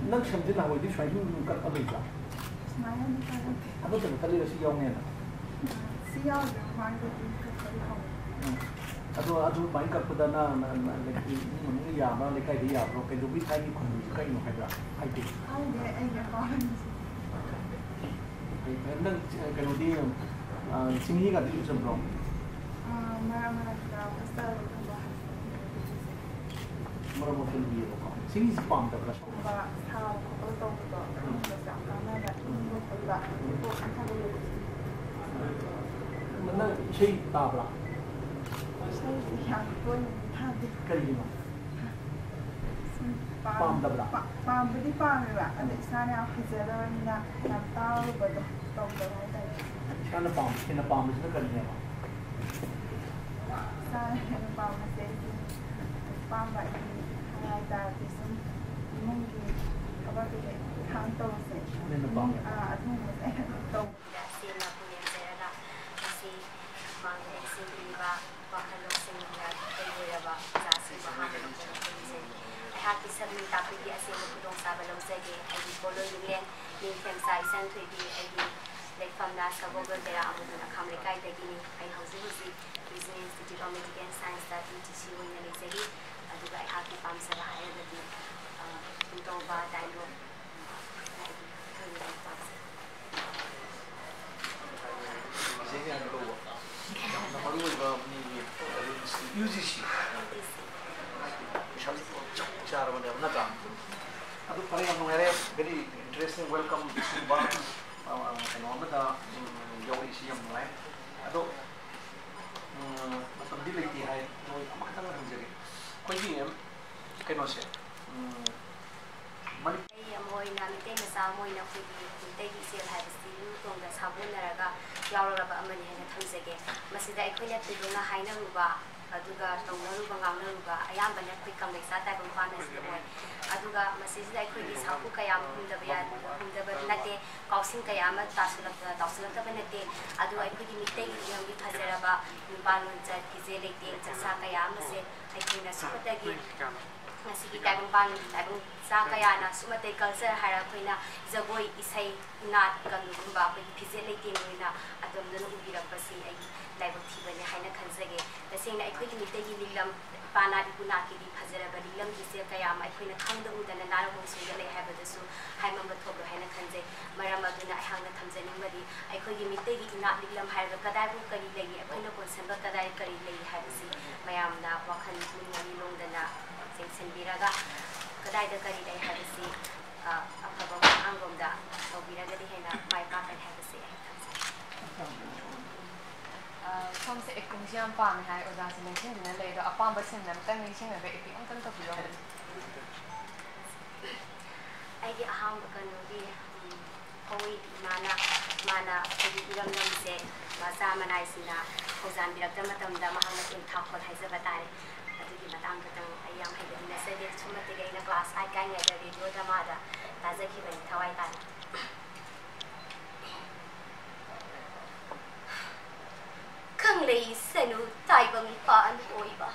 ꯅꯪ ꯁꯝꯁꯦ ꯅꯍꯥꯟꯋꯥꯏꯗꯤ ꯁꯨꯃꯥꯏꯅ ꯁꯨꯝ ꯀꯛꯑ ꯂꯩꯕ꯭ꯔꯥ? ꯁꯨꯃꯥꯏꯅꯗꯤ ꯀꯛꯑꯝꯗꯦ꯫ ꯍꯟꯗꯛꯇ ꯀꯛꯊꯠꯂꯤꯔ ꯁꯤ ꯌꯥꯎꯅꯦꯅ? ꯁꯤ ꯌꯥꯎꯗ꯭ꯔꯦ, ꯃꯃꯥꯡꯗꯗꯤ ꯀꯛꯄꯗꯤ ꯍꯧꯔꯦ꯫ ꯎꯝ꯫ ꯑꯗꯣ ꯑꯗꯨꯃꯥꯏꯅ ꯀꯛꯄꯗ ꯅꯪ, ꯅꯪ, ꯅꯪ, ꯂꯩ-, ꯏꯃꯨꯡ ꯃꯅꯨꯡꯅ ꯌꯥꯕ꯭ꯔꯥ, ꯂꯩꯀꯥꯏꯗ ꯌꯥꯕ꯭ꯔꯣ, ꯀꯩꯗꯧꯕꯩ ꯊꯥꯏꯒꯤ ꯈꯨꯟꯗꯨꯁꯨ ꯀꯛꯏꯅꯣ ꯍꯥꯏꯕ꯭ꯔꯥ? ꯍꯥꯏꯗꯤ꯫ ꯈꯪꯗꯦ, ꯑꯩꯒꯤ ꯑꯄꯥꯝꯕꯅꯤ꯫ ꯐꯩ, ꯐꯩ꯫ ꯅꯪ, ꯑ, ꯀꯩꯅꯣꯗꯤ, ꯑ, ꯆꯤꯡꯍꯤꯒꯗꯤ ꯂꯨꯖꯕ꯭ꯔꯣ? ꯑ, ꯃꯔꯛ ꯃꯔꯛꯇ ꯍꯣꯁꯇꯦꯜꯗꯒꯨꯝꯕ ꯍꯜꯂꯛꯄ ꯃꯔꯛ ꯃꯔꯛꯇ ꯂꯨꯏꯌꯦꯕꯀꯣ꯫ ꯆꯤꯡꯍꯤꯁꯤ ꯄꯥꯝꯗꯕ꯭ꯔꯥ? ꯒꯨꯝꯕ ꯁꯥꯕ ꯈꯣꯠꯄ ꯇꯧꯕꯗꯣ, ꯑꯗꯨꯒꯨꯝꯕꯁꯨ ꯌꯥꯝ ꯀꯥꯟꯅꯕ, ꯏꯪꯕ ꯈꯣꯠꯄ, ꯀꯣꯛ ꯏꯪꯊꯕ꯫ ꯅꯪ ꯏꯁꯩ ꯇꯥꯕ꯭ꯔꯥ? ꯏꯁꯩꯁꯦ ꯌꯥꯝ ꯇꯣꯏꯅꯗꯤ ꯇꯥꯗꯦ꯫ ꯀꯔꯤꯒꯤꯅꯣ? ꯁꯨꯝ ꯄꯥꯝ-, ꯄꯥꯝꯗꯕ꯭ꯔꯥ? ꯄꯥ-, ꯄꯥꯝꯕꯗꯤ ꯄꯥꯝꯃꯦꯕ, ꯑꯗꯣ ꯏꯁꯥꯅ ꯌꯥꯝ ꯍꯩꯖꯗꯕꯅꯤꯅ ꯌꯥꯝ ꯇꯥꯔꯨꯕꯗꯣ ꯇꯧꯗꯕ ꯍꯥꯏꯇꯥꯔꯦ꯫ ꯏꯁꯥꯅ ꯄꯥꯝꯕ, ꯍꯦꯟꯅ ꯄꯥꯝꯕꯁꯤꯅ ꯀꯔꯤꯅꯦꯕ? ꯏꯁꯥꯅ ꯍꯦꯟꯅ ꯄꯥꯝꯕꯁꯦ ꯑꯩꯒꯤ ꯑꯄꯥꯝꯕ ꯑꯩꯒꯤ ꯍꯥꯏ ꯇꯥꯔꯗꯤ ꯁꯨꯝ ꯏꯃꯨꯡꯒꯤ ꯊꯕꯛ ꯀꯩꯀꯩ ꯏꯪꯈꯥꯡ ꯇꯧꯕꯁꯦ꯫ ꯅꯪꯅ ꯄꯥꯝꯕ? ꯑꯥ, ꯑꯗꯨꯒꯨꯝꯕꯁꯦ ꯑꯩꯅ ꯑꯗꯨꯝ ꯇꯧꯕ꯫ ꯑꯁꯤ ꯂꯥꯛꯄ ꯌꯥꯖꯔꯒ ꯉꯁꯤ ꯃꯥꯡꯗ ꯂꯦꯡꯁꯤꯟꯕꯤꯔꯤꯕ ꯋꯥꯈꯜ ꯂꯧꯁꯤꯡꯅ ꯀꯩ ꯑꯣꯏꯔꯕ ꯑꯣꯖꯥꯁꯤꯡꯕꯨ ꯑꯍꯥꯟꯕ ꯃꯛꯇꯗ ꯈꯨꯔꯨꯝꯖꯔꯤ꯫ ꯑꯩꯍꯥꯛꯀꯤ ꯁꯛꯅꯨꯡ ꯇꯥꯛꯄꯤꯒꯤ ꯑꯁꯦꯡꯕ ꯈꯨꯗꯣꯡꯆꯥꯕ ꯂꯧꯖꯒꯦ꯫ ꯑꯩꯒꯤ ꯄꯣꯂꯣ ꯌꯨꯝꯂꯦꯟ ꯅꯤꯡꯊꯦꯝꯆꯥ ꯏꯆꯟꯊꯣꯏꯕꯤ, ꯑꯩꯒꯤ ꯂꯩꯐꯝꯅ ꯁꯒꯣꯜꯕꯟ ꯇꯦꯔꯥ ꯑꯃꯗꯤ ꯅꯈꯥꯝ ꯂꯩꯀꯥꯏꯗꯒꯤꯅꯤ꯫ ꯑꯩ ꯍꯧꯖꯤꯛ ꯍꯧꯖꯤꯛ Brisbane Institute of Medical Science ꯇ ꯇꯤ ꯇꯤ ꯁꯤ ꯑꯣꯏꯅ ꯂꯩꯖꯔꯤ꯫ ꯑꯗꯨꯒ ꯑꯩꯍꯥꯛꯀꯤ ꯄꯥꯝꯖꯕ ꯍꯥꯏꯔꯒꯗꯤ, ꯑ, ꯇꯣꯝꯕ ꯗꯥꯏꯂꯣꯒ ꯍꯥꯏꯗꯤ ꯊꯣꯏꯅ ꯄꯥꯝꯖꯩ꯫ ꯃꯔꯨꯑꯣꯏꯕ ꯃꯤꯒꯤ ꯌꯨ ꯖꯤ ꯁꯤ ꯄꯩꯁꯥꯁꯦ ꯆꯞ ꯆꯥꯔꯕꯅꯦꯕ, ꯅꯠꯇ꯭ꯔꯥ? ꯑꯗꯨ ꯐꯔꯦ, ꯌꯥꯝ ꯅꯨꯡꯉꯥꯏꯔꯦ, very interesting, welcome. ꯁꯤꯒꯨꯝꯕ ꯑ, ꯀꯩꯅꯣ ꯑꯃꯗ ꯎꯝ, ꯌꯥꯎꯔꯛꯏꯁꯤ ꯌꯥꯝ ꯅꯨꯡꯉꯥꯏ꯫ ꯑꯗꯣ ꯎꯝ, ꯃꯇꯝꯗꯤ ꯂꯩꯇꯦ ꯍꯥꯏ, ꯅꯣꯏ ꯑꯃꯈꯛꯇꯪ ꯍꯪꯖꯒꯦ꯫ ꯑꯩꯈꯣꯏꯒꯤ ꯀꯩꯅꯣꯁꯦ, ꯎꯝ, ꯃꯅꯤ- ꯑꯩ ꯑꯃ ꯑꯣꯏꯅ, ꯃꯤꯇꯩ ꯃꯆꯥ ꯑꯃ ꯑꯣꯏꯅ ꯑꯩꯈꯣꯏꯒꯤ ꯃꯤꯇꯩꯒꯤ ꯏꯆꯦꯜ ꯍꯥꯏꯕꯁꯤ ꯅꯤꯡ ꯇꯣꯡꯗ ꯁꯥꯒꯣꯟꯅꯔꯒ ꯌꯥꯎꯔꯕ ꯑꯃꯅꯤ ꯍꯥꯏꯅ ꯊꯝꯖꯒꯦ꯫ ꯃꯁꯤꯗ ꯑꯩꯈꯣꯏꯅ ꯊꯣꯏꯗꯣꯛꯅ ꯍꯥꯏꯅꯔꯨꯕ ꯑꯗꯨꯒ ꯇꯧꯅꯔꯨꯕ ꯉꯥꯡꯅꯔꯨꯕ ꯑꯌꯥꯝꯕꯅ ꯑꯩꯈꯣꯏ ꯀꯪꯂꯩꯆꯥ ꯇꯥꯏꯕꯪꯄꯥꯟ ꯑꯁꯤꯗ ꯑꯣꯏ꯫ ꯑꯗꯨꯒ ꯃꯁꯤꯁꯤꯗ ꯑꯩꯈꯣꯏꯒꯤ ꯁꯥꯐꯨ ꯀꯌꯥ ꯑꯃ ꯍꯨꯝꯗꯕ ꯌꯥ-, ꯍꯨꯝꯗꯕ ꯅꯠꯇꯦ, ꯀꯥꯎꯁꯤꯡ ꯀꯌꯥ ꯑꯃ ꯇꯥꯁꯤꯜꯂꯛ-, ꯇꯥꯎꯁꯤꯜꯂꯛꯇꯕ ꯅꯠꯇꯦ꯫ ꯑꯗꯨ ꯑꯩꯈꯣꯏꯒꯤ ꯃꯤꯇꯩꯒꯤ ꯏꯔꯝꯒꯤ ꯐꯖꯔꯕ ꯅꯤꯄꯥꯜ ꯂꯣꯟꯆꯠ, ꯐꯤꯖꯦ ꯂꯩꯇꯦꯡ, ꯆꯥꯛꯆꯥ ꯀꯌꯥ ꯑꯃꯁꯦ ꯑꯩꯈꯣꯏꯅ ꯁꯨꯞꯅꯇꯒꯤ ꯉꯁꯤꯒꯤ ꯇꯥꯏꯕꯪꯄꯥꯟ, ꯇꯥꯏꯕꯪ ꯆꯥ ꯀꯌꯥꯅ ꯁꯨꯞꯅꯇꯒꯤ culture ꯍꯥꯏꯔ ꯑꯩꯈꯣꯏꯅ ꯖꯒꯣꯏ, ꯏꯁꯩ, ꯅꯥꯠ, ꯀꯩꯅꯣꯒꯨꯝꯕ ꯑꯩꯈꯣꯏꯒꯤ ꯐꯤꯖꯦꯠ ꯂꯩꯇꯦꯡ ꯑꯣꯏꯅ ꯑꯗꯣꯝꯗꯅ ꯎꯕꯤꯔꯛꯄꯁꯤ ꯑꯩꯒꯤ ꯂꯥꯏꯕꯛ ꯊꯤꯕꯅꯤ ꯍꯥꯏꯅ ꯈꯟꯖꯒꯦ꯫ ꯇꯁꯦꯡꯅ ꯑꯩꯈꯣꯏꯒꯤ ꯃꯤꯇꯩꯒꯤ ꯂꯤꯛꯂꯝ, ꯏꯄꯥ ꯅꯥꯠ ꯏꯄꯨ ꯅꯥꯠꯀꯤꯗꯤ ꯐꯖꯔꯕ ꯂꯤꯛꯂꯝꯒꯤꯁꯦ ꯀꯌꯥ ꯑꯃ ꯑꯩꯈꯣꯏꯅ ꯈꯪꯗ ꯎꯗꯅ ꯅꯥꯔꯛ ꯍꯣꯡꯁꯨꯡꯗ ꯂꯩ ꯍꯥꯏꯕꯗꯁꯨ ꯍꯥꯏꯃꯟꯕ ꯊꯣꯛꯂꯣꯏ ꯍꯥꯏꯅ ꯈꯟꯖꯩ꯫ ꯃꯔꯝ ꯑꯗꯨꯅ ꯑꯩꯍꯥꯛꯅ ꯊꯝꯖꯅꯤꯡꯕꯗꯤ ꯑꯩꯈꯣꯏꯒꯤ ꯃꯤꯇꯩꯒꯤ ꯏꯅꯥꯠ ꯂꯤꯛꯂꯝ ꯍꯥꯏꯔꯒ ꯀꯗꯥꯏꯕꯨ ꯀꯔꯤ ꯂꯩꯔꯤ, ꯑꯩꯈꯣꯏꯅ ꯀꯣꯟꯁꯤꯟꯕ ꯀꯗꯥꯏ ꯀꯔꯤ ꯂꯩꯔꯤ ꯍꯥꯏꯕꯁꯤ ꯃꯌꯥꯝꯅ ꯋꯥꯈꯜ ꯄꯨꯛꯅꯤꯡ ꯑꯅꯤ ꯂꯣꯡꯗꯅ ꯌꯦꯡꯁꯤꯟꯕꯤꯔꯒ ꯀꯗꯥꯏꯗ ꯀꯔꯤ ꯂꯩ ꯍꯥꯏꯕꯁꯤ, ꯑ, ꯑꯐꯕ ꯋꯥꯉꯥꯡꯂꯣꯝꯗ ꯇꯧꯕꯤꯔꯒꯗꯤ ꯍꯦꯟꯅ ꯃꯥꯏ ꯄꯥꯛꯀꯅꯤ ꯍꯥꯏꯕꯁꯤ ꯑꯩ ꯊꯝꯖꯒꯦ꯫ ꯑ, ꯁꯣꯝꯁꯦ actingꯁꯤ ꯌꯥꯝ ꯄꯥꯝꯃꯦ ꯍꯥꯏ, ꯑꯣꯖꯥꯁꯦ ꯂꯦꯡꯁꯤꯟꯗꯨꯅ ꯂꯩ, ꯑꯗꯣ ꯑꯄꯥꯝꯕ sceneꯗ ꯑꯝꯇꯪ ꯅꯤꯡꯁꯤꯡꯉꯒ acting ꯑꯝꯇꯪ ꯇꯧꯕꯤꯔꯝꯃꯨ꯫ ꯑꯩꯒꯤ ꯑꯍꯥꯟꯕ ꯀꯩꯅꯣꯒꯤ, ꯎꯝ, ꯍꯣꯏ, ꯏꯃꯥꯅ, ꯃꯥꯅ ꯑꯩꯈꯣꯏꯒꯤ ꯏꯔꯝꯗꯝꯁꯦ ꯃꯆꯥ ꯃꯅꯥꯏꯁꯤꯡꯅ ꯈꯧꯖꯥꯟꯕꯤꯔꯛꯇꯕ ꯃꯇꯝꯗ ꯃꯍꯥꯛꯅ ꯇꯦꯡꯊꯥ ꯈꯣꯠ ꯍꯥꯏꯖꯕ ꯇꯥꯔꯦ꯫ ꯑꯗꯨꯒꯤ ꯃꯇꯥꯡꯗꯨꯇꯪ ꯑꯩ ꯌꯥꯝ ꯍꯩꯕꯗꯤ ꯅꯠꯆꯗꯦ꯫ ꯁꯨꯝꯃꯇꯤꯛ ꯑꯩꯅ class eight ꯀꯥꯏꯉꯩꯗ radio dramaꯗ ꯇꯥꯖꯈꯤꯕꯅꯤ, ꯊꯋꯥꯏ ꯇꯥꯅ꯫ ꯀꯪꯂꯩ ꯁꯅꯨ ꯇꯥꯏꯕꯪ ꯄꯥꯟ ꯑꯣꯏꯕ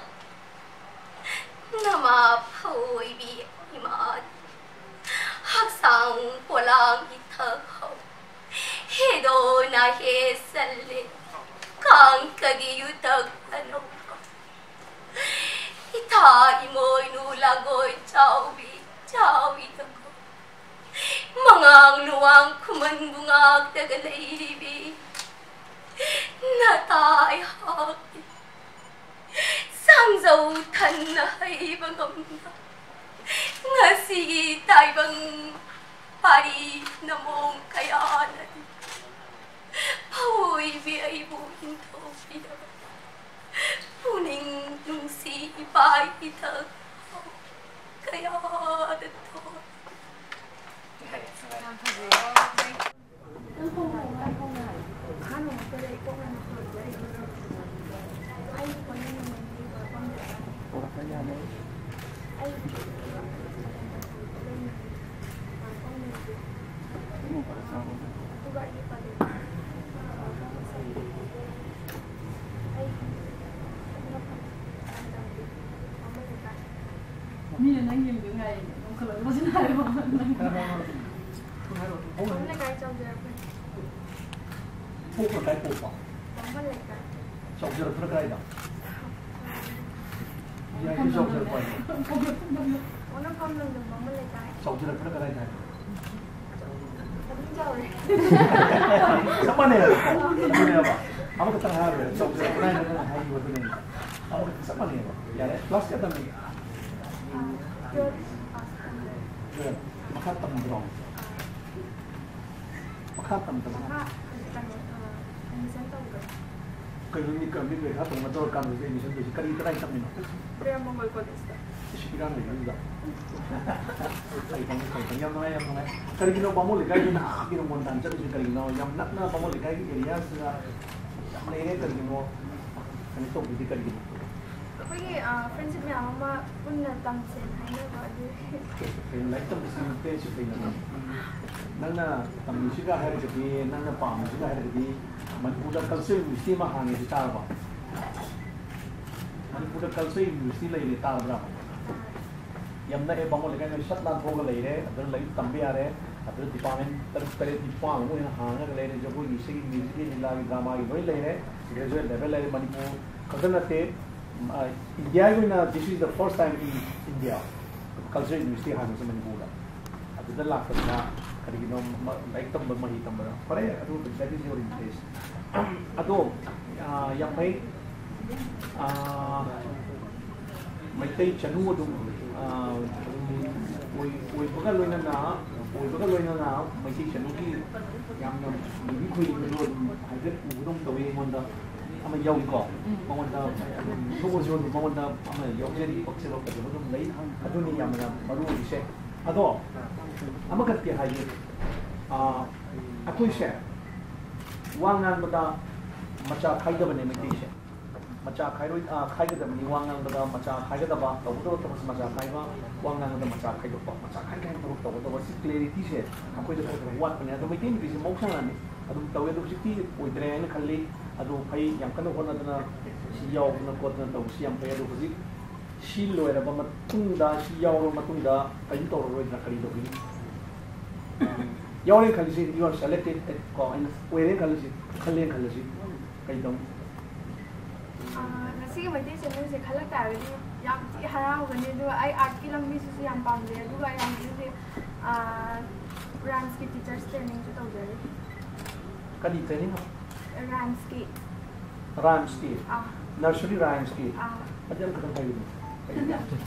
ꯅꯃꯥ ꯐꯧ ꯑꯣꯏꯕꯤ ꯏꯃꯥ, ꯍꯛꯆꯥꯡ ꯄꯣꯂꯥꯡ ꯏꯊꯛ ꯍꯧ, ꯍꯦꯗꯣꯅ ꯍꯦ ꯆꯜꯂꯦ ꯀꯥꯡꯀꯒꯤ ꯌꯨꯊꯛ ꯑꯅꯧꯕ꯫ ꯏꯊꯥ ꯏꯃꯣꯏꯅꯨ ꯂꯥꯡꯒꯣꯏ ꯆꯥꯎꯕꯤ ꯆꯥꯎꯏꯗꯀꯣ, ꯃꯉꯥꯡ ꯅꯨꯋꯥꯡ ꯈꯨꯃꯟꯕꯨ ꯉꯥꯛꯇꯒ ꯂꯩꯔꯤꯕꯤ꯫ ꯅꯇꯥ ꯑꯩꯍꯥꯛꯀꯤ ꯁꯥꯡꯖꯧ ꯊꯟꯅ ꯍꯩꯕ ꯉꯝꯅ ꯉꯁꯤꯒꯤ ꯇꯥꯏꯕꯪ ꯄꯥꯔꯤ ꯅꯃꯣꯡ ꯀꯌꯥꯅꯗꯤ ꯐꯧꯏꯕꯤ ꯑꯩꯕꯨ ꯏꯟꯊꯣꯛꯄꯤꯔꯕ ꯄꯨꯛꯅꯤꯡ ꯅꯨꯡꯁꯤ ꯏꯄꯥ ꯏꯊꯛ ꯀꯌꯥꯗ ꯊꯣꯛ ꯃꯤꯅ ꯅꯪ ꯌꯦꯡꯗꯣꯏ ꯉꯥꯏꯔꯤꯅꯦ꯫ ꯅꯣꯡꯈꯠꯂꯛꯄꯁꯤꯅ ꯍꯥꯏꯕ꯫ ꯅꯪ ꯍꯥꯏꯔꯣ, ꯍꯥꯏꯔꯣ꯫ ꯕꯥꯃꯣꯟ ꯂꯩꯀꯥꯏ ꯆꯥꯎꯖꯔꯛꯄꯅꯤ꯫ ꯄꯣꯛꯄ ꯀꯥꯏ ꯄꯣꯛꯄ? ꯕꯥꯃꯣꯟ ꯂꯩꯀꯥꯏ꯫ ꯆꯥꯎꯖꯔꯛꯄꯅ ꯀꯗꯥꯏꯗ? ꯌꯥꯏ, ꯆꯥꯎꯖꯔꯛꯄ ꯍꯥꯏꯗꯣ꯫ ꯄꯣꯛꯅꯐꯝ ꯂꯝꯗꯝ ꯕꯥꯃꯣꯟ ꯂꯩꯀꯥꯏ꯫ ꯆꯥꯎꯖꯔꯛꯄꯅ ꯀꯗꯥꯏꯗ ꯍꯥꯏꯅꯣ? ꯑꯗꯨꯝ ꯆꯥꯎꯔꯦ꯫ ꯆꯞ ꯃꯥꯟꯅꯩ ꯍꯥꯏꯕ꯫ ꯑꯗꯨꯅꯦꯕ꯫ ꯑꯃꯈꯛꯇꯪ ꯍꯥꯏꯔꯣꯏ꯫ ꯆꯥꯎꯖꯔꯛꯄꯅ ꯍꯥꯏꯅ ꯅꯪꯅ ꯍꯥꯏꯈꯤꯕ ꯑꯗꯨꯅꯦ꯫ ꯑꯃꯈꯛꯇꯪ ꯆꯞ ꯃꯥꯟꯅꯩꯕ꯫ ꯌꯥꯔꯦ꯫ ꯀ꯭ꯂꯥꯁ ꯀꯌꯥ ꯇꯝꯃꯤ? ꯑꯥ, ꯇꯨꯌꯦꯜꯐ ꯄꯥꯁ ꯇꯧꯔꯦ꯫ ꯇꯨꯌꯦꯜꯐ꯫ ꯃꯈꯥ ꯇꯝꯗ꯭ꯔꯣ? ꯑꯥ꯫ ꯃꯈꯥ ꯇꯝꯗꯕ? ꯃꯈꯥ ꯀꯩꯅꯣ, ꯑꯥ, ꯑꯦꯗꯃꯤꯁꯟ ꯇꯧꯗ꯭ꯔꯦ꯫ ꯀꯩꯅꯣ, ꯃꯤ ꯀ-, ꯃꯤ ꯄꯩꯈꯥ ꯇꯧꯅ ꯇꯧꯔꯀꯥꯟꯗꯁꯤꯗ ꯑꯦꯗꯃꯤꯁꯟ ꯇꯧꯔꯤꯁꯦ? ꯀꯔꯤ, ꯀꯗꯥꯏ ꯇꯝꯃꯤꯅꯣ? ꯄ꯭ꯔꯦꯝ ꯃꯪꯒꯣꯜ ꯀꯣꯂꯦꯖꯇ꯫ ꯏꯁ, ꯏꯔꯥꯡ ꯂꯩꯕꯗꯨꯗ꯫ ꯐꯩ, ꯐꯩ, ꯐꯩ, ꯐꯩ꯫ ꯌꯥꯝ ꯅꯨꯡꯉꯥꯏ, ꯌꯥꯝ ꯅꯨꯡꯉꯥꯏ꯫ ꯀꯔꯤꯒꯤꯅꯣ ꯕꯥꯃꯣꯟ ꯂꯩꯀꯥꯏꯒꯤ ꯅꯍꯥꯒꯤ ꯔꯣꯡꯒꯣꯟ ꯗꯥꯟꯁ ꯆꯠꯂꯤꯁꯦ ꯀꯔꯤꯒꯤꯅꯣ? ꯌꯥꯝ ꯅꯛꯅ ꯕꯥꯃꯣꯟ ꯂꯩꯀꯥꯏꯒꯤ ꯑꯦꯔꯤꯌꯥꯁꯤꯗ ꯌꯥꯝ ꯂꯩꯔꯦ, ꯀꯔꯤꯒꯤꯅꯣ? ꯀꯩꯅꯣ ꯇꯧꯕꯤꯗꯤ ꯀꯔꯤꯒꯤꯅꯣ? ꯑꯩꯈꯣꯏꯒꯤ, ꯑ, ꯐ꯭ꯔꯦꯟꯁꯤꯞ ꯃꯌꯥꯝ ꯑꯃ ꯄꯨꯟꯅ ꯇꯝꯁꯦꯅ ꯍꯥꯏꯅꯕ ꯑꯗꯨ꯫ ꯀꯩꯅꯣ, ꯂꯥꯏꯔꯤꯛ ꯇꯝꯕꯁꯤ ꯐ꯭ꯔꯦꯟꯁꯤꯞ ꯂꯩꯅꯕ? ꯅꯪꯅ ꯇꯝꯃꯤꯁꯤꯒ ꯍꯥꯏꯔꯒꯗꯤ, ꯅꯪꯅ ꯄꯥꯝꯃꯤꯁꯤꯒ ꯍꯥꯏꯔꯒꯗꯤ, ꯃꯅꯤꯄꯨꯔꯗ ꯀꯜꯆꯔꯦꯜ ꯌꯨꯅꯤꯚꯔꯁꯤꯇꯤ ꯑꯃ ꯍꯥꯡꯉꯦ ꯁꯤ ꯇꯥꯔꯕ? ꯃꯅꯤꯄꯨꯔꯗ ꯀꯜꯆꯔꯦꯜ ꯌꯨꯅꯤꯚꯔꯁꯤꯇꯤ ꯂꯩꯔꯦ ꯇꯥꯔꯕ꯭ꯔꯥ? ꯌꯥꯝ ꯅꯛꯑꯦ, ꯕꯥꯃꯣꯟ ꯂꯩꯀꯥꯏ ꯅꯣꯏ ꯁꯠ ꯂꯥꯟꯊꯣꯛꯑꯒ ꯂꯩꯔꯦ, ꯑꯗꯨꯗ ꯂꯥꯏꯔꯤꯛ ꯇꯝꯕ ꯌꯥꯔꯦ, ꯑꯗꯨꯗ ꯗꯤꯄꯥꯔꯠꯃꯦꯟ ꯇꯔꯨꯛ ꯇꯔꯦꯠ ꯅꯤꯄꯥꯟ ꯑꯃ ꯑꯣꯏꯅ ꯍꯥꯡꯉꯒ ꯂꯩꯔꯦ, ꯖꯒꯣꯏꯒꯤ, ꯏꯁꯩꯒꯤ, ꯃ꯭ꯌꯨꯖꯤꯛꯀꯤ, ꯂꯤꯂꯥꯒꯤ, ꯗ꯭ꯔꯃꯥꯒꯤ ꯂꯣꯏ ꯂꯩꯔꯦ, ꯒ꯭ꯔꯦꯖꯨꯑꯦꯠ ꯂꯦꯚꯦꯜ ꯂꯩꯔꯦ꯫ ꯃꯅꯤꯄꯨꯔ ꯈꯛꯇ ꯅꯠꯇꯦ, ꯎꯝ, ꯑ, ꯏꯟꯗꯤꯌꯥꯒꯤ ꯑꯣꯏꯅ this is the first time in India cultural university ꯍꯥꯡꯉꯤꯁꯦ ꯃꯅꯤꯄꯨꯔꯗ꯫ ꯑꯗꯨꯗ ꯂꯥꯛꯇꯗꯅ ꯀꯔꯤꯒꯤꯅꯣ ꯃ-, ꯂꯥꯏꯔꯤꯛ ꯇꯝꯕ, ꯃꯍꯩ ꯇꯝꯕꯗ? ꯐꯔꯦ, ꯑꯗꯨ that is your interest꯫ ꯑꯗꯣ, ꯑꯥ, ꯌꯥꯝ ꯐꯩ꯫ ꯑꯥ, ꯃꯩꯇꯩ ꯆꯅꯨ ꯑꯗꯨꯝ, ꯑꯥ, ꯑꯗꯨꯝ ꯑꯣꯏ-, ꯑꯣꯏꯕꯒ ꯂꯣꯏꯅꯅ, ꯑꯣꯏꯕꯒ ꯂꯣꯏꯅꯅ ꯃꯩꯇꯩ ꯆꯅꯨꯒꯤ ꯌꯥꯝꯅ ꯂꯨꯕꯤ ꯈꯣꯏꯔꯤꯕꯗꯣ ꯑꯗꯨꯝ ꯍꯥꯏꯐꯦꯠ ꯎꯕꯗꯧꯅ ꯇꯧꯋꯤ ꯑꯩꯉꯣꯟꯗ꯫ ꯑꯃ ꯌꯥꯎꯏꯀꯣ꯫ ꯎꯝ꯫ ꯃꯉꯣꯟꯗ ꯑꯗꯨꯝ ꯊꯣꯛꯑꯁꯨ ꯑꯗꯨꯝ ꯃꯉꯣꯟꯗ ꯑꯃ ꯌꯥꯎꯖꯔꯤ, ꯄꯛꯆꯕ ꯐꯖꯕ ꯑꯗꯨꯝ ꯂꯩ꯫ ꯑꯗꯨꯅꯤ ꯌꯥꯝꯅ ꯃꯔꯨ ꯑꯣꯏꯔꯤꯁꯦ꯫ ꯑꯗꯣ ꯑꯃꯈꯛꯇꯤ ꯍꯥꯏꯒꯦ꯫ ꯑꯥ, ꯑꯩꯈꯣꯏꯁꯦ ꯋꯥ ꯉꯥꯡꯕꯗ ꯃꯆꯥ ꯈꯥꯏꯗꯕꯅꯦ ꯃꯩꯇꯩꯁꯦ꯫ ꯃꯆꯥ ꯈꯥꯏꯔꯣꯏ-, ꯑꯥ, ꯈꯥꯏꯒꯗꯕꯅꯤ꯫ ꯋꯥ ꯉꯥꯡꯕꯗ ꯃꯆꯥ ꯈꯥꯏꯒꯗꯕ, ꯇꯧꯒꯗꯕ ꯊꯕꯛꯁꯦ ꯃꯆꯥ ꯈꯥꯏꯕ, ꯋꯥ ꯉꯥꯡꯕꯗ ꯃꯆꯥ ꯈꯥꯏꯗꯣꯛꯄ, ꯃꯆꯥ ꯈꯥꯏ ꯈꯥꯏꯅ ꯊꯕꯛ ꯇꯧꯒꯗꯕ꯫ ꯁꯤ ꯀ꯭ꯂꯦꯔꯤꯇꯤꯁꯦ ꯑꯩꯈꯣꯏꯗ ꯈꯔ ꯈꯔ ꯋꯥꯠꯄꯅꯦ꯫ ꯑꯗꯣ ꯃꯩꯇꯩ ꯅꯨꯄꯤꯁꯦ ꯃꯍꯧꯁꯥꯅꯅꯤ ꯑꯗꯨꯝ ꯇꯧꯋꯦ꯫ ꯑꯗꯣ ꯍꯧꯖꯤꯛꯇꯤ ꯑꯣꯏꯗ꯭ꯔꯦ ꯍꯥꯏꯅ ꯈꯜꯂꯤ꯫ ꯑꯗꯣ ꯐꯩ, ꯌꯥꯝ ꯀꯟꯅ ꯍꯣꯠꯅꯗꯅ ꯁꯤ ꯌꯥꯎꯗꯅ ꯈꯣꯠꯇꯅ ꯇꯧꯕꯁꯤ ꯌꯥꯝ ꯐꯩ꯫ ꯑꯗꯣ ꯍꯧꯖꯤꯛ ꯁꯤ ꯂꯣꯏꯔꯕ ꯃꯇꯨꯡꯗ, ꯁꯤ ꯌꯥꯎꯔꯕ ꯃꯇꯨꯡꯗ ꯀꯔꯤꯝ ꯇꯧꯔꯔꯣꯏꯗ꯭ꯔꯥ? ꯀꯔꯤ ꯇꯧꯒꯅꯤ? ꯌꯥꯎꯔꯦꯅ ꯈꯜꯂꯁꯤ, you are selected, ꯀꯣ, ꯑꯩꯅ ꯑꯣꯏꯔꯦꯅ ꯈꯜꯂꯁꯤ, ꯈꯜꯂꯦꯅ ꯈꯜꯂꯁꯤ, ꯀꯔꯤ ꯇꯧꯅꯤ? ꯑꯥ, ꯉꯁꯤꯒꯤ ꯃꯩꯇꯩ ꯆꯦꯅꯦꯜꯁꯦ ꯈꯜꯂꯛ ꯇꯥꯔꯒꯗꯤ ꯌꯥꯝ ꯊꯤ ꯍꯔꯥꯎꯒꯅꯤ꯫ ꯑꯗꯨꯒ ꯑꯩ ꯑꯥꯔꯠꯀꯤ ꯂꯝꯕꯤꯁꯤꯁꯨ ꯌꯥꯝ ꯄꯥꯝꯖꯩ꯫ ꯑꯗꯨꯒ ꯑꯩ ꯍꯧꯖꯤꯛ ꯍꯧꯖꯤꯛ, ꯑꯥ, ꯔꯥꯏꯝꯁꯀꯤ ꯇꯤꯆꯔꯁ ꯇ꯭ꯔꯦꯅꯤꯡꯁꯨ ꯇꯧꯖꯔꯤ꯫ ꯀꯔꯤ ꯇ꯭ꯔꯦꯅꯤꯡ? ꯔꯥꯏꯝꯁꯀꯤ꯫ ꯔꯥꯏꯝꯁꯀꯤ? ꯑꯥ꯫ ꯅꯔꯁꯔꯤ ꯔꯥꯏꯝꯁꯀꯤ? ꯑꯥ꯫ ꯑꯗꯨ ꯑꯃꯈꯛꯇꯪ ꯍꯥꯏꯕꯤꯌꯨ꯫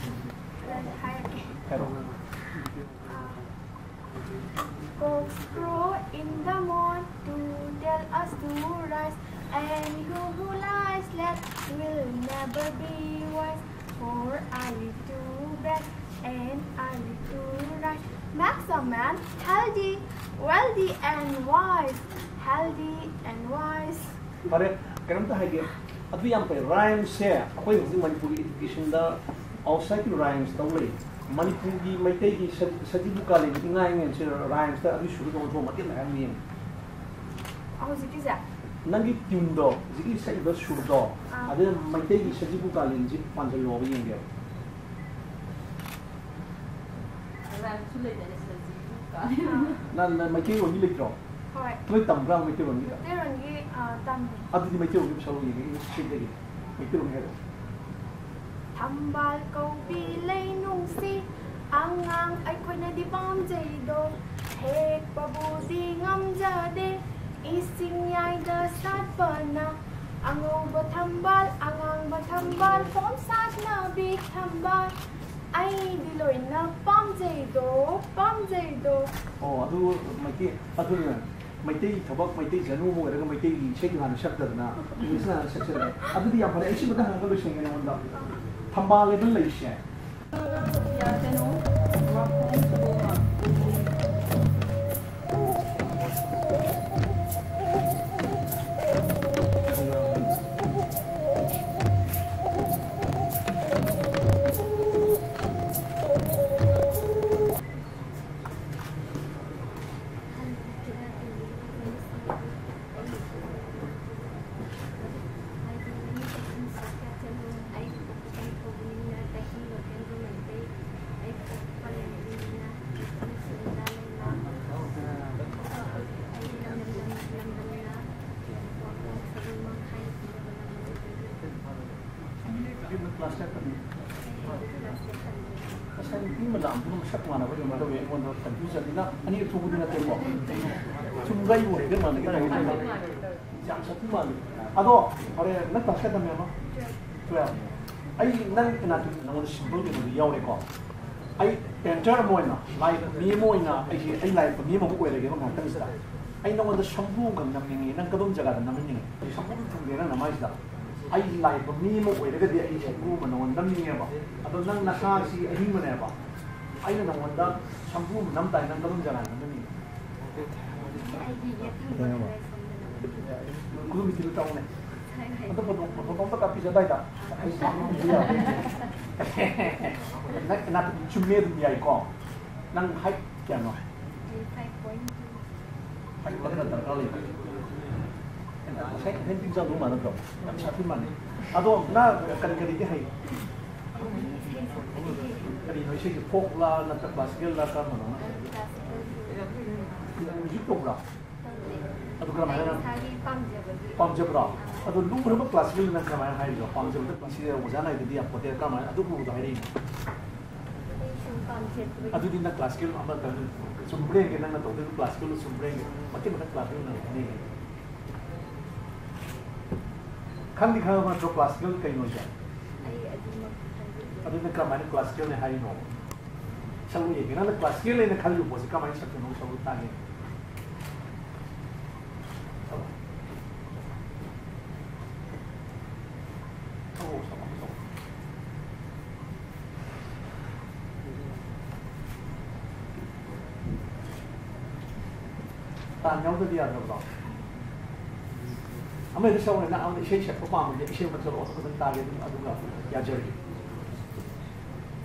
ꯍꯥꯏꯔꯛꯀꯦ꯫ ꯍꯥꯏꯔꯛꯑꯣ꯫ Cocks crow in the morn to tell us to rise, and who who lies late will never be wise. For early to bed and early to rise makes a man healthy, wealthy and wise. Healthy and wise. ꯐꯔꯦ, ꯀꯩꯅꯣꯝꯇ ꯍꯥꯏꯒꯦ꯫ ꯑꯗꯨ ꯌꯥꯝ ꯐꯩ꯫ ꯔꯥꯏꯝꯁꯦ ꯑꯩꯈꯣꯏ ꯍꯧꯖꯤꯛ ꯃꯅꯤꯄꯨꯔꯒꯤ ꯏꯗꯨꯀꯦꯁꯟꯗ ꯑꯥꯎꯠꯁꯥꯏꯠꯀꯤ ꯔꯥꯏꯝꯁ ꯇꯧ ꯂꯩ꯫ ꯃꯅꯤꯄꯨꯔꯒꯤ ꯃꯩꯇꯩꯒꯤ ꯁ-, ꯁꯖꯤꯕꯨ ꯀꯥꯂꯦꯟꯒꯤ ꯏꯉꯥ ꯏꯉꯦꯟꯁꯦ ꯔꯥꯏꯝꯁꯇ ꯑꯗꯨꯒꯤ ꯁꯨꯔꯗ ꯑꯣꯟꯊꯣꯛꯑ ꯃꯇꯦꯛ ꯑꯃ ꯍꯥꯏꯔꯝꯒꯦ ꯌꯦꯡꯉꯨ꯫ ꯍꯧꯖꯤꯛꯀꯤꯁꯦ? ꯅꯪꯒꯤ ꯇ꯭ꯌꯨꯟꯗꯣ, ꯍꯧꯖꯤꯛꯀꯤ ꯁꯛꯏꯕ ꯁꯨꯔꯗꯣ, ꯑꯥ꯫ ꯑꯗꯨꯅ ꯃꯩꯇꯩꯒꯤ ꯁꯖꯤꯕꯨ ꯀꯥꯂꯦꯟꯁꯤ ꯄꯥꯟꯁꯤꯜꯂꯣꯕ ꯌꯦꯡꯒꯦꯕ꯫ ꯔꯥꯏꯝꯁꯨ ꯂꯩꯗꯥꯏꯅꯦ, ꯁꯖꯤꯕꯨ ꯀꯥꯂꯦꯟ꯫ ꯅꯪ, ꯅꯪ ꯃꯩꯇꯩꯔꯣꯟꯒꯤ ꯂꯩꯇ꯭ꯔꯣ? ꯍꯣꯏ꯫ ꯅꯣꯏ ꯇꯝꯕ꯭ꯔꯥ ꯃꯩꯇꯩꯔꯣꯟꯒꯤꯗ? ꯃꯩꯇꯩꯔꯣꯟꯒꯤ, ꯑꯥ, ꯇꯝꯃꯦ꯫ ꯑꯗꯨꯗꯤ ꯃꯩꯇꯩꯔꯣꯟꯒꯤ ꯁꯔꯨꯛ ꯌꯦꯡꯒꯦ, ꯏꯪꯂꯤꯁ ꯁꯤꯗꯒꯤ꯫ ꯃꯩꯇꯩꯔꯣꯟꯒꯤ ꯍꯥꯏꯔꯛꯑꯣ꯫ ꯊꯝꯕꯥꯜ ꯀꯧꯕꯤ ꯂꯩꯅꯨꯡꯁꯤ ꯑꯉꯥꯡ ꯑꯩꯈꯣꯏꯅꯗꯤ ꯄꯥꯝꯖꯩꯗꯣ, ꯍꯦꯛꯄꯕꯨꯗꯤ ꯉꯝꯖꯗꯦ, ꯏꯁꯤꯡꯌꯥꯏꯗ ꯁꯥꯠꯄꯅ ꯑꯉꯧꯕ ꯊꯝꯕꯥꯜ, ꯑꯉꯥꯡꯕ ꯊꯝꯕꯥꯜ, ꯄꯣꯝ ꯁꯥꯠꯅꯕꯤ ꯊꯝꯕꯥꯜ꯫ ꯑꯩꯗꯤ ꯂꯣꯏꯅ ꯄꯥꯝꯖꯩꯗꯣ, ꯄꯥꯝꯖꯩꯗꯣ꯫ ꯑꯣ, ꯑꯗꯨ ꯃꯩꯇꯩ, ꯑꯗꯨꯅ ꯃꯩꯇꯩ ꯊꯕꯛ, ꯃꯩꯇꯩ ꯖꯅꯨ ꯑꯃ ꯑꯣꯏꯔꯒ ꯃꯩꯇꯩꯒꯤ ꯏꯁꯩꯗꯨ ꯍꯥꯟꯅ ꯁꯛꯇꯗꯅ ꯏꯪꯂꯤꯁꯅ ꯍꯥꯟꯅ ꯁꯛꯆꯜꯂꯦ꯫ ꯑꯗꯨꯗꯤ ꯌꯥꯝ ꯐꯔꯦ꯫ ꯑꯩ ꯁꯤꯃꯇ ꯍꯪꯉꯒ ꯂꯣꯏꯁꯤꯟꯒꯦ ꯅꯉꯣꯟꯗ꯫ ꯊꯝꯕꯥꯜ ꯍꯥꯏꯕ ꯂꯩꯁꯦ, ꯀ꯭ꯂꯥꯁ ꯀꯌꯥ ꯇꯝꯃꯤ? ꯉꯁꯥꯏ ꯅꯨꯄꯤ ꯑꯃ ꯂꯥꯛꯑꯝꯕꯗꯨꯅ ꯃꯁꯛ ꯃꯥꯟꯅꯕ ꯀꯩꯅꯣ ꯇꯧꯋꯦ, ꯑꯩꯉꯣꯟꯗ ꯀꯟꯐ꯭ꯌꯨꯁ ꯆꯠꯂꯤ꯫ ꯅꯪ ꯑꯅꯤꯔꯛ ꯊꯣꯛꯄꯗꯤ ꯅꯠꯇꯦꯀꯣ? ꯆꯨꯝꯕ꯭ꯔꯥ? ꯑꯩꯕꯨ ꯍꯦꯛꯇ ꯃꯥꯟꯅꯒꯦ ꯇꯧꯋꯦ꯫ ꯌꯥꯝ ꯁꯥꯊꯤ ꯃꯥꯜꯂꯤ꯫ ꯑꯗꯣ ꯐꯔꯦ, ꯅꯪ ꯀ꯭ꯂꯥꯁ ꯀꯌꯥ ꯇꯝꯃꯦꯕ? ꯇꯨꯌꯦꯜꯐ꯫ ꯑꯩ ꯅꯪ ꯑꯦꯅꯥꯇꯣꯃꯤ ꯅꯉꯣꯟꯗ ꯁꯤꯝꯄꯜ ꯀꯩꯅꯣꯗꯤ ꯌꯥꯎꯔꯦꯀꯣ꯫ ꯑꯩ ꯄꯦꯟꯇꯔ ꯑꯃ ꯑꯣꯏꯅ, ꯂꯥꯏ ꯌꯦꯛꯄ ꯃꯤ ꯑꯃ ꯑꯣꯏꯅ, ꯑꯩꯁꯦ, ꯑꯩ ꯂꯥꯏ ꯌꯦꯛꯄ ꯃꯤ ꯑꯃꯕꯨ ꯑꯣꯏꯔꯒꯦꯕ ꯉꯥꯏꯍꯥꯛꯇꯪꯁꯤꯗ꯫ ꯑꯩ ꯅꯉꯣꯟꯗ ꯁꯝꯕꯨ ꯑꯃꯈꯛ ꯅꯝꯅꯤꯡꯉꯤ꯫ ꯅꯪ ꯀꯗꯣꯝ ꯖꯒꯥꯗ ꯅꯝꯍꯟꯅꯤꯡꯉꯤ? ꯑꯩ ꯁꯝꯕꯨ ꯑꯃ ꯊꯝꯒꯦ ꯅꯪ ꯅꯃꯥꯏꯁꯤꯗ꯫ ꯑꯩ ꯂꯥꯏ ꯌꯦꯛꯄ ꯃꯤ ꯑꯃ ꯑꯣꯏꯔꯒꯗꯤ ꯑꯩ ꯁꯝꯕꯨ ꯑꯃ ꯅꯉꯣꯟꯗ ꯅꯝꯅꯤꯡꯉꯦꯕ꯫ ꯑꯗꯣ ꯅꯪ ꯅꯁꯥꯁꯤ ꯑꯍꯤꯡꯕꯅꯦꯕ꯫ ꯑꯩꯅ ꯅꯉꯣꯟꯗ ꯁꯝꯕꯨ ꯑꯃ ꯅꯝ ꯇꯥꯏ, ꯅꯪ ꯀꯗꯣꯝ ꯖꯒꯥꯗ ꯅꯝꯍꯟꯅꯤꯡꯉꯤ? ꯑꯩꯒꯤ ꯌꯦꯠ ꯊꯪꯕ ꯈꯔ ꯁꯣꯝꯗ ꯅꯝꯕꯤꯌꯨ꯫ ꯈꯨꯗꯣꯝ ꯃꯤꯠꯇꯨꯗ ꯇꯧꯅꯦ꯫ ꯍꯣꯏ, ꯍꯣꯏ꯫ ꯑꯗꯣ ꯐꯣꯇꯣ, ꯐꯣꯇꯣ ꯑꯝꯇ ꯀꯥꯞꯄꯤꯁꯦ ꯑꯗꯥꯏꯗ꯫ ꯑꯩ ꯁꯝꯕꯨ ꯑꯃ ꯌꯥꯎꯔꯦ꯫ ꯅꯪ ꯅꯥꯇꯣꯟ ꯆꯨꯝꯃꯦ ꯑꯗꯨꯝ ꯌꯥꯏꯀꯣ? ꯅꯪ ꯍꯥꯏꯠ ꯀꯌꯥꯅꯣ? ꯑꯩ ꯐꯥꯏꯚ ꯄꯣꯏꯟ ꯇꯨ꯫ ꯍꯥꯏꯠ ꯃꯊꯛꯇ ꯗꯔꯀꯥꯔ ꯂꯩꯕ꯫ ꯉꯁꯥꯏ ꯍꯦꯟ ꯄꯤꯡ ꯆꯥꯕꯗꯨ ꯃꯥꯟꯅꯗ꯭ꯔꯣ? ꯌꯥꯝ ꯁꯥꯊꯤ ꯃꯥꯟꯅꯩ꯫ ꯑꯗꯣ ꯅꯪ ꯀꯔꯤ ꯀꯔꯤꯗꯤ ꯍꯩ? ꯀꯔꯤꯅꯣ ꯏꯁꯩꯁꯦ? ꯐꯣꯛꯂꯥ ꯅꯠꯇ꯭ꯔ ꯀ꯭ꯂꯥꯁꯤꯀꯦꯜꯂꯥ, ꯀꯔꯝꯕꯅꯣ? ꯃ꯭ꯌꯨꯖꯤꯛ ꯇꯧꯕ꯭ꯔꯥ? ꯑꯗꯨ ꯀꯔꯝꯍꯥꯏꯅ? ꯏꯁꯥꯒꯤ ꯄꯥꯝꯖꯕꯒꯤ꯫ ꯄꯥꯝꯖꯕ꯭ꯔꯣ? ꯑꯗꯣ ꯂꯨꯔꯕ ꯀ꯭ꯂꯥꯁꯤꯀꯦꯜꯗ ꯅꯪ ꯀꯔꯝꯍꯥꯏꯅ ꯍꯥꯏꯔꯤꯅꯣ? ꯄꯥꯝꯖꯕꯗ ꯀ꯭ꯂꯥꯁꯤꯀꯦꯜ ꯑꯣꯖꯥ ꯅꯥꯏꯗꯗꯤ ꯌꯥꯝ ꯄꯣꯠꯇꯦ, ꯀꯔꯝꯍꯥꯏꯅ ꯑꯗꯨꯒꯨꯝꯕꯗꯣ ꯍꯥꯏꯔꯛꯏꯅꯣ? ꯑꯩ ꯁꯨꯝ ꯄꯥꯝꯈꯤꯗ꯭ꯔꯦ꯫ ꯑꯗꯨꯗꯤ ꯅꯪ classical ꯑꯃ ꯇꯧ-, ꯆꯨꯝꯕ꯭ꯔꯥ ꯌꯦꯡꯒꯦ, ꯅꯪꯅ ꯇꯧꯗꯣꯏꯗꯣ classical ꯆꯨꯝꯕ꯭ꯔꯥ ꯌꯦꯡꯒꯦ, ꯃꯇꯦꯛ ꯃꯇꯦꯛ classical ꯅꯪ ꯍꯩꯅꯩ꯫ ꯈꯪꯗꯤ ꯈꯪꯉꯕ ꯅꯠꯇ꯭ꯔꯣ classical ꯀꯩꯅꯣꯁꯦ? ꯑꯩ ꯑꯗꯨꯃꯛ ꯈꯪꯖꯗꯦ꯫ ꯑꯗꯨꯅ ꯀꯃꯥꯏꯅ classicalꯅꯦ ꯍꯥꯏꯔꯤꯅꯣ? ꯁꯛꯂꯛꯑꯣ ꯌꯦꯡꯒꯦ꯫ ꯅꯪꯅ classical ꯍꯥꯏꯅ ꯈꯜꯂꯤꯕ ꯄꯣꯠꯁꯦ ꯀꯃꯥꯏꯅ ꯁꯛꯇꯣꯏꯅꯣ? ꯁꯛꯂꯛꯑꯣ ꯇꯥꯒꯦ꯫ ꯁꯛꯂꯛꯑꯣ꯫ ꯁꯛꯂꯛꯑꯣ, ꯁꯛꯂꯛꯑꯣ, ꯁꯛꯂꯛꯑꯣ꯫ ꯇꯥꯟ ꯌꯥꯎꯗꯗꯤ ꯌꯥꯗ꯭ꯔꯕ꯭ꯔꯣ? ꯑꯃ ꯍꯦꯛꯇ ꯁꯛꯎꯅꯦ, ꯅꯪ ꯑꯃ ꯏꯁꯩ ꯁꯛꯄ ꯄꯥꯝꯃꯗꯤ ꯏꯁꯩ ꯑꯃ ꯁꯛꯂꯛꯑꯣ, ꯑꯗꯨ ꯈꯛꯇꯪ ꯇꯥꯒꯦ, ꯑꯗꯨꯝ, ꯑꯗꯨꯒ ꯌꯥꯖꯔꯒꯦ꯫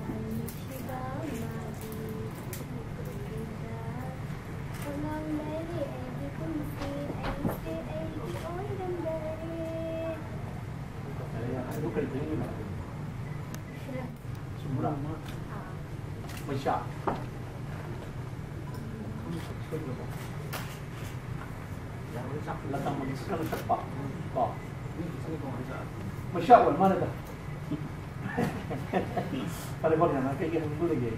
ꯅꯨꯡꯁꯤꯕ ꯃꯥꯒꯤ ꯄꯨꯛꯅꯤꯡꯗ ꯈꯣꯡꯂꯪ ꯂꯩꯔꯤ ꯑꯩꯒꯤ ꯄꯨꯟꯁꯤ, ꯑꯩꯁꯦ ꯑꯩꯒꯤ ꯑꯣꯏꯔꯝꯗꯔꯦ꯫ ꯌꯥꯔꯦ, ꯌꯥꯔꯦ꯫ ꯑꯗꯨ ꯀꯔꯤ ꯐꯤꯂꯝꯒꯤꯅꯣ? ꯐꯤꯂꯝ꯫ ꯆꯨꯝꯕ꯭ꯔꯥ? ꯑꯥ꯫ ꯃꯩꯁꯥ꯫ ꯁꯣꯏꯗ꯭ꯔꯕꯣ? ꯂꯇꯥ ꯃꯪꯒꯦꯁꯀꯔꯅ ꯁꯛꯄ꯫ ꯀꯣ? ꯃꯩꯁꯥ ꯑꯣꯏꯔ ꯃꯥꯜꯂꯦꯗ꯫ ꯐꯔꯦ, ꯐꯔꯦ, ꯅꯪ ꯀꯩꯀꯩ ꯍꯪꯅꯤꯡꯕ ꯂꯩꯒꯦ?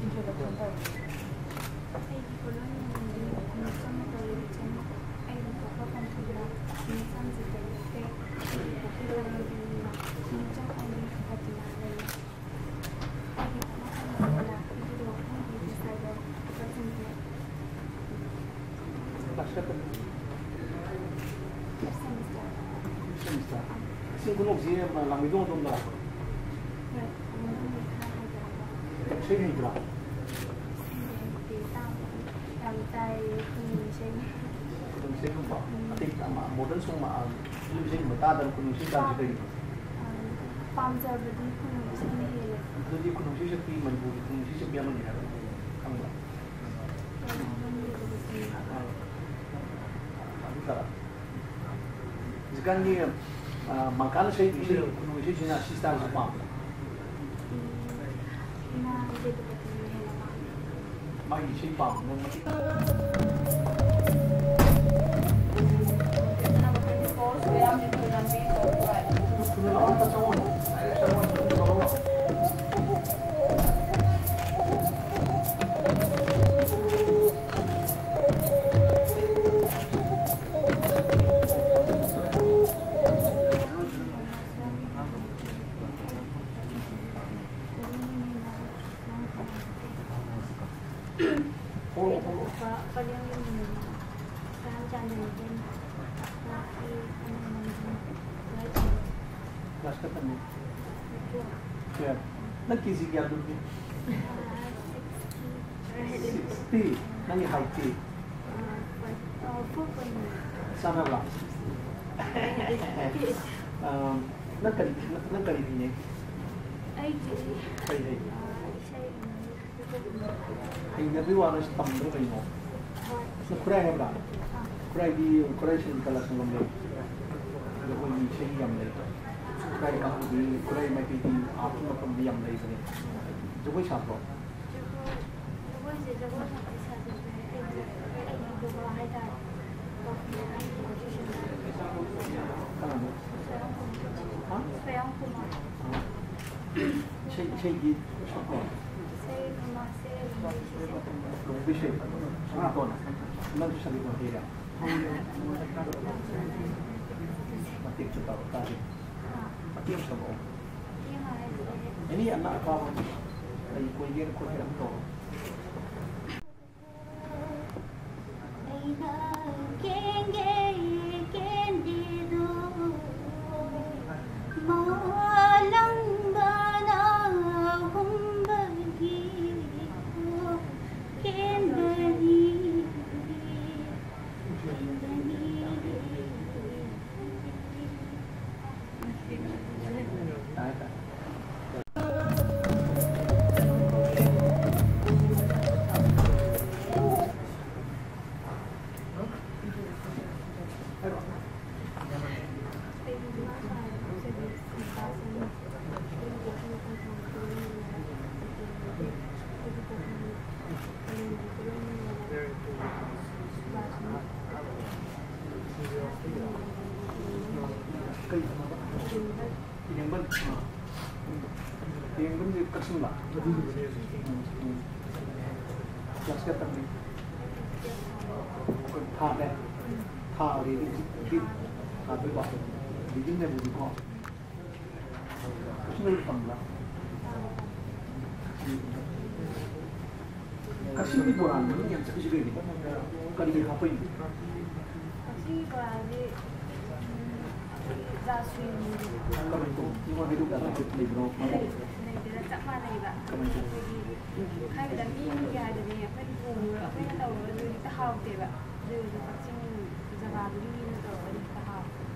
Introduction ꯇꯧꯔꯛꯀꯦ꯫ ꯑꯩꯒꯤ ꯄꯣꯠꯂꯝ ꯌꯣꯟꯕꯤ ꯃꯤꯆꯝ ꯀꯧꯏ, ꯏꯆꯝ꯫ ꯑꯩꯒꯤ ꯄꯣꯠꯂꯝ ꯄꯟꯊꯨꯡꯗ ꯃꯤꯆꯝꯁꯤꯡꯗ ꯂꯦꯞꯄꯦ꯫ ꯑꯩꯒꯤ ꯄꯣꯠꯂꯝ ꯌꯣꯟꯕꯤ ꯃꯤꯆꯝ ꯑꯅꯤ ꯐꯇꯤꯃꯥ ꯂꯩ꯫ ꯑꯩꯒꯤ ꯄꯣꯠꯂꯝ ꯄꯟꯊꯨꯡꯗ ꯂꯥꯛꯄꯤꯔꯤꯕ ꯃꯐꯝꯒꯤ ꯉꯁꯥꯏꯗꯣ ꯀꯛꯆꯤꯡꯒꯤ Class ꯀꯌꯥ ꯇꯝꯃꯤ? Fifth semester꯫ Fifth semester꯫ ꯆꯤꯡ ꯈꯨꯅꯧꯁꯤ ꯂꯥꯡꯃꯩꯗꯣꯡ ꯑꯗꯣꯝꯗ ꯂꯥꯛꯄ꯭ꯔꯣ? ꯍꯣꯏ, ꯂꯥꯡꯃꯩꯗꯣꯡꯗꯒꯤ ꯈꯔ ꯍꯥꯏꯊꯔꯒ꯫ ꯏꯁꯩ ꯍꯩꯕ꯭ꯔꯥ? ꯏꯁꯩ ꯍꯩꯇꯦ, ꯇꯥꯕ ꯌꯥꯏꯌꯦ, ꯈꯨꯅꯨꯡ ꯏꯁꯩ꯫ ꯈꯨꯅꯨꯡ ꯏꯁꯩꯒꯨꯝꯕ ꯑꯇꯩ ꯑꯃ modern song, ꯃꯥ ꯐꯤꯂꯝ ꯏꯁꯩꯒꯨꯝꯕ ꯇꯥꯗꯕ, ꯈꯨꯅꯨꯡ ꯏꯁꯩ ꯇꯥꯕꯁꯤ ꯀꯩꯒꯤꯅꯣ? ꯄꯥꯝꯖꯕꯗꯤ ꯈꯨꯅꯨꯡ ꯏꯁꯩꯅ ꯍꯦꯜꯂꯦ꯫ ꯑꯗꯨꯗꯤ ꯈꯨꯅꯨꯡ ꯏꯁꯩ ꯁꯛꯄꯤ, ꯃꯅꯤꯄꯨꯔꯒꯤ ꯈꯨꯅꯨꯡ ꯏꯁꯩ ꯁꯛꯄꯤ ꯑꯃꯅꯤ ꯍꯥꯏꯕ ꯈꯪꯕ꯭ꯔꯥ? ꯀꯅꯥꯅꯣ ꯈꯪꯗꯦ꯫ ꯑꯗꯨ ꯈꯔ ꯍꯧꯖꯤꯛꯀꯥꯟꯒꯤ, ꯑ, ꯃꯪꯀꯥꯅ ꯁꯛꯏꯕ ꯏꯁꯩ, ꯈꯨꯅꯨꯡ ꯏꯁꯩꯁꯤꯅ ꯁꯤ style ꯁꯦ ꯄꯥꯝꯕ꯭ꯔꯥ? ꯎꯝ, ꯏꯃꯥ ꯖꯒꯄꯇꯤꯅ ꯍꯦꯟꯅ ꯄꯥꯝꯃꯦ꯫ ꯃꯥꯒꯤ ꯏꯁꯩ ꯄꯥꯝꯕꯅ ꯃꯇꯤꯛ ꯀꯂꯦꯟꯒꯤ ꯃꯅꯤꯅ ꯁꯅꯥꯝꯆꯥꯟꯗꯅ ꯏꯕꯦꯝꯃ꯫ ꯃꯍꯥꯛꯀꯤ ꯃꯃꯤꯡ ꯅꯝꯗꯨꯅ ꯂꯥꯏ ꯆꯤꯡꯕ꯫ ꯀ꯭ꯂꯥꯁ ꯀꯌꯥ ꯇꯝꯃꯤ? ꯅꯠꯇ꯭ꯔꯣ? ꯇꯨꯌꯦꯜꯞ꯫ ꯅꯪ ꯀꯦ ꯖꯤ ꯀꯌꯥ ꯂꯨꯝꯃꯤ? ꯑꯥ, sixty꯫ Sixty꯫ ꯅꯪꯒꯤ height ꯇꯤ? ꯑꯥ, ꯐꯣꯔ ꯄꯣꯏꯟ ꯅꯥꯏꯟ꯫ ꯆꯥꯟꯅꯕ꯭ꯔꯥ? ꯑꯥ, ꯅꯪ ꯀꯔꯤ, ꯅꯪ ꯀꯔꯤ ꯍꯩꯅꯩ? ꯑꯩꯒꯤ ꯀꯔꯤ ꯍꯩ? ꯑꯥ, ꯏꯁꯩ ꯍꯩꯅꯕꯤ ꯋꯥꯅ ꯇꯝꯕ꯭ꯔꯥ ꯀꯩꯅꯣ? ꯍꯣꯏ꯫ ꯅꯪ ꯈꯨꯔꯥꯏ ꯍꯥꯏꯕ꯭ꯔꯥ? ꯑꯥ꯫ ꯈꯨꯔꯥꯏꯗꯤ, ꯈꯨꯔꯥꯏ ꯁꯤꯜ ꯀꯂꯥ ꯁꯪꯒꯝ ꯂꯩ꯫ ꯑꯗꯣ ꯑꯩꯈꯣꯏꯒꯤ ꯏꯁꯩ ꯌꯥꯝ ꯂꯩ꯫ ꯈꯨꯔꯥꯏ ꯀꯥꯡꯕꯨꯗꯤ, ꯈꯨꯔꯥꯏ ꯃꯥꯏꯀꯩꯗꯤ ꯑꯥꯔꯠꯀꯤ ꯃꯐꯝꯗꯤ ꯌꯥꯝ ꯂꯩꯕꯅꯦ꯫ ꯖꯒꯣꯏ ꯁꯥꯕ꯭ꯔꯣ? ꯖꯒꯣꯏ, ꯖꯒꯣꯏꯁꯦ ꯖꯒꯣꯏꯃꯛꯇꯤ ꯁꯥꯖꯗ꯭ꯔꯦ꯫ ꯑꯩꯒꯤ, ꯑꯩꯒꯤ ꯕꯕꯥ ꯍꯥꯏꯇꯥꯔꯦ꯫ ꯀꯅꯥꯅꯣ? ꯁꯣꯌꯝ ꯀꯨꯃꯥꯔ꯫ ꯍꯥ? ꯁꯣꯌꯝ ꯀꯨꯃꯥꯔ꯫ ꯏꯁꯩ, ꯏꯁꯩꯗꯤ ꯁꯛꯄ꯭ꯔꯣ? ꯏꯁꯩ ꯃꯥꯁꯦ ꯂꯨꯍꯣꯡꯕ ꯏꯁꯩ ꯁꯛꯄ꯫ ꯂꯨꯍꯣꯡꯕ ꯏꯁꯩ꯫ ꯁꯛꯅꯤꯡꯗꯣꯟ꯫ ꯅꯪꯁꯨ ꯁꯛꯅꯤꯡꯗꯣꯟ ꯍꯩꯔꯦ? ꯃꯇꯦꯛꯇ ꯇꯧꯔ ꯇꯥꯒꯦ꯫ ꯃꯇꯦꯛ ꯑꯃ ꯁꯛꯂꯛꯑꯣ꯫ ꯑꯦꯅꯤ ꯑꯅ ꯑꯄꯥꯕ ꯑꯃ꯫ ꯑꯩ ꯀꯣꯏꯒꯦꯔꯥ ꯈꯣꯠꯀꯦꯔꯥ ꯑꯃ ꯇꯧꯔꯣ꯫ ꯑꯩꯅ ꯀꯦꯟꯒꯦ ꯀꯦꯟꯗꯦꯗꯣ ꯃꯥꯂꯪꯕꯅ ꯍꯨꯝꯕꯒꯤ ꯀꯦꯟꯕꯅꯤ꯫ ꯀꯩ ꯊꯝꯃꯕ? ꯏꯔꯦꯡꯕꯝ꯫ ꯑꯥ꯫ ꯏꯔꯦꯡꯕꯝꯁꯦ ꯀꯛꯆꯤꯡꯂꯥ? ꯎꯝ, ꯎꯝ꯫ ꯀ꯭ꯂꯥꯁ ꯀꯌꯥ ꯇꯝꯃꯤ? ꯊꯥ ꯀꯌꯥ? ꯊꯥ ꯑꯣꯏꯔꯦ ꯑꯗꯨꯗꯤ꯫ ꯊꯥꯗꯣꯏꯕ꯫ ꯕꯤꯒꯤꯟ ꯂꯦꯕꯦꯜꯅꯤꯀꯣ꯫ ꯀꯛꯆꯤꯡꯗ ꯇꯝꯕ꯭ꯔꯥ? ꯀꯛꯆꯤꯡꯒꯤ ꯕꯣꯔꯥ ꯃꯃꯤꯡ ꯌꯥꯝ ꯆꯠꯂꯤꯁꯤ ꯀꯩꯒꯤꯅꯣ? ꯀꯔꯤ ꯍꯥꯞꯄꯩꯅꯣ? ꯀꯛꯆꯤꯡꯒꯤ ꯕꯣꯔꯥꯁꯤ, ꯎꯝ, ꯑꯩꯈꯣꯏꯒꯤ ꯖꯥꯁꯃꯤꯟ꯫ ꯀꯃꯥꯏꯅ ꯇꯧꯕ? ꯑꯩꯉꯣꯟꯗ ꯍꯥꯏꯗꯣꯛ ꯌꯥꯗꯕ ꯂꯩꯕ꯭ꯔꯣ? ꯂꯩ-, ꯂꯩꯇꯦꯗ, ꯆꯞ ꯃꯥꯟꯅꯩꯕ꯫ ꯀꯃꯥꯏꯅ ꯇꯧꯕ? ꯑꯩꯈꯣꯏꯒꯤ ꯈꯪꯗꯦꯗ, ꯃꯤ ꯃꯤꯒꯤ ꯍꯥꯏꯗꯨꯅꯦ, ꯑꯩꯈꯣꯏꯅ ꯊꯣꯡꯉꯒ, ꯑꯩꯈꯣꯏꯅ ꯇꯧꯔꯒ ꯑꯗꯨꯗꯤ ꯍꯦꯛꯇ ꯍꯥꯎꯇꯦꯕ꯫ ꯑꯗꯨ ꯑꯣꯏꯔꯁꯨ ꯀꯛꯆꯤꯡ ꯖꯒꯥꯗꯨꯒꯤ ꯃꯤꯅ ꯇꯧꯔꯒꯗꯤ ꯍꯦꯛꯇ ꯍꯥꯎꯋꯦ꯫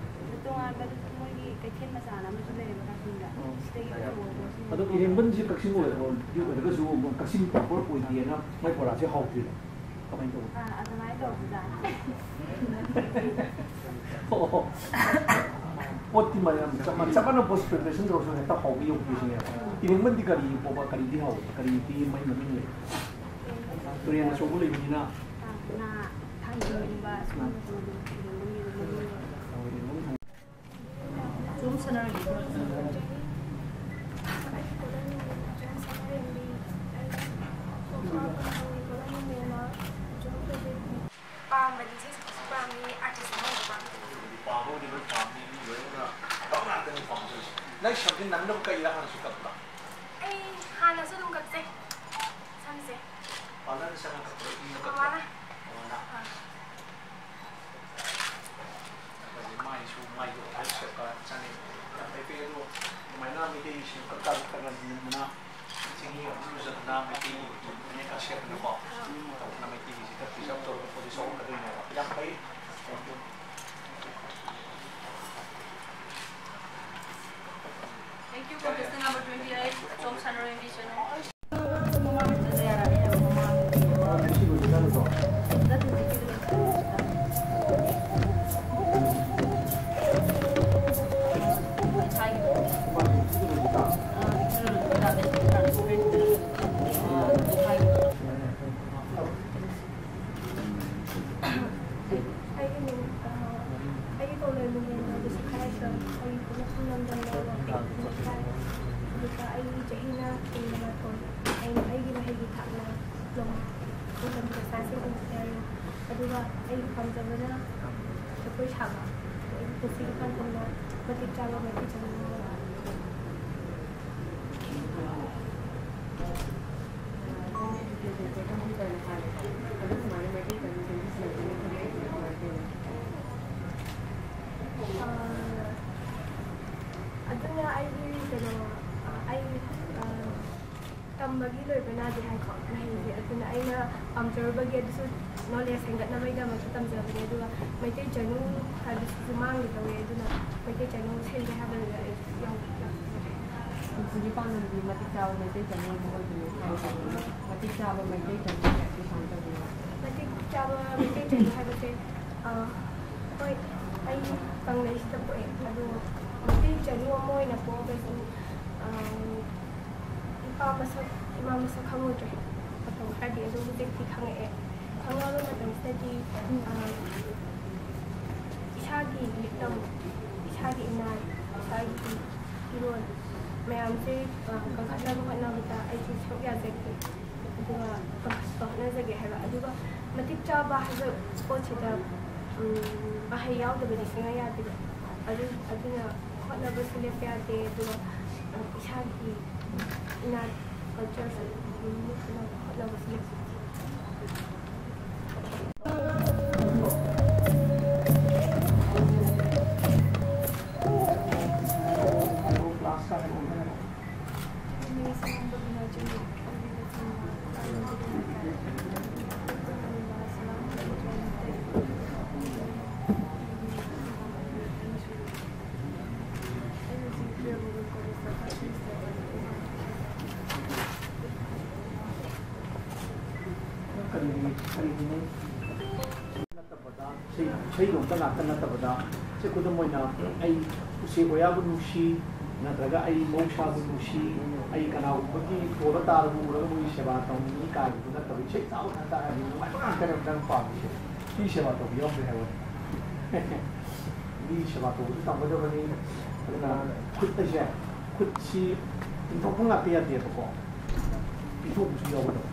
ꯑꯗꯨ ꯇꯣꯉꯥꯟꯕ ꯑꯗꯨ ꯃꯣꯏꯒꯤ ꯀꯩꯊꯦꯜ ꯃꯆꯥ ꯑꯃꯁꯨ ꯂꯩꯌꯦꯕ ꯀꯛꯆꯤꯡꯗ꯫ ꯑꯣ꯫ ꯁꯤꯗꯒꯤ ꯑꯗꯨꯝ ꯌꯣꯜꯂꯦ꯫ ꯑꯗꯣ ꯏꯔꯦꯡꯕꯝꯁꯦ ꯀꯛꯆꯤꯡ ꯑꯣꯏꯔꯕꯣ? ꯌꯨ ꯑꯣꯏꯔꯒꯁꯨ ꯀꯛꯆꯤꯡ proper ꯑꯣꯏꯗꯦꯅ ꯃꯣꯏ ꯕꯣꯔꯥꯁꯦ ꯍꯥꯎꯇ꯭ꯔꯤꯔꯣ? ꯀꯃꯥꯏꯅ ꯇꯧꯕ? ꯑꯥ, ꯑꯗꯨꯃꯥꯏꯅ ꯇꯧꯕꯖꯥꯠꯅꯤ꯫ ꯑꯣ꯫ ꯄꯣꯠꯇꯤ ꯃꯌꯥꯝ ꯆꯞ ꯃꯥꯟꯅ, ꯆꯞ ꯃꯥꯟꯅ ꯄꯣꯠ preparation ꯇꯧꯔꯁꯨ ꯍꯦꯛꯇ ꯍꯥꯎꯕ ꯌꯧꯗꯦ ꯁꯤꯅꯦꯕ꯫ ꯏꯔꯦꯡꯕꯝꯗꯤ ꯀꯔꯤ ꯄꯣꯕ, ꯀꯔꯤꯗꯤ ꯍꯥꯎꯕ? ꯀꯔꯤꯗꯤ ꯃꯩ ꯃꯃꯤꯡ ꯂꯩ? ꯇꯨꯔꯦꯟ ꯑꯆꯧꯕ ꯂꯩꯕꯅꯤꯅ꯫ ꯑꯥ, ꯉꯥ, ꯊꯥꯡꯖꯤꯡꯒꯨꯝꯕ, ꯁꯨꯝꯕꯁꯤꯅ ꯑꯗꯨꯝ ꯏꯔꯦꯡꯕꯝꯒꯤ ꯑꯗꯨꯝ ꯃꯃꯤꯡ ꯑꯣꯏ꯫ ꯍꯣꯏ, ꯏꯔꯦꯡꯕꯝ ꯊꯣꯡ-, ꯁꯨꯝ ꯁꯥꯟꯅꯔꯒꯦ꯫ ꯄꯥꯝꯕꯗꯤ ꯏꯁꯩ ꯁꯛꯄꯁꯨ ꯄꯥꯝꯃꯤ, artist ꯑꯃ ꯑꯣꯏꯕ ꯄꯥꯝꯃꯤ꯫ ꯄꯥꯝꯕꯕꯨꯗꯤ ꯂꯣꯏ ꯄꯥꯝꯃꯤ, ꯃꯤ ꯂꯣꯏꯅꯃꯛꯅ ꯄꯥꯝ ꯉꯥꯛꯇꯅꯤ ꯄꯥꯝꯖꯔꯤꯁꯦ꯫ ꯅꯪ ꯁꯛꯄꯁꯦ ꯅꯪꯅꯕ ꯀꯛꯏꯔꯥ ꯍꯥꯟꯅꯁꯨ ꯀꯛꯄ꯭ꯔꯥ? ꯑꯩ ꯍꯥꯟꯅꯁꯨ ꯑꯗꯨꯝ ꯀꯛꯆꯩ ꯁꯝꯁꯦ꯫ Parlour ꯗ ꯆꯪꯉꯒ ꯀꯛꯄ꯭ꯔꯥ? ꯏꯪꯅ ꯀꯛꯄ꯭ꯔꯥ? ꯃꯃꯥꯅ꯫ ꯃꯃꯥꯅ꯫ ꯑꯥ꯫ ꯑꯩꯈꯣꯏꯒꯤ ꯃꯥꯏꯁꯨ, ꯃꯥꯏꯒꯤ ꯑꯣꯏꯜ ꯁꯦꯠꯄ ꯆꯪꯉꯤ꯫ ꯌꯥꯝ ꯐꯩ ꯐꯩ꯫ ꯑꯗꯣ ꯑꯗꯨꯃꯥꯏꯅ ꯃꯩꯇꯩꯒꯤ ꯁꯦꯠꯄ ꯀꯥꯁꯦ ꯈꯔ ꯈꯔ ꯂꯤꯡꯗꯅ ꯆꯤꯡꯍꯤ ꯑꯃꯁꯨ ꯂꯨꯖꯗꯅ ꯃꯩꯇꯩꯒꯤ ꯐꯅꯦꯛꯀ ꯁꯦꯠꯇꯅꯀꯣ ꯇꯧꯗꯅ ꯃꯩꯇꯩꯒꯤꯁꯤ ꯈꯔ preserve ꯇꯧꯔꯒ ꯄꯣꯠꯁꯤ ꯆꯥꯎꯈꯠꯀꯗꯣꯏꯅꯦꯕ꯫ ꯌꯥꯝ ꯐꯩ꯫ Thank you. Thank you, contestant number twenty-eight, Chom Sanro M D channel. ꯑꯩꯒꯤ ꯃꯤꯡ, ꯑ, ꯑꯩꯒꯤ ꯄꯥꯎꯂꯣꯏ ꯃꯤꯡꯂꯦꯟ ꯀꯧꯕ ꯁꯤꯈꯥꯏ ꯁꯣꯏ꯫ ꯑꯩꯒꯤ ꯄꯣꯛꯅꯐꯝ ꯂꯝꯗꯝꯅ ꯋꯥꯡꯈꯩ ꯁꯤꯈꯥꯏ꯫ ꯑꯗꯨꯒ ꯑꯩꯒꯤ ꯆꯍꯤꯅ ꯀꯨꯟꯃꯥꯊꯣꯏ꯫ ꯑꯩꯅ ꯑꯩꯒꯤ ꯃꯍꯩꯒꯤ ꯊꯥꯛꯅ ꯂꯣꯡ ꯃꯇꯝꯗ ꯁꯥꯏꯟꯁ ꯑꯦꯟ ꯏꯟꯖꯤꯅꯤꯌꯥꯔꯤꯡ꯫ ꯑꯗꯨꯒ ꯑꯩꯒꯤ ꯄꯥꯝꯖꯕꯅ ꯖꯒꯣꯏ ꯁꯥꯕ꯫ ꯑꯩꯒꯤ ꯄꯨꯟꯁꯤꯒꯤ ꯄꯥꯟꯗꯝꯅ ꯃꯇꯤꯛ ꯆꯥꯕ ꯃꯩꯇꯩ ꯆꯅꯨ ꯑꯃ ꯑꯣꯏꯕ꯫ ꯑꯗꯨꯅ ꯑꯩꯒꯤ ꯀꯩꯅꯣ, ꯑꯩ, ꯇꯝꯕꯒꯤ ꯂꯣꯏꯕ ꯅꯥꯏꯗꯦ ꯍꯥꯏꯀꯣ, ꯃꯍꯩꯁꯦ꯫ ꯑꯗꯨꯅ ꯑꯩꯅ ꯄꯥꯝꯖꯔꯨꯕꯒꯤ ꯑꯗꯨꯁꯨ ꯅꯣꯂꯦꯖ ꯍꯦꯟꯒꯠꯅꯕꯒꯤꯗꯃꯛꯇ ꯇꯝꯖꯕꯅꯦ꯫ ꯑꯗꯨꯒ ꯃꯩꯇꯩ ꯆꯅꯨ ꯍꯥꯏꯕꯁꯤꯁꯨ ꯃꯥꯡꯒꯗꯧꯔꯦ꯫ ꯑꯗꯨꯅ ꯃꯩꯇꯩ ꯆꯅꯨ ꯁꯦꯝꯒꯦ ꯍꯥꯏꯕꯗꯨꯗ ꯑꯩ ꯌꯥꯎ-, ꯌꯥꯎꯖꯔꯦ꯫ ꯄꯨꯟꯁꯤꯒꯤ ꯄꯥꯟꯗꯝꯗꯤ ꯃꯇꯤꯛ ꯆꯥꯕ ꯃꯩꯇꯩ ꯆꯅꯨ ꯑꯃ ꯑꯣꯏꯕꯅꯦ ꯍꯥꯏꯕꯅꯤ꯫ ꯃꯇꯤꯛ ꯆꯥꯕ ꯃꯩꯇꯩ ꯆꯅꯨ ꯍꯥꯏꯕꯁꯤ ꯀꯃꯥꯏꯅ ꯇꯧꯕꯅꯣ? ꯃꯇꯤꯛ ꯆꯥꯕ ꯃꯩꯇꯩ ꯆꯅꯨ ꯍꯥꯏꯕꯁꯦ, ꯑ, ꯍꯣꯏ, ꯑꯩ ꯀꯪꯂꯩꯁꯤꯗ ꯄꯣꯛꯑꯦ꯫ ꯑꯗꯣ ꯃꯩꯇꯩ ꯆꯅꯨ ꯑꯃ ꯑꯣꯏꯅ ꯄꯣꯛꯑꯒꯁꯨ, ꯑ, ꯏꯄꯥ ꯃꯁꯛ, ꯏꯃꯥ ꯃꯁꯛ ꯈꯪꯉꯨꯗ꯭ꯔꯦ ꯃꯇꯝ ꯈꯔꯗꯤ꯫ ꯑꯗꯣ ꯍꯧꯖꯤꯛꯇꯤ ꯈꯪꯉꯛꯑꯦ꯫ ꯈꯪꯉꯛꯑꯕ ꯃꯇꯝꯁꯤꯗꯗꯤ, ꯑ, ꯏꯁꯥꯒꯤ ꯃꯤꯠꯅ, ꯏꯁꯥꯒꯤ ꯏꯅꯥꯠ, ꯏꯁꯥꯒꯤ ꯐꯤꯔꯣꯜ ꯃꯌꯥꯝꯁꯦ, ꯑ, ꯀꯟꯈꯠꯅꯕ ꯍꯣꯠꯅꯕꯗ ꯑꯩꯁꯨ ꯁꯔꯨꯛ ꯌꯥꯖꯒꯦ꯫ ꯑꯗꯨꯒ ꯀꯟꯈꯠꯄ ꯍꯣꯠꯅꯖꯒꯦ ꯍꯥꯏꯕ꯫ ꯑꯗꯨꯒ ꯃꯇꯤꯛ ꯆꯥꯕ ꯍꯥꯏꯕ ꯄꯣꯠꯁꯤꯗ, ꯎꯝ, ꯃꯍꯩ ꯌꯥꯎꯗꯕꯗꯤ ꯁꯨꯡꯌꯥ ꯌꯥꯗꯦꯕ꯫ ꯑꯗꯨ, ꯑꯗꯨꯅ ꯍꯣꯠꯅꯕꯁꯨ ꯂꯦꯞꯄ ꯌꯥꯗꯦ꯫ ꯑꯗꯨꯒ, ꯎꯝ, ꯏꯁꯥꯒꯤ ꯏꯅꯥꯠ ꯀꯜꯆꯔꯁꯨ ꯑꯗꯨꯝ ꯃꯨꯠꯇꯅꯕ ꯍꯣꯠꯅꯕꯁꯨ ꯂꯦꯞꯄ ꯌꯥꯗꯦ꯫ ꯀꯔꯤꯒꯤ, ꯀꯔꯤꯒꯤꯅꯣ? ꯅꯠꯇꯕꯗ, ꯏꯁꯩ, ꯏꯁꯩꯔꯣꯝꯗ ꯉꯥꯛꯇ ꯅꯠꯇꯕꯗ, ꯁꯤ ꯈꯨꯗꯝ ꯑꯣꯏꯅ, ꯑꯩ ꯎꯆꯦꯛ ꯋꯥꯌꯥꯕꯨ ꯅꯨꯡꯁꯤ, ꯅꯠꯇ꯭ꯔꯒ ꯑꯩ ꯃꯍꯧꯁꯥꯕꯨ ꯅꯨꯡꯁꯤ, ꯑꯩ ꯀꯅꯥꯒꯨꯝꯕꯒꯤ ꯄꯣꯜꯂ ꯇꯥꯔꯕꯨ ꯎꯔꯒ ꯃꯣꯏꯒꯤ ꯁꯦꯕꯥ ꯇꯧꯅꯤꯡꯉꯤ ꯀꯥꯏꯕꯗꯨ ꯅꯠꯇꯕ, ꯏꯁꯩ ꯆꯥꯎꯅ ꯍꯥꯏꯇꯥꯔꯦ, ꯅꯨꯡꯉꯥꯏꯕ ꯉꯥꯛꯇꯅꯦꯕ ꯅꯪ ꯄꯥꯝꯃꯤꯁꯦ꯫ ꯃꯤ ꯁꯦꯕꯥ ꯇꯧꯕ ꯌꯥꯎꯗ꯭ꯔꯦ ꯍꯥꯏꯕ꯫ ꯃꯤ ꯁꯦꯕꯥ ꯇꯧꯕꯁꯨ ꯇꯝꯒꯗꯕꯅꯤ꯫ ꯑꯗꯨꯅ ꯈꯨꯠ ꯑꯁꯦ, ꯈꯨꯠꯁꯤ ꯇꯤꯡꯊꯣꯛꯄ ꯉꯥꯛꯇ ꯌꯥꯗꯦꯕꯀꯣ꯫ ꯄꯤꯊꯣꯛꯄꯁꯨ ꯌꯥꯎꯒꯗꯕ꯫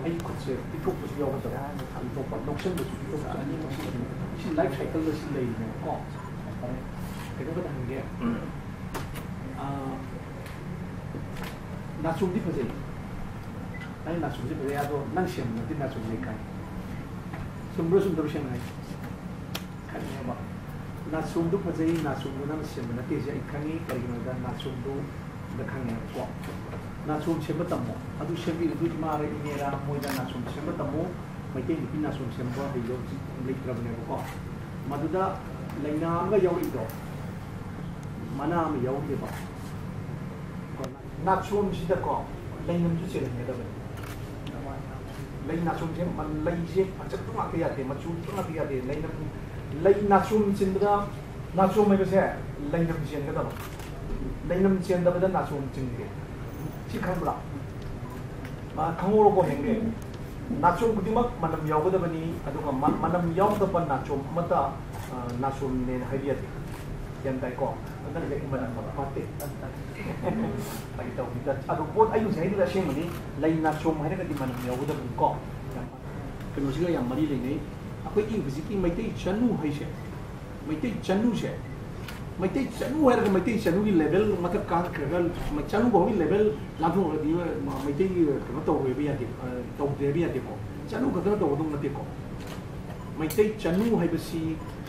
ꯑꯩꯒꯤ ꯈꯨꯠꯁꯦ ꯄꯤꯊꯣꯛꯄꯁꯨ ꯌꯥꯎꯒꯗꯕ꯫ ꯄꯤꯊꯣꯛꯄ, ꯂꯧꯁꯤꯟꯕꯁꯨ ꯄꯤꯊꯣꯛꯄꯁꯨ, ꯑꯅꯤꯃꯛꯁꯤ, ꯁꯤ life cycle ꯗ ꯁꯤ ꯂꯩꯔꯤꯅꯦꯕꯀꯣ꯫ ꯐꯔꯦ꯫ ꯀꯩꯅꯣꯝꯈꯛꯇ ꯍꯪꯒꯦ꯫ ꯑꯥ, ꯅꯥꯆꯣꯝꯗꯤ ꯐꯖꯩ꯫ ꯅꯪ ꯅꯥꯆꯣꯝꯗꯤ ꯐꯖꯩ, ꯑꯗꯣ ꯅꯪ ꯁꯦꯝꯕ ꯅꯠꯇꯦ ꯅꯥꯆꯣꯝꯗꯤ ꯈꯪꯉꯤ꯫ ꯆꯨꯝꯕ꯭ꯔꯥ ꯆꯨꯝꯗꯕ꯭ꯔꯥ ꯁꯦꯡꯅ ꯍꯥꯏ? ꯈꯪꯉꯦꯕ꯫ ꯅꯥꯆꯣꯝꯗꯨ ꯐꯖꯩ, ꯅꯥꯆꯣꯝꯗꯨ ꯅꯪ ꯁꯦꯝꯕ ꯅꯠꯇꯦꯁꯦ ꯑꯩ ꯈꯪꯉꯤ꯫ ꯀꯔꯤꯒꯤꯅꯣꯗ ꯅꯥꯆꯣꯝꯗꯨ ꯑꯝꯇ ꯈꯪꯉꯦꯕꯀꯣ꯫ ꯅꯥꯆꯣꯝ ꯁꯦꯝꯕ ꯇꯝꯃꯣ꯫ ꯑꯗꯨ ꯁꯦꯝꯕꯤꯔꯤꯗꯨ ꯏꯃꯥꯔ ꯏꯅꯦꯔ ꯃꯣꯏꯗ ꯅꯥꯆꯣꯝ ꯁꯦꯝꯕ ꯇꯝꯃꯣ꯫ ꯃꯩꯇꯩ ꯅꯨꯄꯤ ꯅꯥꯆꯣꯝ ꯁꯦꯝꯕ ꯍꯩꯕ ꯍꯧꯖꯤꯛ ꯂꯩꯇ꯭ꯔꯕꯅꯦꯕꯀꯣ꯫ ꯃꯗꯨꯗ ꯂꯩꯅꯥ ꯑꯃꯒ ꯌꯥꯎꯔꯛꯏꯗꯣ, ꯃꯅꯥ ꯑꯃ ꯌꯥꯎꯔꯤꯑꯕ꯫ ꯅꯥꯆꯣꯝꯁꯤꯗꯀꯣ ꯂꯩꯅꯝꯁꯨ ꯆꯦꯜꯍꯟꯒꯗꯕꯅꯤ꯫ ꯂꯩ ꯅꯥꯆꯣꯝꯁꯦ ꯃ-, ꯂꯩꯁꯦ ꯐꯖꯕ ꯉꯥꯛꯇ ꯌꯥꯗꯦ, ꯃꯆꯨ ꯉꯥꯛꯇ ꯌꯥꯗꯦ꯫ ꯂꯩꯅꯝ, ꯂꯩ ꯅꯥꯆꯣꯝ ꯆꯤꯟꯕꯗ, ꯅꯥꯆꯣꯝ ꯍꯥꯏꯕꯁꯦ ꯂꯩꯅꯝ ꯆꯦꯟꯒꯗꯕ꯫ ꯂꯩꯅꯝ ꯆꯦꯟꯗꯕꯗ ꯅꯥꯆꯣꯝ ꯆꯤꯟꯗꯦ꯫ ꯁꯤ ꯈꯪꯕ꯭ꯔꯥ? ꯑ, ꯈꯪꯍꯧꯔꯕꯣ ꯍꯦꯡꯒꯦ? ꯅꯥꯆꯣꯝ ꯈꯨꯗꯤꯡꯃꯛ ꯃꯅꯝ ꯌꯥꯎꯒꯗꯕꯅꯤ, ꯑꯗꯨꯒ ꯃ-, ꯃꯅꯝ ꯌꯥꯎꯗꯕ ꯅꯥꯆꯣꯝ ꯑꯃꯠꯇ, ꯑ, ꯅꯥꯆꯣꯝꯅꯦꯅ ꯍꯥꯏꯕ ꯌꯥꯗꯦ꯫ ꯒ꯭ꯌꯥꯟ ꯇꯥꯏꯀꯣ? ꯅꯪꯁꯦ ꯑꯩ ꯃꯅꯝ ꯐꯕ ꯐꯠꯇꯦ꯫ ꯐꯥꯒꯤ ꯇꯧꯕꯅꯤꯗ꯫ ꯑꯗꯣ ꯄꯣꯠ ꯑꯩ ꯍꯧꯖꯤꯛ ꯍꯥꯏꯗꯨꯗ ꯑꯁꯦꯡꯕꯅꯤ, ꯂꯩ ꯅꯥꯆꯣꯝ ꯍꯥꯏꯔꯒꯗꯤ ꯃꯅꯝ ꯌꯥꯎꯒꯗꯕꯅꯤꯀꯣ꯫ ꯀꯩꯅꯣꯁꯤꯒ ꯌꯥꯝ ꯃꯔꯤ ꯂꯩꯅꯩ꯫ ꯑꯩꯈꯣꯏꯒꯤ ꯍꯧꯖꯤꯛꯀꯤ ꯃꯩꯇꯩ ꯆꯅꯨ ꯍꯥꯏꯁꯦ, ꯃꯩꯇꯩ ꯆꯅꯨꯁꯦ, ꯃꯩꯇꯩ ꯆꯅꯨ ꯍꯥꯏꯔꯒ ꯃꯩꯇꯩ ꯆꯅꯨꯒꯤ level ꯃꯊꯛ ꯀꯥꯈꯠꯈ꯭ꯔꯒ ꯆꯅꯨ ꯐꯥꯎꯒꯤ level ꯂꯥꯟꯊꯣꯛꯈ꯭ꯔꯗꯤ ꯃꯩꯇꯩꯒꯤ ꯀꯩꯅꯣ ꯇꯧꯔꯣꯏꯕ ꯌꯥꯗꯦ, ꯑ, ꯇꯧꯗ꯭ꯔꯦꯕ ꯌꯥꯗꯦꯀꯣ꯫ ꯆꯅꯨ ꯈꯛꯇꯅ ꯇꯧꯒꯗꯧ ꯅꯠꯇꯦꯀꯣ꯫ ꯃꯩꯇꯩ ꯆꯅꯨ ꯍꯥꯏꯕꯁꯤ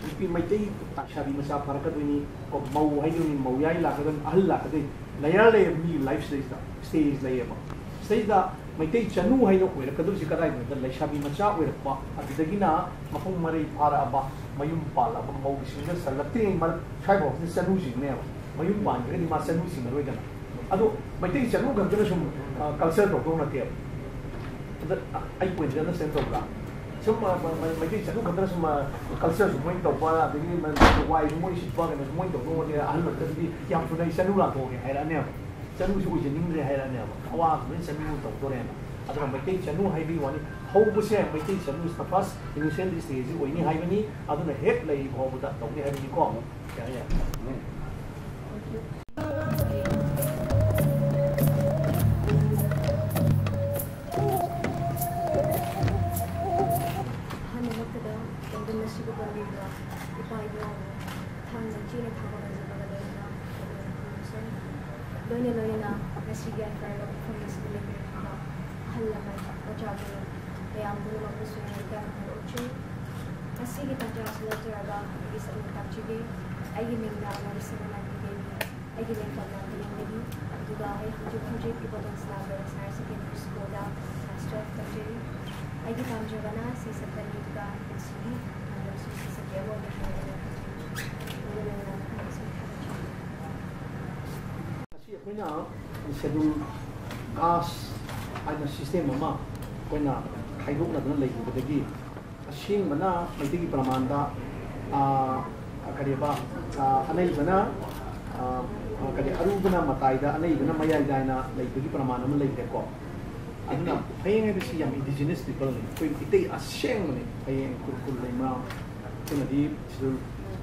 ꯅꯨꯄꯤ ꯃꯩꯇꯩ ꯂꯩꯁꯥꯕꯤ ꯃꯆꯥ ꯐꯥꯔꯛꯀꯗꯣꯏꯅꯤ꯫ ꯀꯣ, ꯃꯧ ꯍꯥꯏꯗꯣꯏꯅꯤ, ꯃꯧ ꯌꯥꯏ ꯂꯥꯛꯀꯗꯣꯏꯅꯤ, ꯑꯍꯜ ꯂꯥꯛꯀꯗꯣꯏꯅꯤ꯫ Layer ꯂꯩꯌꯦꯕ, ꯃꯤꯒꯤ life stage ꯇ, stage ꯂꯩꯌꯦꯕ꯫ ꯁꯤꯗꯩꯗ ꯃꯩꯇꯩ ꯆꯅꯨ ꯍꯥꯏꯅ ꯑꯣꯏꯔꯛꯀꯗꯣꯏꯁꯦ ꯀꯗꯥꯏꯗꯅꯣꯗ ꯂꯩꯁꯥꯕꯤ ꯃꯆꯥ ꯑꯣꯏꯔꯛꯄ, ꯑꯗꯨꯗꯒꯤꯅ ꯃꯄꯨꯡ ꯃꯔꯩ ꯐꯥꯔꯛꯑꯕ, ꯃꯌꯨꯝ ꯄꯥꯜꯂꯛꯑꯕ ꯃꯧꯒꯤ ꯁꯤꯡꯗ ꯆꯜꯂꯛꯇ꯭ꯔꯤꯉꯩ ꯃꯔꯛ ꯁ꯭ꯋꯥꯏꯐꯥꯎꯁꯤꯗ ꯆꯅꯨ ꯆꯤꯡꯅꯦꯕ꯫ ꯃꯌꯨꯝ ꯄꯥꯟꯈ꯭ꯔꯒꯗꯤ ꯃꯥ ꯆꯅꯨ ꯆꯤꯡꯉꯔꯣꯏꯗꯅ꯫ ꯑꯗꯣ ꯃꯩꯇꯩ ꯆꯅꯨ ꯈꯛꯇꯅ ꯁꯨꯝ, ꯑ, culture ꯇꯧꯗꯧ ꯅꯠꯇꯦꯕ꯫ ꯑꯗ ꯑꯩ point ꯁꯦ understand ꯇꯧꯕ꯭ꯔꯥ? ꯁꯨꯝ, ꯑ, ꯃ-, ꯃ-, ꯃꯩꯇꯩ ꯆꯅꯨ ꯈꯛꯇꯅ ꯁꯨꯝ, ꯑ, culture ꯁꯨ ꯃꯣꯏꯅ ꯇꯧꯕ, ꯑꯗꯒꯤ ꯃ-, ꯋꯥꯏꯁꯨ ꯃꯣꯏ ꯁꯤꯠꯄ, ꯀꯩꯅꯣꯁꯨ ꯃꯣꯏꯅ ꯇꯧꯗꯧ ꯅꯠꯇꯦ, ꯑꯍꯜ ꯑꯣꯏꯔꯛꯄꯗꯗꯤ ꯌꯥꯝ ꯊꯨꯅ ꯑꯩ ꯆꯅꯨ ꯂꯥꯟꯊꯣꯛꯑꯒꯦ ꯍꯥꯏꯔꯛꯑꯅꯦꯕ꯫ ꯆꯅꯨꯁꯨ ꯑꯣꯏꯖꯅꯤꯡꯗ꯭ꯔꯦ ꯍꯥꯏꯔꯛꯑꯅꯦꯕ꯫ ꯑꯋꯥꯕ ꯂꯣꯏ ꯆꯅꯨ ꯇꯧꯗꯣꯔꯦꯅ꯫ ꯑꯗꯨꯅ ꯃꯩꯇꯩ ꯆꯅꯨ ꯍꯥꯏꯕꯒꯤ ꯋꯥꯅꯤ꯫ ꯍꯧꯕꯁꯦ ꯃꯩꯇꯩ ꯆꯅꯨ is the first initial stage ꯑꯣꯏꯅꯤ ꯍꯥꯏꯕꯅꯤ꯫ ꯑꯗꯨꯅ ꯍꯦꯛ ꯂꯩꯔꯤꯕ ꯐꯥꯎꯕꯗ ꯇꯧꯅꯤ ꯍꯥꯏꯕꯅꯤꯀꯣ꯫ ꯌꯥꯔꯦ, ꯌꯥꯔꯦ꯫ ꯑꯍꯥꯟꯕꯃꯛꯇꯗ ꯂꯝꯗꯝ ꯑꯁꯤꯕꯨ ꯀꯟꯕꯤꯕ ꯏꯄꯥ ꯏꯄꯨ ꯊꯥꯡꯅ ꯆꯦꯅ ꯊꯥꯕ ꯉꯝꯖꯕꯒ ꯂꯣꯏꯅꯅ ꯂꯣꯏꯅ ꯂꯣꯏꯅꯅ ꯉꯁꯤꯒꯤ ꯌꯥꯏꯐꯔꯕ ꯃꯐꯝ ꯑꯁꯤꯗ ꯂꯩꯕꯤꯔꯛꯂꯤꯕ ꯑꯍꯜ ꯂꯃꯟ, ꯑꯣꯖꯥ ꯒꯨꯔꯨ ꯃꯌꯥꯝ ꯄꯨꯝꯅꯃꯛꯄꯨꯁꯨ ꯑꯩꯅ ꯏꯀꯥꯏ ꯈꯨꯝꯅꯕ ꯎꯠꯆꯔꯤ꯫ ꯉꯁꯤꯒꯤ ꯇꯥꯟꯖꯥ ꯑꯁꯤ ꯂꯧꯖꯔꯒ ꯑꯩꯒꯤ ꯁꯛꯅ ꯇꯥꯛꯆꯒꯦ꯫ ꯑꯩꯒꯤ ꯃꯤꯡꯅ ꯑꯉꯥꯡ ꯁꯅꯥꯃꯍꯤ ꯗꯦꯕꯤ꯫ ꯑꯩꯒꯤ ꯂꯩꯐꯝꯅ ꯀꯣꯂꯨꯡꯗꯒꯤ, ꯑꯗꯨꯒ ꯑꯩ ꯍꯧꯖꯤꯛ ꯍꯧꯖꯤꯛ ꯏꯕꯣꯇꯣꯟ ꯁꯅꯥ ꯒꯔꯜꯁ ꯍꯥꯌꯔ ꯁꯦꯀꯦꯟꯗꯔꯤ ꯁ꯭ꯀꯨꯜꯗ ꯀ꯭ꯂꯥꯁ ꯇꯨꯌꯦꯜꯐ ꯇꯝꯖꯔꯤ꯫ ꯑꯩꯒꯤ ꯄꯥꯝꯖꯕꯅ ꯁꯤꯁꯛꯄꯅꯤ, ꯑꯗꯨꯒ ꯄꯨꯟꯁꯤꯒꯤ ꯄꯥꯟꯗꯝꯁꯨ ꯁꯤꯁꯛꯄ ꯑꯃ ꯑꯣꯏꯒꯦ ꯍꯥꯏꯅ ꯑꯩꯅ ꯈꯟꯖꯩ꯫ ꯂꯣꯏꯅ ꯂꯣꯏꯅꯅ ꯃꯊꯪꯗꯁꯨ ꯊꯥꯒꯠꯆꯔꯤ꯫ ꯉꯁꯤ ꯑꯩꯈꯣꯏꯅ ꯁꯦꯗꯨꯜ ꯀꯥꯁ ꯍꯥꯏꯅ ꯁꯤꯁꯇꯦꯝ ꯑꯃ ꯑꯩꯈꯣꯏꯅ ꯈꯥꯏꯗꯣꯛꯅꯗꯨꯅ ꯂꯩꯈꯤꯕꯗꯒꯤ ꯑꯁꯦꯡꯕꯅ ꯃꯩꯇꯩꯒꯤ ꯄ꯭ꯔꯃꯥꯟꯗ, ꯑꯥ, ꯀꯔꯤꯕ, ꯑꯥ, ꯑꯅꯩꯕꯅ, ꯑꯥ, ꯀꯔꯤ, ꯑꯔꯨꯕꯅ ꯃꯇꯥꯏꯗ, ꯑꯅꯩꯕꯅ ꯃꯌꯥꯏꯗ ꯍꯥꯏꯅ ꯂꯩꯕꯒꯤ ꯄ꯭ꯔꯃꯥꯟ ꯑꯃ ꯂꯩꯈ꯭ꯔꯦꯀꯣ꯫ ꯑꯗꯨꯅ ꯐꯌꯦꯡ ꯍꯥꯏꯕꯁꯤ ꯌꯥꯝ ꯏꯟꯗꯤꯖꯤꯅꯁ ꯄꯤꯄꯜꯅꯤ, ꯑꯩꯈꯣꯏ ꯃꯩꯇꯩ ꯑꯁꯦꯡꯕꯅꯤ꯫ ꯐꯌꯦꯡ ꯈꯨꯔꯈꯨꯜ ꯂꯩꯃ ꯑꯩꯈꯣꯏꯅꯗꯤ ꯁꯤꯗ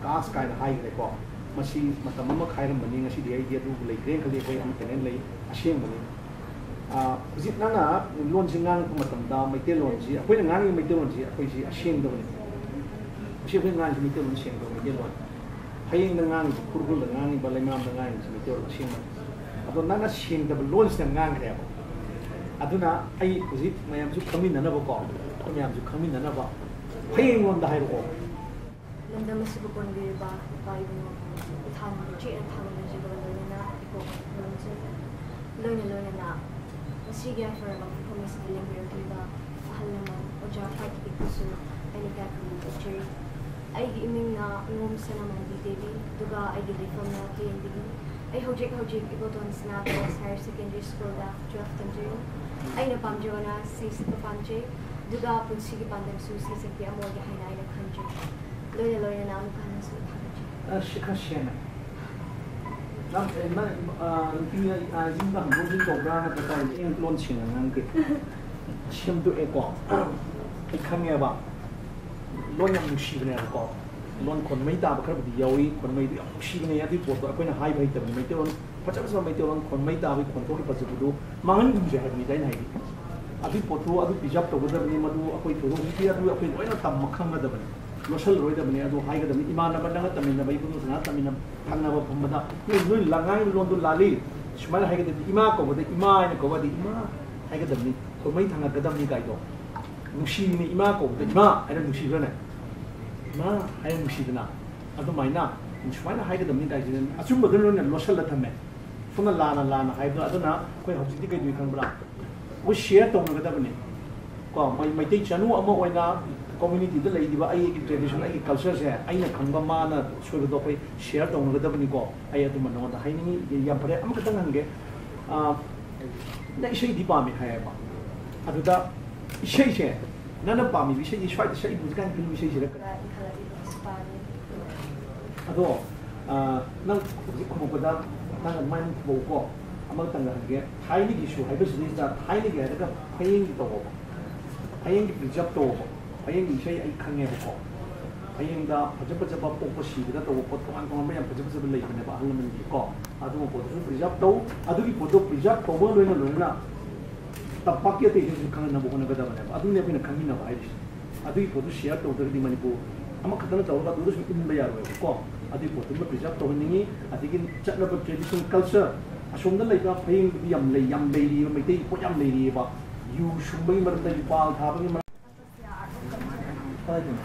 ꯀꯥꯁ ꯀꯥꯏꯅ ꯍꯥꯏꯈ꯭ꯔꯦꯀꯣ꯫ ꯃꯁꯤ ꯃꯇꯝ ꯑꯃ ꯈꯥꯏꯔꯝꯕꯅꯤ, ꯉꯁꯤꯗꯤ ꯑꯩꯗꯤ ꯑꯗꯨꯕꯨ ꯂꯩꯇ꯭ꯔꯦꯅ ꯈꯜꯂꯤ꯫ ꯑꯩꯈꯣꯏ ꯑꯃꯠꯇꯅꯦ ꯂꯩ, ꯑꯁꯦꯡꯕꯅꯤ꯫ ꯑꯥ, ꯍꯧꯖꯤꯛ ꯅꯪꯅ ꯂꯣꯟꯁꯤ ꯉꯥꯡꯉꯛꯄ ꯃꯇꯝꯗ ꯃꯩꯇꯩꯂꯣꯟꯁꯤ, ꯑꯩꯈꯣꯏꯅ ꯉꯥꯡꯉꯤꯕ ꯃꯩꯇꯩꯂꯣꯟꯁꯤ ꯑꯩꯈꯣꯏꯁꯤ ꯑꯁꯦꯡꯗꯕꯅꯤ꯫ ꯉꯁꯤ ꯑꯩꯈꯣꯏ ꯉꯥꯡꯉꯤꯁꯤ ꯃꯩꯇꯩꯂꯣꯟ ꯁꯦꯡꯗꯕ ꯃꯩꯇꯩꯂꯣꯟ꯫ ꯐꯌꯦꯡꯗ ꯉꯥꯡꯉꯤꯕ, ꯈꯨꯔꯈꯨꯜꯗ ꯉꯥꯡꯉꯤꯕ, ꯂꯩꯃꯔꯥꯝꯗ ꯉꯥꯡꯉꯤꯕꯁꯤ ꯃꯩꯇꯩꯂꯣꯟ ꯑꯁꯦꯡꯕꯅꯤ꯫ ꯑꯗꯣ ꯅꯪꯅ ꯁꯦꯡꯗꯕ ꯂꯣꯟꯁꯤꯗ ꯉꯥꯡꯈ꯭ꯔꯦꯕ꯫ ꯑꯗꯨꯅ ꯑꯩ ꯍꯧꯖꯤꯛ ꯃꯌꯥꯝꯁꯨ ꯈꯪꯃꯤꯟꯅꯅꯕꯀꯣ, ꯑꯩꯈꯣꯏ ꯃꯌꯥꯝꯁꯨ ꯈꯪꯃꯤꯟꯅꯅꯕ ꯐꯌꯦꯡꯂꯣꯟꯗ ꯍꯥꯏꯔꯛꯑꯣ꯫ ꯂꯝꯗꯝ ꯑꯁꯤꯕꯨ ꯀꯣꯟꯕꯤꯔꯤꯕ ꯏꯄꯥ ꯏꯕꯨꯡꯉꯣ ꯏꯊꯥꯅ ꯆꯦꯠꯅ ꯊꯥꯒꯠꯅꯖꯕꯒ ꯂꯣꯏꯅꯅ ꯏꯀꯣꯛ ꯈꯨꯔꯨꯝꯖꯔꯤ꯫ ꯂꯣꯏꯅ ꯂꯣꯏꯅꯅ ꯉꯁꯤꯒꯤ ꯌꯥꯏꯐꯔꯕ ꯃꯐꯝ ꯑꯁꯤꯗ ꯂꯦꯡꯕꯤꯔꯛꯂꯤꯕ ꯑꯍꯜ ꯂꯃꯟ, ꯑꯣꯖꯥ ꯈ꯭ꯋꯥꯏꯗꯒꯤꯁꯨ ꯑꯩꯅ ꯏꯀꯥꯏ ꯈꯨꯝꯅꯕ ꯎꯠꯆꯔꯤ꯫ ꯑꯩꯒꯤ ꯏꯃꯤꯡꯅ ꯑꯉꯣꯝ ꯁꯅꯥꯃꯍꯤ ꯗꯦꯕꯤ, ꯑꯗꯨꯒ ꯑꯩꯒꯤ ꯂꯩꯐꯝꯅ ꯐꯌꯦꯡꯗꯒꯤ꯫ ꯑꯩ ꯍꯧꯖꯤꯛ ꯍꯧꯖꯤꯛ ꯏꯕꯣꯇꯣꯟ ꯁꯅꯥ ꯒꯔꯜꯁ ꯍꯥꯌꯔ ꯁꯦꯀꯦꯟꯗꯔꯤ ꯁ꯭ꯀꯨꯜꯗ ꯇꯨꯌꯦꯜꯐ ꯇꯝꯖꯔꯤ꯫ ꯑꯩꯅ ꯄꯥꯝꯖꯕꯅ ꯏꯁꯩ ꯁꯛꯄ ꯄꯥꯝꯖꯩ, ꯑꯗꯨꯒ ꯄꯨꯟꯁꯤꯒꯤ ꯄꯥꯟꯗꯝꯁꯨ ꯏꯁꯩ ꯁꯛꯄꯤ ꯑꯃ ꯑꯣꯏꯒꯦ ꯍꯥꯏꯅ ꯑꯩꯅ ꯈꯟꯖꯩ꯫ ꯂꯣꯏꯅ ꯂꯣꯏꯅꯅ ꯑꯃꯨꯛ ꯍꯟꯅꯁꯨ ꯊꯥꯒꯠꯆꯔꯤ꯫ ꯑ, ꯁꯤꯈꯥ ꯁꯦꯅ꯫ ꯅꯪ, ꯅꯪ, ꯑ, ꯅꯨꯄꯤ, ꯑ, ꯌꯨꯝꯗ ꯍꯟꯗꯣꯛ ꯍꯟꯖꯤꯟ ꯇꯧꯕ꯭ꯔꯥ ꯅꯠꯇ꯭ꯔꯒ ꯀꯥꯏꯗ? ꯑꯩ ꯂꯣꯟ ꯁꯦꯡꯅ ꯉꯥꯡꯒꯦ꯫ ꯁꯦꯝꯗꯣꯛꯑꯦꯀꯣ꯫ ꯑꯩ ꯈꯪꯉꯦꯕ꯫ ꯂꯣꯟ ꯌꯥꯝ ꯅꯨꯡꯁꯤꯕꯅꯦꯕꯀꯣ꯫ ꯂꯣꯟ ꯈꯣꯟꯃꯩ ꯇꯥꯕ ꯈꯔꯕꯨꯗꯤ ꯌꯥꯎꯏ꯫ ꯈꯣꯟꯃꯩꯗꯨ ꯌꯥꯝ ꯅꯨꯡꯁꯤꯕꯅꯦ꯫ ꯑꯗꯨꯒꯤ ꯄꯣꯠꯇꯣ ꯑꯩꯈꯣꯏꯅ ꯍꯥꯏꯕ ꯍꯩꯇꯕꯅꯤ꯫ ꯃꯩꯇꯩꯂꯣꯟ ꯐꯖ ꯐꯖꯕ ꯃꯩꯇꯩꯂꯣꯟ ꯈꯣꯟꯃꯩ ꯇꯥꯕꯒꯤ ꯈꯣꯟꯊꯣꯛꯀꯤ ꯐꯖꯕꯗꯨ ꯃꯥꯡꯍꯟꯒꯨꯝꯁꯦ ꯍꯥꯏꯕꯅꯤꯗ ꯑꯩꯅ ꯍꯥꯏꯗꯤ꯫ ꯑꯗꯨꯒꯤ ꯄꯣꯠꯇꯨ ꯑꯗꯨ preserve ꯇꯧꯒꯗꯕꯅꯤ꯫ ꯃꯗꯨ ꯑꯩꯈꯣꯏ ꯊꯣꯏꯗꯣꯛ ꯍꯧꯖꯤꯛꯇꯤ ꯑꯗꯨ ꯑꯩꯈꯣꯏ ꯂꯣꯏꯅ ꯇꯝꯕ ꯈꯪꯒꯗꯕꯅꯤ꯫ ꯂꯣꯠꯁꯤꯜꯂꯔꯣꯏꯗꯕꯅꯤ꯫ ꯑꯗꯨ ꯍꯥꯏꯒꯗꯕꯅꯤ꯫ ꯏꯃꯥꯟꯅꯕ ꯅꯪꯒ ꯇꯝꯃꯤꯟꯅꯕ, ꯏꯕꯨꯡꯉꯣ ꯁꯅꯥ ꯇꯝꯃꯤꯟꯅꯕ, ꯊꯪꯅꯕ ꯐꯝꯕꯗ "ꯅꯣꯏ, ꯅꯣꯏ ꯂꯉꯥꯏ ꯂꯣꯟꯗꯣ ꯂꯥꯜꯂꯤ꯫ ꯁꯨꯃꯥꯏꯅ ꯍꯥꯏꯒꯗꯕꯅꯤ꯫ ꯏꯃꯥ ꯀꯧꯕꯗ ꯏꯃꯥ ꯍꯥꯏꯅ ꯀꯧꯕꯗꯤ ꯏꯃꯥ ꯍꯥꯏꯒꯗꯕꯅꯤ꯫ ꯈꯣꯟꯃꯩ ꯊꯥꯡꯒꯠꯀꯗꯕꯅꯤ" ꯀꯥꯏꯗꯣ꯫ ꯅꯨꯡꯁꯤꯕꯅꯤ꯫ ꯏꯃꯥ ꯀꯧꯕꯗ ꯏꯃꯥ ꯍꯥꯏꯅ ꯅꯨꯡꯁꯤꯕ꯭ꯔꯅꯦ? ꯏꯃꯥ ꯍꯥꯏꯅ ꯅꯨꯡꯁꯤꯗꯅ꯫ ꯑꯗꯨꯃꯥꯏꯅ ꯁꯨꯃꯥꯏꯅ ꯍꯥꯏꯒꯗꯕꯅꯤ ꯀꯥꯏꯁꯤꯅ ꯑꯆꯨꯝꯕꯗꯨ ꯂꯣꯏꯅ ꯂꯣꯠꯁꯤꯜꯂ ꯊꯝꯃꯦ꯫ ꯁꯣꯝꯅ ꯂꯥꯟꯅ ꯂꯥꯟꯅ ꯍꯥꯏꯕꯗꯣ꯫ ꯑꯗꯨꯅ ꯑꯩꯈꯣꯏ ꯍꯧꯖꯤꯛꯇꯤ ꯀꯩꯗꯧꯏ ꯈꯪꯕ꯭ꯔꯥ? ꯑꯩꯈꯣꯏ share ꯇꯧꯅꯒꯗꯕꯅꯤ꯫ ꯀꯣ, ꯃꯩ-, ꯃꯩꯇꯩ ꯆꯅꯨ ꯑꯃ ꯑꯣꯏꯅ communityꯗ ꯂꯩꯔꯤꯕ ꯑꯩꯒꯤ tradition, ꯑꯩꯒꯤ cultureꯁꯦ ꯑꯩꯅ ꯈꯪꯕ ꯃꯥꯅ ꯁꯣꯏꯕꯗꯣ ꯑꯩꯈꯣꯏ share ꯇꯧꯅꯒꯗꯕꯅꯤꯀꯣ꯫ ꯑꯩ ꯑꯗꯨꯃ ꯅꯉꯣꯟꯗ ꯍꯥꯏꯅꯤꯡꯉꯤ꯫ ꯌꯥꯝ ꯐꯔꯦ, ꯑꯃꯈꯛꯇꯪ ꯍꯪꯒꯦ꯫ ꯑ, ꯅꯪ ꯏꯁꯩꯗꯤ ꯄꯥꯝꯃꯤ ꯍꯥꯏꯌꯦꯕ꯫ ꯑꯗꯨꯗ ꯏꯁꯩꯁꯦ, ꯅꯪꯅ ꯄꯥꯝꯃꯤꯕ ꯏꯁꯩꯁꯦ ꯁ꯭ꯋꯥꯏꯗ ꯁꯛꯏꯕ ꯍꯧꯖꯤꯛꯀꯥꯟ ꯐꯤꯂꯝ ꯏꯁꯩꯁꯤꯔ? ꯏꯟꯈꯠꯂꯛꯏꯕ ꯄꯥꯝꯃꯤ꯫ ꯑꯗꯣ, ꯑ, ꯅꯪ ꯍꯧꯖꯤꯛ ꯈꯨꯝꯃꯛꯄꯗ ꯅꯪ ꯑꯗꯨꯃꯥꯏꯅ ꯈꯨꯝꯃꯛꯎꯀꯣ꯫ ꯑꯃꯇꯪꯒ ꯍꯪꯒꯦ꯫ ꯊꯥꯏꯅꯒꯤꯁꯨ ꯍꯥꯏꯕꯁꯤꯗꯩꯁꯤꯗ ꯊꯥꯏꯅꯒꯤ ꯍꯥꯏꯔꯒ ꯐꯌꯦꯡꯒꯤ ꯇꯧꯑꯣꯕ꯫ ꯐꯌꯦꯡꯒꯤ preserve ꯇꯧꯑꯣꯕ꯫ ꯐꯌꯦꯡꯒꯤ ꯏꯁꯩ ꯑꯩ ꯈꯪꯉꯦꯕꯀꯣ꯫ ꯐꯌꯦꯡꯗ ꯐꯖ ꯐꯖꯕ ꯄꯣꯛꯄ ꯁꯤꯕꯗ ꯇꯧꯕ ꯄꯣꯠ ꯇꯣꯉꯥꯟ ꯇꯣꯉꯥꯟꯕ ꯌꯥꯝ ꯐꯖ ꯐꯖꯕ ꯂꯩꯕꯅꯦꯕ ꯑꯍꯜ ꯂꯃꯟꯒꯤꯀꯣ꯫ ꯑꯗꯨꯒꯨꯝꯕ ꯄꯣꯠꯇꯨꯁꯨ preserve ꯇꯧ꯫ ꯑꯗꯨꯒꯤ ꯄꯣꯠꯇꯣ preserve ꯇꯧꯕꯒ ꯂꯣꯏꯅ ꯂꯣꯏꯅꯅ ꯇꯝꯄꯥꯛꯀꯤ ꯑꯇꯩꯁꯤꯡꯁꯨ ꯈꯪꯅꯅꯕ ꯍꯣꯠꯅꯒꯗꯕꯅꯦꯕ꯫ ꯑꯗꯨꯅꯤ ꯑꯩꯈꯣꯏꯅ ꯈꯪꯃꯤꯟꯅꯕ ꯍꯥꯏꯔꯤꯁꯦ꯫ ꯑꯗꯨꯒꯤ ꯄꯣꯠꯇꯨ share ꯇꯧꯗ꯭ꯔꯒꯗꯤ ꯃꯅꯤꯄꯨꯔ ꯑꯃꯈꯛꯇꯅ ꯇꯧꯔꯒ ꯑꯗꯨꯗ ꯁꯨꯝ ꯏꯟꯕ ꯌꯥꯔꯣꯏꯕꯀꯣ꯫ ꯑꯗꯨꯒꯤ ꯄꯣꯠꯇꯨꯃ preserve ꯇꯧꯍꯟꯅꯤꯡꯉꯤ꯫ ꯑꯗꯒꯤ ꯆꯠꯅꯕ traditional culture ꯑꯁꯣꯝꯗ ꯂꯩꯕ ꯐꯌꯦꯡꯗꯗꯤ ꯌꯥꯝ ꯂꯩ, ꯌꯥꯝ ꯂꯩꯔꯤꯕ, ꯃꯩꯇꯩꯒꯤ ꯄꯣꯠ ꯌꯥꯝ ꯂꯩꯔꯤꯑꯕ꯫ ꯌꯨ ꯁꯨꯡꯕꯒꯤ ꯃꯔꯝꯗ, ꯌꯨꯄꯥꯜ ꯊꯥꯕꯒꯤ ꯃꯔꯝꯗ꯫ ꯀꯗꯥꯏꯗꯅꯣ?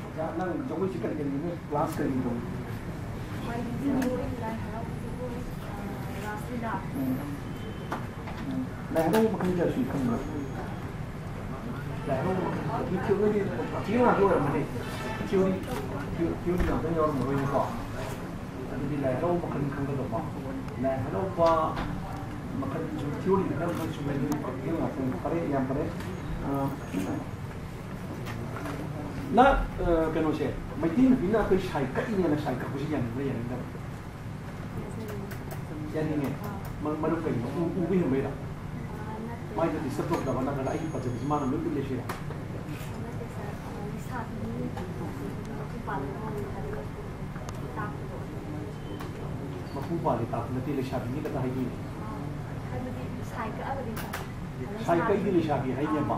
ꯑꯣꯖꯥ, ꯅꯪ ꯖꯒꯣꯏꯁꯤ ꯀꯔꯤ ꯀꯔꯤꯒꯤꯅꯣ? Class ꯀꯔꯤꯒꯤꯅꯣ? ꯎꯝ꯫ ꯎꯝ꯫ ꯂꯥꯏ ꯍꯔꯥꯎꯕ ꯃꯈꯜ ꯀꯌꯥ ꯁꯨꯏ ꯈꯪꯕ꯭ꯔꯥ? ꯂꯥꯏ ꯍꯔꯥꯎꯕ ꯃꯈꯜ, ꯅꯣꯏꯗꯤ practical ꯉꯥꯛꯇ ꯑꯣꯏꯔꯝꯃꯅꯤ꯫ Theory, theory ꯉꯥꯛꯇ ꯌꯥꯎꯔꯝꯃꯔꯣꯏꯅꯦꯀꯣ꯫ ꯑꯗꯨꯗꯤ ꯂꯥꯏ ꯍꯔꯥꯎꯕ ꯃꯈꯜ ꯈꯪꯒꯗꯧꯕ꯫ ꯂꯥꯏ ꯍꯔꯥꯎꯕ ꯃꯈꯜ ꯁꯨꯝ theory ꯈꯔ ꯈꯔ ꯆꯨꯝꯃꯦ, ꯑꯗꯨꯗꯤ practical ꯉꯥꯛꯇꯅꯤ꯫ ꯐꯔꯦ, ꯌꯥꯝ ꯐꯔꯦ꯫ ꯑ, ꯅ, ꯑ, ꯀꯩꯅꯣꯁꯦ, ꯃꯩꯇꯩ ꯅꯨꯄꯤꯅ ꯑꯩꯈꯣꯏ ꯁꯥꯏ ꯀꯛꯏꯅꯦꯅ ꯁꯥꯏ ꯀꯛꯄꯁꯤ ꯌꯥꯅꯤꯡꯕ꯭ꯔꯥ ꯌꯥꯅꯤꯡꯗꯕ꯭ꯔꯥ? ꯌꯥꯅꯤꯡꯉꯦ꯫ ꯃꯔꯝ ꯀꯩꯒꯤꯅꯣ? ꯎ-, ꯎꯕ ꯍꯦꯟꯕꯩꯔꯥ? ꯃꯥꯏꯗ ꯗꯤꯁꯇꯔꯕ ꯇꯧꯗꯕ ꯅꯠꯇ꯭ꯔꯒ ꯑꯩꯒꯤ ꯐꯖꯕꯁꯤ ꯃꯥꯅ ꯂꯣꯏ ꯎꯠꯂꯦ ꯁꯤꯔꯥ? ꯃꯄꯨ ꯄꯥꯜꯂꯤ ꯇꯥꯛꯄ ꯅꯠꯇꯦ, ꯂꯩꯁꯥꯕꯤꯅꯤ ꯈꯛꯇ ꯍꯥꯏꯕꯤꯅꯦ꯫ ꯁꯥꯏ ꯀꯛꯏꯗꯤ ꯂꯩꯁꯥꯕꯤ ꯍꯥꯏꯅꯦꯕ꯫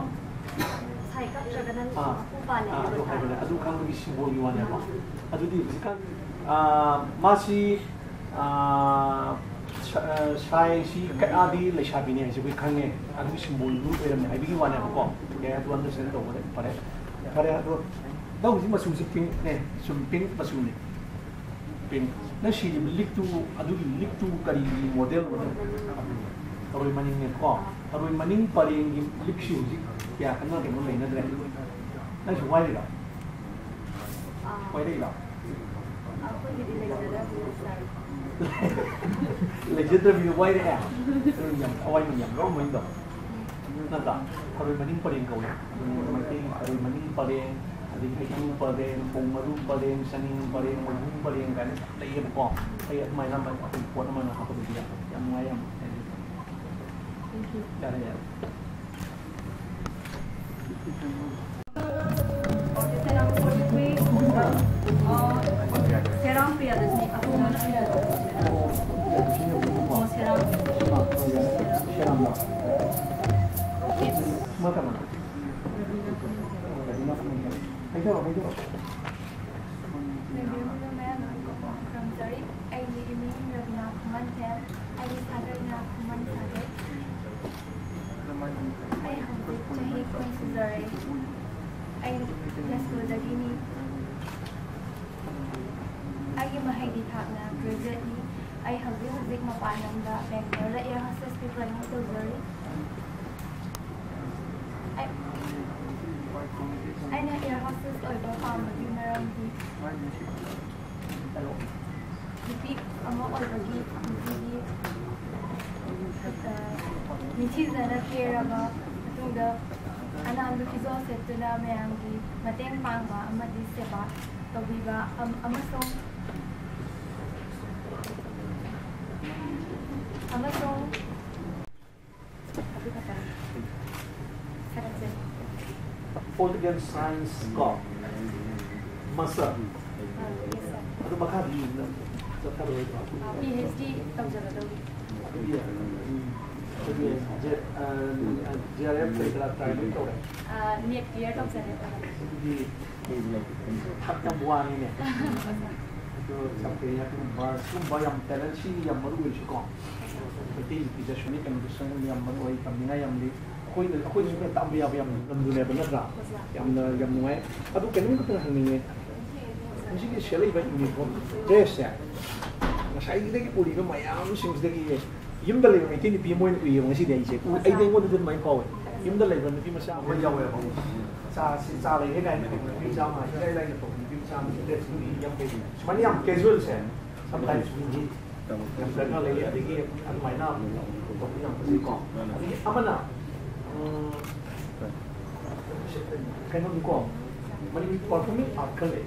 ꯁꯥꯏ ꯀꯛꯇ꯭ꯔꯒꯅ ꯑꯥ, ꯃꯄꯨ ꯄꯥꯜꯂꯦ ꯑꯥ, ꯑꯗꯨ ꯍꯥꯏꯕꯅꯦ꯫ ꯑꯗꯨ ꯈꯪꯕꯒꯤ ꯁꯤꯝꯕꯣꯜꯒꯤ ꯋꯥꯅꯦꯕ꯫ ꯑꯗꯨꯗꯤ ꯍꯧꯖꯤꯛꯀꯥꯟ, ꯑꯥ, ꯃꯥꯁꯤ, ꯑꯥ, ꯁ-, ꯑꯥ, ꯁꯥꯏꯁꯤ ꯀꯛꯑꯗꯤ ꯂꯩꯁꯥꯕꯤꯅꯦ ꯍꯥꯏꯁꯦ ꯑꯩꯈꯣꯏ ꯈꯪꯉꯦ꯫ ꯑꯗꯨꯒꯤ ꯁꯤꯝꯕꯣꯜꯗꯨ ꯑꯣꯏꯔꯝꯃꯦ ꯍꯥꯏꯕꯒꯤ ꯋꯥꯅꯦꯕꯀꯣ꯫ ꯑꯣꯀꯦ, ꯑꯗꯨ ꯑꯟꯗꯔꯁꯇꯦꯟ ꯇꯧꯕꯗ ꯐꯔꯦ꯫ ꯐꯔꯦ, ꯑꯗꯣ ꯏꯇꯥꯎ ꯍꯧꯖꯤꯛ ꯃꯆꯨꯁꯦ ꯄꯤꯡꯛꯅꯦ, ꯁꯨꯝ ꯄꯤꯡꯛ ꯃꯆꯨꯅꯦ꯫ ꯄꯤꯡ꯫ ꯅꯪ ꯁꯤꯔꯤꯕ ꯂꯤꯛꯇꯨ, ꯑꯗꯨꯒꯤ ꯂꯤꯛꯇꯨ ꯀꯔꯤꯒꯤ ꯃꯣꯗꯦꯜ ꯑꯣꯏꯗꯣꯏꯅꯣ? ꯊꯔꯣꯏ ꯃꯅꯤꯡꯅꯦꯕꯀꯣ꯫ ꯊꯔꯣꯏ ꯃꯅꯤꯡ ꯄꯔꯦꯡꯒꯤ ꯂꯤꯛꯁꯤ ꯍꯧꯖꯤꯛ ꯀꯌꯥ ꯀꯟꯅ ꯀꯩꯅꯣ ꯂꯩꯅꯗ꯭ꯔꯦ꯫ ꯅꯪꯁꯨ ꯋꯥꯏꯔꯤꯔꯣ? ꯋꯥꯏꯔꯛꯏꯔꯣ? ꯑꯩꯈꯣꯏꯒꯤꯗꯤ ꯂꯩꯖꯗꯕꯅꯤꯅ ꯁꯥꯔ꯫ ꯂꯩꯖꯗ꯭ꯔꯕꯅꯤꯅ ꯋꯥꯏꯔꯛꯑꯦ? ꯌꯥꯝ ꯊꯋꯥꯏ ꯌꯥꯝ ꯌꯥꯎꯔꯝꯃꯅꯤꯗꯣ꯫ ꯅꯠꯇ꯭ꯔꯥ? ꯊꯔꯣꯏ ꯃꯅꯤꯡ ꯄꯔꯦꯡ ꯀꯧꯏ꯫ ꯃꯩꯇꯩꯒꯤ ꯊꯔꯣꯏ ꯃꯅꯤꯡ ꯄꯔꯦꯡ, ꯑꯗꯒꯤ ꯍꯩꯀ꯭ꯔꯨ ꯄꯔꯦꯡ, ꯐꯧ ꯃꯔꯨ ꯄꯔꯦꯡ, ꯆꯅꯤꯡ ꯄꯔꯦꯡ, ꯃꯣꯏꯕꯨꯡ ꯄꯔꯦꯡ ꯀꯥꯏꯅ ꯌꯥꯝ ꯂꯩꯌꯦꯕꯀꯣ꯫ ꯑꯩ ꯑꯗꯨꯃꯥꯏꯅ ꯑꯃ ꯑꯩꯈꯣꯏ ꯄꯣꯠ ꯑꯃ ꯍꯥꯞꯄꯗꯗꯤ ꯌꯥꯝ, ꯌꯥꯝ ꯅꯨꯡꯉꯥꯏ ꯌꯥꯝ꯫ ꯌꯥꯔꯦ, ꯌꯥꯔꯦ꯫ ꯃꯥ ꯀꯅꯥ? ꯍꯥꯏꯗꯣꯛꯑꯣ, ꯍꯥꯏꯗꯣꯛꯑꯣ꯫ ꯃꯌꯥꯝ ꯈꯨꯔꯨꯝꯖꯔꯤ꯫ ꯑꯩꯒꯤ ꯏꯃꯤꯡ ꯔꯕꯤꯅꯥ ꯈꯨꯃꯟꯊꯦꯝ꯫ ꯑꯩꯒꯤ ꯁꯥꯒꯩꯅ ꯈꯨꯃꯟ ꯁꯥꯒꯩ꯫ ꯑꯩ ꯍꯧꯖꯤꯛ ꯆꯍꯤ ꯀꯨꯟ ꯁꯨꯖꯔꯦ꯫ ꯑꯩ ꯌꯥꯏꯁ꯭ꯀꯨꯜꯗꯒꯤꯅꯤ꯫ ꯑꯩꯒꯤ ꯃꯍꯩꯒꯤ ꯊꯥꯛꯅ ꯒ꯭ꯔꯦꯖꯨꯋꯦꯠꯅꯤ꯫ ꯑꯩ ꯍꯧꯖꯤꯛ ꯍꯧꯖꯤꯛ ꯃꯄꯥꯟ ꯂꯝꯗ ꯕꯦꯡꯒ꯭ꯂꯣꯔꯗ ꯑꯦꯌꯔ ꯍꯣꯁꯇꯦꯁꯀꯤ ꯇ꯭ꯔꯦꯅꯤꯡ ꯇꯧꯖꯔꯤ꯫ ꯑꯩ-, ꯑꯩꯅ ꯑꯦꯌꯔ ꯍꯣꯁꯇꯦꯁ ꯑꯣꯏꯕ ꯄꯥꯝꯕꯒꯤ ꯃꯔꯝꯗꯤ ꯅꯨꯄꯤ ꯑꯃ ꯑꯣꯏꯕꯒꯤ ꯅꯨꯄꯤꯒꯤ, ꯑ, ꯅꯤꯡꯊꯤꯖꯅ ꯀꯦꯔꯕ ꯃꯇꯨꯡꯗ ꯑꯅꯥꯟꯕ ꯐꯤꯖꯣꯜ ꯁꯦꯠꯇꯨꯅ ꯃꯌꯥꯝꯒꯤ ꯃꯇꯦꯡ ꯄꯥꯡꯕ ꯑꯃꯗꯤ ꯁꯦꯕꯥ ꯇꯧꯕꯤꯕ ꯑꯝ-, ꯑꯃꯁꯨꯡ, ꯑꯃꯁꯨꯡ ꯑꯗꯨ ꯈꯛꯇꯅꯤ꯫ ꯊꯥꯒꯠꯆꯔꯤ꯫ Political Science ꯀꯣ, Master꯫ ꯑꯥ, yes, sir꯫ ꯑꯗꯨ ꯃꯈꯥꯗꯤ ꯅꯪ ꯆꯠꯊꯔꯣꯏꯗ꯭ꯔꯣ? ꯑꯥ, ꯄꯤ ꯑꯩꯆ ꯗꯤ ꯇꯧꯖꯒꯗꯧꯔꯤ꯫ ꯑꯗꯨꯗꯤ, ꯎꯝ, ꯑꯗꯨꯗꯤ ꯖꯦ-, ꯑ, ꯖꯤ ꯑꯥꯔ ꯑꯦꯐ ꯀꯔꯤ ꯀꯔꯥ ꯇ꯭ꯔꯥꯏ ꯂꯣꯏ ꯇꯧꯔꯦ? ꯑꯥ, ꯅꯦꯠ ꯀ꯭ꯂꯤꯌꯥꯔ ꯇꯧꯖꯔꯦ꯫ ꯑꯗꯨꯗꯤ ꯊꯥꯛ ꯌꯥꯝ ꯋꯥꯡꯉꯤꯅꯦ꯫ ꯑꯗꯣ ꯌꯥꯝ ꯐꯩ, ꯑꯗꯨꯒꯨꯝꯕ, ꯁꯤꯒꯨꯝꯕ ꯌꯥꯝ ꯇꯦꯂꯦꯟ, ꯁꯤ ꯌꯥꯝ ꯃꯔꯨ ꯑꯣꯏꯁꯨꯀꯣ꯫ ꯃꯩꯇꯩ ꯅꯨꯄꯤꯗ ꯁꯨꯃꯥꯏꯅ ꯀꯩꯅꯣꯗꯁꯨ ꯌꯥꯝ ꯃꯔꯨ ꯑꯣꯏ, ꯇꯝꯅꯤꯡꯉꯥꯏ ꯌꯥꯝ ꯂꯩ꯫ ꯑꯩꯈꯣꯏꯅ, ꯑꯩꯈꯣꯏꯅꯁꯨ ꯈꯔ ꯇꯥꯛꯄ ꯌꯥꯕ ꯌꯥꯝ ꯂꯝꯗꯨꯅꯦꯕ, ꯅꯠꯇ꯭ꯔꯥ? ꯌꯥꯝꯅ ꯌꯥꯝ ꯅꯨꯡꯉꯥꯏ꯫ ꯑꯗꯨ ꯀꯩꯅꯣꯝ ꯈꯛꯇꯪ ꯍꯪꯅꯤꯡꯉꯦ꯫ ꯍꯧꯖꯤꯛꯀꯤ ꯁꯦꯠꯂꯛꯏꯕ ꯌꯨꯅꯤꯐꯣꯔꯝ ꯗ꯭ꯔꯦꯁꯁꯦ ꯉꯁꯥꯏꯗꯒꯤ ꯎꯔꯤꯕ ꯃꯌꯥꯝꯁꯤꯡꯁꯤꯗꯒꯤ ꯌꯨꯝꯗ ꯂꯩꯕ ꯃꯩꯇꯩ ꯅꯨꯄꯤ ꯑꯃ ꯑꯣꯏꯅ ꯎꯏꯌꯦꯕ ꯉꯁꯤꯗꯤ ꯑꯩꯁꯦ꯫ ꯎ-, ꯑꯩꯗꯤ ꯑꯩꯉꯣꯟꯗꯗꯤ ꯑꯗꯨꯃꯥꯏꯅ ꯐꯥꯎꯋꯦ꯫ ꯌꯨꯝꯗ ꯂꯩꯕ ꯅꯨꯄꯤ ꯃꯆꯥ ꯑꯃ ꯌꯥꯎꯋꯦꯕ꯫ ꯆꯥꯁꯤ, ꯆꯥ ꯂꯩꯔꯦ ꯀꯥꯏꯅ ꯇꯧꯕ ꯅꯨꯄꯤ ꯃꯆꯥ ꯑꯃ, ꯏꯔꯥꯏ ꯂꯥꯏꯅ ꯇꯧꯕ ꯅꯨꯄꯤ ꯃꯆꯥ ꯑꯃ, ꯗ꯭ꯔꯦꯁ ꯅꯨꯄꯤ ꯌꯥꯝ ꯐꯩ꯫ ꯁꯨꯃꯥꯏꯅ ꯌꯥꯝ ꯀꯦꯖꯨꯋꯦꯜꯁꯦ, ꯁꯝꯇꯥꯏꯝꯁ ꯃꯤꯗꯤ ꯌꯥꯝ ꯗꯔꯀꯥꯔ ꯂꯩ꯫ ꯑꯗꯒꯤ ꯑꯗꯨꯃꯥꯏꯅ ꯇꯧꯕ ꯌꯥꯝ ꯐꯖꯩꯀꯣ꯫ ꯑꯗꯒꯤ ꯑꯃꯅ, ꯎꯝ, ꯀꯩꯅꯣꯗꯤꯀꯣ, ꯃꯅꯤꯄꯨꯔ ꯄꯔꯐꯣꯔꯃꯤꯡ ꯑꯥꯔꯠ ꯈꯔ ꯂꯩ꯫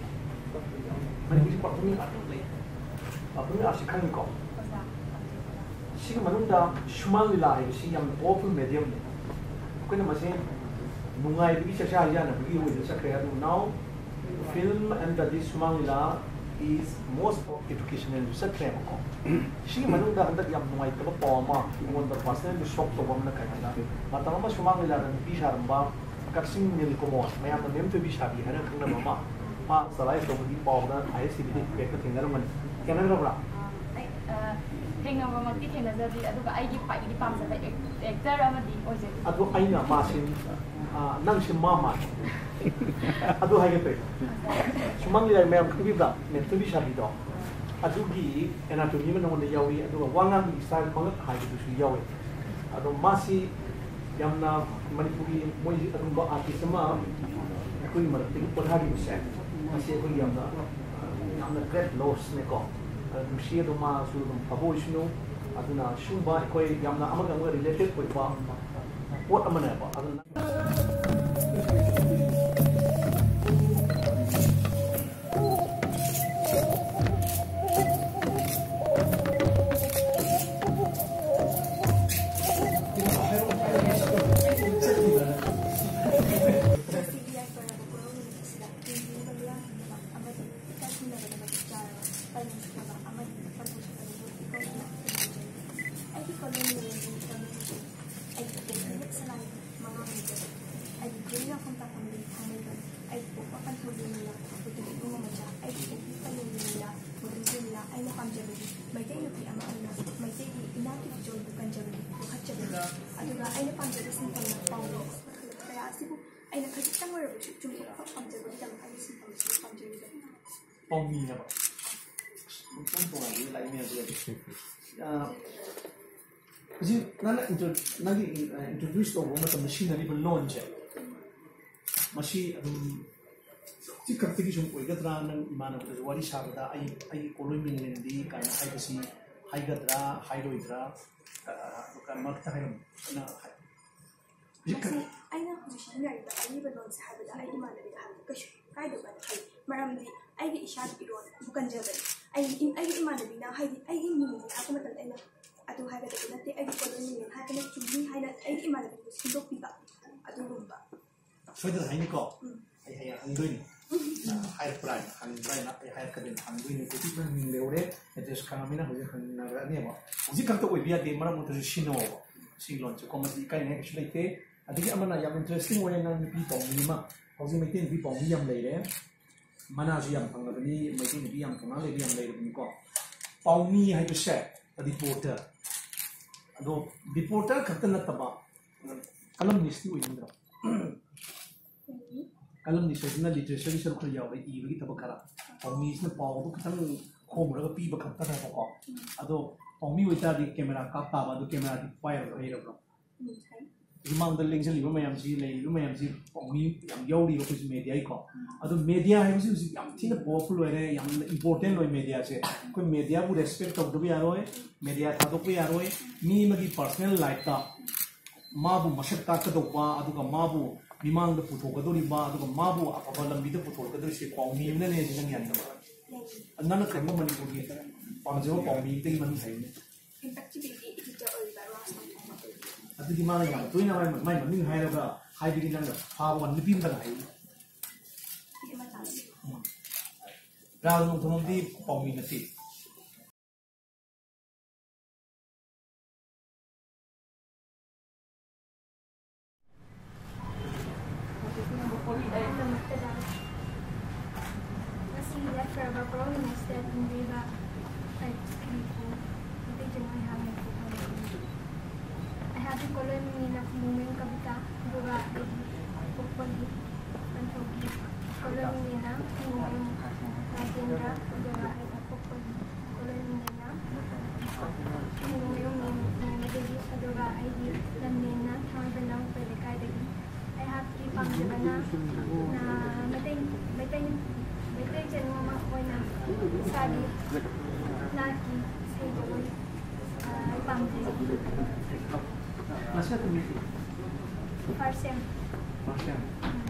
ꯃꯅꯤꯄꯨꯔꯁꯤ ꯄꯔꯐꯣꯔꯃꯤꯡ ꯑꯥꯔꯠ ꯌꯥꯝ ꯂꯩ꯫ ꯄꯔꯐꯣꯔꯃꯤꯡ ꯑꯥꯔꯠꯁꯤ ꯈꯪꯉꯤꯀꯣ? ꯁꯤꯒꯤ ꯃꯅꯨꯡꯗ ꯁꯨꯃꯥꯡ ꯂꯤꯂꯥ ꯍꯥꯏꯕꯁꯤ ꯌꯥꯝꯅ ꯄꯥꯋꯔꯐꯨꯜ ꯃꯦꯗꯤꯌꯝꯅꯤ꯫ ꯑꯩꯈꯣꯏꯅ ꯃꯁꯤ ꯅꯨꯡꯉꯥꯏꯕꯒꯤ ꯆꯥꯛꯆꯥ ꯍꯩꯖꯥꯟꯅꯕꯒꯤ ꯑꯣꯏꯅ ꯆꯠꯈ꯭ꯔꯦ, ꯑꯗꯨꯕꯨ now film and the this ꯁꯨꯃꯥꯡ ꯂꯤꯂꯥ is most of educational ꯆꯠꯈ꯭ꯔꯦꯕꯀꯣ꯫ ꯁꯤꯒꯤ ꯃꯅꯨꯡꯗ ꯍꯟꯗꯛ ꯌꯥꯝ ꯅꯨꯡꯉꯥꯏꯇꯕ ꯄꯥꯎ ꯑꯃ ꯑꯩꯉꯣꯟꯗ personally shock ꯇꯧꯕ ꯑꯃꯅ ꯀꯩ ꯍꯥꯏꯅ, ꯃꯇꯝ ꯑꯃ ꯁꯨꯃꯥꯡ ꯂꯤꯂꯥꯗ ꯅꯨꯄꯤ ꯁꯥꯔꯝꯕ ꯀꯛꯆꯤꯡ ꯅꯤꯜꯀꯨꯃꯣꯟ, ꯃꯌꯥꯝꯅ ꯃꯦꯝ ꯊꯣꯏꯕꯤ ꯁꯥꯕꯤ ꯍꯥꯏꯅ ꯈꯪꯅꯕ ꯑꯃ, ꯃꯥ ꯆꯂꯥꯏ ꯇꯧꯕꯒꯤ ꯄꯥꯎꯗ ꯑꯥꯏ ꯑꯦꯁ ꯇꯤ ꯚꯤꯗ ꯍꯦꯛꯇ ꯊꯦꯡꯅꯔꯝꯒꯅꯤ꯫ ꯊꯦꯡꯅꯈ꯭ꯔꯕ꯭ꯔꯥ? ꯑꯩ, ꯑ, ꯊꯦꯡꯅꯕꯃꯛꯇꯤ ꯊꯦꯡꯅꯖꯗ꯭ꯔꯤ, ꯑꯗꯨꯒ ꯑꯩꯒꯤ ꯈ꯭ꯋꯥꯏꯗꯒꯤ ꯄꯥꯝꯖꯕ ꯑꯦꯛ-, ꯑꯦꯛꯇꯔ ꯑꯃꯗꯤ ꯑꯣꯏꯖꯩ꯫ ꯑꯗꯣ ꯑꯩꯅ ꯃꯥꯁꯤ, ꯑ, ꯅꯪꯁꯤ ꯃꯥ ꯃꯥꯜꯂꯤ꯫ ꯑꯗꯨ ꯍꯥꯏꯒꯦ ꯇꯧꯏ꯫ ꯁꯨꯃꯥꯡ ꯂꯤꯂꯥ ꯃꯌꯥꯝ ꯈꯪꯕꯤꯕ꯭ꯔꯥ? ꯃꯦꯝ ꯊꯣꯏꯕꯤ ꯁꯥꯕꯤꯗꯣ꯫ ꯑꯗꯨꯒꯤ ꯑꯦꯅꯥꯇꯣꯃꯤ ꯑꯃ ꯅꯉꯣꯟꯗ ꯌꯥꯎꯔꯤ, ꯑꯗꯨꯒ ꯋꯥ ꯉꯥꯡꯕꯒꯤ ꯏꯁꯇꯥꯏꯜ ꯃꯉꯛ ꯍꯥꯏꯕꯗꯨꯁꯨ ꯌꯥꯎꯋꯦ꯫ ꯑꯗꯣ ꯃꯥꯁꯤ ꯌꯥꯝꯅ ꯃꯅꯤꯄꯨꯔꯒꯤ ꯃꯣꯏ ꯑꯗꯨꯝꯕ ꯑꯥꯔꯇꯤꯁ ꯑꯃ ꯑꯩꯈꯣꯏꯒꯤ ꯃꯔꯛꯇꯒꯤ ꯑꯣꯟꯊꯈꯤꯕꯁꯦ, ꯃꯁꯤ ꯑꯩꯈꯣꯏꯒꯤ ꯌꯥꯝꯅ, ꯌꯥꯝꯅ ꯒ꯭ꯔꯦꯠ ꯂꯣꯁꯅꯦꯀꯣ꯫ ꯑꯗꯨ ꯅꯨꯡꯁꯤ, ꯑꯗꯣ ꯃꯥꯁꯨ ꯑꯗꯨꯝ ꯐꯕ ꯑꯣꯏꯁꯅꯨ꯫ ꯑꯗꯨꯅ ꯁꯤꯒꯨꯝꯕ ꯑꯩꯈꯣꯏ ꯌꯥꯝꯅ ꯑꯃꯒ ꯑꯃꯒ ꯔꯤꯂꯦꯇꯦꯠ ꯑꯣꯏꯕ ꯄꯣꯠ ꯑꯃꯅꯦꯕ꯫ ꯑꯗꯨꯅ ꯃꯗꯨꯅꯤꯅ, ꯃꯗꯨꯒꯤ ꯏꯕꯨꯡꯉꯣ ꯃꯆꯥ, ꯑꯩꯒꯤ ꯄꯣꯛꯄꯤꯕ ꯂꯦꯝꯅꯅꯤꯅ, ꯃꯗꯨꯗꯨꯅꯤꯅ ꯑꯩꯅ ꯄꯥꯝꯖꯕꯗꯤ ꯃꯩꯇꯩ ꯅꯨꯄꯤ ꯑꯃ ꯑꯣꯏꯅ ꯃꯩꯇꯩꯒꯤ ꯏꯅꯥꯠꯀꯤ ꯐꯤꯖꯣꯜꯕꯨ ꯀꯟꯖꯕꯅꯤ, ꯌꯣꯛꯈꯠꯆꯕꯅꯤ꯫ ꯑꯗꯨꯒ ꯑꯩꯅ ꯄꯥꯝꯖꯕ ꯁꯤꯟꯐꯝꯅ ꯄꯥꯎꯔꯧ ꯀꯌꯥ ꯑꯁꯤꯕꯨ ꯑꯩꯅ ꯈꯖꯤꯛꯇꯪ ꯑꯣꯏꯔꯕꯁꯨ ꯆꯨꯝꯊꯣꯛꯄ ꯄꯥꯝꯖꯕꯒꯤꯗꯃꯛ ꯑꯩꯅ ꯁꯤꯟꯐꯝ ꯑꯁꯤꯕꯨ ꯄꯥꯝꯖꯔꯤꯕꯅꯤ꯫ ꯄꯥꯎꯃꯤꯅꯦꯕ꯫ ꯇꯣꯉꯥꯟ ꯇꯣꯉꯥꯟꯕ ꯂꯥꯏꯔꯤꯛ ꯃꯌꯥꯝꯁꯦ ꯂꯩ꯫ ꯑ, ꯍꯧꯖꯤꯛ ꯅꯪꯅ intro-, ꯅꯪꯒꯤ, ꯑ, introduce ꯇꯧꯕ ꯃꯇꯝꯗ ꯁꯤꯖꯤꯟꯅꯔꯤꯕ ꯂꯣꯟꯁꯦ, ꯃꯁꯤ ꯑꯗꯨꯝ ꯁꯤ ꯈꯛꯇꯒꯤ ꯁꯨꯝ ꯑꯣꯏꯒꯗ꯭ꯔꯥ? ꯅꯪ ꯏꯃꯥꯟꯅꯕꯗꯁꯨ ꯋꯥꯔꯤ ꯁꯥꯕꯗ ꯑꯩ, "ꯑꯩꯒꯤ ꯀꯣꯂꯣꯏ ꯃꯤꯡꯂꯦꯟꯗꯤ" ꯀꯥꯏꯅ ꯍꯥꯏꯕꯁꯤ ꯍꯥꯏꯒꯗ꯭ꯔꯥ, ꯍꯥꯏꯔꯣꯏꯗ꯭ꯔꯥ? ꯑ, ꯑꯗꯨꯒ ꯃꯔꯛꯇ ꯍꯥꯏꯔꯝꯃꯨ꯫ ꯅꯪ ꯍꯥꯏ-, ꯍꯧꯖꯤꯛ ꯃꯁꯤ ꯈꯛ- ꯑꯩꯅ ꯍꯧꯖꯤꯛ ꯁꯤꯖꯤꯟꯅꯔꯤꯕ ꯑꯔꯤꯕ ꯂꯣꯟꯁꯦ ꯍꯥꯏꯕꯗ ꯑꯩ ꯏꯃꯥꯟꯅꯕꯤꯗ ꯍꯥꯏꯕꯗ ꯀꯩꯁꯨ ꯀꯥꯏꯗꯕ꯭ꯔꯅ ꯈꯜꯂꯤ꯫ ꯃꯔꯝꯗꯤ ꯑꯩꯒꯤ ꯏꯁꯥꯒꯤ ꯏꯔꯣꯟꯕꯨ ꯀꯟꯖꯕꯅꯤ꯫ ꯑꯩ, ꯑꯩꯒꯤ ꯏꯃꯥꯟꯅꯕꯤꯅ ꯍꯥꯏꯗꯤ ꯑꯩꯒꯤ ꯃꯤꯡꯁꯦ ꯍꯥꯏꯔꯛꯄ ꯃꯇꯝꯗ ꯑꯩꯅ ꯑꯗꯨ ꯍꯥꯏꯒꯗꯕ ꯅꯠꯇꯦ, ꯑꯩꯒꯤ ꯀꯣꯂꯣꯏ ꯃꯤꯡꯂꯦꯟ ꯍꯥꯏꯔꯒꯅ ꯆꯨꯝꯃꯤ ꯍꯥꯏꯅ ꯑꯩꯒꯤ ꯏꯃꯥꯟꯅꯕꯤꯕꯨ ꯁꯦꯝꯗꯣꯛꯄꯤꯕ ꯑꯗꯨꯒꯨꯝꯕ꯫ ꯁꯣꯏꯗꯅ ꯍꯥꯏꯅꯤꯀꯣ? ꯎꯝ꯫ ꯑꯩ ꯍꯌꯦꯡ ꯍꯪꯗꯣꯏꯅꯤ꯫ ꯎꯝ꯫ ꯑ, ꯍꯥꯏꯔꯛꯄ꯭ꯔꯥ ꯍꯥꯏꯅ, ꯍꯪꯕ꯭ꯔꯥ ꯍꯥꯏꯅ ꯑꯩ ꯍꯥꯏꯔꯛꯀꯗꯣꯏꯅꯤ, ꯍꯪꯗꯣꯏꯅꯤ꯫ ꯍꯧꯖꯤꯛ ꯅꯪ ꯃꯤꯡ ꯂꯩꯍꯧꯔꯦ, address ꯈꯪꯉꯕꯅꯤꯅ ꯍꯧꯖꯤꯛ ꯍꯪꯅꯔꯛꯑꯅꯦꯕ꯫ ꯍꯧꯖꯤꯛ ꯈꯛꯇ ꯑꯣꯏꯕ ꯌꯥꯗꯦ, ꯃꯔꯛ ꯃꯔꯛꯇꯁꯨ ꯁꯤꯖꯤꯟꯅꯧꯕ꯫ ꯁꯤ ꯂꯣꯟꯁꯦꯀꯣ, ꯃꯁꯤ ꯏꯀꯥꯏꯅꯤꯡꯉꯥꯏ ꯀꯩꯁꯨ ꯂꯩꯇꯦ꯫ ꯑꯗꯒꯤ ꯑꯃꯅ ꯌꯥꯝ interesting ꯑꯣꯏꯌꯦ, ꯅꯪ ꯅꯨꯄꯤ ꯄꯥꯎꯃꯤ ꯑꯃ, ꯍꯧꯖꯤꯛ ꯃꯩꯇꯩ ꯅꯨꯄꯤ ꯄꯥꯎꯃꯤ ꯌꯥꯝ ꯂꯩꯔꯦ, ꯃꯅꯥꯁꯨ ꯌꯥꯝ ꯐꯪꯉꯕꯅꯤ, ꯃꯩꯇꯩ ꯅꯨꯄꯤ ꯌꯥꯝ ꯊꯧꯅꯥ ꯂꯩꯕ ꯌꯥꯝ ꯂꯩꯔꯕꯅꯤꯀꯣ꯫ ꯄꯥꯎꯃꯤ ꯍꯥꯏꯕꯁꯦ reporter, ꯑꯗꯣ reporter ꯈꯛꯇ ꯅꯠꯇꯕ columnistꯇꯤ ꯑꯣꯏꯅꯤꯡꯗ꯭ꯔꯣ? Columnist ꯍꯥꯏꯁꯤꯅ literature ꯁꯔꯨꯛ ꯈꯔ ꯌꯥꯎꯔꯦ, ꯏꯕꯒꯤ ꯊꯕꯛ ꯈꯔ꯫ ꯄꯥꯎꯃꯤꯁꯤꯅ ꯄꯥꯎꯗꯣ ꯈꯤꯇꯪ ꯈꯣꯝꯃꯨꯔꯒ ꯄꯤꯕ ꯈꯛꯇꯅꯦꯕꯀꯣ꯫ ꯑꯗꯣ ꯄꯥꯎꯃꯤ ꯑꯣꯏꯇꯥꯔꯗꯤ camera ꯀꯥꯞ ꯇꯥꯕ, ꯑꯗꯨ cameraꯗꯤ ꯄꯥꯏꯔꯕ꯭ꯔꯣ, ꯍꯩꯔꯕ꯭ꯔꯣ? ꯎꯝ, ꯍꯩ꯫ ꯃꯃꯥꯡꯗ ꯂꯦꯡꯁꯤꯜꯂꯤꯕ ꯃꯌꯥꯝꯁꯤ, ꯂꯩꯔꯤꯕ ꯃꯌꯥꯝꯁꯤ ꯄꯥꯎꯃꯤ ꯌꯥꯝ ꯌꯥꯎꯔꯤꯕ ꯑꯩꯈꯣꯏꯁꯨ mediaꯒꯤꯀꯣ꯫ ꯎꯝ꯫ ꯑꯗꯣ media ꯍꯥꯏꯕꯁꯤ ꯍꯧꯖꯤꯛ ꯌꯥꯝ ꯊꯤꯅ powerful ꯑꯣꯏꯔꯦ, ꯌꯥꯝꯅ important ꯑꯣꯏ mediaꯁꯦ꯫ ꯑꯩꯈꯣꯏ mediaꯕꯨ respect ꯇꯧꯗꯕ ꯌꯥꯔꯣꯏ, media ꯊꯥꯗꯣꯛꯄ ꯌꯥꯔꯣꯏ꯫ ꯃꯤ ꯑꯃꯒꯤ personal lifeꯇ ꯃꯥꯕꯨ ꯃꯁꯛ ꯇꯥꯛꯀꯗꯧꯕ, ꯑꯗꯨꯒ ꯃꯥꯕꯨ ꯃꯤꯃꯥꯡꯗ ꯄꯨꯊꯣꯛꯀꯗꯧꯔꯤꯕ, ꯑꯗꯨꯒ ꯃꯥꯕꯨ ꯑꯐꯕ ꯂꯝꯕꯤꯗ ꯄꯨꯊꯣꯔꯛꯀꯗꯧꯔꯤꯁꯦ ꯄꯥꯎꯃꯤ ꯑꯃꯅꯅꯦ ꯁꯤ ꯅꯪ ꯌꯥꯅꯤꯡꯗꯕ? ꯅꯪꯅ ꯈꯪꯕ ꯃꯅꯤꯄꯨꯔꯒꯤ ꯄꯥꯝꯖꯕ ꯄꯥꯎꯃꯤ ꯑꯃꯇꯒꯤ ꯃꯃꯤꯡ ꯍꯥꯏꯌꯨꯅꯦ꯫ ꯍꯦꯟꯇꯛꯀꯤꯗꯤ editor ꯑꯣꯏꯔꯤꯕ ꯔꯥꯖ ꯅꯣꯡꯊꯣꯝꯕꯝ ꯑꯣꯏꯗꯣꯏꯅꯤ꯫ ꯑꯗꯨꯗꯤ ꯃꯥꯅ ꯌꯥꯝ ꯇꯣꯏꯅ ꯃꯥꯏ, ꯃꯥꯏ ꯃꯃꯤꯡ ꯍꯥꯏꯔꯒ ꯍꯥꯏꯕꯒꯤ ꯅꯪꯅ ꯐꯥꯕ ꯋꯥꯅꯤ, ꯅꯨꯄꯤ ꯑꯃꯇꯪ ꯍꯥꯏꯌꯨ꯫ ꯅꯨꯄꯤ ꯑꯃꯇꯪ꯫ ꯎꯝ꯫ ꯔꯥꯖ ꯅꯣꯡꯊꯣꯝꯕꯝꯗꯤ ꯄꯥꯎꯃꯤ ꯅꯠꯇꯦ꯫ ꯃꯩꯇꯩ ꯃꯩꯇꯩ ꯃꯩꯇꯩ ꯆꯅꯨ ꯑꯃ ꯑꯣꯏꯅ ꯏꯁꯥꯒꯤ ꯅꯥꯠꯀꯤ ꯏꯁꯩ ꯖꯒꯣꯏ ꯄꯥꯝꯖꯩ꯫ ꯃꯁꯤꯅ ꯇꯨꯃꯤꯟ ꯐꯥꯔꯁ ꯁꯦꯝ꯫ ꯐꯥꯔꯁ ꯁꯦꯝ꯫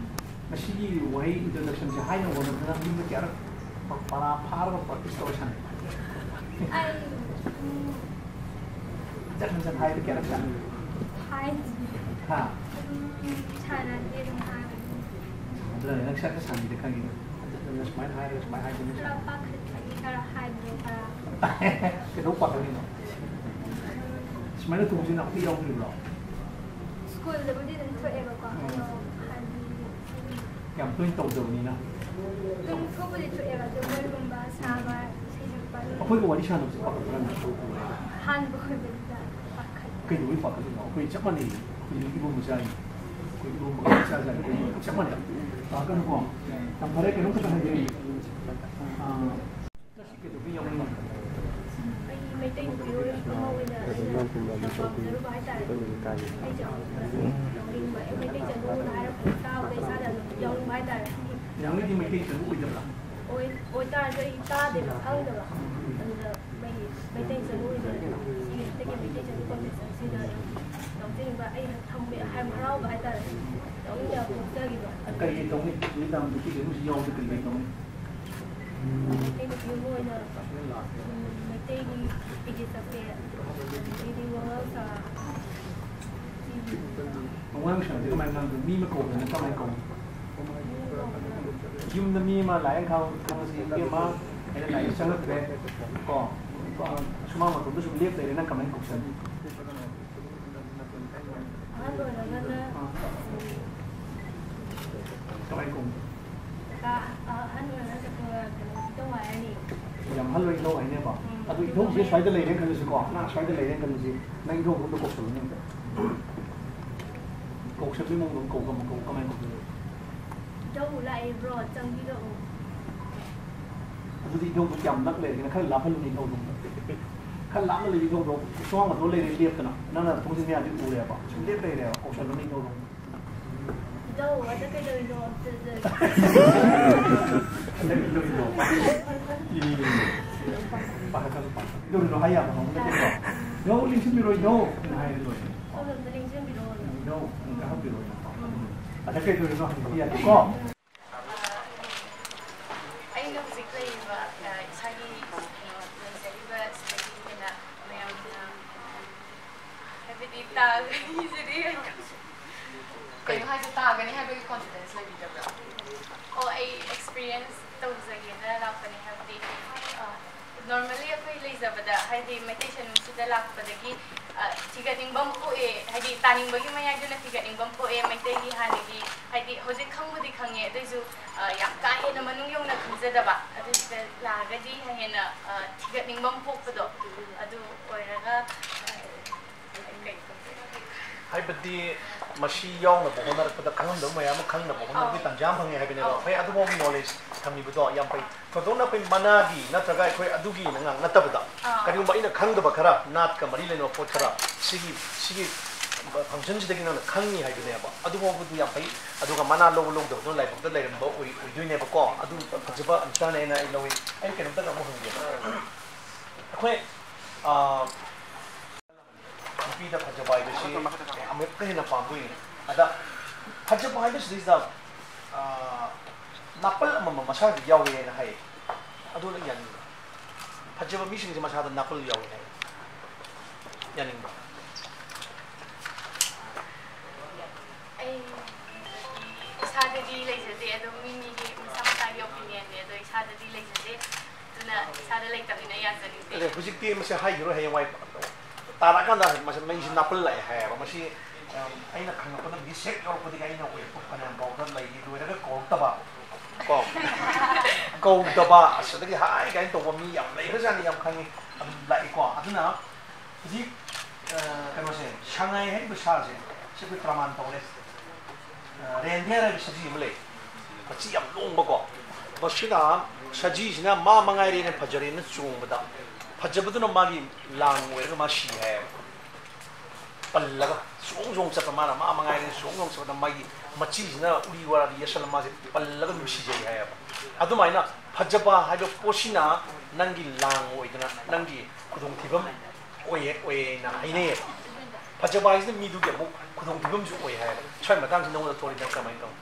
ꯃꯁꯤꯒꯤ ꯋꯥꯍꯩ introduction ꯁꯦ ꯍꯥꯏꯅꯕ ꯍꯣꯠꯅꯕꯗ ꯅꯪ ꯌꯨꯝꯗ ꯀꯌꯥꯔꯛ ꯄꯔꯥ ꯐꯥꯔꯒ practice ꯇꯧꯔ ꯁꯥꯟꯅꯩ? ꯑꯩ ꯎꯝ, ꯍꯟꯖꯟ ꯍꯟꯖꯟ ꯍꯥꯏꯕ ꯀꯌꯥꯔꯛ ꯁꯥꯟꯅꯩ? ꯍꯥꯏꯗꯤ ꯍꯥ? ꯑꯗꯨꯝ ꯁꯥꯟꯅꯗꯦ ꯑꯗꯨꯝ ꯍꯥꯏꯕꯅꯤ꯫ ꯑꯗꯨꯅꯅꯦ ꯅꯪ ꯁꯛꯇ ꯁꯥꯟꯅꯗꯦ ꯈꯪꯉꯤꯗꯣ꯫ ꯍꯟꯖꯟ ꯍꯟꯖꯟ ꯁꯨꯃꯥꯏꯅ ꯍꯥꯏꯔꯒ ꯁꯨꯃꯥꯏꯅ ꯍꯥꯏꯗꯣꯏꯅꯦ꯫ ꯈꯔ ꯄꯥꯈꯠꯄꯒꯤ ꯈꯔ ꯍꯥꯏꯕꯗꯣ ꯈꯔ ꯀꯩꯗꯧ ꯄꯥꯈꯠꯂꯤꯅꯣ? ꯁꯨꯃꯥꯏꯅ ꯊꯣꯡꯁꯦ ꯅꯥꯄꯤ ꯌꯥꯎꯗ꯭ꯔꯤꯕ꯭ꯔꯣ? ꯁ꯭ꯀꯨꯜꯗꯕꯨꯗꯤ ꯑꯗꯨꯝ ꯊꯣꯛꯑꯦꯕꯀꯣ, ꯑꯗꯣ ꯍꯥꯏꯗꯤ ꯌꯥꯝ ꯇꯣꯏꯅ ꯇꯧꯗꯕꯅꯤꯅ꯫ ꯑꯗꯨꯝ ꯊꯣꯛꯄꯨꯗꯤ ꯊꯣꯛꯑꯦꯕ, ꯑꯗꯣ ꯃꯣꯏꯒꯨꯝꯕ ꯁꯥꯕ, ꯏꯁꯩ ꯁꯛꯄ ꯑꯗꯨꯝ ꯑꯩꯈꯣꯏꯒ ꯋꯥꯔꯤ ꯁꯥꯟꯅꯕꯁꯦ ꯄꯥꯈꯠꯄ꯭ꯔꯥ ꯅꯪ? ꯑꯍꯥꯟꯕ ꯑꯣꯏꯕꯗꯨꯗ ꯄꯥꯈꯠ- ꯀꯩꯗꯧꯕꯩ ꯄꯥꯈꯠꯂꯤꯅꯣ? ꯑꯩꯈꯣꯏ ꯆꯞ ꯃꯥꯟꯅꯩ꯫ ꯑꯩꯈꯣꯏꯁꯨ ꯏꯔꯣꯝꯕ ꯆꯥꯔꯤ꯫ ꯑꯩꯈꯣꯏ ꯏꯔꯣꯝꯕ ꯈꯛꯇ ꯆꯥꯖꯥꯠꯅꯤ꯫ ꯑꯩꯈꯣꯏ ꯆꯞ ꯃꯥꯟꯅꯩ꯫ ꯄꯥꯈꯠꯀꯅꯨꯀꯣ꯫ ꯌꯥꯝ ꯐꯔꯦ, ꯀꯩꯅꯣꯝꯈꯛꯇ ꯍꯥꯏꯖꯒꯦ꯫ ꯑꯥ, ꯉꯁꯤ ꯀꯩꯗꯧꯕꯩ ꯌꯥꯎꯅꯤꯡꯉꯤꯅꯣ? ꯑꯩ ꯃꯩꯇꯩ ꯅꯨꯄꯤ ꯑꯣꯏꯅ ꯑꯃ ꯑꯣꯏꯅ ꯑꯩꯅ ꯌꯥꯝ ꯄꯥꯝꯖꯔꯨꯕ ꯍꯥꯏꯇꯥꯔꯦ꯫ ꯃꯩꯇꯩ ꯆꯅꯨ ꯌꯥꯎꯅꯤꯡꯕ꯫ ꯑꯩ ꯃꯩꯇꯩ ꯆꯅꯨꯅ ꯍꯥꯏꯔꯛꯄꯗꯣ ꯇꯥꯕꯗ ꯏꯁꯥꯗ ꯑꯗꯨꯝ ꯌꯥꯎꯅꯤꯡꯕ ꯍꯥꯏꯇꯥꯔꯦ꯫ ꯅꯪꯒꯤꯗꯤ ꯃꯩꯇꯩ ꯆꯅꯨ ꯑꯣꯏꯗꯕ꯭ꯔꯥ? ꯑꯣꯏ-, ꯑꯣꯏꯇꯥꯔꯁꯨ ꯑꯩ ꯇꯥꯗꯦꯕ, ꯈꯪꯗꯕ꯫ ꯑꯗꯨꯗ ꯃꯩ-, ꯃꯩꯇꯩ ꯆꯅꯨ ꯑꯣꯏꯅ ꯁꯤꯒꯤ ꯍꯟꯗꯛꯀꯤ ꯃꯩꯇꯩ ꯆꯅꯨ competition ꯁꯤꯗ ꯌꯥꯎꯖꯅꯤꯡꯕ, ꯌꯥꯝ ꯊꯝꯃꯦ, ꯌꯥꯝ ꯍꯔꯥꯎꯕ ꯍꯥꯏꯇꯥꯔꯦ꯫ ꯌꯥꯎꯅꯤꯡꯗꯕ ꯄꯣꯛꯆꯈꯤꯕ꯫ ꯀꯔꯤ ꯀꯔꯤ ꯇꯧꯅꯤ? ꯅꯨꯃꯤꯗꯥꯡ ꯅꯨꯄꯤ ꯆꯅꯨꯁꯤ ꯌꯥꯎꯕꯗ ꯀꯔꯤ ꯀꯔꯤ ꯇꯧꯅꯤ? ꯃꯩꯇꯩ ꯅꯨꯄꯤ ꯑꯃ ꯑꯣꯏꯅ, ꯎꯝ, ꯃꯩꯇꯩꯒꯤ ꯐꯤꯖꯦꯠ ꯆꯛꯄꯦ, ꯑꯗꯩꯗꯤ ꯋꯥꯉꯥꯡ ꯁꯉꯥꯡ꯫ ꯋꯥꯉꯥꯡ ꯁꯉꯥꯡꯁꯦ ꯀꯃꯥꯏꯅ ꯉꯥꯡꯗꯣꯏꯅꯣ? ꯃꯤ ꯑꯃ ꯀꯧꯕꯗꯅ ꯀꯃꯥꯏꯅ ꯀꯧꯅꯤ? ꯌꯨꯝꯗ ꯃꯤ ꯑꯃ ꯂꯥꯛꯑꯦꯅ ꯈꯪ-, ꯈꯪꯉꯁꯤ, ꯏꯕꯦꯝꯃ, ꯑꯩꯅ ꯂꯥꯛꯑꯦ, ꯆꯪꯉꯛꯇ꯭ꯔꯦ, ꯀꯣ, ꯁꯨꯃꯥꯡ ꯃꯇꯣꯟꯗ ꯁꯨꯝ ꯂꯦꯞ ꯂꯩꯔꯦ, ꯅꯪ ꯀꯃꯥꯏꯅ ꯀꯧꯁꯟꯅꯤ? ꯑꯍꯜ ꯑꯣꯏꯔꯒꯅ, ꯑꯥ꯫ ꯀꯃꯥꯏꯅ ꯀꯧꯅꯤ? ꯀꯀꯥ, ꯑꯍꯟ ꯑꯣꯏꯔꯒꯅ ꯀꯩꯅꯣ, ꯏꯙꯧ ꯍꯥꯏꯔꯅꯤ꯫ ꯌꯥꯝ ꯑꯍꯜ ꯑꯣꯏꯔ ꯏꯙꯧ ꯍꯥꯏꯅꯦꯕ? ꯎꯝ꯫ ꯑꯗꯨ ꯏꯙꯧꯁꯦ ꯁ꯭ꯋꯥꯏꯗ ꯂꯩꯔꯦꯅ ꯈꯜꯂꯁꯤꯀꯣ, ꯅꯪ ꯁ꯭ꯋꯥꯏꯗ ꯂꯩꯔꯦꯅ ꯈꯜꯂꯁꯤ, ꯅꯪ ꯏꯙꯧ ꯑꯝꯇ ꯀꯧꯁꯜꯂꯨꯅꯦ ꯑꯝꯇ꯫ ꯀꯧꯁꯟꯕꯒꯤ ꯃꯑꯣꯡꯗ ꯑꯗꯨꯝ ꯀꯧ, ꯀꯧ, ꯀꯧ, ꯀꯃꯥꯏꯅ ꯀꯧꯗꯣꯏꯅꯣ? ꯏꯙꯧ ꯂꯥꯛꯑꯦ ꯕ꯭ꯔꯣ, ꯆꯪꯕꯤꯔꯛꯑꯣ꯫ ꯑꯗꯨꯗꯤ ꯏꯙꯧꯗꯣ ꯀꯌꯥꯝ ꯅꯛ ꯂꯩꯔꯒꯦꯅ ꯈꯔ ꯂꯥꯞꯍꯜꯂꯨꯅꯦ ꯏꯙꯧꯗꯣ꯫ ꯈꯔ ꯂꯥꯞꯅ ꯂꯩꯕ ꯏꯙꯧꯗꯣ ꯁꯨꯃꯥꯡ ꯃꯇꯣꯟ ꯂꯩꯔꯦ ꯂꯦꯞꯇꯅ, ꯅꯪꯅ ꯊꯣꯡꯖꯤꯟ ꯃꯌꯥꯗꯤ ꯎꯔꯦꯕ, ꯁꯨꯝ ꯂꯦꯞ ꯂꯩꯔꯦꯕ, ꯀꯧꯁꯜꯂꯨꯅꯦ ꯏꯙꯧꯗꯣ꯫ ꯂꯧ ꯑꯗ ꯀꯩꯗꯧꯔꯤꯅꯣ? ꯍꯟꯗꯛ ꯀꯩꯗꯧꯔꯤꯅꯣ? ꯄꯥꯈꯠꯀꯅꯨ, ꯄꯥꯈꯠꯀꯅꯨ꯫ ꯀꯩꯗꯧꯔꯤꯅꯣ ꯍꯥꯏ ꯌꯥꯕ ꯍꯪꯕ ꯅꯠꯇꯦꯀꯣ꯫ ꯂꯧ ꯅꯤꯡꯁꯤꯡꯕꯤꯔꯣꯏꯗꯣ? ꯍꯥꯏꯔ ꯂꯣꯏꯔꯦ꯫ ꯁꯣꯝꯗ ꯑꯝꯇ ꯅꯤꯡꯁꯤꯡꯕꯤꯔꯛꯑꯣꯅꯦ꯫ ꯂꯧ ꯑꯝꯇ ꯍꯪꯕꯤꯔꯛꯑꯣꯅꯦ꯫ ꯑꯗ ꯀꯩꯗꯧꯔꯤꯅꯣ ꯍꯪꯕꯗꯤ ꯌꯥꯗꯦꯀꯣ꯫ ꯑꯩꯅ ꯍꯧꯖꯤꯛ ꯂꯩꯔꯤꯕ, ꯑ, ꯏꯁꯥꯒꯤ, ꯑ, ꯂꯩꯖꯔꯤꯕ ꯁꯤꯗꯒꯤ ꯍꯦꯟꯅ ꯃꯌꯥꯝꯅ, ꯍꯥꯏꯕꯗꯤ ꯇꯥꯒꯅꯤ ꯁꯤꯗꯤ꯫ ꯀꯩꯅꯣ ꯍꯥꯏꯁꯦ, ꯇꯥꯒꯅꯤ ꯍꯥꯏꯕꯒꯤ confidence ꯂꯩꯕꯤꯗꯕ꯭ꯔꯥ? ꯑꯣ, ꯑꯩ experience ꯇꯧꯖꯒꯦꯅ ꯂꯥꯛꯄꯅꯦ, ꯍꯥꯏꯕꯗꯤ, ꯑ, normally ꯑꯩꯈꯣꯏ ꯂꯩꯖꯕꯗ, ꯍꯥꯏꯗꯤ ꯃꯩꯇꯩ ꯁꯅꯨꯁꯤꯗ ꯂꯥꯛꯄꯗꯒꯤ, ꯑ, ꯊꯤꯒꯠꯅꯤꯡꯕ ꯑꯃ ꯄꯣꯛꯑꯦ, ꯍꯥꯏꯗꯤ ꯇꯥꯅꯤꯡꯕꯒꯤ ꯃꯌꯥꯏꯗꯨꯅ ꯊꯤꯒꯠꯅꯤꯡꯕ ꯑꯃ ꯄꯣꯛꯑꯦ꯫ ꯃꯩꯇꯩꯒꯤ ꯍꯥꯟꯅꯒꯤ, ꯍꯥꯏꯗꯤ ꯍꯧꯖꯤꯛ ꯈꯪꯕꯨꯗꯤ ꯈꯪꯉꯦ, ꯑꯗꯨꯏꯁꯨ, ꯑ, ꯌꯥꯝ ꯀꯥ ꯍꯦꯟꯅ ꯃꯅꯨꯡ ꯌꯧꯅ ꯈꯪꯖꯗꯕ, ꯑꯗꯨꯏꯁꯤꯗ ꯂꯥꯛꯑꯒꯗꯤ ꯍꯦꯟꯅ, ꯑ, ꯊꯤꯒꯠꯅꯤꯡꯕ ꯑꯃ ꯄꯣꯛꯄꯗꯣ, ꯑꯗꯨ ꯑꯣꯏꯔꯒ, ꯑ, ꯀꯩ ꯍꯥꯏꯕꯗꯤ, ꯃꯁꯤ ꯌꯥꯎꯅꯕ ꯍꯣꯠꯅꯔꯛꯄꯗ ꯈꯪꯉꯝꯗꯕ ꯃꯌꯥꯝ ꯑꯃ ꯈꯪꯅꯕ ꯍꯣꯠꯅꯕꯒꯤ ꯑꯧ꯫ ꯇꯥꯟꯖꯥ ꯑꯃ ꯐꯪꯉꯦ ꯍꯥꯏꯕꯅꯦꯕ꯫ ꯑꯧ꯫ ꯐꯩ, ꯑꯗꯨꯐꯥꯎꯒꯤ knowledge ꯊꯝꯕꯤꯕꯗꯣ ꯌꯥꯝ ꯐꯩ꯫ ꯊꯣꯏꯗꯣꯛꯅ ꯑꯩꯈꯣꯏ ꯃꯅꯥꯒꯤ ꯅꯠꯇ꯭ꯔꯒ ꯑꯩꯈꯣꯏ ꯑꯗꯨꯒꯤ ꯉꯥꯛ ꯅꯠꯇꯕꯗ, ꯑꯥ꯫ ꯀꯔꯤꯒꯨꯝꯕ ꯑꯩꯅ ꯈꯪꯗꯕ ꯈꯔ, ꯅꯥꯠꯀ ꯃꯔꯤ ꯂꯩꯅꯕ ꯄꯣꯠ ꯈꯔ, ꯁꯤꯒꯤ, ꯁꯤꯒꯤ functionꯁꯤꯗꯒꯤ ꯅꯪꯅ ꯈꯪꯉꯤ ꯍꯥꯏꯕꯅꯦꯕ꯫ ꯑꯗꯨꯐꯥꯎꯕꯗꯤ ꯌꯥꯝ ꯐꯩ꯫ ꯑꯗꯨꯒ ꯃꯅꯥ ꯂꯧꯕ ꯂꯧꯗꯕꯗꯣ ꯂꯥꯏꯕꯛꯇ ꯂꯩꯔꯝꯕ ꯑꯣꯏ-, ꯑꯣꯏꯗꯣꯏꯅꯦꯕꯀꯣ꯫ ꯑꯗꯨ ꯐꯖꯕ ꯑꯃꯇꯅꯦꯅ ꯑꯩ ꯂꯧꯏ꯫ ꯑꯩ ꯀꯩꯅꯣꯝꯇꯒ ꯑꯃꯨꯛ ꯍꯪꯒꯦ꯫ ꯑꯩꯈꯣꯏ, ꯑꯥ, ꯅꯨꯄꯤꯗ ꯐꯖꯕ ꯍꯥꯏꯕꯁꯤ ꯑꯃꯨꯛꯀ ꯍꯦꯟꯅ ꯄꯥꯝꯗꯣꯏꯅꯤ꯫ ꯑꯗ ꯐꯖꯕ ꯍꯥꯏꯕꯁꯤꯗꯩꯁꯤꯗ, ꯑꯥ, ꯅꯥꯄꯜ ꯑꯃꯃꯝ ꯃꯁꯥꯒꯤ ꯌꯥꯎꯋꯦꯅ ꯍꯥꯏ꯫ ꯑꯗꯨ ꯅꯪ ꯌꯥꯅꯤꯡꯕ꯭ꯔꯥ? ꯐꯖꯕ ꯃꯤꯁꯤꯡꯁꯦ ꯃꯁꯥꯗ ꯅꯥꯄꯜ ꯌꯥꯎꯋꯦ ꯍꯥꯏ꯫ ꯌꯥꯅꯤꯡꯕ꯭ꯔꯥ? ꯑꯩ ꯏꯁꯥꯗꯗꯤ ꯂꯩꯖꯗꯦ, ꯑꯗꯣ ꯃꯤ ꯃꯤꯒꯤ ꯃꯁꯥ ꯃꯁꯥꯒꯤ opinionꯅꯦ, ꯑꯗꯣ ꯏꯁꯥꯗꯗꯤ ꯂꯩꯖꯗꯦ꯫ ꯑꯗꯨꯅ ꯏꯁꯥꯗ ꯂꯩꯇꯕꯅꯤꯅ ꯌꯥꯖꯅꯤꯡꯗꯦ꯫ ꯑꯗꯩ ꯍꯧꯖꯤꯛꯇꯤ ꯃꯁꯤ ꯍꯥꯏꯈꯤꯔꯣꯏ, ꯍꯌꯦꯡꯋꯥꯏ ꯇꯥꯔꯛꯑꯀꯥꯟꯗ ꯃꯁꯤ ꯃꯩꯁꯤ ꯅꯥꯄꯜ ꯂꯥꯛꯑꯦ ꯍꯥꯏꯌꯦꯕ꯫ ꯃꯁꯤ, ꯑꯝ, ꯑꯩꯅ ꯈꯪꯉꯛꯄꯗ ꯃꯤꯁꯦꯛ ꯌꯧꯔꯛꯄꯗꯒꯤ ꯑꯩꯅ ꯑꯣꯏꯔꯛꯄ ꯐꯅꯌꯥꯝ ꯐꯥꯎꯗ ꯂꯩꯈꯤ꯫ ꯂꯣꯏꯔꯒ ꯀꯧꯔꯛꯇꯕ ꯀꯣ꯫ ꯀꯧꯗꯕ, ꯑꯁꯤꯗꯒꯤ ꯍꯥꯏ ꯀꯥꯏꯅ ꯇꯧꯕ ꯃꯤ ꯌꯥꯝ ꯂꯩꯈ꯭ꯔꯖꯥꯠꯅꯤ, ꯌꯥꯝ ꯈꯪꯉꯤ꯫ ꯑꯗꯨꯝ ꯂꯥꯛꯏꯀꯣ꯫ ꯑꯗꯨꯅ ꯍꯧꯖꯤꯛ, ꯑ, ꯀꯩꯅꯣꯁꯦ, ꯁꯉꯥꯏ ꯍꯥꯏꯔꯤꯕ ꯁꯥꯁꯦ, ꯁꯤ ꯑꯩꯈꯣꯏ ꯄ꯭ꯔꯃꯥꯟ ꯇꯧꯔꯦ꯫ ꯑ, reindeer ꯍꯥꯏꯕ ꯁꯖꯤ ꯑꯃ ꯂꯩ꯫ ꯃꯆꯤ ꯌꯥꯝ ꯂꯣꯡꯕꯀꯣ꯫ ꯃꯁꯤꯅ, ꯁꯖꯤꯁꯤꯅ ꯃꯥ ꯃꯉꯥꯏꯔꯦꯅ ꯐꯖꯔꯦꯅ ꯆꯣꯡꯕꯗ, ꯐꯖꯕꯗꯨꯅ ꯃꯥꯒꯤ ꯂꯥꯡ ꯑꯣꯏꯔꯒ ꯃꯥ ꯁꯤ ꯍꯥꯏꯌꯦꯕ꯫ ꯄꯜꯂꯒ ꯆꯣꯡ ꯆꯣꯡ ꯆꯠꯄ, ꯃꯥꯅ ꯃꯥ ꯃꯉꯥꯏꯔꯦ ꯆꯣꯡ ꯆꯣꯡ ꯆꯠꯄꯗ ꯃꯥꯒꯤ ꯃꯆꯤꯁꯤꯅ ꯎꯔꯤ ꯋꯥꯔꯥꯗ ꯌꯦꯠꯁꯜꯂ ꯃꯥꯁꯦ ꯄꯜꯂꯒ ꯅꯨꯡꯁꯤꯖꯩ ꯍꯥꯏꯌꯦꯕ꯫ ꯑꯗꯨꯃꯥꯏꯅ ꯐꯖꯕ ꯍꯥꯏꯕ ꯄꯣꯠꯁꯤꯅ ꯅꯪꯒꯤ ꯂꯥꯡ ꯑꯣꯏꯗꯅ ꯅꯪꯒꯤ ꯈꯨꯗꯣꯡꯊꯤꯕ ꯑꯣꯏꯌꯦ, ꯑꯣꯏꯌꯦꯅ ꯍꯥꯏꯅꯩꯌꯦꯕ꯫ ꯐꯖꯕ ꯍꯥꯏꯁꯤꯅ ꯃꯤꯗꯨꯒꯤ ꯑꯃꯨꯛ ꯈꯨꯗꯣꯡꯊꯤꯕ ꯑꯃꯁꯨ ꯑꯣꯏ ꯍꯥꯏꯌꯦꯕ꯫ ꯁ꯭ꯋꯥꯏ ꯃꯇꯥꯡꯁꯤ ꯅꯉꯣꯟꯗ ꯊꯣꯛꯂꯛꯏ, ꯅꯪ ꯀꯃꯥꯏꯅ ꯇꯧ?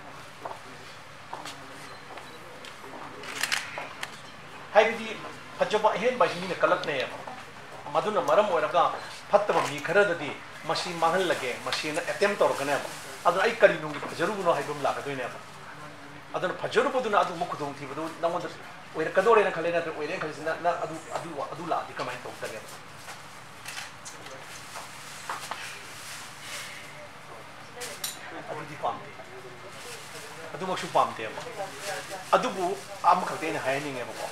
ꯍꯥꯏꯕꯗꯤ ꯐꯖꯕ ꯑꯍꯦꯟꯕ ꯍꯥꯏꯁꯤ ꯃꯤꯅ ꯀꯜꯂꯛꯅꯩꯌꯦꯕ꯫ ꯃꯗꯨꯅ ꯃꯔꯝ ꯑꯣꯏꯔꯒ ꯐꯠꯇꯕ ꯃꯤ ꯈꯔꯗꯗꯤ ꯃꯁꯤ ꯃꯥꯡꯍꯜꯂꯒꯦ, ꯃꯁꯤꯅ ꯑꯦꯇꯦꯝ ꯇꯧꯔꯛꯀꯅꯦꯕ꯫ ꯑꯗꯨꯅ ꯑꯩ ꯀꯔꯤ ꯅꯨꯡꯒꯤ ꯐꯖꯔꯨꯕꯅꯣ ꯍꯥꯏꯕ ꯑꯃ ꯂꯥꯛꯀꯗꯣꯏꯅꯦꯕ꯫ ꯑꯗꯨꯅ ꯐꯖꯔꯨꯕꯗꯨꯅ ꯑꯗꯨꯒꯨꯝꯕ ꯈꯨꯗꯣꯡꯊꯤꯕꯗꯨ ꯅꯉꯣꯟꯗ ꯑꯣꯏꯔꯛꯀꯗꯧꯔꯦꯅ ꯈꯜꯂꯦ, ꯅꯠꯇ꯭ꯔꯒ ꯑꯣꯏꯔꯦꯅ ꯈꯜꯂꯤꯁꯤ ꯅꯪ, ꯅꯪ ꯑꯗꯨ, ꯑꯗꯨ, ꯑꯗꯨ ꯂꯥꯛꯑꯗꯤ ꯀꯃꯥꯏꯅ ꯇꯧꯗꯒꯦꯕ? ꯑꯗꯨꯗꯤ ꯄꯥꯝꯗꯦ꯫ ꯑꯗꯨꯃꯛꯁꯨ ꯄꯥꯝꯗꯦꯕ꯫ ꯑꯗꯨꯕꯨ ꯑꯃꯈꯛꯇꯤ ꯑꯩꯅ ꯍꯥꯏꯍꯟꯅꯤꯡꯉꯦꯕꯀꯣ,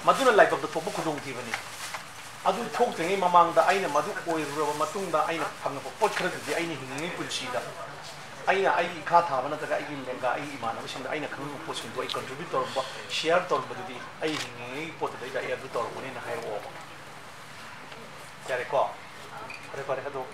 ꯃꯗꯨꯅ ꯂꯥꯏꯕꯛꯇ ꯊꯣꯛꯄ ꯈꯨꯗꯣꯡꯊꯤꯕꯅꯤ꯫ ꯑꯗꯨ ꯊꯣꯛꯇ꯭ꯔꯤꯉꯩ ꯃꯃꯥꯡꯗ ꯑꯩꯅ ꯃꯗꯨ ꯑꯣꯏꯔꯨꯔꯕ ꯃꯇꯨꯡꯗ ꯑꯩꯅ ꯐꯪꯉꯛꯄ ꯄꯣꯠ ꯈꯔꯗꯨꯗꯤ ꯑꯩꯅ ꯍꯤꯡꯉꯤꯉꯩ ꯄꯨꯟꯁꯤꯗ ꯑꯩꯅ ꯑꯩꯒꯤ ꯏꯈꯥ ꯊꯥꯕ ꯅꯠꯇ꯭ꯔꯒ ꯑꯩꯒꯤ ꯂꯦꯡꯒꯥ, ꯑꯩꯒꯤ ꯏꯃꯥꯟꯅꯕꯁꯤꯡꯗ ꯑꯩꯅ ꯈꯪꯉꯛꯄ ꯄꯣꯠꯁꯤꯡꯗꯣ ꯑꯩ ꯀꯟꯇ꯭ꯔꯤꯕ꯭ꯌꯨꯠ ꯇꯧꯔꯝꯕ, ꯁꯤꯌꯔ ꯇꯧꯔꯝꯕꯗꯨꯗꯤ ꯑꯩ ꯍꯤꯡꯉꯤꯉꯩ ꯄꯣꯠꯇꯨꯗꯩꯗ ꯑꯩ ꯑꯗꯨ ꯇꯧꯔꯝꯒꯅꯤꯅ ꯍꯥꯏꯔꯛꯑꯣꯕ꯫ ꯌꯥꯔꯦꯀꯣ? ꯐꯔꯦ, ꯐꯔꯦ, ꯑꯗꯣ